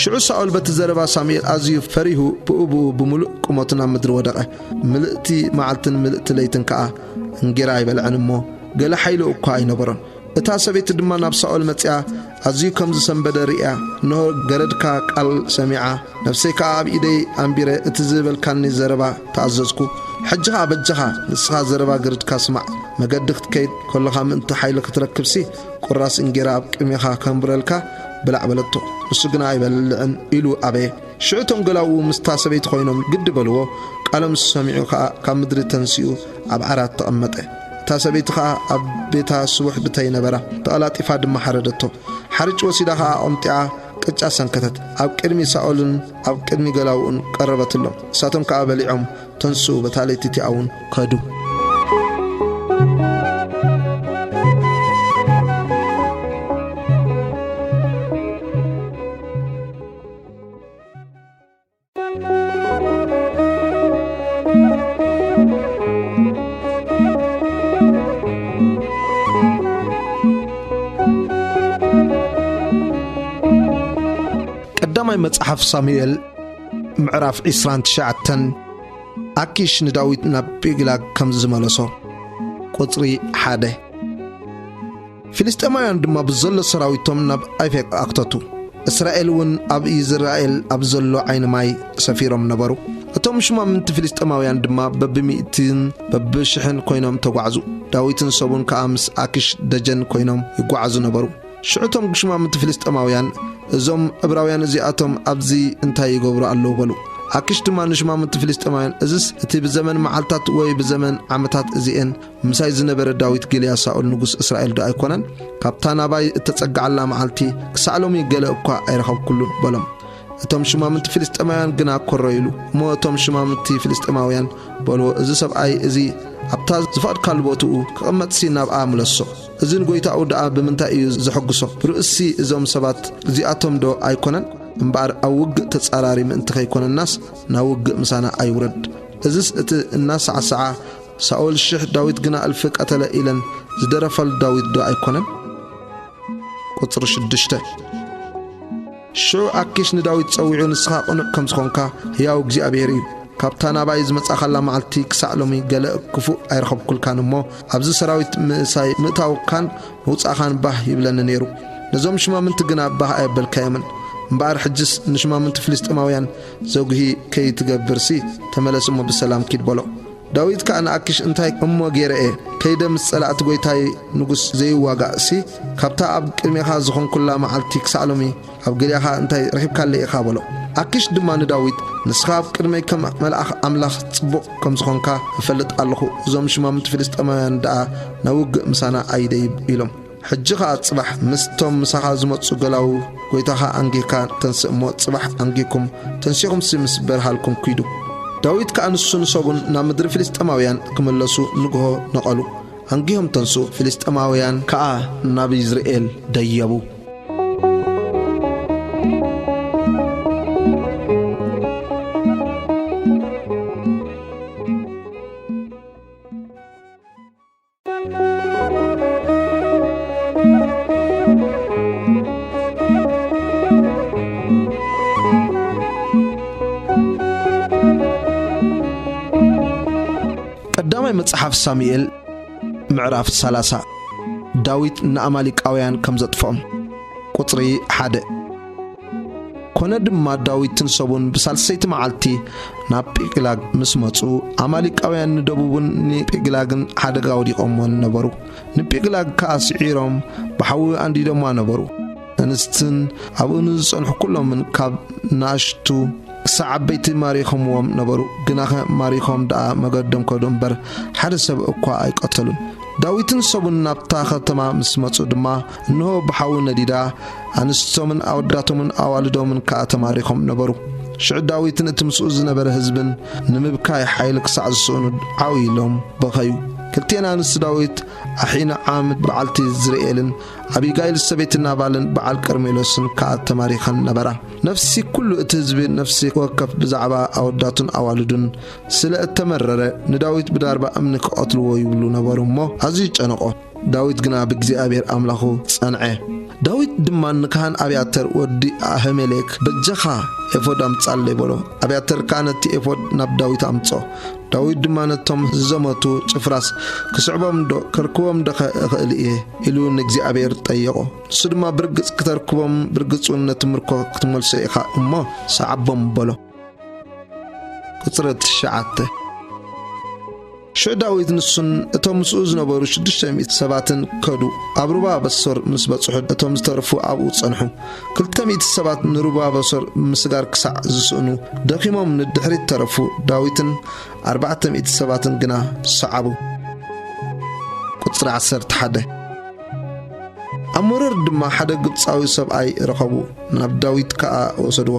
ሽዑ ሳኦል በቲ ዘረባ ሳሙኤል ኣዝዩ ፈሪሁ ብኡ ብኡ ብምሉእ ቁመቱ ናብ ምድሪ ወደቐ። ምልእቲ መዓልትን ምልእቲ ለይትን ከኣ እንጌራ ኣይበልዐን እሞ ገለ ሓይሊ እኳ ኣይነበሮን። እታ ሰበይቲ ድማ ናብ ሳኦል መጺኣ ኣዝዩ ከም ዝሰንበደ ርእያ፣ "እንሆ ገረድካ ቃል ሰሚዓ፣ ነፍሰይ ከኣ ኣብ ኢደይ ኣንቢረ እቲ ዝበልካኒ ዘረባ ተኣዘዝኩ። ሕጂ ኸኣ በጃኻ ንስኻ ዘረባ ገረድካ ስማዕ። መገዲ ክትከይድ ከሎኻ ምእንቲ ሓይሊ ክትረክብሲ፣ ቁራስ እንጌራ ኣብ ቅድሜኻ ከንብረልካ ብላዕ" በለቶ። ንሱ ግና "ኣይበልዕን" ኢሉ ኣበየ። ሽዑ እቶም ገላውኡ ምስታ ሰበይቲ ኮይኖም ግዲ በልዎ። ቃሎም ምስ ሰሚዑ ኸኣ ካብ ምድሪ ተንሲኡ ኣብ ዓራት ተቐመጠ። እታ ሰበይቲ ኸኣ ኣብ ቤታ ስቡሕ ብተይ ነበራ። ተቐላጢፋ ድማ ሓረደቶ። ሓርጭ ወሲዳ ኸኣ ኣቐምጢዓ ቅጫ ሰንከተት። ኣብ ቅድሚ ሳኦልን ኣብ ቅድሚ ገላውኡን ቀረበትሎም። ንሳቶም ከኣ በሊዖም ተንስኡ፣ በታ ለይቲ እቲኣ እውን ከዱ። ቀዳማይ መጽሓፍ ሳሙኤል ምዕራፍ ዕስራን ትሽዓተን። ኣኪሽ ንዳዊት ናብ ጺቅላግ ከም ዝመለሶ። ቁጽሪ ሓደ። ፍልስጤማውያን ድማ ብዘሎ ሰራዊቶም ናብ ኣፌቅ ኣክተቱ። እስራኤል እውን ኣብ ይዝራኤል ኣብ ዘሎ ዓይኒ ማይ ሰፊሮም ነበሩ። እቶም ሹማምንቲ ፍልስጤማውያን ድማ በብሚእትን በብሽሕን ኮይኖም ተጓዕዙ። ዳዊትን ሰቡን ከኣ ምስ ኣኪሽ ደጀን ኮይኖም ይጓዓዙ ነበሩ። ሽዑ እቶም ሹማምንቲ ፍልስጤማውያን፣ "እዞም ዕብራውያን እዚኣቶም ኣብዚ እንታይ ይገብሩ ኣለዉ?" በሉ። ኣኪሽ ድማ ንሹማምንቲ ፍልስጤማውያን፣ "እዝስ እቲ ብዘመን መዓልታት ወይ ብዘመን ዓመታት እዚኤን ምሳይ ዝነበረ ዳዊት ጊልያ ሳኦል ንጉስ እስራኤል ዶ ኣይኮነን? ካብታ ናባይ እተጸግዓላ መዓልቲ ክሳዕ ሎሚ ገለ እኳ ኣይረኸብኩሉን" በሎም። እቶም ሹማምንቲ ፍልስጤማውያን ግና ኮረዩሉ። እሞ እቶም ሹማምንቲ ፍልስጤማውያን በልዎ፣ "እዚ ሰብኣይ እዚ ኣብታ ዝፈቐድካሉ ቦትኡ ክቕመጥሲ ናብኣ ምለሶ። እዚ ንጎይታኡ ደኣ ብምንታይ እዩ ዘሐጉሶ? ብርእሲ እዞም ሰባት እዚኣቶም ዶ ኣይኮነን? እምበኣር ኣብ ውግእ ተጻራሪ ምእንቲ ከይኮነናስ ናብ ውግእ ምሳና ኣይውረድ። እዝስ እቲ እናሳዕሰዓ ሳኦል ሽሕ ዳዊት ግና እልፊ ቀተለ ኢለን ዝደረፋሉ ዳዊት ዶ ኣይኮነን?" ቁጽሪ ሽዱሽተ። ሽዑ ኣኪሽ ንዳዊት ጸዊዑ፣ "ንስኻ ቅኑዕ ከም ዝኾንካ ህያው እግዚኣብሔር እዩ፣ ካብታ ናባይ ዝመጻኻላ መዓልቲ ክሳዕ ሎሚ ገለ ክፉእ ኣይረኸብኩልካን እሞ፣ ኣብዚ ሰራዊት ምእሳይ ምእታውካን ምውጻእኻን ባህ ይብለኒ ነይሩ። ነዞም ሽማምንቲ ግና ባህ ኣየበልካዮምን። እምበኣር ሕጅስ ንሽማምንቲ ፍልስጥኤማውያን ዘጉሂ ከይትገብርሲ፣ ተመለስ እሞ ብሰላም ኪድ በሎ። ዳዊት ከኣ ንኣኪሽ፣ እንታይ እሞ ገይረ እየ? ከይደ ምስ ጸላእቲ ጐይታይ ንጉስ ዘይዋጋእሲ፣ ካብታ ኣብ ቅድሜኻ ዝኾንኩላ መዓልቲ ክሳዕ ሎሚ ኣብ ገሊኣኻ እንታይ ረኺብካለይ ኢኻ? በሎ። ኣኪሽ ድማ ንዳዊት፣ ንስኻ ኣብ ቅድመይ ከም መልኣኽ ኣምላኽ ጽቡቕ ከም ዝኾንካ እፈልጥ ኣለኹ። እዞም ሽማምንቲ ፍልስጥኤማውያን ደኣ ናብ ውግእ ምሳና ኣይደይብ ኢሎም። ሕጂ ኸኣ ጽባሕ ምስቶም ምሳኻ ዝመጹ ገላዉ ጐይታኻ ኣንጊህካ ተንስእ እሞ፣ ጽባሕ ኣንጊህኩም ተንሲኹምሲ ምስ በርሃልኩም ኪዱ። ዳዊት ከኣ ንሱን ሰቡን ናብ ምድሪ ፍልስጥኤማውያን ክምለሱ ንግሆ ነቐሉ። ኣንጊሆም ተንሱ፣ ፍልስጥኤማውያን ከኣ ናብ ይዝርኤል ደየቡ። ቀዳማይ መጽሓፍ ሳሙኤል ምዕራፍ ሰላሳ። ዳዊት ንኣማሊቃውያን ከም ዘጥፍኦም። ቁጽሪ ሓደ። ኮነ ድማ ዳዊትን ሰቡን ብሳልሰይቲ መዓልቲ ናብ ጺቅላግ ምስ መጹ፣ ኣማሊቃውያን ንደቡብን ንጺቅላግን ሓደጋ ወዲቖምወን ነበሩ። ንጺቅላግ ከኣ ስዒሮም ብሓዊ ኣንዲዶማ ነበሩ። ኣንስትን ኣብኡ ንዝጸንሑ ኩሎምን ካብ ንኣሽቱ ክሳዕ ዓበይቲ ማሪኾምዎም ነበሩ። ግናኸ ማሪኾም ደኣ መገዶም ከዱ እምበር፣ ሓደ ሰብ እኳ ኣይቀተሉን። ዳዊትን ሰቡን ናብታ ከተማ ምስ መጹ ድማ፣ እንሆ ብሓዊ ነዲዳ፣ ኣንስቶምን ኣወዳቶምን ኣዋልዶምን ከኣ ተማሪኾም ነበሩ። ሽዑ ዳዊትን እቲ ምስኡ ዝነበረ ህዝብን ንምብካይ ሓይሊ ክሳዕ ዝስእኑ ዓው ኢሎም በኸዩ። ክልቲኤን ኣንስቲ ዳዊት፣ ኣሒኖዓም በዓልቲ ይዝርኤልን ኣቢጋይል ሰበይቲ ናባልን በዓል ቀርሜሎስን ከኣ ተማሪኸን ነበራ። ነፍሲ ኩሉ እቲ ህዝቢ ነፍሲ ወከፍ ብዛዕባ ኣወዳቱን ኣዋልዱን ስለ እተመረረ፣ ንዳዊት ብዳርባ እምኒ ክቐትልዎ ይብሉ ነበሩ እሞ፣ ኣዝዩ ጨነቖ። ዳዊት ግና ብእግዚኣብሔር ኣምላኹ ጸንዐ። ዳዊት ድማ ንካህን ኣብያተር ወዲ ኣህሜሌክ፣ በጃኻ ኤፎድ ኣምጻለይ በሎ። ኣብያተር ከኣ ነቲ ኤፎድ ናብ ዳዊት ኣምጽኦ። ዳዊት ድማ ነቶም ዝዘመቱ ጭፍራስ ክስዕቦም ዶ ከርክቦም ዶ ኸ እኽእል እየ? ኢሉ ንእግዚኣብሔር ጠየቖ። ንሱ ድማ ብርግጽ ክተርክቦም ብርግጽ እውን ነቲ ምርኮ ክትመልሶ ኢኻ እሞ ሰዓቦም በሎ። ቁጽሪ ትሽዓተ። ሽዑ ዳዊት ንሱን እቶም ምስኡ ዝነበሩ ሽዱሽተ ሚእቲ ሰባትን ከዱ። ኣብ ሩባ በሶር ምስ በጽሑ እቶም ዝተረፉ ኣብኡ ጸንሑ። ክልተ ሚእቲ ሰባት ንሩባ በሶር ምስጋር ክሳዕ ዝስእኑ ደኺሞም ንድሕሪት ተረፉ። ዳዊትን ኣርባዕተ ሚእቲ ሰባትን ግና ሰዓቡ። ቁጽሪ ዓሰርተ ሓደ። ኣብ መሮር ድማ ሓደ ግብጻዊ ሰብኣይ ረኸቡ፣ ናብ ዳዊት ከኣ ወሰድዎ።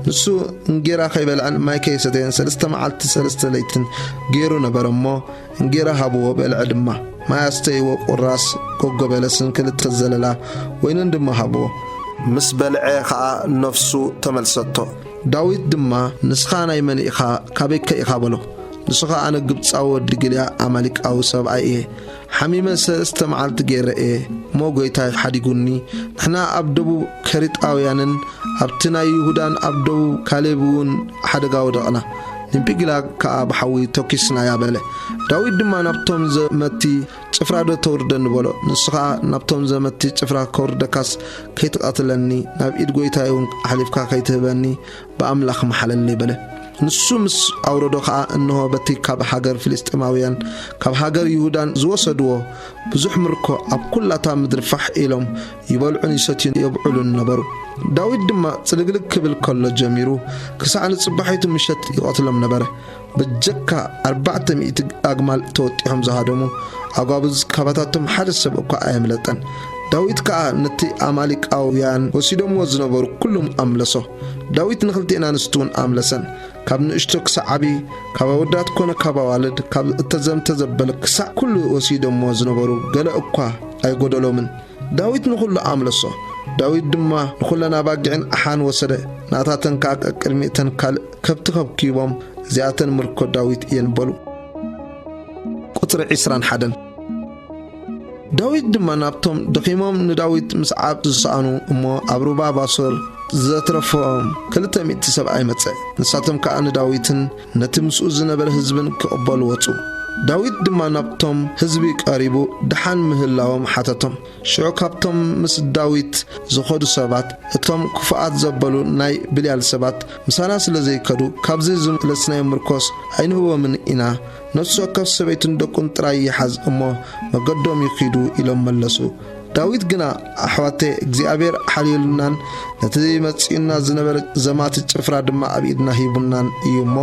ንሱ እንጌራ ከይበልዐን ማይ ከይሰተየን ሰለስተ መዓልቲ ሰለስተ ለይትን ገይሩ ነበረ እሞ፣ እንጌራ ሃብዎ፣ በልዐ ድማ። ማይ ኣስተይዎ፣ ቁራስ ጎጎ በለስን ክልተ ዘለላ ወይንን ድማ ሃብዎ። ምስ በልዐ ኸኣ ነፍሱ ተመልሰቶ። ዳዊት ድማ፣ "ንስኻ ናይ መን ኢኻ? ካበይከ ኢኻ?" በሎ። ንሱ ኸኣ፣ "ኣነ ግብጻዊ ወዲ ግልያ ኣማሊቃዊ ሰብኣይ እየ። ሓሚመ ሰለስተ መዓልቲ ገይረ እየ እሞ ጐይታይ ሓዲጉኒ። ንሕና ኣብ ደቡብ ከሪጣውያንን ኣብቲ ናይ ይሁዳን ኣብ ደቡብ ካሌብ እውን ሓደጋ ወደቕና። ንጺቅላግ ከኣ ብሓዊ ተኲስናያ" በለ። ዳዊት ድማ፣ "ናብቶም ዘመቲ ጭፍራ ዶ ተውርደኒ?" በሎ። ንሱ ኸኣ፣ "ናብቶም ዘመቲ ጭፍራ ከውርደካስ ከይትቐትለኒ፣ ናብ ኢድ ጐይታይ እውን ኣሕሊፍካ ከይትህበኒ ብኣምላኽ ምሓለለይ" በለ። ንሱ ምስ ኣውረዶ ኸኣ፣ እንሆ፣ በቲ ካብ ሃገር ፍልስጥኤማውያን፣ ካብ ሃገር ይሁዳን ዝወሰድዎ ብዙሕ ምርኮ ኣብ ኵላታ ምድሪ ፋሕ ኢሎም ይበልዑን ይሰትዩን የብዕሉን ነበሩ። ዳዊት ድማ ጽልግልግ ክብል ከሎ ጀሚሩ፣ ክሳዕ ንጽባሒቱ ምሸት ይቐትሎም ነበረ። በጀካ ኣርባዕተ ሚእቲ ኣግማል ተወጢሖም ዝሃደሙ ኣጓብዝ ካባታቶም ሓደ ሰብ እኳ ኣየምለጠን። ዳዊት ከኣ ነቲ ኣማሊቃውያን ወሲዶምዎ ዝነበሩ ኩሎም ኣምለሶ። ዳዊት ንኽልቲኤን ኣንስቲ እውን ኣምለሰን። ካብ ንእሽቶ ክሳዕ ዓቢ፣ ካብ ኣወዳት ኮነ ካብ ኣዋልድ፣ ካብ እተዘምተ ዘበለ ክሳዕ ኩሉ ወሲዶምዎ ዝነበሩ ገለ እኳ ኣይጎደሎምን። ዳዊት ንኹሉ ኣምለሶ። ዳዊት ድማ ንኹለን ኣባጊዕን ኣሓን ወሰደ፣ ናታተን ከኣ ቀቅድሚ እተን ካልእ ከብቲ ከብኪቦም፣ "እዚኣተን ምርኮ ዳዊት እየን" በሉ። ቁጽሪ ዕስራን ሓደን። ዳዊት ድማ ናብቶም ደኺሞም ንዳዊት ምስዓብ ዝሰኣኑ እሞ ኣብ ሩባ ባሶር ዘትረፎም ክልተ ሚእቲ ሰብኣይ መጸ። ንሳቶም ከኣ ንዳዊትን ነቲ ምስኡ ዝነበረ ህዝብን ክቕበሉ ወጹ። ዳዊት ድማ ናብቶም ህዝቢ ቀሪቡ ደሓን ምህላዎም ሓተቶም። ሽዑ ካብቶም ምስ ዳዊት ዝኸዱ ሰባት፣ እቶም ክፉኣት ዘበሉ ናይ ብልያል ሰባት ምሳና ስለ ዘይከዱ፣ ካብዚ ዝመለስናዮ ምርኮስ ኣይንህቦምን ኢና። ነፍሲ ወከፍ ሰበይቱን ደቁን ጥራይ ይሓዝ እሞ መገዶም ይኺዱ ኢሎም መለሱ። ዳዊት ግና፣ ኣሕዋተይ፣ እግዚኣብሔር ሓልዩልናን ነቲ መጺኡና ዝነበረ ዘማቲ ጭፍራ ድማ ኣብ ኢድና ሂቡናን እዩ እሞ፣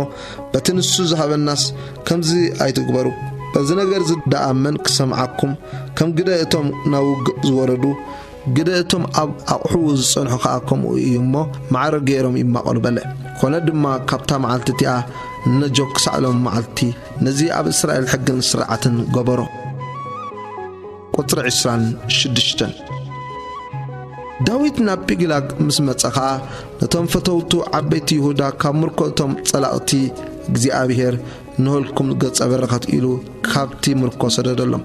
በቲ ንሱ ዝሃበናስ ከምዚ ኣይትግበሩ። በዚ ነገር እዚ ደኣ መን ክሰምዓኩም? ከም ግደ እቶም ናብ ውግእ ዝወረዱ፣ ግደ እቶም ኣብ ኣቕሑ ዝጸንሑ ከኣ ከምኡ እዩ እሞ፣ ማዕረ ገይሮም ይማቐሉ በለ። ኮነ ድማ፣ ካብታ መዓልቲ እቲኣ ንነጆ ክሳዕ ሎም መዓልቲ፣ ነዚ ኣብ እስራኤል ሕግን ስርዓትን ገበሮ። ቁጽሪ ዕስራን ሽዱሽተን። ዳዊት ናብ ጺቅላግ ምስ መጸ ኸኣ፣ ነቶም ፈተውቱ ዓበይቲ ይሁዳ ካብ ምርኮ እቶም ጸላእቲ እግዚኣብሔር ንህልኩም ገጸ በረኸት ኢሉ ካብቲ ምርኮ ሰደደሎም።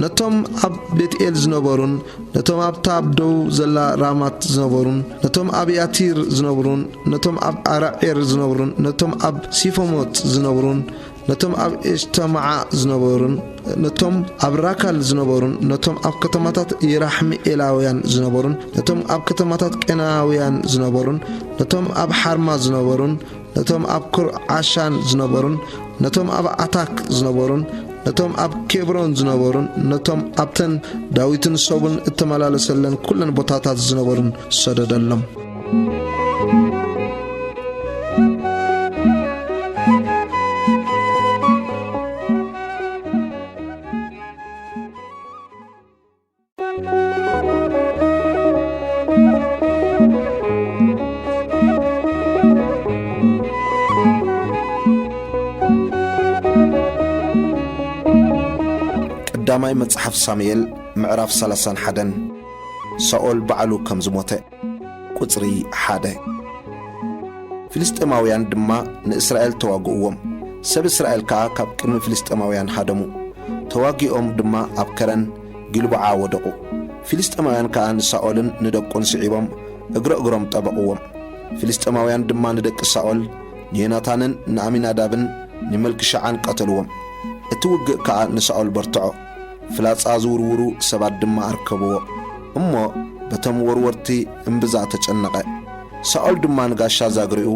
ነቶም ኣብ ቤትኤል ዝነበሩን፣ ነቶም ኣብታ ኣብ ደቡብ ዘላ ራማት ዝነበሩን፣ ነቶም ኣብ ያቲር ዝነብሩን፣ ነቶም ኣብ ኣራዔር ዝነብሩን፣ ነቶም ኣብ ሲፎሞት ዝነብሩን፣ ነቶም ኣብ ኤሽተማዓ ዝነበሩን፣ ነቶም ኣብ ራካል ዝነበሩን፣ ነቶም ኣብ ከተማታት የራሕምኤላውያን ዝነበሩን፣ ነቶም ኣብ ከተማታት ቄናውያን ዝነበሩን፣ ነቶም ኣብ ሓርማ ዝነበሩን፣ ነቶም ኣብ ኩርዓሻን ዝነበሩን፣ ነቶም ኣብ ዓታክ ዝነበሩን፣ ነቶም ኣብ ኬብሮን ዝነበሩን፣ ነቶም ኣብተን ዳዊትን ሰቡን እተመላለሰለን ኩለን ቦታታት ዝነበሩን ሰደደሎም። ቀዳማይ መጽሓፍ ሳሙኤል ምዕራፍ ሰላሳን ሓደን። ሳኦል ባዕሉ ከም ዝሞተ። ቁጽሪ ሓደ። ፍልስጤማውያን ድማ ንእስራኤል ተዋግእዎም፣ ሰብ እስራኤል ከኣ ካብ ቅድሚ ፍልስጤማውያን ሃደሙ። ተዋጊኦም ድማ ኣብ ከረን ጊልቦዓ ወደቑ። ፍልስጤማውያን ከኣ ንሳኦልን ንደቁን ስዒቦም እግረ እግሮም ጠበቕዎም። ፍልስጤማውያን ድማ ንደቂ ሳኦል፣ ንዮናታንን ንኣሚናዳብን ንመልክሻዓን ቀተልዎም። እቲ ውግእ ከኣ ንሳኦል በርትዖ። ፍላጻ ዝውርውሩ ሰባት ድማ ኣርከብዎ። እሞ በቶም ወርወርቲ እምብዛ ተጨነቐ። ሳኦል ድማ ንጋሻ ዛግሪኡ፣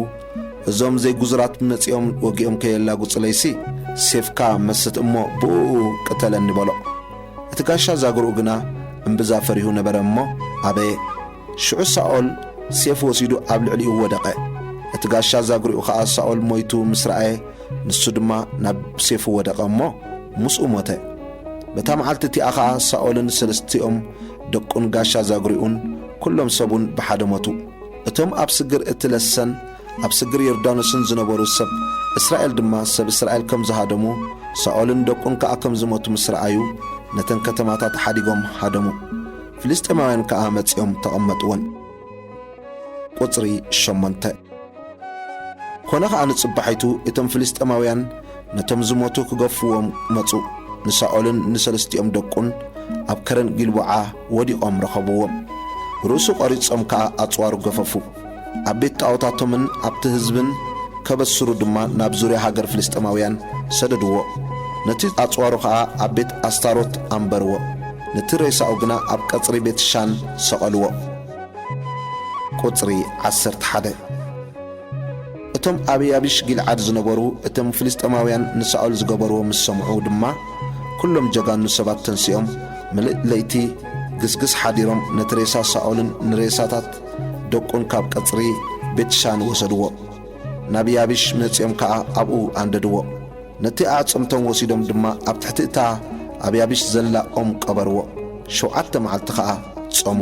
"እዞም ዘይጉዙራት መጺኦም ወጊኦም ከየላጉጽለይሲ፣ ሴፍካ መስት እሞ ብእኡ ቅተለኒ" በሎ። እቲ ጋሻ ዛግርኡ ግና እምብዛ ፈሪሁ ነበረ እሞ ኣበየ። ሽዑ ሳኦል ሴፍ ወሲዱ ኣብ ልዕሊኡ ወደቐ። እቲ ጋሻ ዛግርኡ ኸኣ ሳኦል ሞይቱ ምስ ረኣየ፣ ንሱ ድማ ናብ ሴፉ ወደቐ እሞ ምስኡ ሞተ። በታ መዓልቲ እቲኣ ኸኣ ሳኦልን ሰለስቲኦም ደቁን ጋሻ ዛግሪኡን ኩሎም ሰቡን ብሓደ ሞቱ። እቶም ኣብ ስግር እቲ ለሰን ኣብ ስግር ዮርዳኖስን ዝነበሩ ሰብ እስራኤል ድማ ሰብ እስራኤል ከም ዝሃደሙ፣ ሳኦልን ደቁን ከኣ ከም ዝሞቱ ምስ ረኣዩ፣ ነተን ከተማታት ሓዲጎም ሃደሙ። ፍልስጤማውያን ከኣ መጺኦም ተቐመጥወን። ቁጽሪ ሸሞንተ። ኮነ ኸኣ ንጽባሒቱ እቶም ፍልስጤማውያን ነቶም ዝሞቱ ክገፍዎም መጹ። ንሳኦልን ንሰለስቲኦም ደቁን ኣብ ከረን ጊልቦዓ ወዲቖም ረኸብዎም። ርእሱ ቈሪጾም ከኣ ኣጽዋሩ ገፈፉ። ኣብ ቤት ጣዖታቶምን ኣብቲ ህዝብን ከበስሩ ድማ ናብ ዙርያ ሃገር ፍልስጤማውያን ሰደድዎ። ነቲ ኣጽዋሩ ኸኣ ኣብ ቤት ኣስታሮት ኣንበርዎ። ነቲ ሬሳኡ ግና ኣብ ቀጽሪ ቤት ሻን ሰቐልዎ። ቁጽሪ ዓሰርተ ሓደ። እቶም ኣብ ያቢሽ ጊልዓድ ዝነበሩ፣ እቶም ፍልስጤማውያን ንሳኦል ዝገበርዎ ምስ ሰምዑ ድማ፣ ኩሎም ጀጋኑ ሰባት ተንሲኦም፣ ምልእ ለይቲ ግስግስ ሓዲሮም፣ ነቲ ሬሳ ሳኦልን ንሬሳታት ደቁን ካብ ቀጽሪ ቤትሻን ወሰድዎ። ናብ ያቢሽ መጺኦም ከኣ ኣብኡ ኣንደድዎ። ነቲ ኣዕጽምቶም ወሲዶም ድማ ኣብ ትሕቲ እታ ኣብ ያቢሽ ዘላ ኦም ቀበርዎ። ሸውዓተ መዓልቲ ኸኣ ጾሙ።